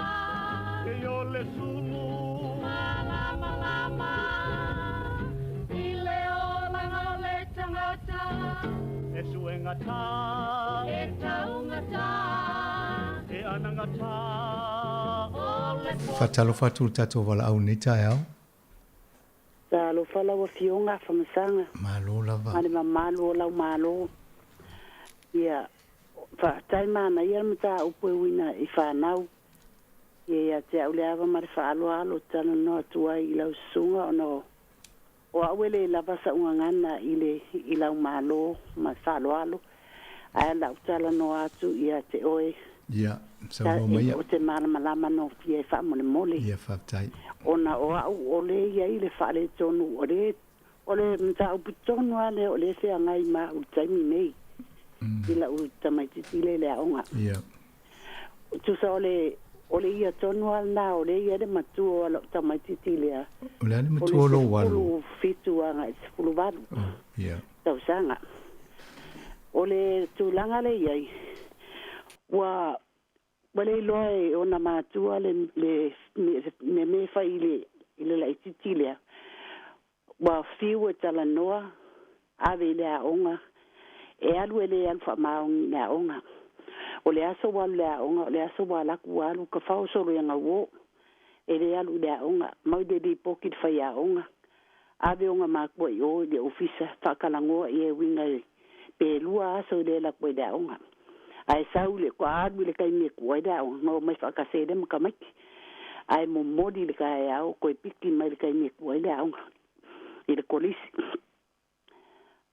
e o le sulu malamalama i le olaga o le tagata. E suegatā, e taugata, e anagatā o le Faatalofa atu le tatou valaau i lenei taeao. Talofa lau Afioga Famasaga. Malo lava. Ma le mamalu o lau Malo. Ia, faafetai manaia le mataupu e uiga i fanau. Ia ia te au le ava ma le faaaloalo ou te talanoa atu ai i lau susuga ona o o au e le lava sa'u gagana i le i lau Malo ma le faaaloalo, ae o le a ou talanoa atu ia te oe. Ia, saunoa maia. Ou te malamalama nofia e faamolemole. Ia, faafetai. Ona o au o le i ai le faaletonu, o le o le mataupu tonu lava lea o lea e feagai ma au i le taimi nei i la'u tamaitiiti lea i le aoga. Ia. Tusa o le o le ia tonu lava lena o lea e i ai le matua o la'u tamaitiiti lea. O le a le matua o lou alo? O le 17 agai i le 18. Oh, ia. Tausaga. O le tulaga lea e i ai, ua ua le iloa e ona matua le le le mea e fai i le i le laitiiti lea. Ua fiu e talanoa, ave i le aoga, e alu e le alu faamaoni i le aoga. O le aso ua alu i le aoga, o le aso ua alu atu ua alu tafao solo ia gauō. E le alu i le aoga, mau le lipoti i le faiaoga, ave ona matua i o i le ofisa, faatalagoa i e uiga i pe lua aso e le alu atu ai i le aoga. Ae sau i le alu i le taimi e tuu ai le aoga, na omai faakase lea ma tamaiti. Ae momoli i le taeao toe piki mai i le taimi e tuu ai le aoga i le kolisi.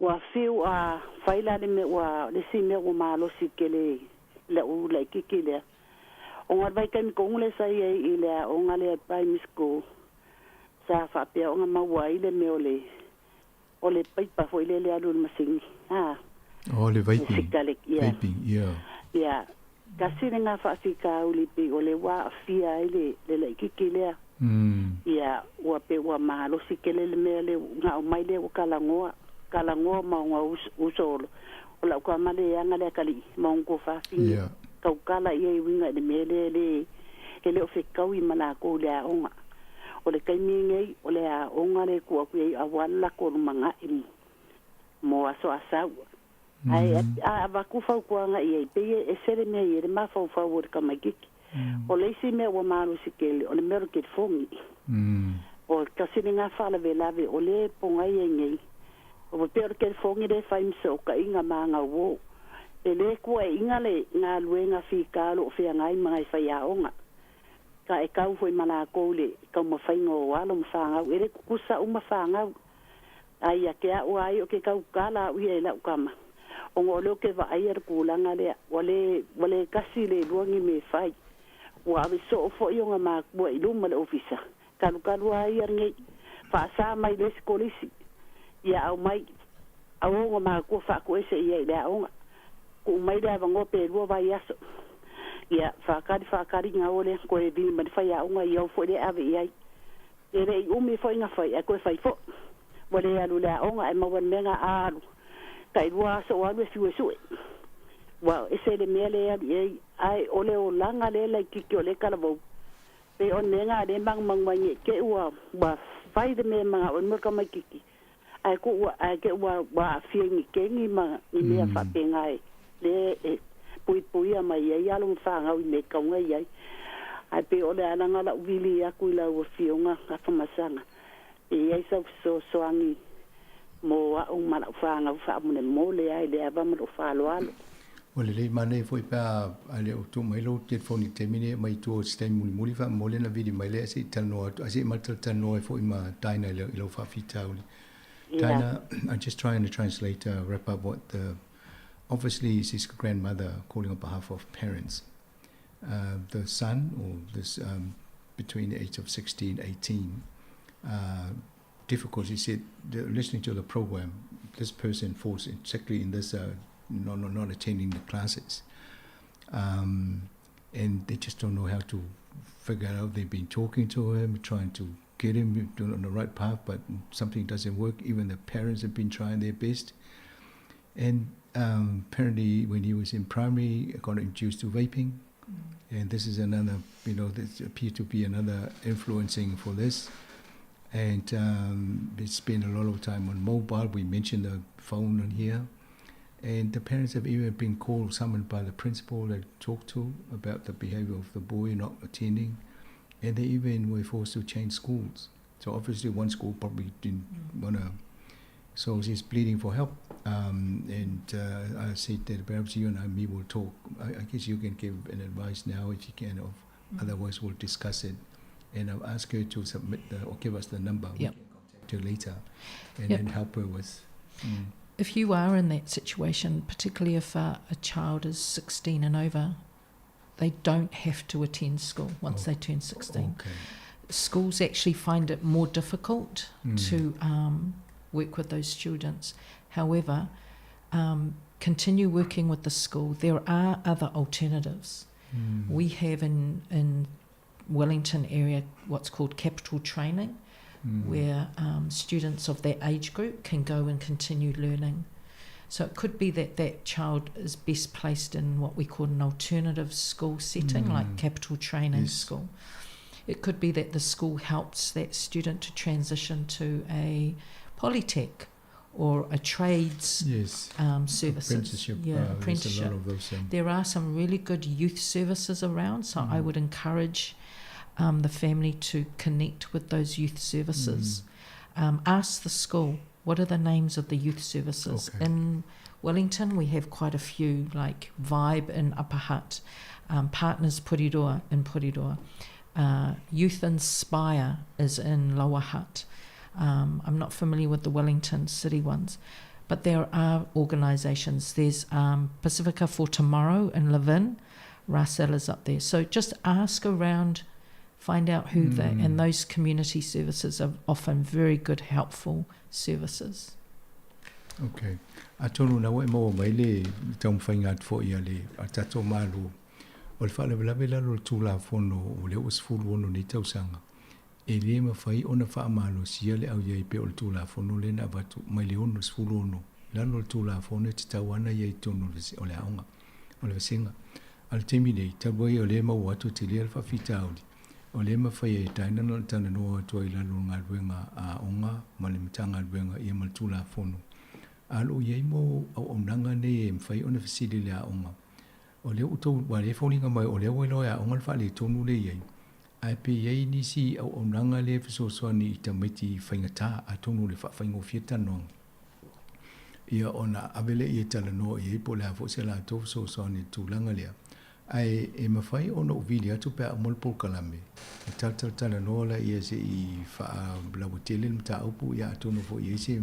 Ua fiu a fai la le mea ua le isi mea ua malosi tele i la'u laitiiti lea, ona o le vaitaimi tonu lea sa i ai i le aoga lea primary school, sa faapea ona maua ai le mea o le o le paipa foi lea le alu i le masini a. Oh, le vaping. Sikaleki, ia. Vaping, ia. Ia, tasi lena faafitauli pei o lea ua aafia ai le le laitiiti lea. Ia, ua pei ua malosi tele le mea lea na aumai lea ua talanoa, talanoa ma ona uso o o la'u tama leaga le atalii ma ona tuafafine. Tautala ia i uiga i le mea lea e le e le o fetaui ma latou i le aoga. O le taimi lenei, o le aoga lea e tuu atu i ai aua le latou lumanai mo aso a sau. Ae a avatu fautuaga i ai, pei e ese le mea i ai le mafaufau o le tamaitiiti. O le isi mea ua malosi tele, o le mea o le telefoni. O le tasi lena faalavelave o lea e pogai ai nei, ua pei o le telefoni lea e fai ma fesootaiga ma agauō. E le kuaʻiina le galuega fita o lo o feagai ma nai faiaoga. Ka e kau foi ma lakou i le taumafaiga o alo ma fanau, e le tutusa uma fanau. A ia te a'u a ai o ke tautala a'u ia i la'u tama, ona o lea ou te vaaia le tulaga lea, ua le ua le tasi le lua ni mea e fai. Ua ave soo foi ona matua i luma o le ofisa, talutalu a ia lenei, faasa mai le isi kolisi, ia aumai, aua ona matua faatuese i ai i le aoga. Tuu mai le avanoa pe lua vaiaso, ia faatali faatali gaoa lea, toe vili mai le faiaoga i au foi lea e ave i ai. E le i umi foi na fai, ae toe fai foi. Ua le alu i le aoga, ae maua i le mea na alu. Tailua aso o alu e fiu e sue. Ua ese le mea lea e alu i ai, ae o le olaga lea laitiiti o lea talavou. Pei o le mea na lea e manumanu ai ne i te i ua fai le mea e manao ai mo le tamaitiiti, ae tuu ae te i ua aafia i ni kegi ma ni mea faapena e lea e puipuia mai ai alo ma fanau i mea e tatau ona i ai. Ae pei o le alaga o la'u vili atu i lau Afioga Afamasaga, e i ai sau fesoasoani mo a'u ma la'u fanau faamolemole ai le ava ma lo'u faaaloalo. Ua lelei manaia foi pe a a le o tuu mai lou telefoni i le taimi nei e aumai i tua o se taimi mulimuli faamolemole ona vili mai lea se i talanoa atu ae se i ma talatalanoa ai foi ma Dinah i lau faafitauli. Dinah, I'm just trying to translate, wrap up what the obviously it's his grandmother calling on behalf of parents. The son or this um, between the age of 16, 18, difficult. He said, listening to the program, this person falls exactly in this, not, not, not attending the classes. And they just don't know how to figure out. They've been talking to him, trying to get him on the right path, but something doesn't work. Even the parents have been trying their best. And apparently, when he was in primary, got introduced to vaping. And this is another, you know, this appeared to be another influencing for this. And they spend a lot of time on mobile. We mentioned the phone on here. And the parents have even been called, summoned by the principal to talk to about the behavior of the boy not attending. And they even were forced to change schools. So obviously one school probably didn't want to. So she's pleading for help. And I said that perhaps you and I, me will talk. I guess you can give an advice now if you can, or otherwise we'll discuss it. And I'll ask her to submit the, or give us the number. We can contact her later and then help her with. If you are in that situation, particularly if a child is 16 and over, they don't have to attend school once they turn 16. Schools actually find it more difficult to work with those students. However, continue working with the school. There are other alternatives. We have in Wellington area what's called capital training, where students of that age group can go and continue learning. So it could be that that child is best placed in what we call an alternative school setting, like capital training school. It could be that the school helps that student to transition to a polytech or a trades services. Apprenticeship, Yeah, there's a lot apprenticeship. of those, There are some really good youth services around, so I would encourage the family to connect with those youth services. Ask the school, what are the names of the youth services? In Wellington, we have quite a few, like Vibe in Upper Hutt, Partners Porirua in Porirua, Youth Inspire is in Lower Hutt. I'm not familiar with the Wellington City ones, but there are organisations. There's Pacifica for Tomorrow in Levin. Russell is up there. So just ask around, find out who they, and those community services are often very good, helpful services. Okay. Atonu na ua e maua mai le taumafaiga atu foi a le a tatou Malo o le faalavelave i lalo o le Tulafono o lea ua 16 nei tausaga e le mafai ona faamalosia le au i ai pei o le Tulafono lea na avatu mai le 66 i lalo o le Tulafono e tatau ana i ai i totonu o le aoga o le vasega. A o le taimi nei, talu ai o lea e maua atu e tele le faafitauli, o lea e mafai ai e Dinah ona talanoa atu ai i lalo o le galuega a aoga ma le Matagaluega ia ma le Tulafono. A o lo o i ai mau auaunaga nei e mafai ona fesili i le aoga, o lea ua outou, aua o lea e foliga mai o lea ua iloa e aoga le faaletonu lea e i ai, ae pe i ai nisi auaunaga lea e fesoasoani i tamaiti faigata, atonu o le faafaigofie talanoaga. Ia ona ave lea e talanoa i ai po o le a foi se latou fesoasoani i le tulaga lea. Ae e mafai ona ou vili atu pe a uma le polokalame, e talatalanoa laia se i faalauatele le mataupu, ia atonu foi e i ai se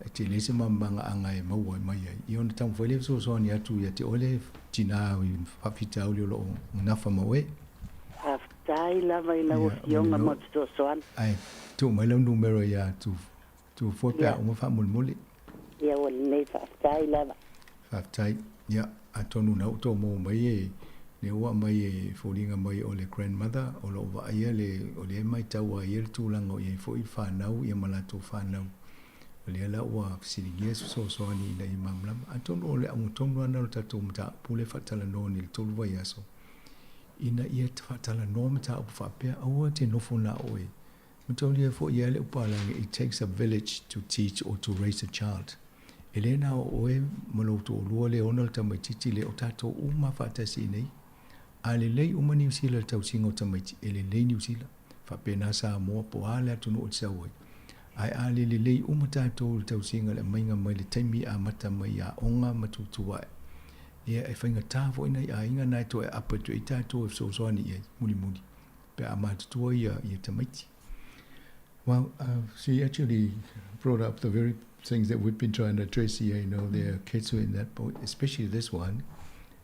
e tele se malamalamaaga e maua mai ai. Ia ona taumafai lea e fesoasoani atu ia te oe le tinā i faafitauli o lo o nafa ma oe. Faafetai lava i lau Afioga mo le fesoasoani. Ae tuu mai lau numera ia Tufoe pe a uma faamolemole. Ia ua lelei faafetai lava. Faafetai. Ia, atonu na ua tou maua mai e lea ua aumai e foliga mai o le grandmother o lo o vaaia le o lea e maitau a ia le tulaga o i ai foi le fanau ia ma latou fanau. O lea la ua fesiligia se fesoasoani ina ia malamalama. Atonu o le auga tonu lava lena o le tatou mataupu lea e faatalanoa nei i le 3 vaiaso ina ia faatalanoa mataupu faapea aua te nofo na oe Mataulia foi ia le upalagi, it takes a village to teach or to raise a child. E le na o oe ma lou toalua le ona le tamaitiiti lea o tatou uma faatasi i nei. A lelei uma Niu Sila i le tausiga o tamaiti, e lelei Niu Sila. Faapena Samoa po o a le atunuu e te sau ai. Ae a le lelei uma tatou i le tausiga i le aumaiga mai le taimi amata mai i aoga ma tutu ae. Ia, e faigata foi nai aiga na e toe aapa atu ai tatou e fesoasoani i ai mulimuli pe a matutua ia ia tamaiti. Well, uh, she actually brought up the very things that we've been trying to address here. You know, there are kids who are in that boat, especially this one,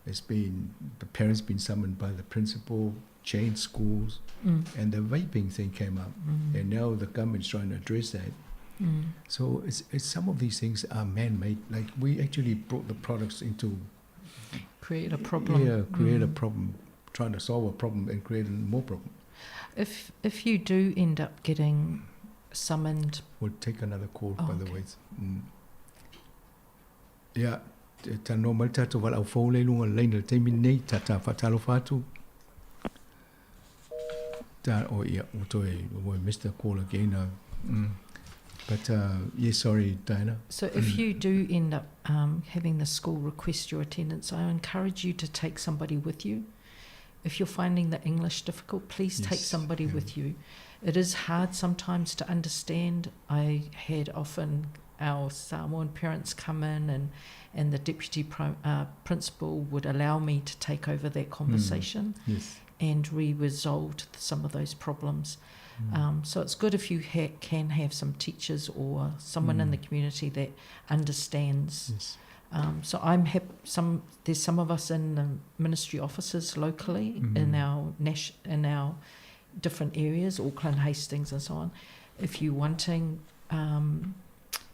has been the parents been summoned by the principal, changed schools, mm. and the vaping thing came up, mm. and now the government's trying to address that. Mm. So it's, it's some of these things are man-made. Like we actually brought the products into create a problem. Yeah, create a mm. problem, trying to solve a problem and create more problem. If if you do end up getting summoned, we'll take another call oh, by the way. Ia, e talanoa mai le tatou valaau fou lea i luga o le laina i le taimi lenei, tata faatalofa atu. Ta, oh, ia, ua toe, ua missed the call again. Uh, mm. But, uh, yes, sorry, Diana. So if you do end up um, having the school request your attendance, I encourage you to take somebody with you. If you're finding the English difficult, please yes, take somebody yeah. with you. It is hard sometimes to understand. I had often our Samoan parents come in and, and the deputy pro, uh, principal would allow me to take over that hmm. conversation. Mm. Yes. And we resolved some of those problems. Mm. Um, so it's good if you ha- can have some teachers or someone mm. in the hmm. community that understands. Yes. Um, so I'm hap- some there's some of us in the ministry offices locally mm. in our nas- in our different areas, Auckland, Hastings, and so on. If you're wanting um,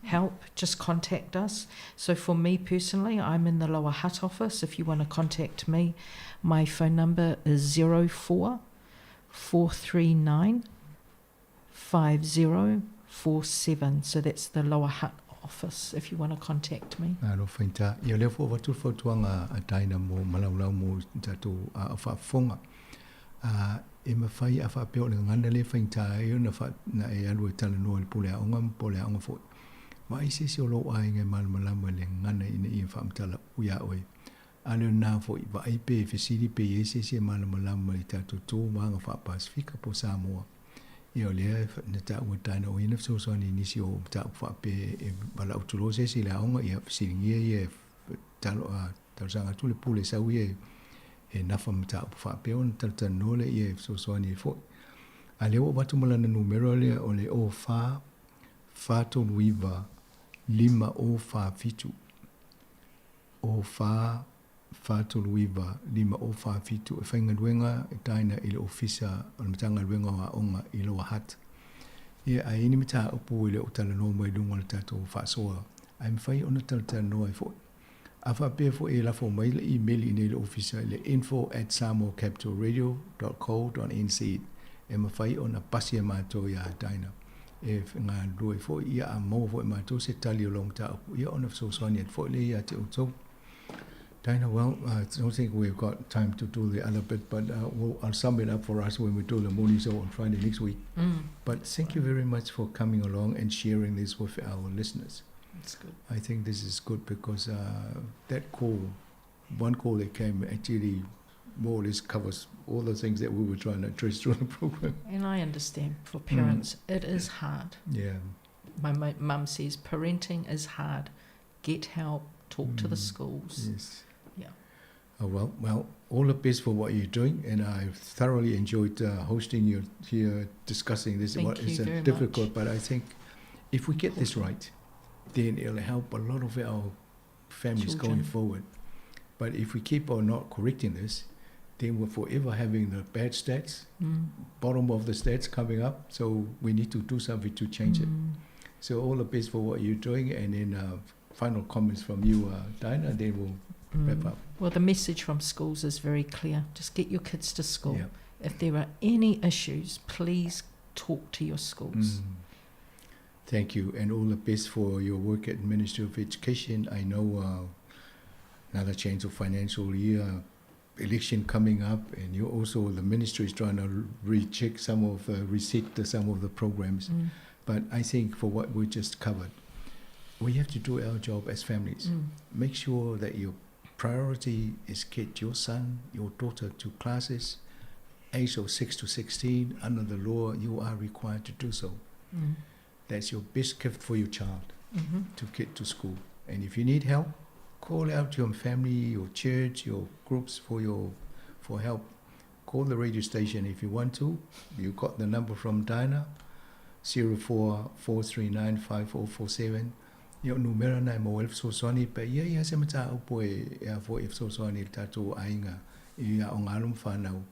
help, just contact us. So for me personally, I'm in the Lower Hutt office. If you want to contact me, my phone number is 04 439 5047. So that's the Lower Hutt office if you want to contact me. Alo whaita. Ia lea fua watu fautuanga a Daina mo malaulau mo tātou a whaafonga. A e mawhai a whaapea o le ngana le whaita ai ona wha na e alu e talanoa i le pule aonga ma pole aonga foi. Vaai se isi o lou aiga e malamalama i le gagana ina ia faamatala iā oe. A le o lena foi, vaai pe e fesili pe i ai se isi e malamalama i tatou tū ma aga faa-Pasifika po o Samoa. Ia o lea na taua taina o ia na fesoasoani i nisi o mataupu faapea e valaau tuloa se isi i le aoga, ia fesiligia ia e talo, talosaga atu le pule sau ia e nafa mataupu faapea ona talatalanoa lea ia e fesoasoani ai foi. A lea ua avatu ma lana numera lea o le 04 439 5047. O 4 439 5047 e faigaluega e taina i le Ofisa o le Matagaluega o Aoga i Lower Hutt. Ia, a i ai ni mataupu e le o talanoa mai luga o le tatou faasoa, ae mafai ona talatalanoa ai foi. A faapea foi e lafo mai le imeli i nei le ofisa i le info at samoacapitalradio dot co dot nz e mafai ona pasi e matou iā Dinah e galulue ai foi ia a maua foi e matou se tali o lau mataupu ia ona fesoasoani atu foi lea ia te outou. Dinah, well, I don't think we've got time to do the other bit, but uh, we'll, I'll sum it up for us when we do the morning show on Friday next week. Mm. But thank you very much for coming along and sharing this with our listeners. That's good. I think this is good because uh, that call, one call that came actually more or less covers all the things that we were trying to address during the program. And I understand for mm. parents, mm. it is hard. Yeah. My mum says parenting is hard. Get help, talk mm. to the mm. schools. Yes. Yeah. Oh, well, well, all the best for what you're doing, and I thoroughly enjoyed uh, hosting you here, discussing this. Thank you it's uh, very difficult, much. but I think if we get this right, then it'll help a lot of our families Children. going forward. But if we keep on not correcting this, then we're forever having the bad stats, mm. bottom of the stats coming up. So we need to do something to change mm. it. So all the best for what you're doing, and then uh, final comments from you, uh, Dinah, then we'll mm. wrap up. Well, the message from schools is very clear. Just get your kids to school. Yeah. If there are any issues, please talk to your schools. Mm. Thank you, and all the best for your work at Ministry of Education. I know uh, another change of financial year, election coming up, and you also the ministry is trying to recheck some of uh, reset the, some of the programs. Mm. But I think for what we just covered, we have to do our job as families. Mm. Make sure that your priority is get your son, your daughter to classes, age of 6 to 16, under the law, you are required to do so. Mm. That's your best gift for your child mm-hmm. to get to school. And if you need help, Call out to your family, your church, your groups for your for help. Call the radio station if you want to. You got the number from Dinah, 04 439 5047. Ia o numera na e maua ai le fesoasoani pe ia ia se mataupu e e a foi e fesoasoani i le tatou aiga i aoga alo ma fanau.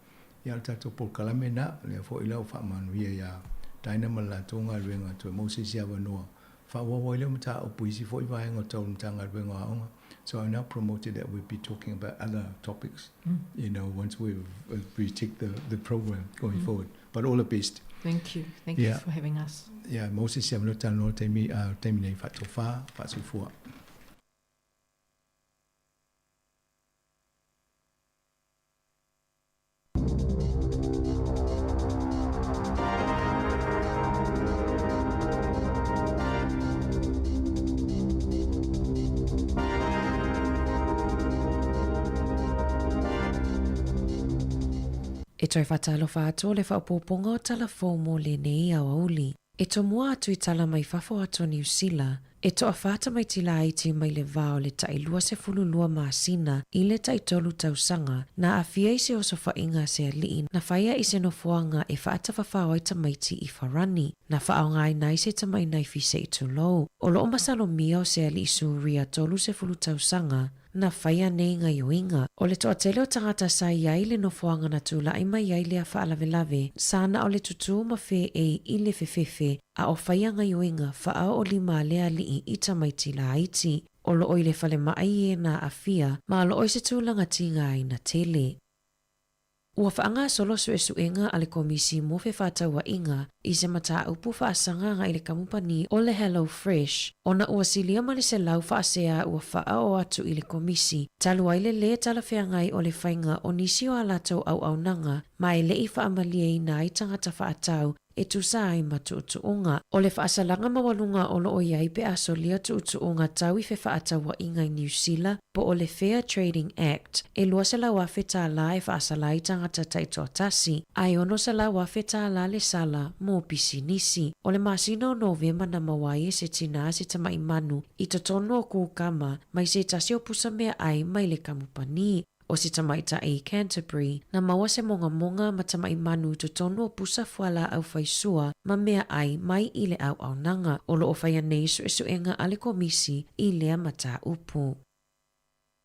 Ia o le tatou polokalame na, lea foi la ua faamanuia ia Dinah ma le latou galuega toe maua se isi avanoa faaauau ai lea mataupu i isi foi vaega o tau le Matagaluega o Aoga. So I now promoted that we'll be talking about other topics, mm. you know, once we've uh, reticked the, the program going mm. forward. But all the best. Thank you. Thank yeah. you for having us. Yeah, Moses sia mlo tano taimi uh, taimi nei faatofa faasofua. E toe faatalofa atu o le faaopoopoga o tala fou mo lenei aoauli. E tomua atu i tala mai fafo atu o Niu Sila, e toawhā tamaiti laiti mai le vā o le ta'i 22 masina i le ta'i tolu tausaga, na aafia i se osofaiga a se ali'i na whaia i se nofoaga e faatafafao ai tamaiti i Farani, na faaaogaina ai se tama'i naifi se'i tulou. O loo masalomia o se ali'i Suria 30 tausaga, na faia nei gaioiga. O le toatele o tagata sa i ai le nofoaga na tula'i mai ai lea faalavelave, sa na o le tutū ma feei i le fefefe, a o faia gaioiga faaoolima a le ali'i i tamaiti laiti. O loo i le falema'i e na aafia, ma o loo i se tulaga tigaina tele. Ua faagasolo suesuega a le Komisi mo Fefaatauaiga i se mataupu faasagaga i le kamupani o le Hello Fresh ona ua silia ma le 100 faasea ua faaoo atu i le Komisi talu ai le lē talafeagai o le faiga o nisi o a latou auaunaga ma e le'i faamalieina ai tagata faatau e tusa ai ma tuutuuga. O le faasalaga maualuga o loo i ai pe a solia tuutuuga tau i fefaatauaiga i Niu Sila po o le Fair Trading Act e 200,000 tālā e faasala ai tagata taitoatasi, a e 600,000 tālā le sala mo pisinisi. O le masina o Novema na maua ai e se tinā se tama'i manu i totonu o Kūkama mai se tasi o pusa meaai mai le kamupani. O se tamaitai i Canterbury, na maua se mogamoga ma tama'i manu i totonu o pusa fualaau faisua ma meaai mai i le auaunaga o loo faia nei suesuega a le Komisi i lea mataupu.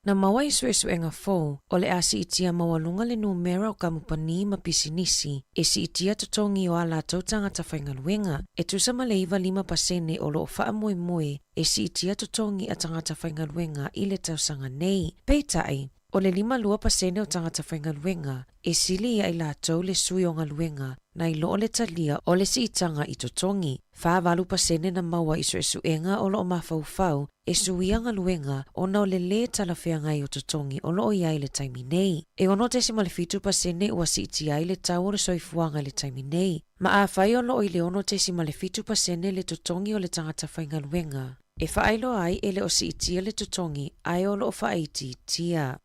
Na maua i suesuega fou, o le a siitia maualuga le numera o kamupani ma pisinisi e siitia totogi o a latou tagata faigaluega, e tusa ma le 95 pasene o loo faamoemoe e siitia totogi a tagata faigaluega i le tausaga nei. Peitai, o le 52 pasene o tagata faigaluega e sili ia i latou le sui o galuega nai lo le talia o le siitaga i totogi. 48 pasene na maua i suesuega o loo mafaufau e suia galuega ona o le lē talafeagai o totogi o loo i ai le taimi nei. E 6.7 pasene ua siitia ai le tau o le soifuaga i le taimi nei. Ma afai o loo i le 6.7 pasene le totogi o le tagata faigaluega, e faailoa ai e le o siitia le totogi ae o loo faaitiitia.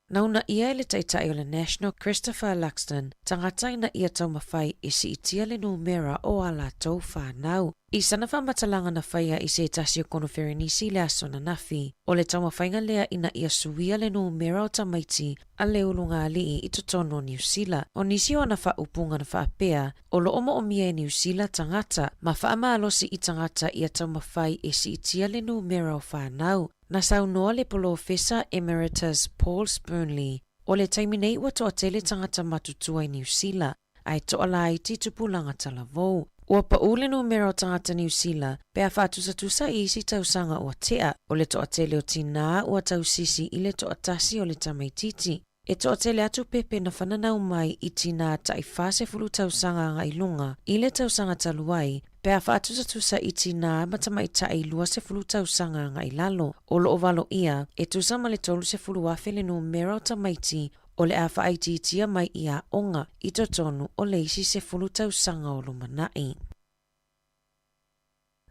Na uunaia e le Taitai o le National Christopher Luxon tagata ina ia taumafai e siitia le numera o a latou fanau. I sana faamatalaga na faia i se tasi o konoferenisi i le aso ananafi, o le taumafaiga lea ina ia suia le numera o tamaiti a le ulugalii i totonu o Niu Sila. O nisi o ana faaupuga na faapea, o loo moomia e Niu Sila tagata ma faamalosi i tagata ia taumafai e siitia le numera o fanau. Na saunoa le Polofesa Emeritus Paul Spoonley, o le taimi nei ua toatele tagata matutua i Niu Sila, ae toalaiti tupulaga talavou. Ua paū le numera o tagata Niu Sila pe a faatusatusa i isi tausaga ua tea, o le toatele o tinā ua tausisi i le toatasi o le tamaitiiti. E toatele atu pepe na fananau mai i tinā ta'i 40 tausaga agai luga i le tausaga talu ai, pe a faatusatusa i tinā ma tamaitai 20 tausaga agai lalo. O loo valoia, e tusa ma le 30,000 le numera o tamaiti o le a faaitiitia mai i aoga i totonu o le isi 10 tausaga o lumanai.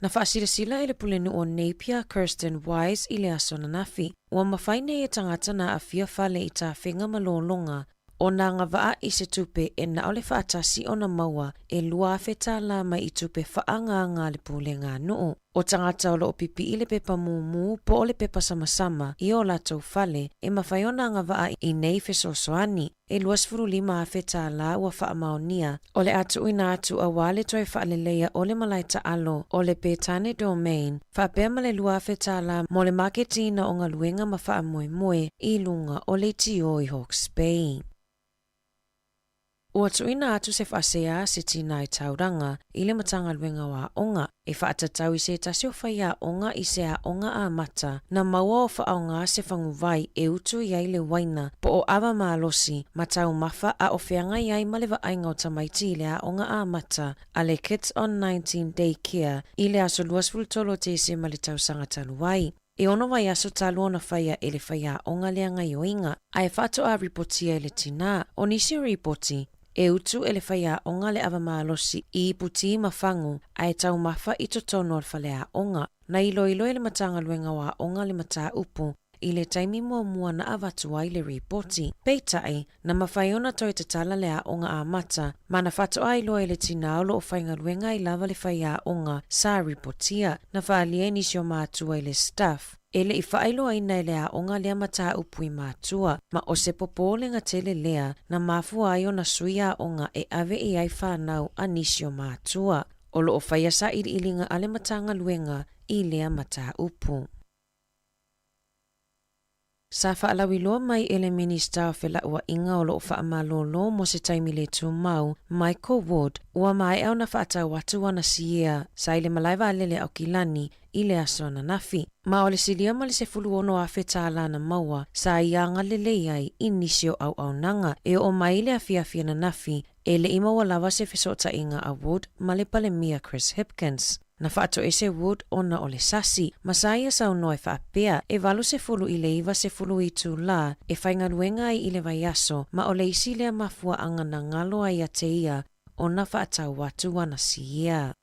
Na faasilasila e le Pulenuu o Napier, Kirsten Wise i le aso ananafi, ua mafai nei e tagata na aafia fale i tafega ma lologa ona agavaa i se tupe e na o le faatasi ona maua e $2,000 mai i tupe faaagaaga a le pulega a nuu. O tagata o lo o pipii le pepa mumu po o le pepa samasama i o latou fale e mafai ona agavaa i nei fesoasoani. E $25,000 ua faamaonia o le a tuuina atu aua le toe faaleleia o le malae taalo o le Petane Domain faapea ma le $2,000 mo le maketiina o galuega ma faamoemoe i luga o leitio i Hawke's Bay. Ua tuuina atu se faasea a se tina i Tauranga i le Matagaluega o Aoga e faatatau i se tasi o faiaoga i se aoga amata na maua o faaaoga se faguvai e utu i ai le uaina po o ava malosi ma taumafa a o feagai ai ma le vaaiga o tamaiti i le aoga amata a le Kids on 19 Day Care i le aso 23 o Tesema le tausaga talu ai. E ono vaiaso talu ona faia e le faiaoga lea gaioiga, ae faatoa ripotia e le tinā. O nisi o ripoti, e utu e le faiaoga le ava malosi i ipu-tī ma fagu ae taumafa i totonu o le faleaoga. Na iloilo e le Matagaluega o Aoga le mataupu i le taimi muamua na avatu ai le ripoti. Peitai, na mafai ona toe tatala le aoga amata ma na faatoa iloa e le tinā o lo o faigaluega ai lava le faiaoga sa ripotia. Na faaalia e nisi o matua i le staff e le i faailoaina e le aoga lea mataupu i matua, ma o se popolega tele lea na mafua ai ona sui aoga e ave i ai fanau a nisi o matua. O lo o faia sailiiliga a le Matagaluega i lea mataupu. Sa faalauiloa mai e le Minisita o Felauaiga o lo o faamalōlō mo se taimi le tumau, Michael Wood, ua maea ona faatau atu ana siea sa i le malae vaalele a Aukilani i le aso ananafi. Ma o le silia ma le $16,000 na maua sa ia agalelei ai i nisi o auaunaga e oo mai i le afiafi ananafi e le i maua lava se fesootaiga a Wood ma le Palemia Chris Hipkins. Na faatoese Wood ona o le sasi, ma sa ia saunoa e faapea, e 80 i le 90 itulā e faigaluega ai i le vaiaso, ma o le isi lea mafuaaga na galo ai ia te ia ona faatau atu ana siea.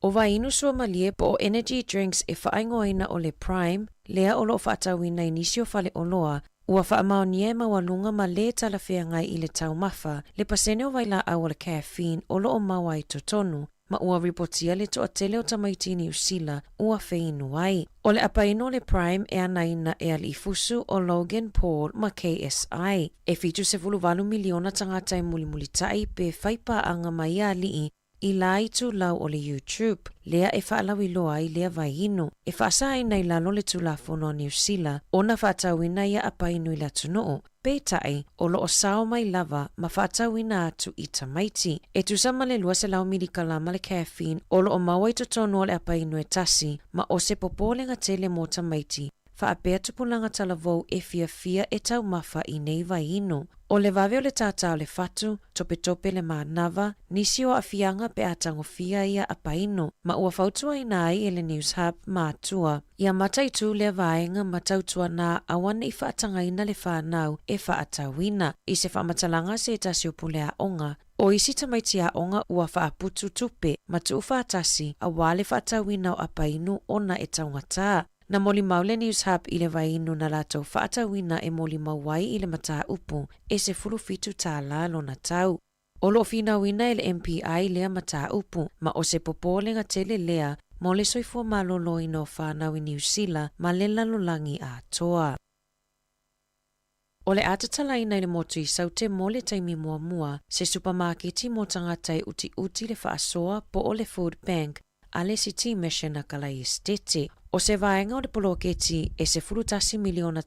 O vainu suamalie po o energy drinks e faaigoaina o le Prime, lea o lo o faatauina i nisi o faleoloa, ua faamaonia e maualuga ma lē talafeagai i le taumafa le pasene o vailaau o le caffeine o lo o maua i totonu, ma ua ripotia le toatele o tamaiti i Niu Sila ua feinu ai. O le apainu o le Prime e anaina e aliifusu o Logan Paul ma KSI. E 78 miliona tagata e mulimulitai pe fai paaga ma ia alii i la itulau o le YouTube, lea e faalauiloa ai lea vainu. E faasaina i lalo le Tulafono a Niu Sila ona faatauina ia apainu i le atunuu, peitai, o lo o sao mai lava ma faatauina atu i tamaiti. E tusa ma le 200 milikalama le caffeine o lo o maua i totonu o le apainu e tasi, ma o se popolega tele mo tamaiti, faapea tupulaga talavou e fiafia e taumafa i nei vainu. O le vave o le tātā o le fatu, topetope le manava, nisi o aafiaga pe a tagofia ia apainu, ma ua fautuaina ai e le Newshub matua ia mataitū lea vaega ma tautuanā aua ne i faatagaina le fanau e faatauina. I se faamatalaga a se tasi o pule aoga, o isi tamaiti aoga ua faaputu tupe ma tuufaatasi auā le faatauina o apainu ona e taugatā. Na molimau le Newshub i le vainu na latou faatauina e molimau ai i le mataupu e $17 lona tau. O lo o finauina e le MPI lea mataupu, ma o se popolega tele lea mo le soifua malōlōina o fanau i Niu Sila ma le lalolagi atoa. O le a tatalaina i le motu i Saute mo le taimi muamua se supamaketi mo tagata e utiuti le faasoa po o le food bank a le City Mission a Kalaesetete. O se vaega o le poloketi e $11 miliona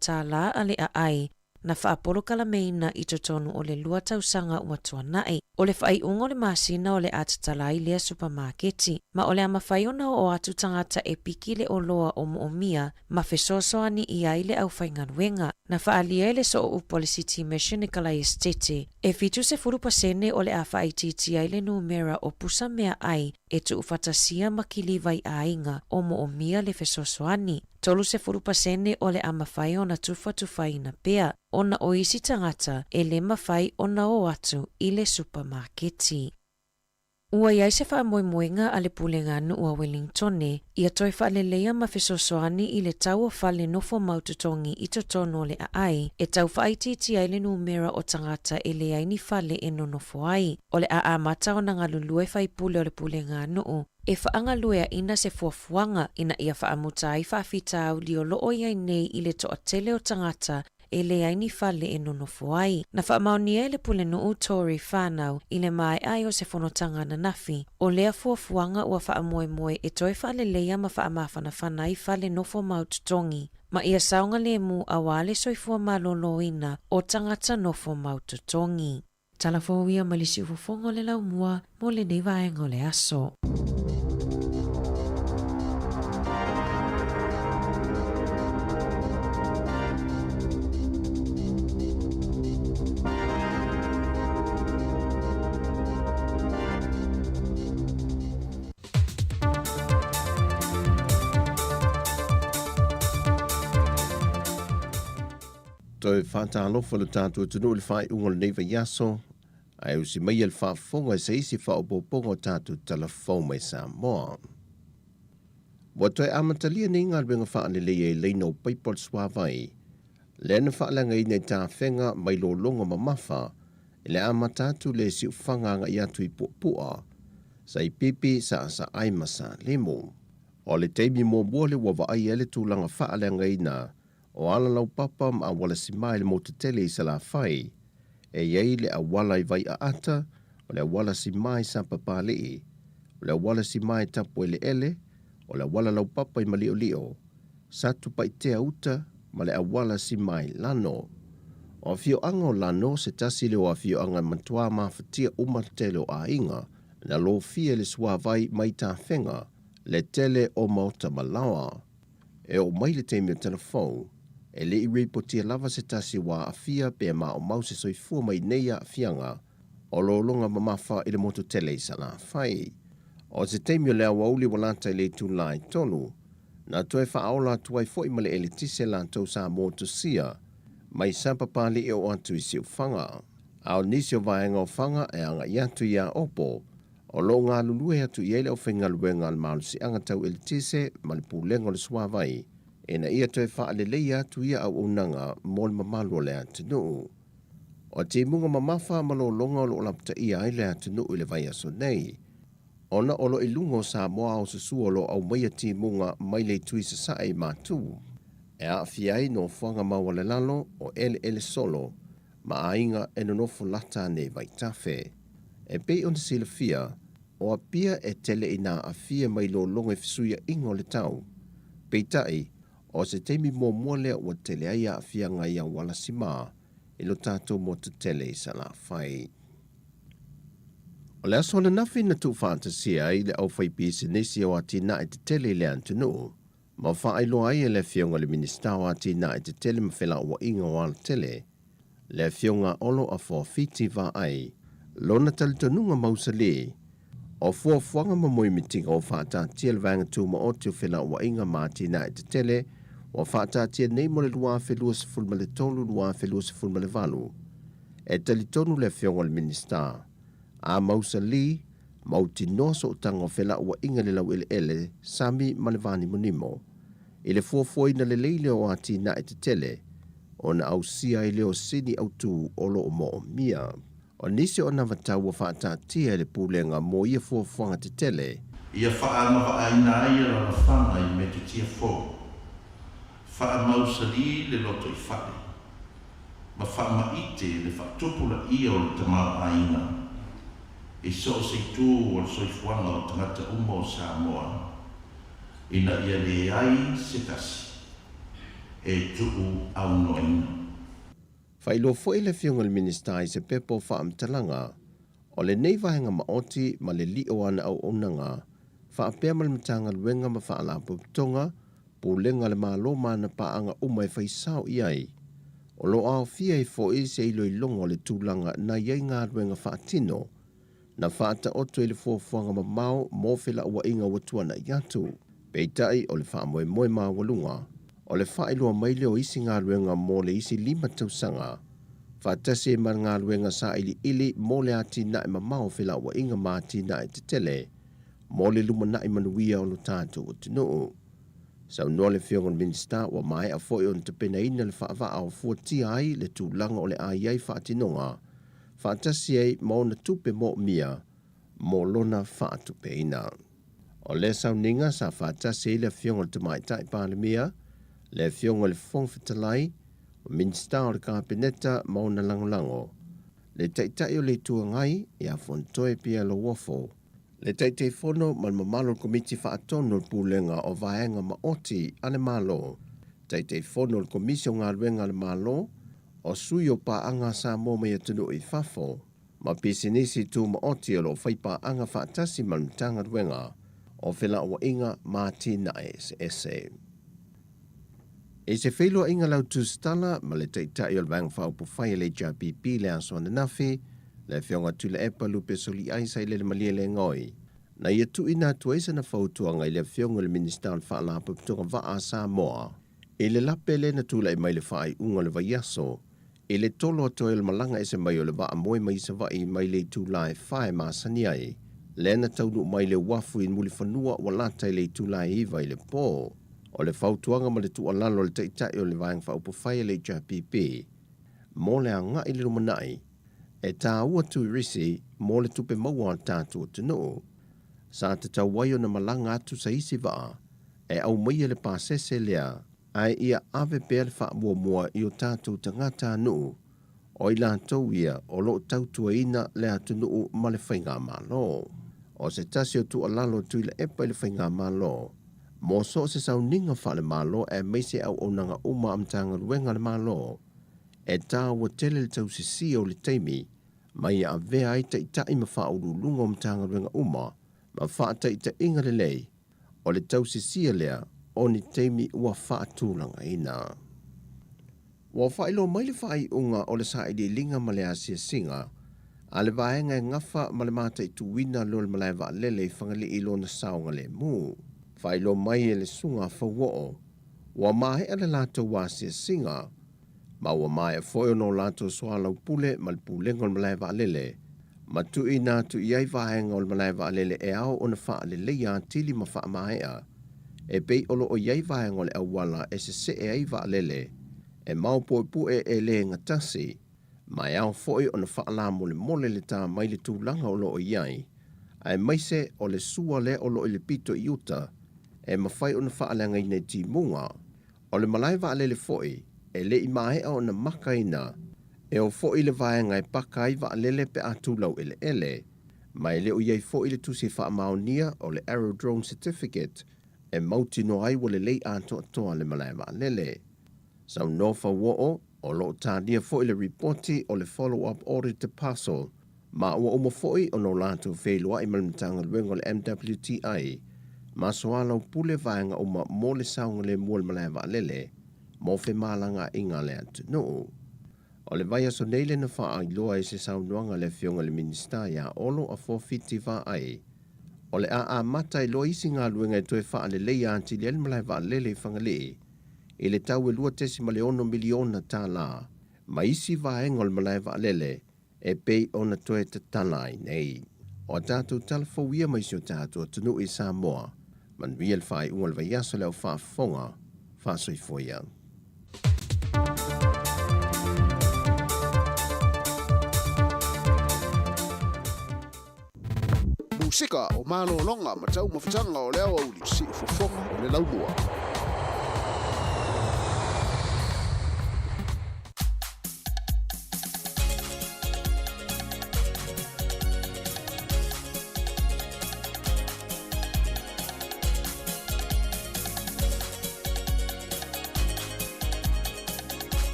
a le aai na faapolokalameina i totonu o le lua tausaga ua tuanai. O le faaiuga o le masina o le a tatala ai lea supamaketi, ma o le a mafai ona oo atu tagata e piki le oloa o moomia ma fesoasoani i ai le aufaigaluega. Na faaalia e le sooupu a le City Mission i Kalaesetete, e 70% o le a faaitiitia ai le numera o pusa meaai e tuufaatasia ma kiliva i aiga o moomia le fesoasoani. 30% o le a mafai ona tufatufaina pea ona o isi tagata e le mafai ona o atu i le supamaketi. Ua i ai se faamoemoega a le Pulega Nuu a Wellingtone ia toe faaleleia ma fesoasoani i le tau o fale nofo mau totogi i totonu o le aai e tau faaitiitia ai le numera o tagata e leai ni fale e nonofo ai. O le a amata ona galulue faipule o le Pulega Nuu e faagalueaina se fuafuaga ina ia faamuta ai faafitauli o loo i ai nei i le toatele o tagata e leai ni fale e nonofo ai. Na faamaonia e le Pulenuu Tory whānau i le maea ai o se fonotaga ananafi, o lea fuafuaga ua faamoemoe e toe faaleleia ma faamafanafana ai fale nofo mau totogi, ma ia saogalemu auā le soifua malōlōina o tagata nofo mau totogi. Tala fou ia mai le siufofoga o le laumua mo lenei vaega o le aso. Toe faatalofa lo tatou atunuu i le faaiuga o lenei vaiaso, ae usi maia le faafofoga i se isi faaopoopoga o tatou tala fou mai Samoa. Ua toe amatalia nei galuega faaleleia i laina o paipa o le suavai, lea na faaleagaina i tafega mai lologa mamafa i le amata atu le siufaga agai atu i Puapua, Saipipi, Saasaai ma Salemu. O le taimi muamua lea ua vaaia ai le tulaga faaleagaina o ala laupapa ma auala simā i le motu tele i Salafai. E i ai le auala i Vaiaata, o le auala simā i Sapapalii, o le auala simā i Tapueleele, o le auala laupapa i Maliolio, Satupaitea uta ma le auala simā i Lano. O afioaga o Lano se tasi lea o afioaga e matuā mafatia uma le tele o aiga na lofia i le suavai mai tafega le tele o maota ma laoa. E oo mai le taimi o tala fou, e le i ripotia lava se tasi ua aafia pe maumau se soifua mai nei aafiaga o lologa mamafa i le motu tele i Salafai. O se taimi o le aoauli ua lata i le itulā e tolu, na toe faaola atu ai foi ma le eletise latou sa motusia mai Sapapalii e oo atu i Siufaga. A o nisi o vaega o Faga e agai atu iā Opo, O lo o galulue atu i ai le aufaigaluega a le Malosiaga Tau Eletise ma le Pulega o le Suavai ina ia toe faaleleia atu ia auaunaga mo le mamalu o le atunuu. O timuga mamafa ma lologa o lo o lapataia ai le atunuu i le vaiaso nei, ona o lo i luga o Samoa ao susua o lo o aumaia timuga mai le itu i sasae i Matu, e aafia ai nofoaga maualalalo o eleele solo ma aiga e nonofo lata ane i Vaitafe. E pei ona silafia, o Apia e tele ina aafia mai lologa i fesuiaiga o le tau. Peitai, o se taimi muamua lea ua tele ai aafiaga i auala simā i lo tatou motu tele i Salafai. O le aso ananafi na tuufaatasia ai le aufaipisinisi o atinae tetele i le atunuu, ma faailoa ai e le Afioga i le Minisita o Atinae Tetele ma Felauaiga o Alatele, le Afioga Olo Afoafiti Vaai, lona talitonuga mausali, o fuafuaga ma moemitiga ua faataatia le Vaega Tumaoti o Felauaiga ma Atinae Tetele ua faataatia nei mo le 2023-2028. E talitonu le Afioga i le Minisita, a mausali, mautinoa sootaga o felauaiga i le laueleele, sami ma le vanimonimo. I le fuafuaina lelei lea o atinae tetele, ona ausia ai lea o sini autū o lo o moomia. O nisi o anavatau ua faataatia e le Pulega mo ia fuafuaga tetele. Ia faaagavaaina ai alalafaga i metotia fou, faamausalī le lotoifale, ma faamaite le faatupulaia o le tamaoaiga i so o se itu o le soifuaga o tagata uma o Samoa, ina ia leai se tasi e tuu aunoaina. Faailoa foi le Afioga i le Minisita i se pepa o faamatalaga o lenei vaega maoti ma le lio o ana auaunaga faapea ma le Matagaluega ma Faalapotopotoga, Pulega a le Malo ma ana paaga uma e fai sao i ai. O lo o aofia ai foi se iloiloga o le tulaga na i ai galuega faatino na faataoto i le fuafuaga mamao mo felauaiga ua tuanai atu. Peitai o le faamoemoe maualuga o le faailoa mai lea o isi galuega mo le isi lima tausaga. faatasi ai ma le galuega sailiili mo le atinae mamao o felauaiga ma atinae tetele mo le lumanai manuia o lo tatou atunuu. Saunoa le Afioga i le Minisita ua maea foi ona tapenaina le faavaa o fuatia ai le tulaga o le a i ai faatinoga faatasi ai ma ona tupe moomia mo lona faatupeina. O lea sauniga sa faatasi ai le Afioga i le Tamaitai Palemia, le Afioga i le Fofoga Fetalai, o Minisita o le Kapeneta ma ona lagolago, le Taitai o le Itu Agai ia Fonotoe Pierre Lauofo, le Taitaifono ma le mamalu o le Komiti Faatonu o le Pulega o Vaega Maoti a le Malo, Taitaifono o le Komisi o Galuega a le Malo, o sui o paaga a Samoa mai atunuu i fafo, ma pisinisi tumaoti o lo o fai paaga faatasi ma le Matagaluega o Felauaiga ma Atinae Eseese. I se feiloaiga lautusitala ma le Taitai o le Vaega Faaupufai a le HRPP i le aso ananafi, le Afioga Tuilaepa Lupe Soliai Sailele Malielegaoi, na ia tuuina atu ai sana fautuaga i le Afioga i le Minisita o le Faalapotopotoga Vaa a Samoa i le lape lea na tulai mai i le faaiuga o le vaiaso i le tolo atu ai o le malaga ese mai o le vaa moe mai Savaii mai le itula e fa e masani ai, lea na taunuu mai i le uafu i Mulifanua ua lata i le itula e 9 i le po. O le fautuaga ma le tuualalo a le Taitai o le Vaega Faaupufai a le HRPP mo le agai i le lumanai, e taua turisi mo le tupe maua a le tatou atunuu. Sa tatau ai ona malaga atu sa isi vaa e aumaia le pasese lea ae ia ave pea le faamuamua i o tatou tagatanuu, o i latou ia o lo o tautuaina le atunuu ma le faigamalo. O se tasi o tuualalo a Tuilaepa i le faigamalo, mo so o se sauniga faale-Malo aemaise auaunaga uma a Matagaluega a le Malo, e taua tele le tausisia o le taimi ma ia avea ai taitai ma faauluuluga o Matagaluega uma ma faataitaiga lelei o le tausisia lea o ni taimi ua faatulagaina. Ua faailoa mai le faaiuga o le sailiiliga ma le asiasiga a le vaega e gafa ma le mataituina lea o le malae vaalele i Fagalii i lona saogalemu. Faailoa mai e le Susuga Fauoo, ua maea le latou asiasiga ma ua maea foi ona o latou soalaupule ma le Pulega o le Malae Vaalele ma tuuina atu i ai vaega o le malae vaalele e ao ona faaleleia atili ma faamaea, e pei o lo o i ai vaega o le auala e sesee ai vaalele e maopuepue e le gatasi, ma e ao foi ona faalamolemole le ta mai le tulaga o lo o i ai, aemaise o le sua lea o lo o i le pito i uta e mafai ona faaleagaina i timuga. O le malae vaalele foi, e le i maea ona makaina, e oo foi le vaega e paka ai vaalele pe a tu laueleele, ma e le o i ai foi le tusi faamaonia o le Aerodrome Certificate e mautinoa ai ua lelei atoatoa le malae vaalele. Saunoa Fauoo, o lo o talia foi le ripoti o le Follow-up Audit to Parcel, ma ua uma foi ona o latou feiloai ma le Matagaluega o le MWTI ma soalaupule vaega uma mo le saogalemu o le malae vaalele mo femalagaaiga a le atunuu. O le vaiaso nei lea na faailoa ai se saunoaga a le Afioga i le Minisita ia Olo Afuafiti Vaai, o le a amata ai loa isi galuega e toe faaleleia atili ai le malae vaalele i Fagalii i le tau e $2.6 miliona ma isi vaega o le malae vaalele e pei ona toe tatala ai nei. O a tatou tala fou ia mai si o tatou atunuu i Samoa. Manuia le faaiuga o le vaiaso le au faafofoga. Faasoifua ia. Musika o malologa ma taumafataga o le aoauli siufofoga o le laumua.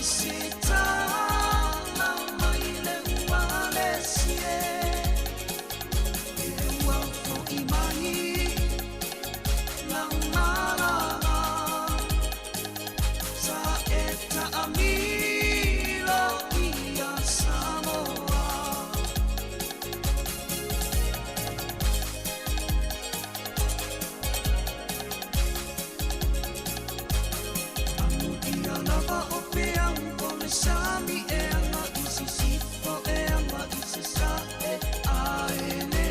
se tala mai le ua le sie I le ua fo'i mai lau malala Sa e ta'amilo ia Samoa. Amuia lava o peau o le sami e aga i sisifo e aga i sasae Ae le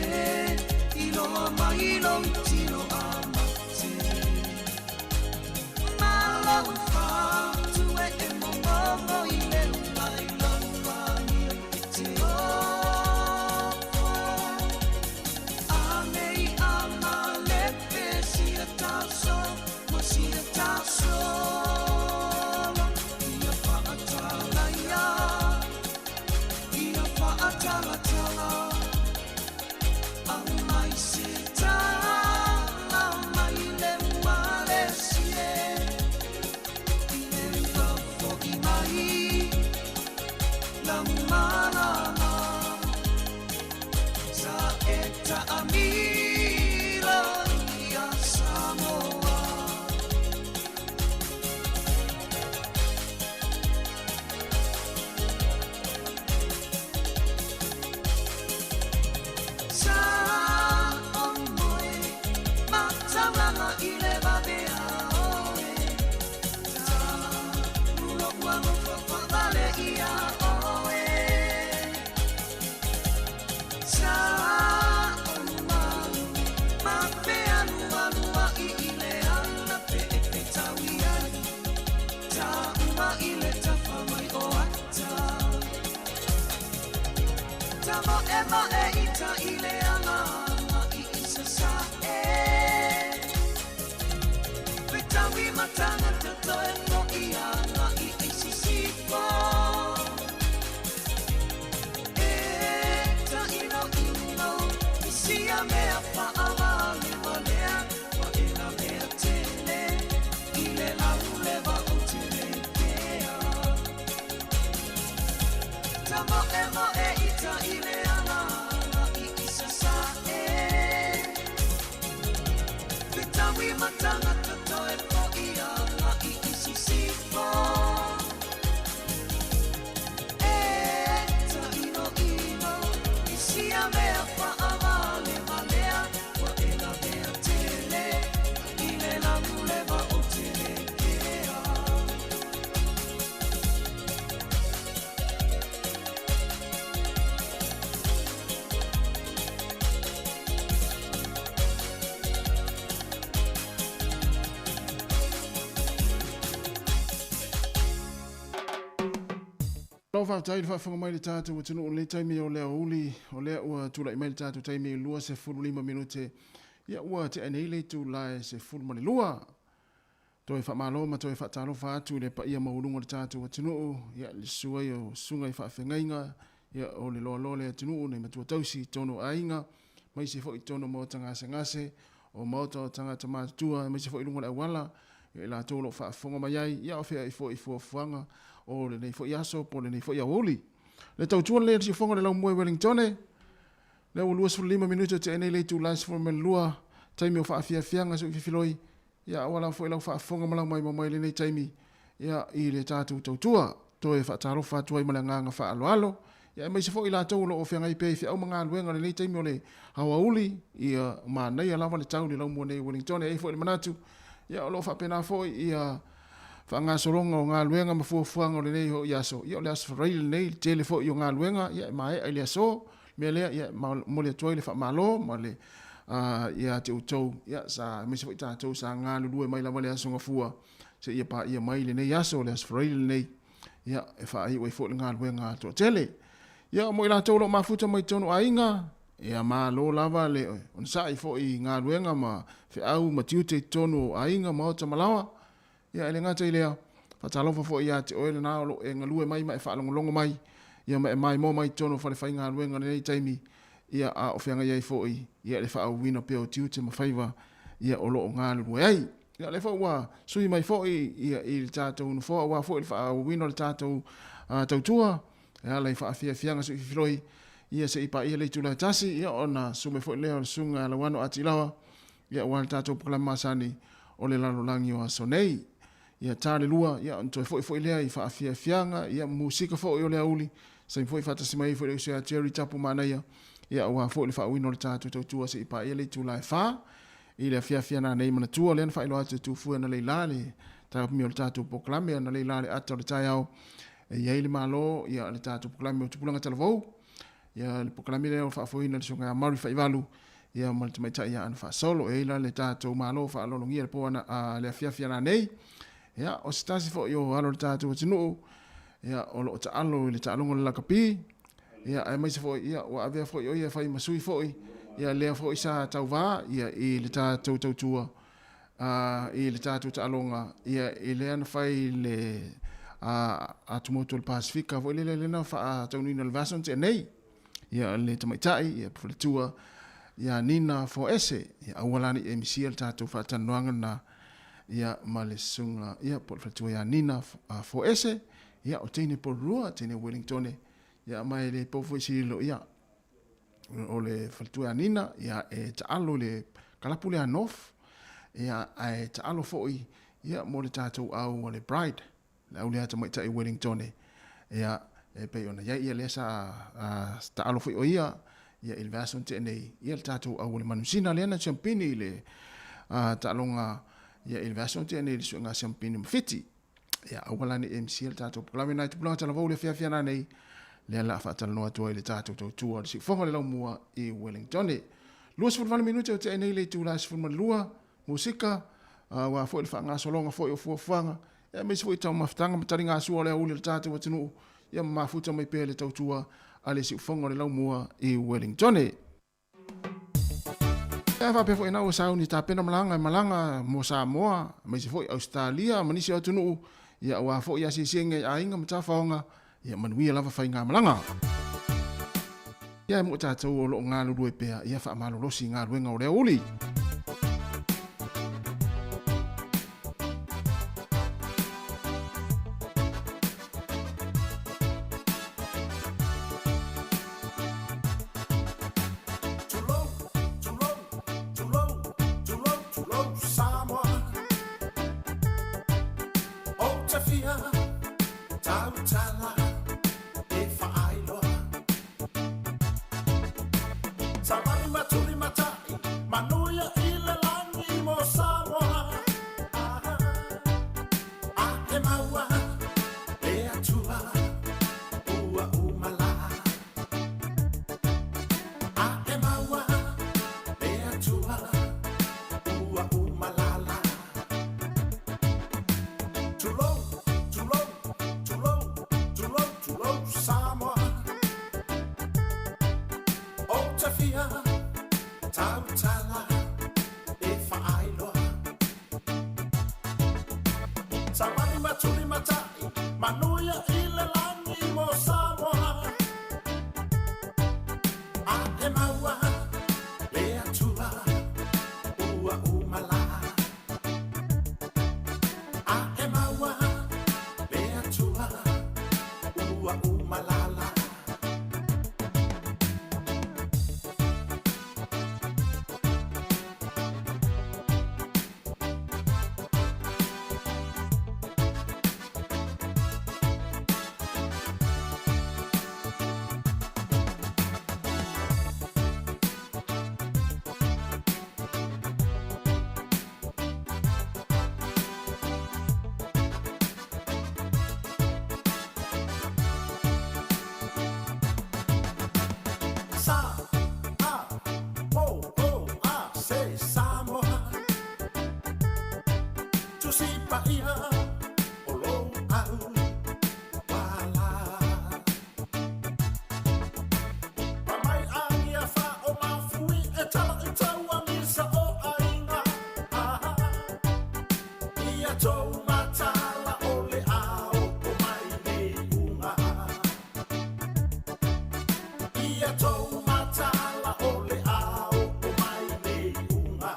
iloa mai lou tino a mate Ma lou fatu e e momomo i le ula i lau amio e te ofo A nei a malepe sia taso ma sia tasolo Ia fa'atala ia, ia fa'atalatala Aumai se tala mai le ua le sie I le ua fo'i mai lau malama Sa e ta'amilo ia Samoa. Sa o moe mataulanga i le vavea oe Ta ulo ua nofo fa'avale ia oe Sa o malu ma fealualua'i i le ala pe e fetaui ai Ta uma i le tafa mai o ata Ta mo'emo'e ita i le ala i i sasa'e Fetaui ma tagata toe fo'i aga'i i sisifo E ta'ino'ino i sia mea fa'avalevalea Ua e lavea tele i le lauleva o te le kea Ta mo'emo'e ita i le ala i i sasa'e Fetaui ma tagata toe fo'i aga'i i sisifo E ta'ino'ino i sia mea fa'avalevalea Ua e lavea tele i le lauleva o te le kea. Lau faafetai i le faafofoga mai i le tatou atunuu i lenei taimi o le aoauli, o lea ua tulai mai le tatou taimi 25 minute, ia ua tea nei le itula e 12. Toe faamalo ma toe faatalofa atu i le paia maualuga o le tatou atunuu, ia le susu ai o susuga i faafeagaiga, ia o le loaloa o le atunuu, nai matua tausi i totonu o aiga, aemaise foi i totonu o maota gasegase, o maota o tagata matutua, aemaise foi i luga o le auala, ia i latou o lo o faafofoga mai ai, ia o feai foi i fuafuaga o lenei foi aso po o lenei foi aoauli. Le tautua lenei o le siufofoga o le laumua i Wellingtone, lea ua 25 minute o tea nei le itula e 12, taimi o faafiafiaga se i fifiloi, ia aua lava foi lau faafofoga ma lau maimoa mai i lenei taimi, ia i le tatou tautua. Toe faatalofa atu ai ma le agaga faaaloalo, ia aemaise foi i latou o lo o feagai pea i feau ma galuega i lenei taimi o le aoauli, ia manaia lava le tau i le laumua nei i Wellington. E i ai foi le manatu, ia o lo o faapena foi ia faagasologa o galuega ma fuafuaga o lenei foi aso, ia o le Aso Faraile lenei, le tele foi o galuega, ia e maea i le aso. mea lea, ia, momoli atu ai le faamalo ma le ia te outou, ia, sa, aemaise foi tatou sa galulue mai lava le Aso Gafua seia paia mai lenei aso, le Aso Faraile lenei, ia, e faaiu ai foi le galuega a toatele. Ia, mo i latou o lo o mafuta mai totonu aiga, ia, malo lava le onosai foi i galuega ma feau ma tiute i totonu o aiga, maota ma laoa. Ia, e le gata i lea, faatalofa foi ia te oe lena o lo o e galue mai ma e faalogologo mai, ia ma e maimoa mai i totonu o falefaigaluega i lenei taimi, ia, a o feagai ai foi, ia, le faaauauina pea o tiute ma faiva, ia, o lo o galulue ai. Ia, lea foi ua sui mai foi ia, i le tatou nofoa aua foi le faaauauina o le tatou tautua e ala i faafiafiaga suififiloi, ia se i paia le itula e tasi, ia ona susu mai foi lea o le Susuga ia Lauano Atilawa, ia aua le tatou polokalame masani o le lalolagi o aso nei. Ia ta le lua, ia ona toe foi foi lea i faafiafiaga, ia musika foi o le aoauli, saimi foi faatasi mai ai foi le uso ia Jerry Tapu Manaia, ia aua foi le faauuina o le tatou tautua se i paia le itula e fa. I le afiafi ana nei manatua lea na faailoa atu e Tufue analeila le taopimia o le tatou polokalame analeila le ata o le taeao e i ai le Malo ia le tatou polokalame o Tupulaga Talavou ia le polokalame lea o faafoeina le Susuga ia Murray Faivalu ia ma le tamaitai ia Ana Faasolo e i ai la le tatou Malo faaaloalogia le po ana a, le afiafi ana nei ia o se tasi foi o alo o le tatou atunuu ia o lo o taalo i le taaloga o le lakapi Ia, aemaise foi, ia, ua avea foi o ia e fai ma sui foi, ia, lea foi sa tauvā, ia, i le tatou tautua, ā, i le tatou taaloga, ia, i lea na fai i le, ā, atumotu o le Pasefika foi lele, lea na faataunuina i le vaiaso na tea nei, ia, le tamaitai, ia, faletua, ia Nina Foese, ia, aua la ne i e misia le tatou faatalanoaga lena, ia, ma le susuga, ia, po o le faletua ia Nina Foese, ia, o teine Porirua, teine Wellingtone, Ia ma e le pau foi se lilo, ia, o le faletua ia Nina, ia, e taalo i le kalapu lea a North, ia, ae taalo foi, ia, mo le tatou au a le Bride, le au lea tamaitai Wellingtone, ia, e pei ona i ai, ia, lea sa taalo foi o ia, ia, i le vaiaso na tea nei, ia, le tatou au a le Manusina lea na siampini i le taaloga, ia, i le vaiaso na tea nei i le suega siampini ma Fiti. Ia, aua la ne i e misia le tatou polokalame nai tupulaga talavou i le afiafi ana nei, lea la a faatalanoa atu ai le tatou tautua o le siufofoga o le laumua i Wellingtone. 28 minute o tea nei le itula e 12, musika, aua foi le faagasologa foi o fuafuaga, aemaise foi taumafataga ma taligasua o le aoauli o le tatou atunuu, ia ma mafuta mai pea le tautua a le siufofoga o le laumua i Wellingtone. Ae faapea foi na ua sauni tapena malaga e malaga mo Samoa, aemaise foi Ausetalia ma nisi o atunuu, ia aua foi asiasiga i aiga ma tafaoga, ia manuia lava faigamalaga. Ia e mo tatou o lo o galulue pea, ia faamalolosi i galuega o le aoauli. Tulou, tulou, tulou, tulou, tulou Samoa. Ou te fia tautala e whaailoa. Savali matuli matai, manuia i le langi mo Samoa. A e maua le Atua ua uma la. A e maua le Atua ua uma la la. Tulou, tulou, tulou, tulou, tulou Samoa. Ou te fia tautala e whaailoa. Savali matuli matai, manuia i le langi mo Samoa. A e maua le Atua ua uma la. A e maua le Atua ua uma la la. Sa A O O A C Samoa. Tusi paia o lou au wala. Pa mai angia fa o mafui e tala i taua misa o aiga. Ah, ia tou matala o le ao o mai nei unga. Ia tou matala o le ao o mai nei unga.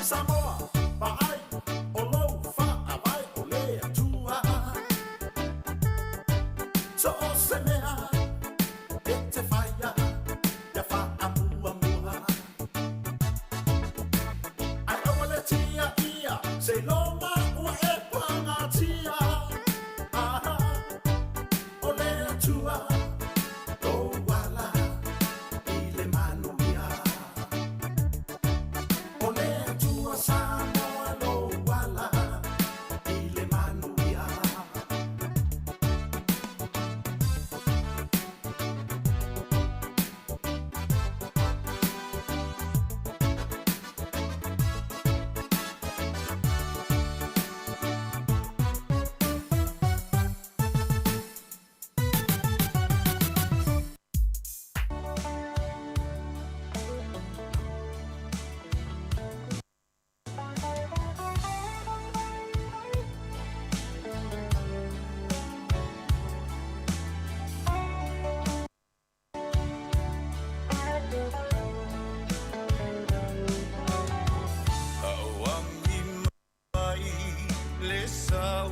Samoa, vaai, o lou faavae o le Atua. So o se mea e te whaia, ia whaamuamua. Ai aua le tia ia, se loma ua e pangatia. Aha, o le Atua, lou ala i le manuia. O le Atua Samoa lou ala i le manuia. Auangi mai le sau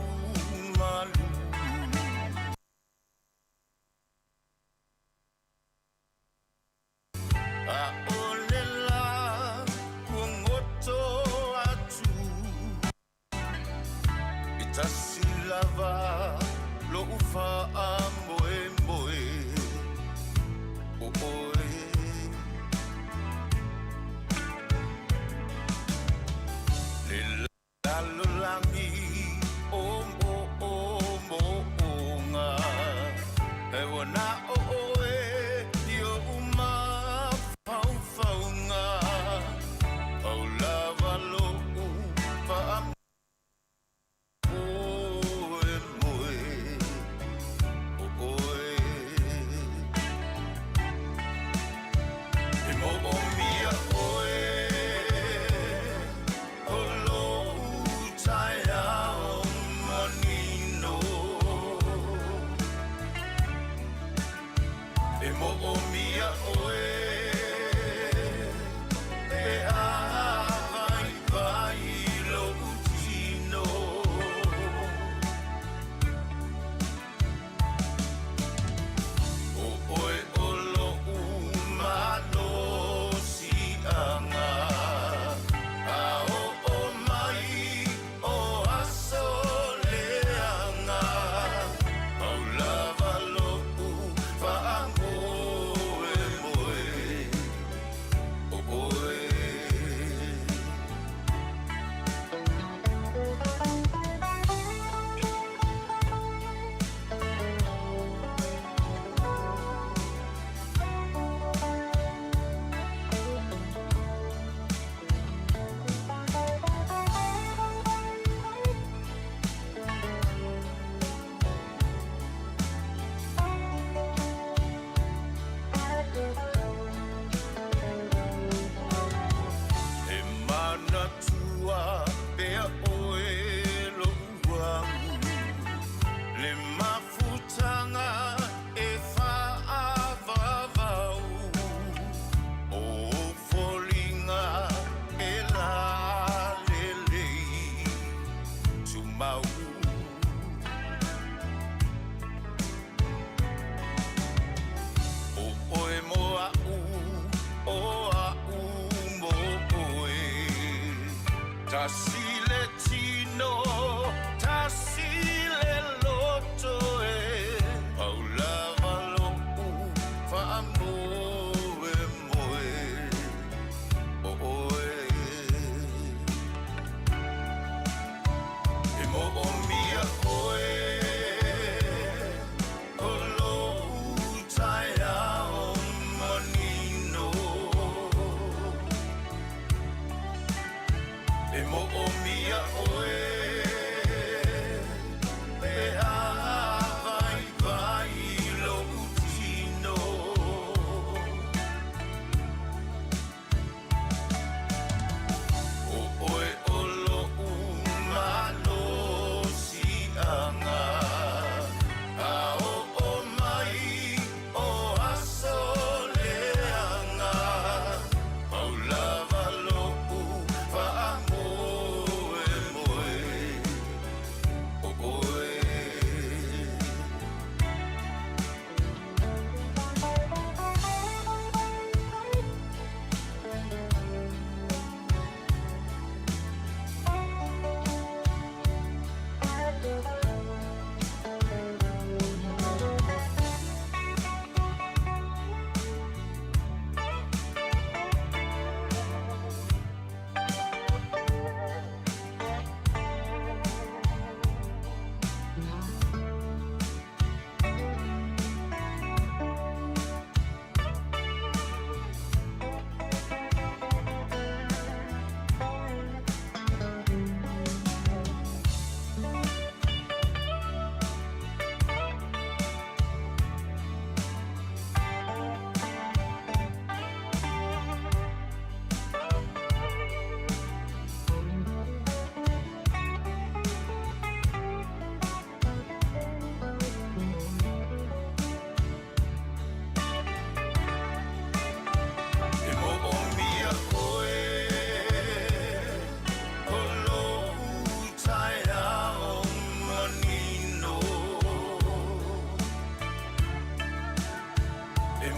malu. A o le la kuagoto atu. E tasi lava lo'u faamoemoe o oe. Le lalolagi o mo o mo onga. E ua na o oe i oʻu mafaufauga. Pau lava lo'u faamoemoe o oe. E moomia oe o lou taeao manino. E moomia oe e a vaivai lou tino. O oe o lo'u malosiaga. A oo mai o aso leaga. Pau lava lo'u faamoemoe.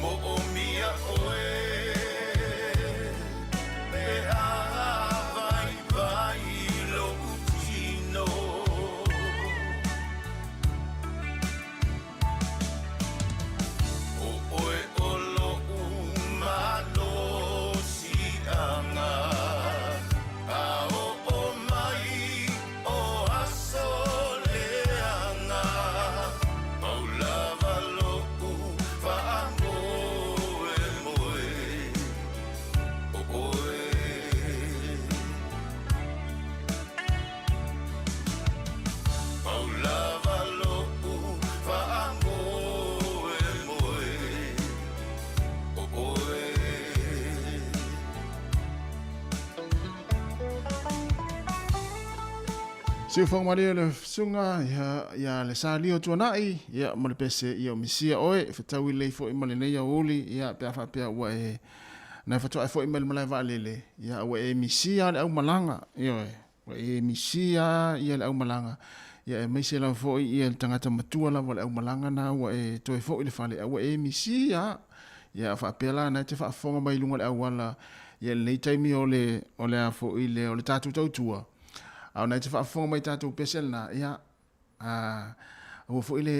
Moomia oe pe a vaivai lo'u tino. O oe o lo'u malosi'aga, a oo mai o aso leaga, pau lava lo'u faamoemoe o oe. Pau lava lo'u faamoemoe o oe. Siufoga malie o le susuga ia, ia le Salio Tuanai, ia ma le pese ia o Misia oe, e fetaui lelei foi ma lenei aoauli, ia pe a faapea ua e na e fatoae foi mai le malae vaalele, ia ua e misia le aumalaga, ioe, ua e misia ia le aumalaga, ia aemaise lava foi ia le tagata matua lava o le aumalaga na ua e toe foi i le fale, a ua e misia. Ia a faapea la na e te faafofoga mai i luga o le auala ia i lenei taimi o le o le a foi le o le tatou tautua, a o na e te faafofoga mai i tatou pese lena, ia a aua foi le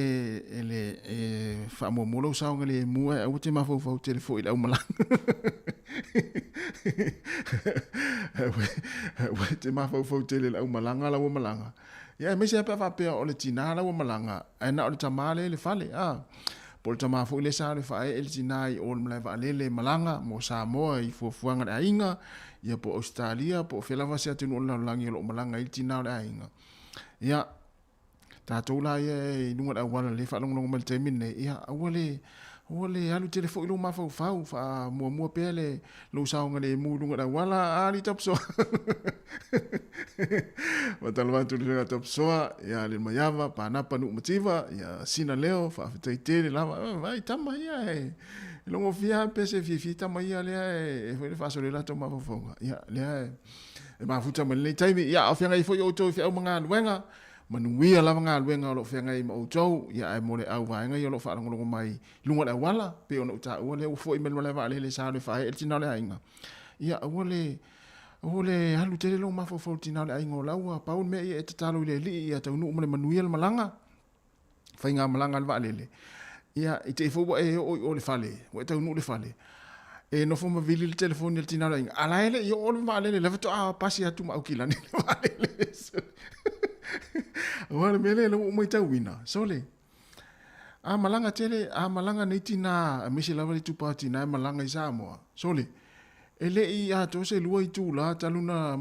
e le e faamuamua lou saogalemu ae aua te mafaufau tele foi i le aumalaga. Aua e te mafaufau tele i le aumalaga la ua malaga. Ia aemaise lava pe a faapea o le tina la ua malaga ae na o le tama lea i le fale, a. Po o le tama foi lea sa alu e faaee le tina i o i le malae vaalele e malaga mo Samoa i fuafuaga a le aiga, ia po o Ausetalia po o fea lava se atunuu o le lalolagi o lo o malaga ai le tina o le aiga. Ia, tatou la ia i luga o le auala lea e faalogologo mai i le taimi lenei, ia aua le aua le alu tele foi lou mafaufau, faamuamua pea le lou saogalemu i luga o le auala, a Litapusoa. Faatalofa atu i le Susuga Tapusoa, ia Alilmaiava, Panapa Nuumativa, ia Sina Leo, faafetai tele lava. Vai tama ia e logofia lava pe se fiafia tama ia lea e foi le faasola i latou mafaufauga. Ia lea e mafuta mai lenei taimi. Ia a o feagai foi outou i feau ma galuega, manuia lava galuega o lo o feagai ma outou. Ia ae mo le au vaega ia o lo o faalogologo mai i luga o le auala, pei ona ou taua lea ua foi mai le malae vaalele sa alu e faaee le tina o le aiga. Ia aua le aua le alu tele lou mafaufau i le tina o le aiga o la ua pau le mea ia e tatalo i le Alii ia taunuu ma le manuia le malaga, faigamalaga a le vaalele. Ia, i te i foi ua e oo i o i le fale, ua e taunuu i le fale, e nofo ma vili le telefoni a le tina o le aiga, a la e le i oo le vaalele, la e faatoa pasi atu ma Aukilani le vaalele. Aua le mea lea ua ou matauina, sole, a malaga tele, a malaga nei tina, aemaise lava le itupa o tina e malaga i Samoa, sole, e le i atoa se lua itula talu na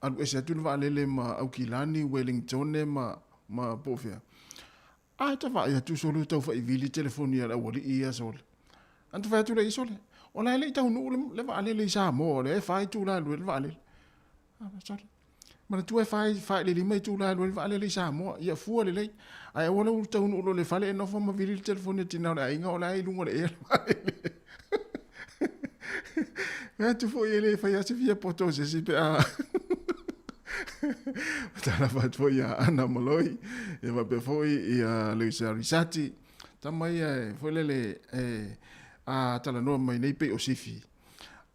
alu ese atu le vaalele ma Aukilani, Wellingtone ma, ma po o fea. A e ta vaai atu sole o taufaivili telefoni a le aualii ia sole. Ana ta fai atu lea i sole, o la e le i taunuu le, le vaalele i Samoa, o lea e fa itula e alu ai le vaalele. A, sole. Manatua e fa, fa i le lima itula e alu ai le vaalele i Samoa, ia fua lelei. Ae aua le ua taunuu loa i le fale e nofo ma vili le telefoni a le tina o le aiga o la e i luga o le ea le vaalele. Fai atu foi e le fai lava se fia poto o se isi pe a Talofa atu foi ia Ana Moloi, ia faapea foi ia Luisa Risati. Tama ia e foi lele e a talanoa mai nei pei o Sifi.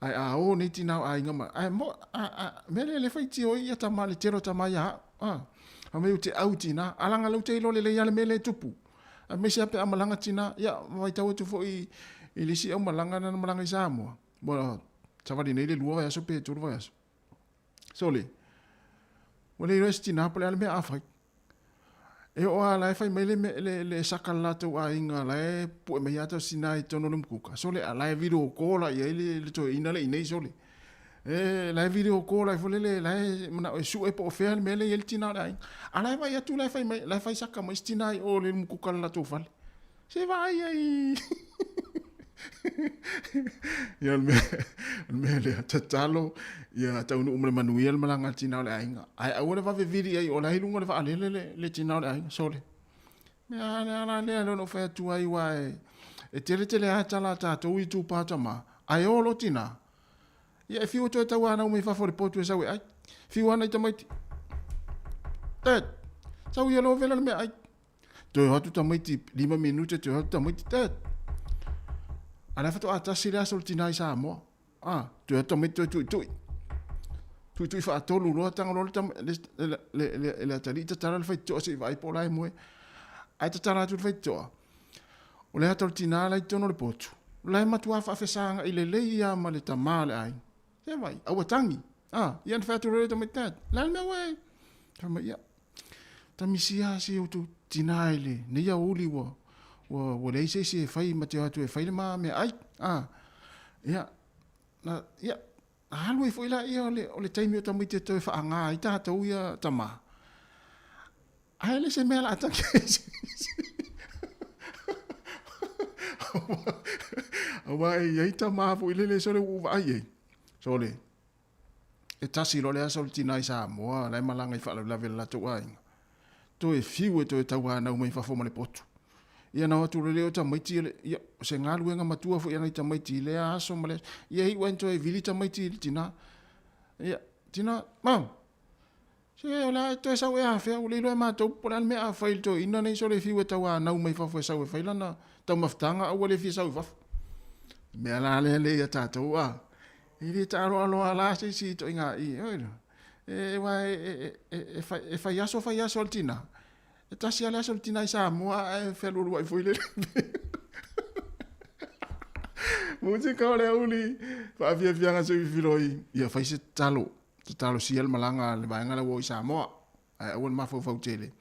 Ae a o nei tina o aiga ma ae mo a a mea lea le faitio ai ia tama le tele o tama ia au. A fai mai ou te au i tina, a leaga lea ou te iloa lelei lava le mea lea e tupu. Aemaise lava pe a malaga tina, ia vaitau atu foi i le isi aumalaga na malaga i Samoa, ua savali nei le lua vaiaso pe tolu vaiaso. Sole, ua le iloa e se tina po o le a le mea a fai. E oo lava la e fai mai le, le, le saka le latou aiga la e pue mai ata si tina i totonu o le umukuka. Sole, a la e video call la i ai le, le toeaina le i nei sole. E, la e video call ai foi lele, la e manao e sue po o fea le mea lea e i ai le tina o le aiga. A la e vaai atu la e fai mai, la e fai saka mai si tina i o le umukuka le latou fale. Se vaai ai. Ia o le mea, o le mea lea, tatalo ia taunuu ma le manuia le malaga a le tina o le aiga. Ae aua le vave vili ai o la e i luga o le vaalele le, le tina o le aiga. Sole. Mea a la lea lea na ou fai atu ai aua e, e tele tele lava tala a tatou i itupa tama, ae o lo tina. Ia e fiu e toe tauanau mai fafo i le potu e sau e ai. Fiu ana i tamaiti. Dad, sau ia loa vela le meaai. Toe o atu tamaiti, lima minute toe o atu tamaiti, Dad. A o la e faatoa tasi le aso o le tinā i Samoa. A, toe atu tamaiti toe tuitui. Tuitui faatolu loa tago loa le tama, le, le, le, le, le atalii tatala le faitotoa se i vaai po o la e moe. Ae tatala atu le faitotoa, o le ata o le tinā la i totonu o le potu, o la e matuā faafesaga'i lelei lava ma le tamā o le aiga. Se vai, a ua tagi. A, ia na fai atu loa le tamaiti, Dad, o le a le mea ua e? Fai mai, ia, tamisia lava si outou tinā i lenei aoauli ua, ua, ua leai se isi e fai ma te o atu e fai le ma meaai. A, ia, na, ia, alu ai foi laia o le, o le taimi o tamaiti e toe faaaga ai tatou ia tamā. Ae le se mea la tagi ai se isi. Aua e i ai tamā foi lele sole ua ou vaai ai. Sole, e tasi loa le aso o le tinā i Samoa, la e malaga i faalavelave i le latou aiga. Toe fiu e toe tauanau mai fafo ma le potu. Ia na o atu loa lea o tamaiti, ia, o se galuega matua foi a nai tamaiti i lea aso ma lea aso. Ia iu ae na toe vili tamaiti i le tinā. Ia, tinā, mau, se o le a e toe sau ea afea, ua le iloa e matou po o le a le mea a fai i le toeaina nei sole fiu e tauanau mai fafo e sau e fai lana taumafataga a ua le fia sau i fafo. Le mea la lea lea ia tatou a, e le taaloaloa la se isi ituaiga i, oi la, e, aua e, e, e, e, fai, e fai aso fai aso le tinā. E tasi lava le aso o le tinā i Samoa ae fealualuai foi lele. Musika o le auli, faafiafiaga se filoi, ia fai se tatalo, tatalosia le malaga a le vaega la ua o i Samoa, ae aua le mafaufau tele.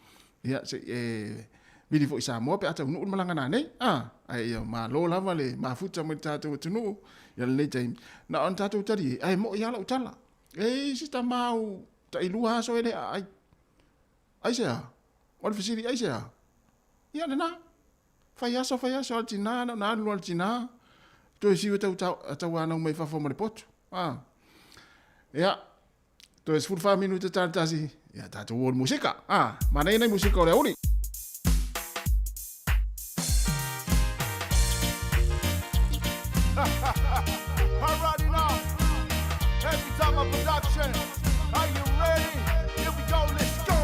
Ia se i e vili foi i Samoa pe a taunuu le malaga nanei, a, ae ia malo lava le mafuta mai le tatou atunuu ia lenei taimi. Na ona tatou talie, ae moi lava lau tala. E i ai si tamau tailua aso e le aai. Aisea? O le fesili, aisea? Ia lena. Fai aso, fai aso a le tinā, na ona alu loa le tinā, toe fiu e tau, tauanau mai fafo ma le potu. A. Ia, toe 14 minute ta le tasi, ia tatou o le musika. A, manaia nei musika o le aouli. Alrighty now, Every Time Production. Are you ready? Here we go, let's go.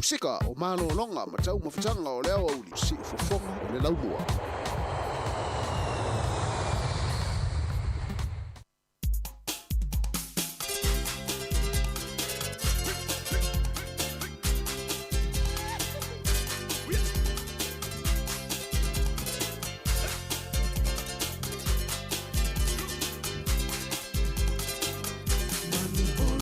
Musika, o malologa ma taumafataga o le aoauli, siufofoga o le laumua.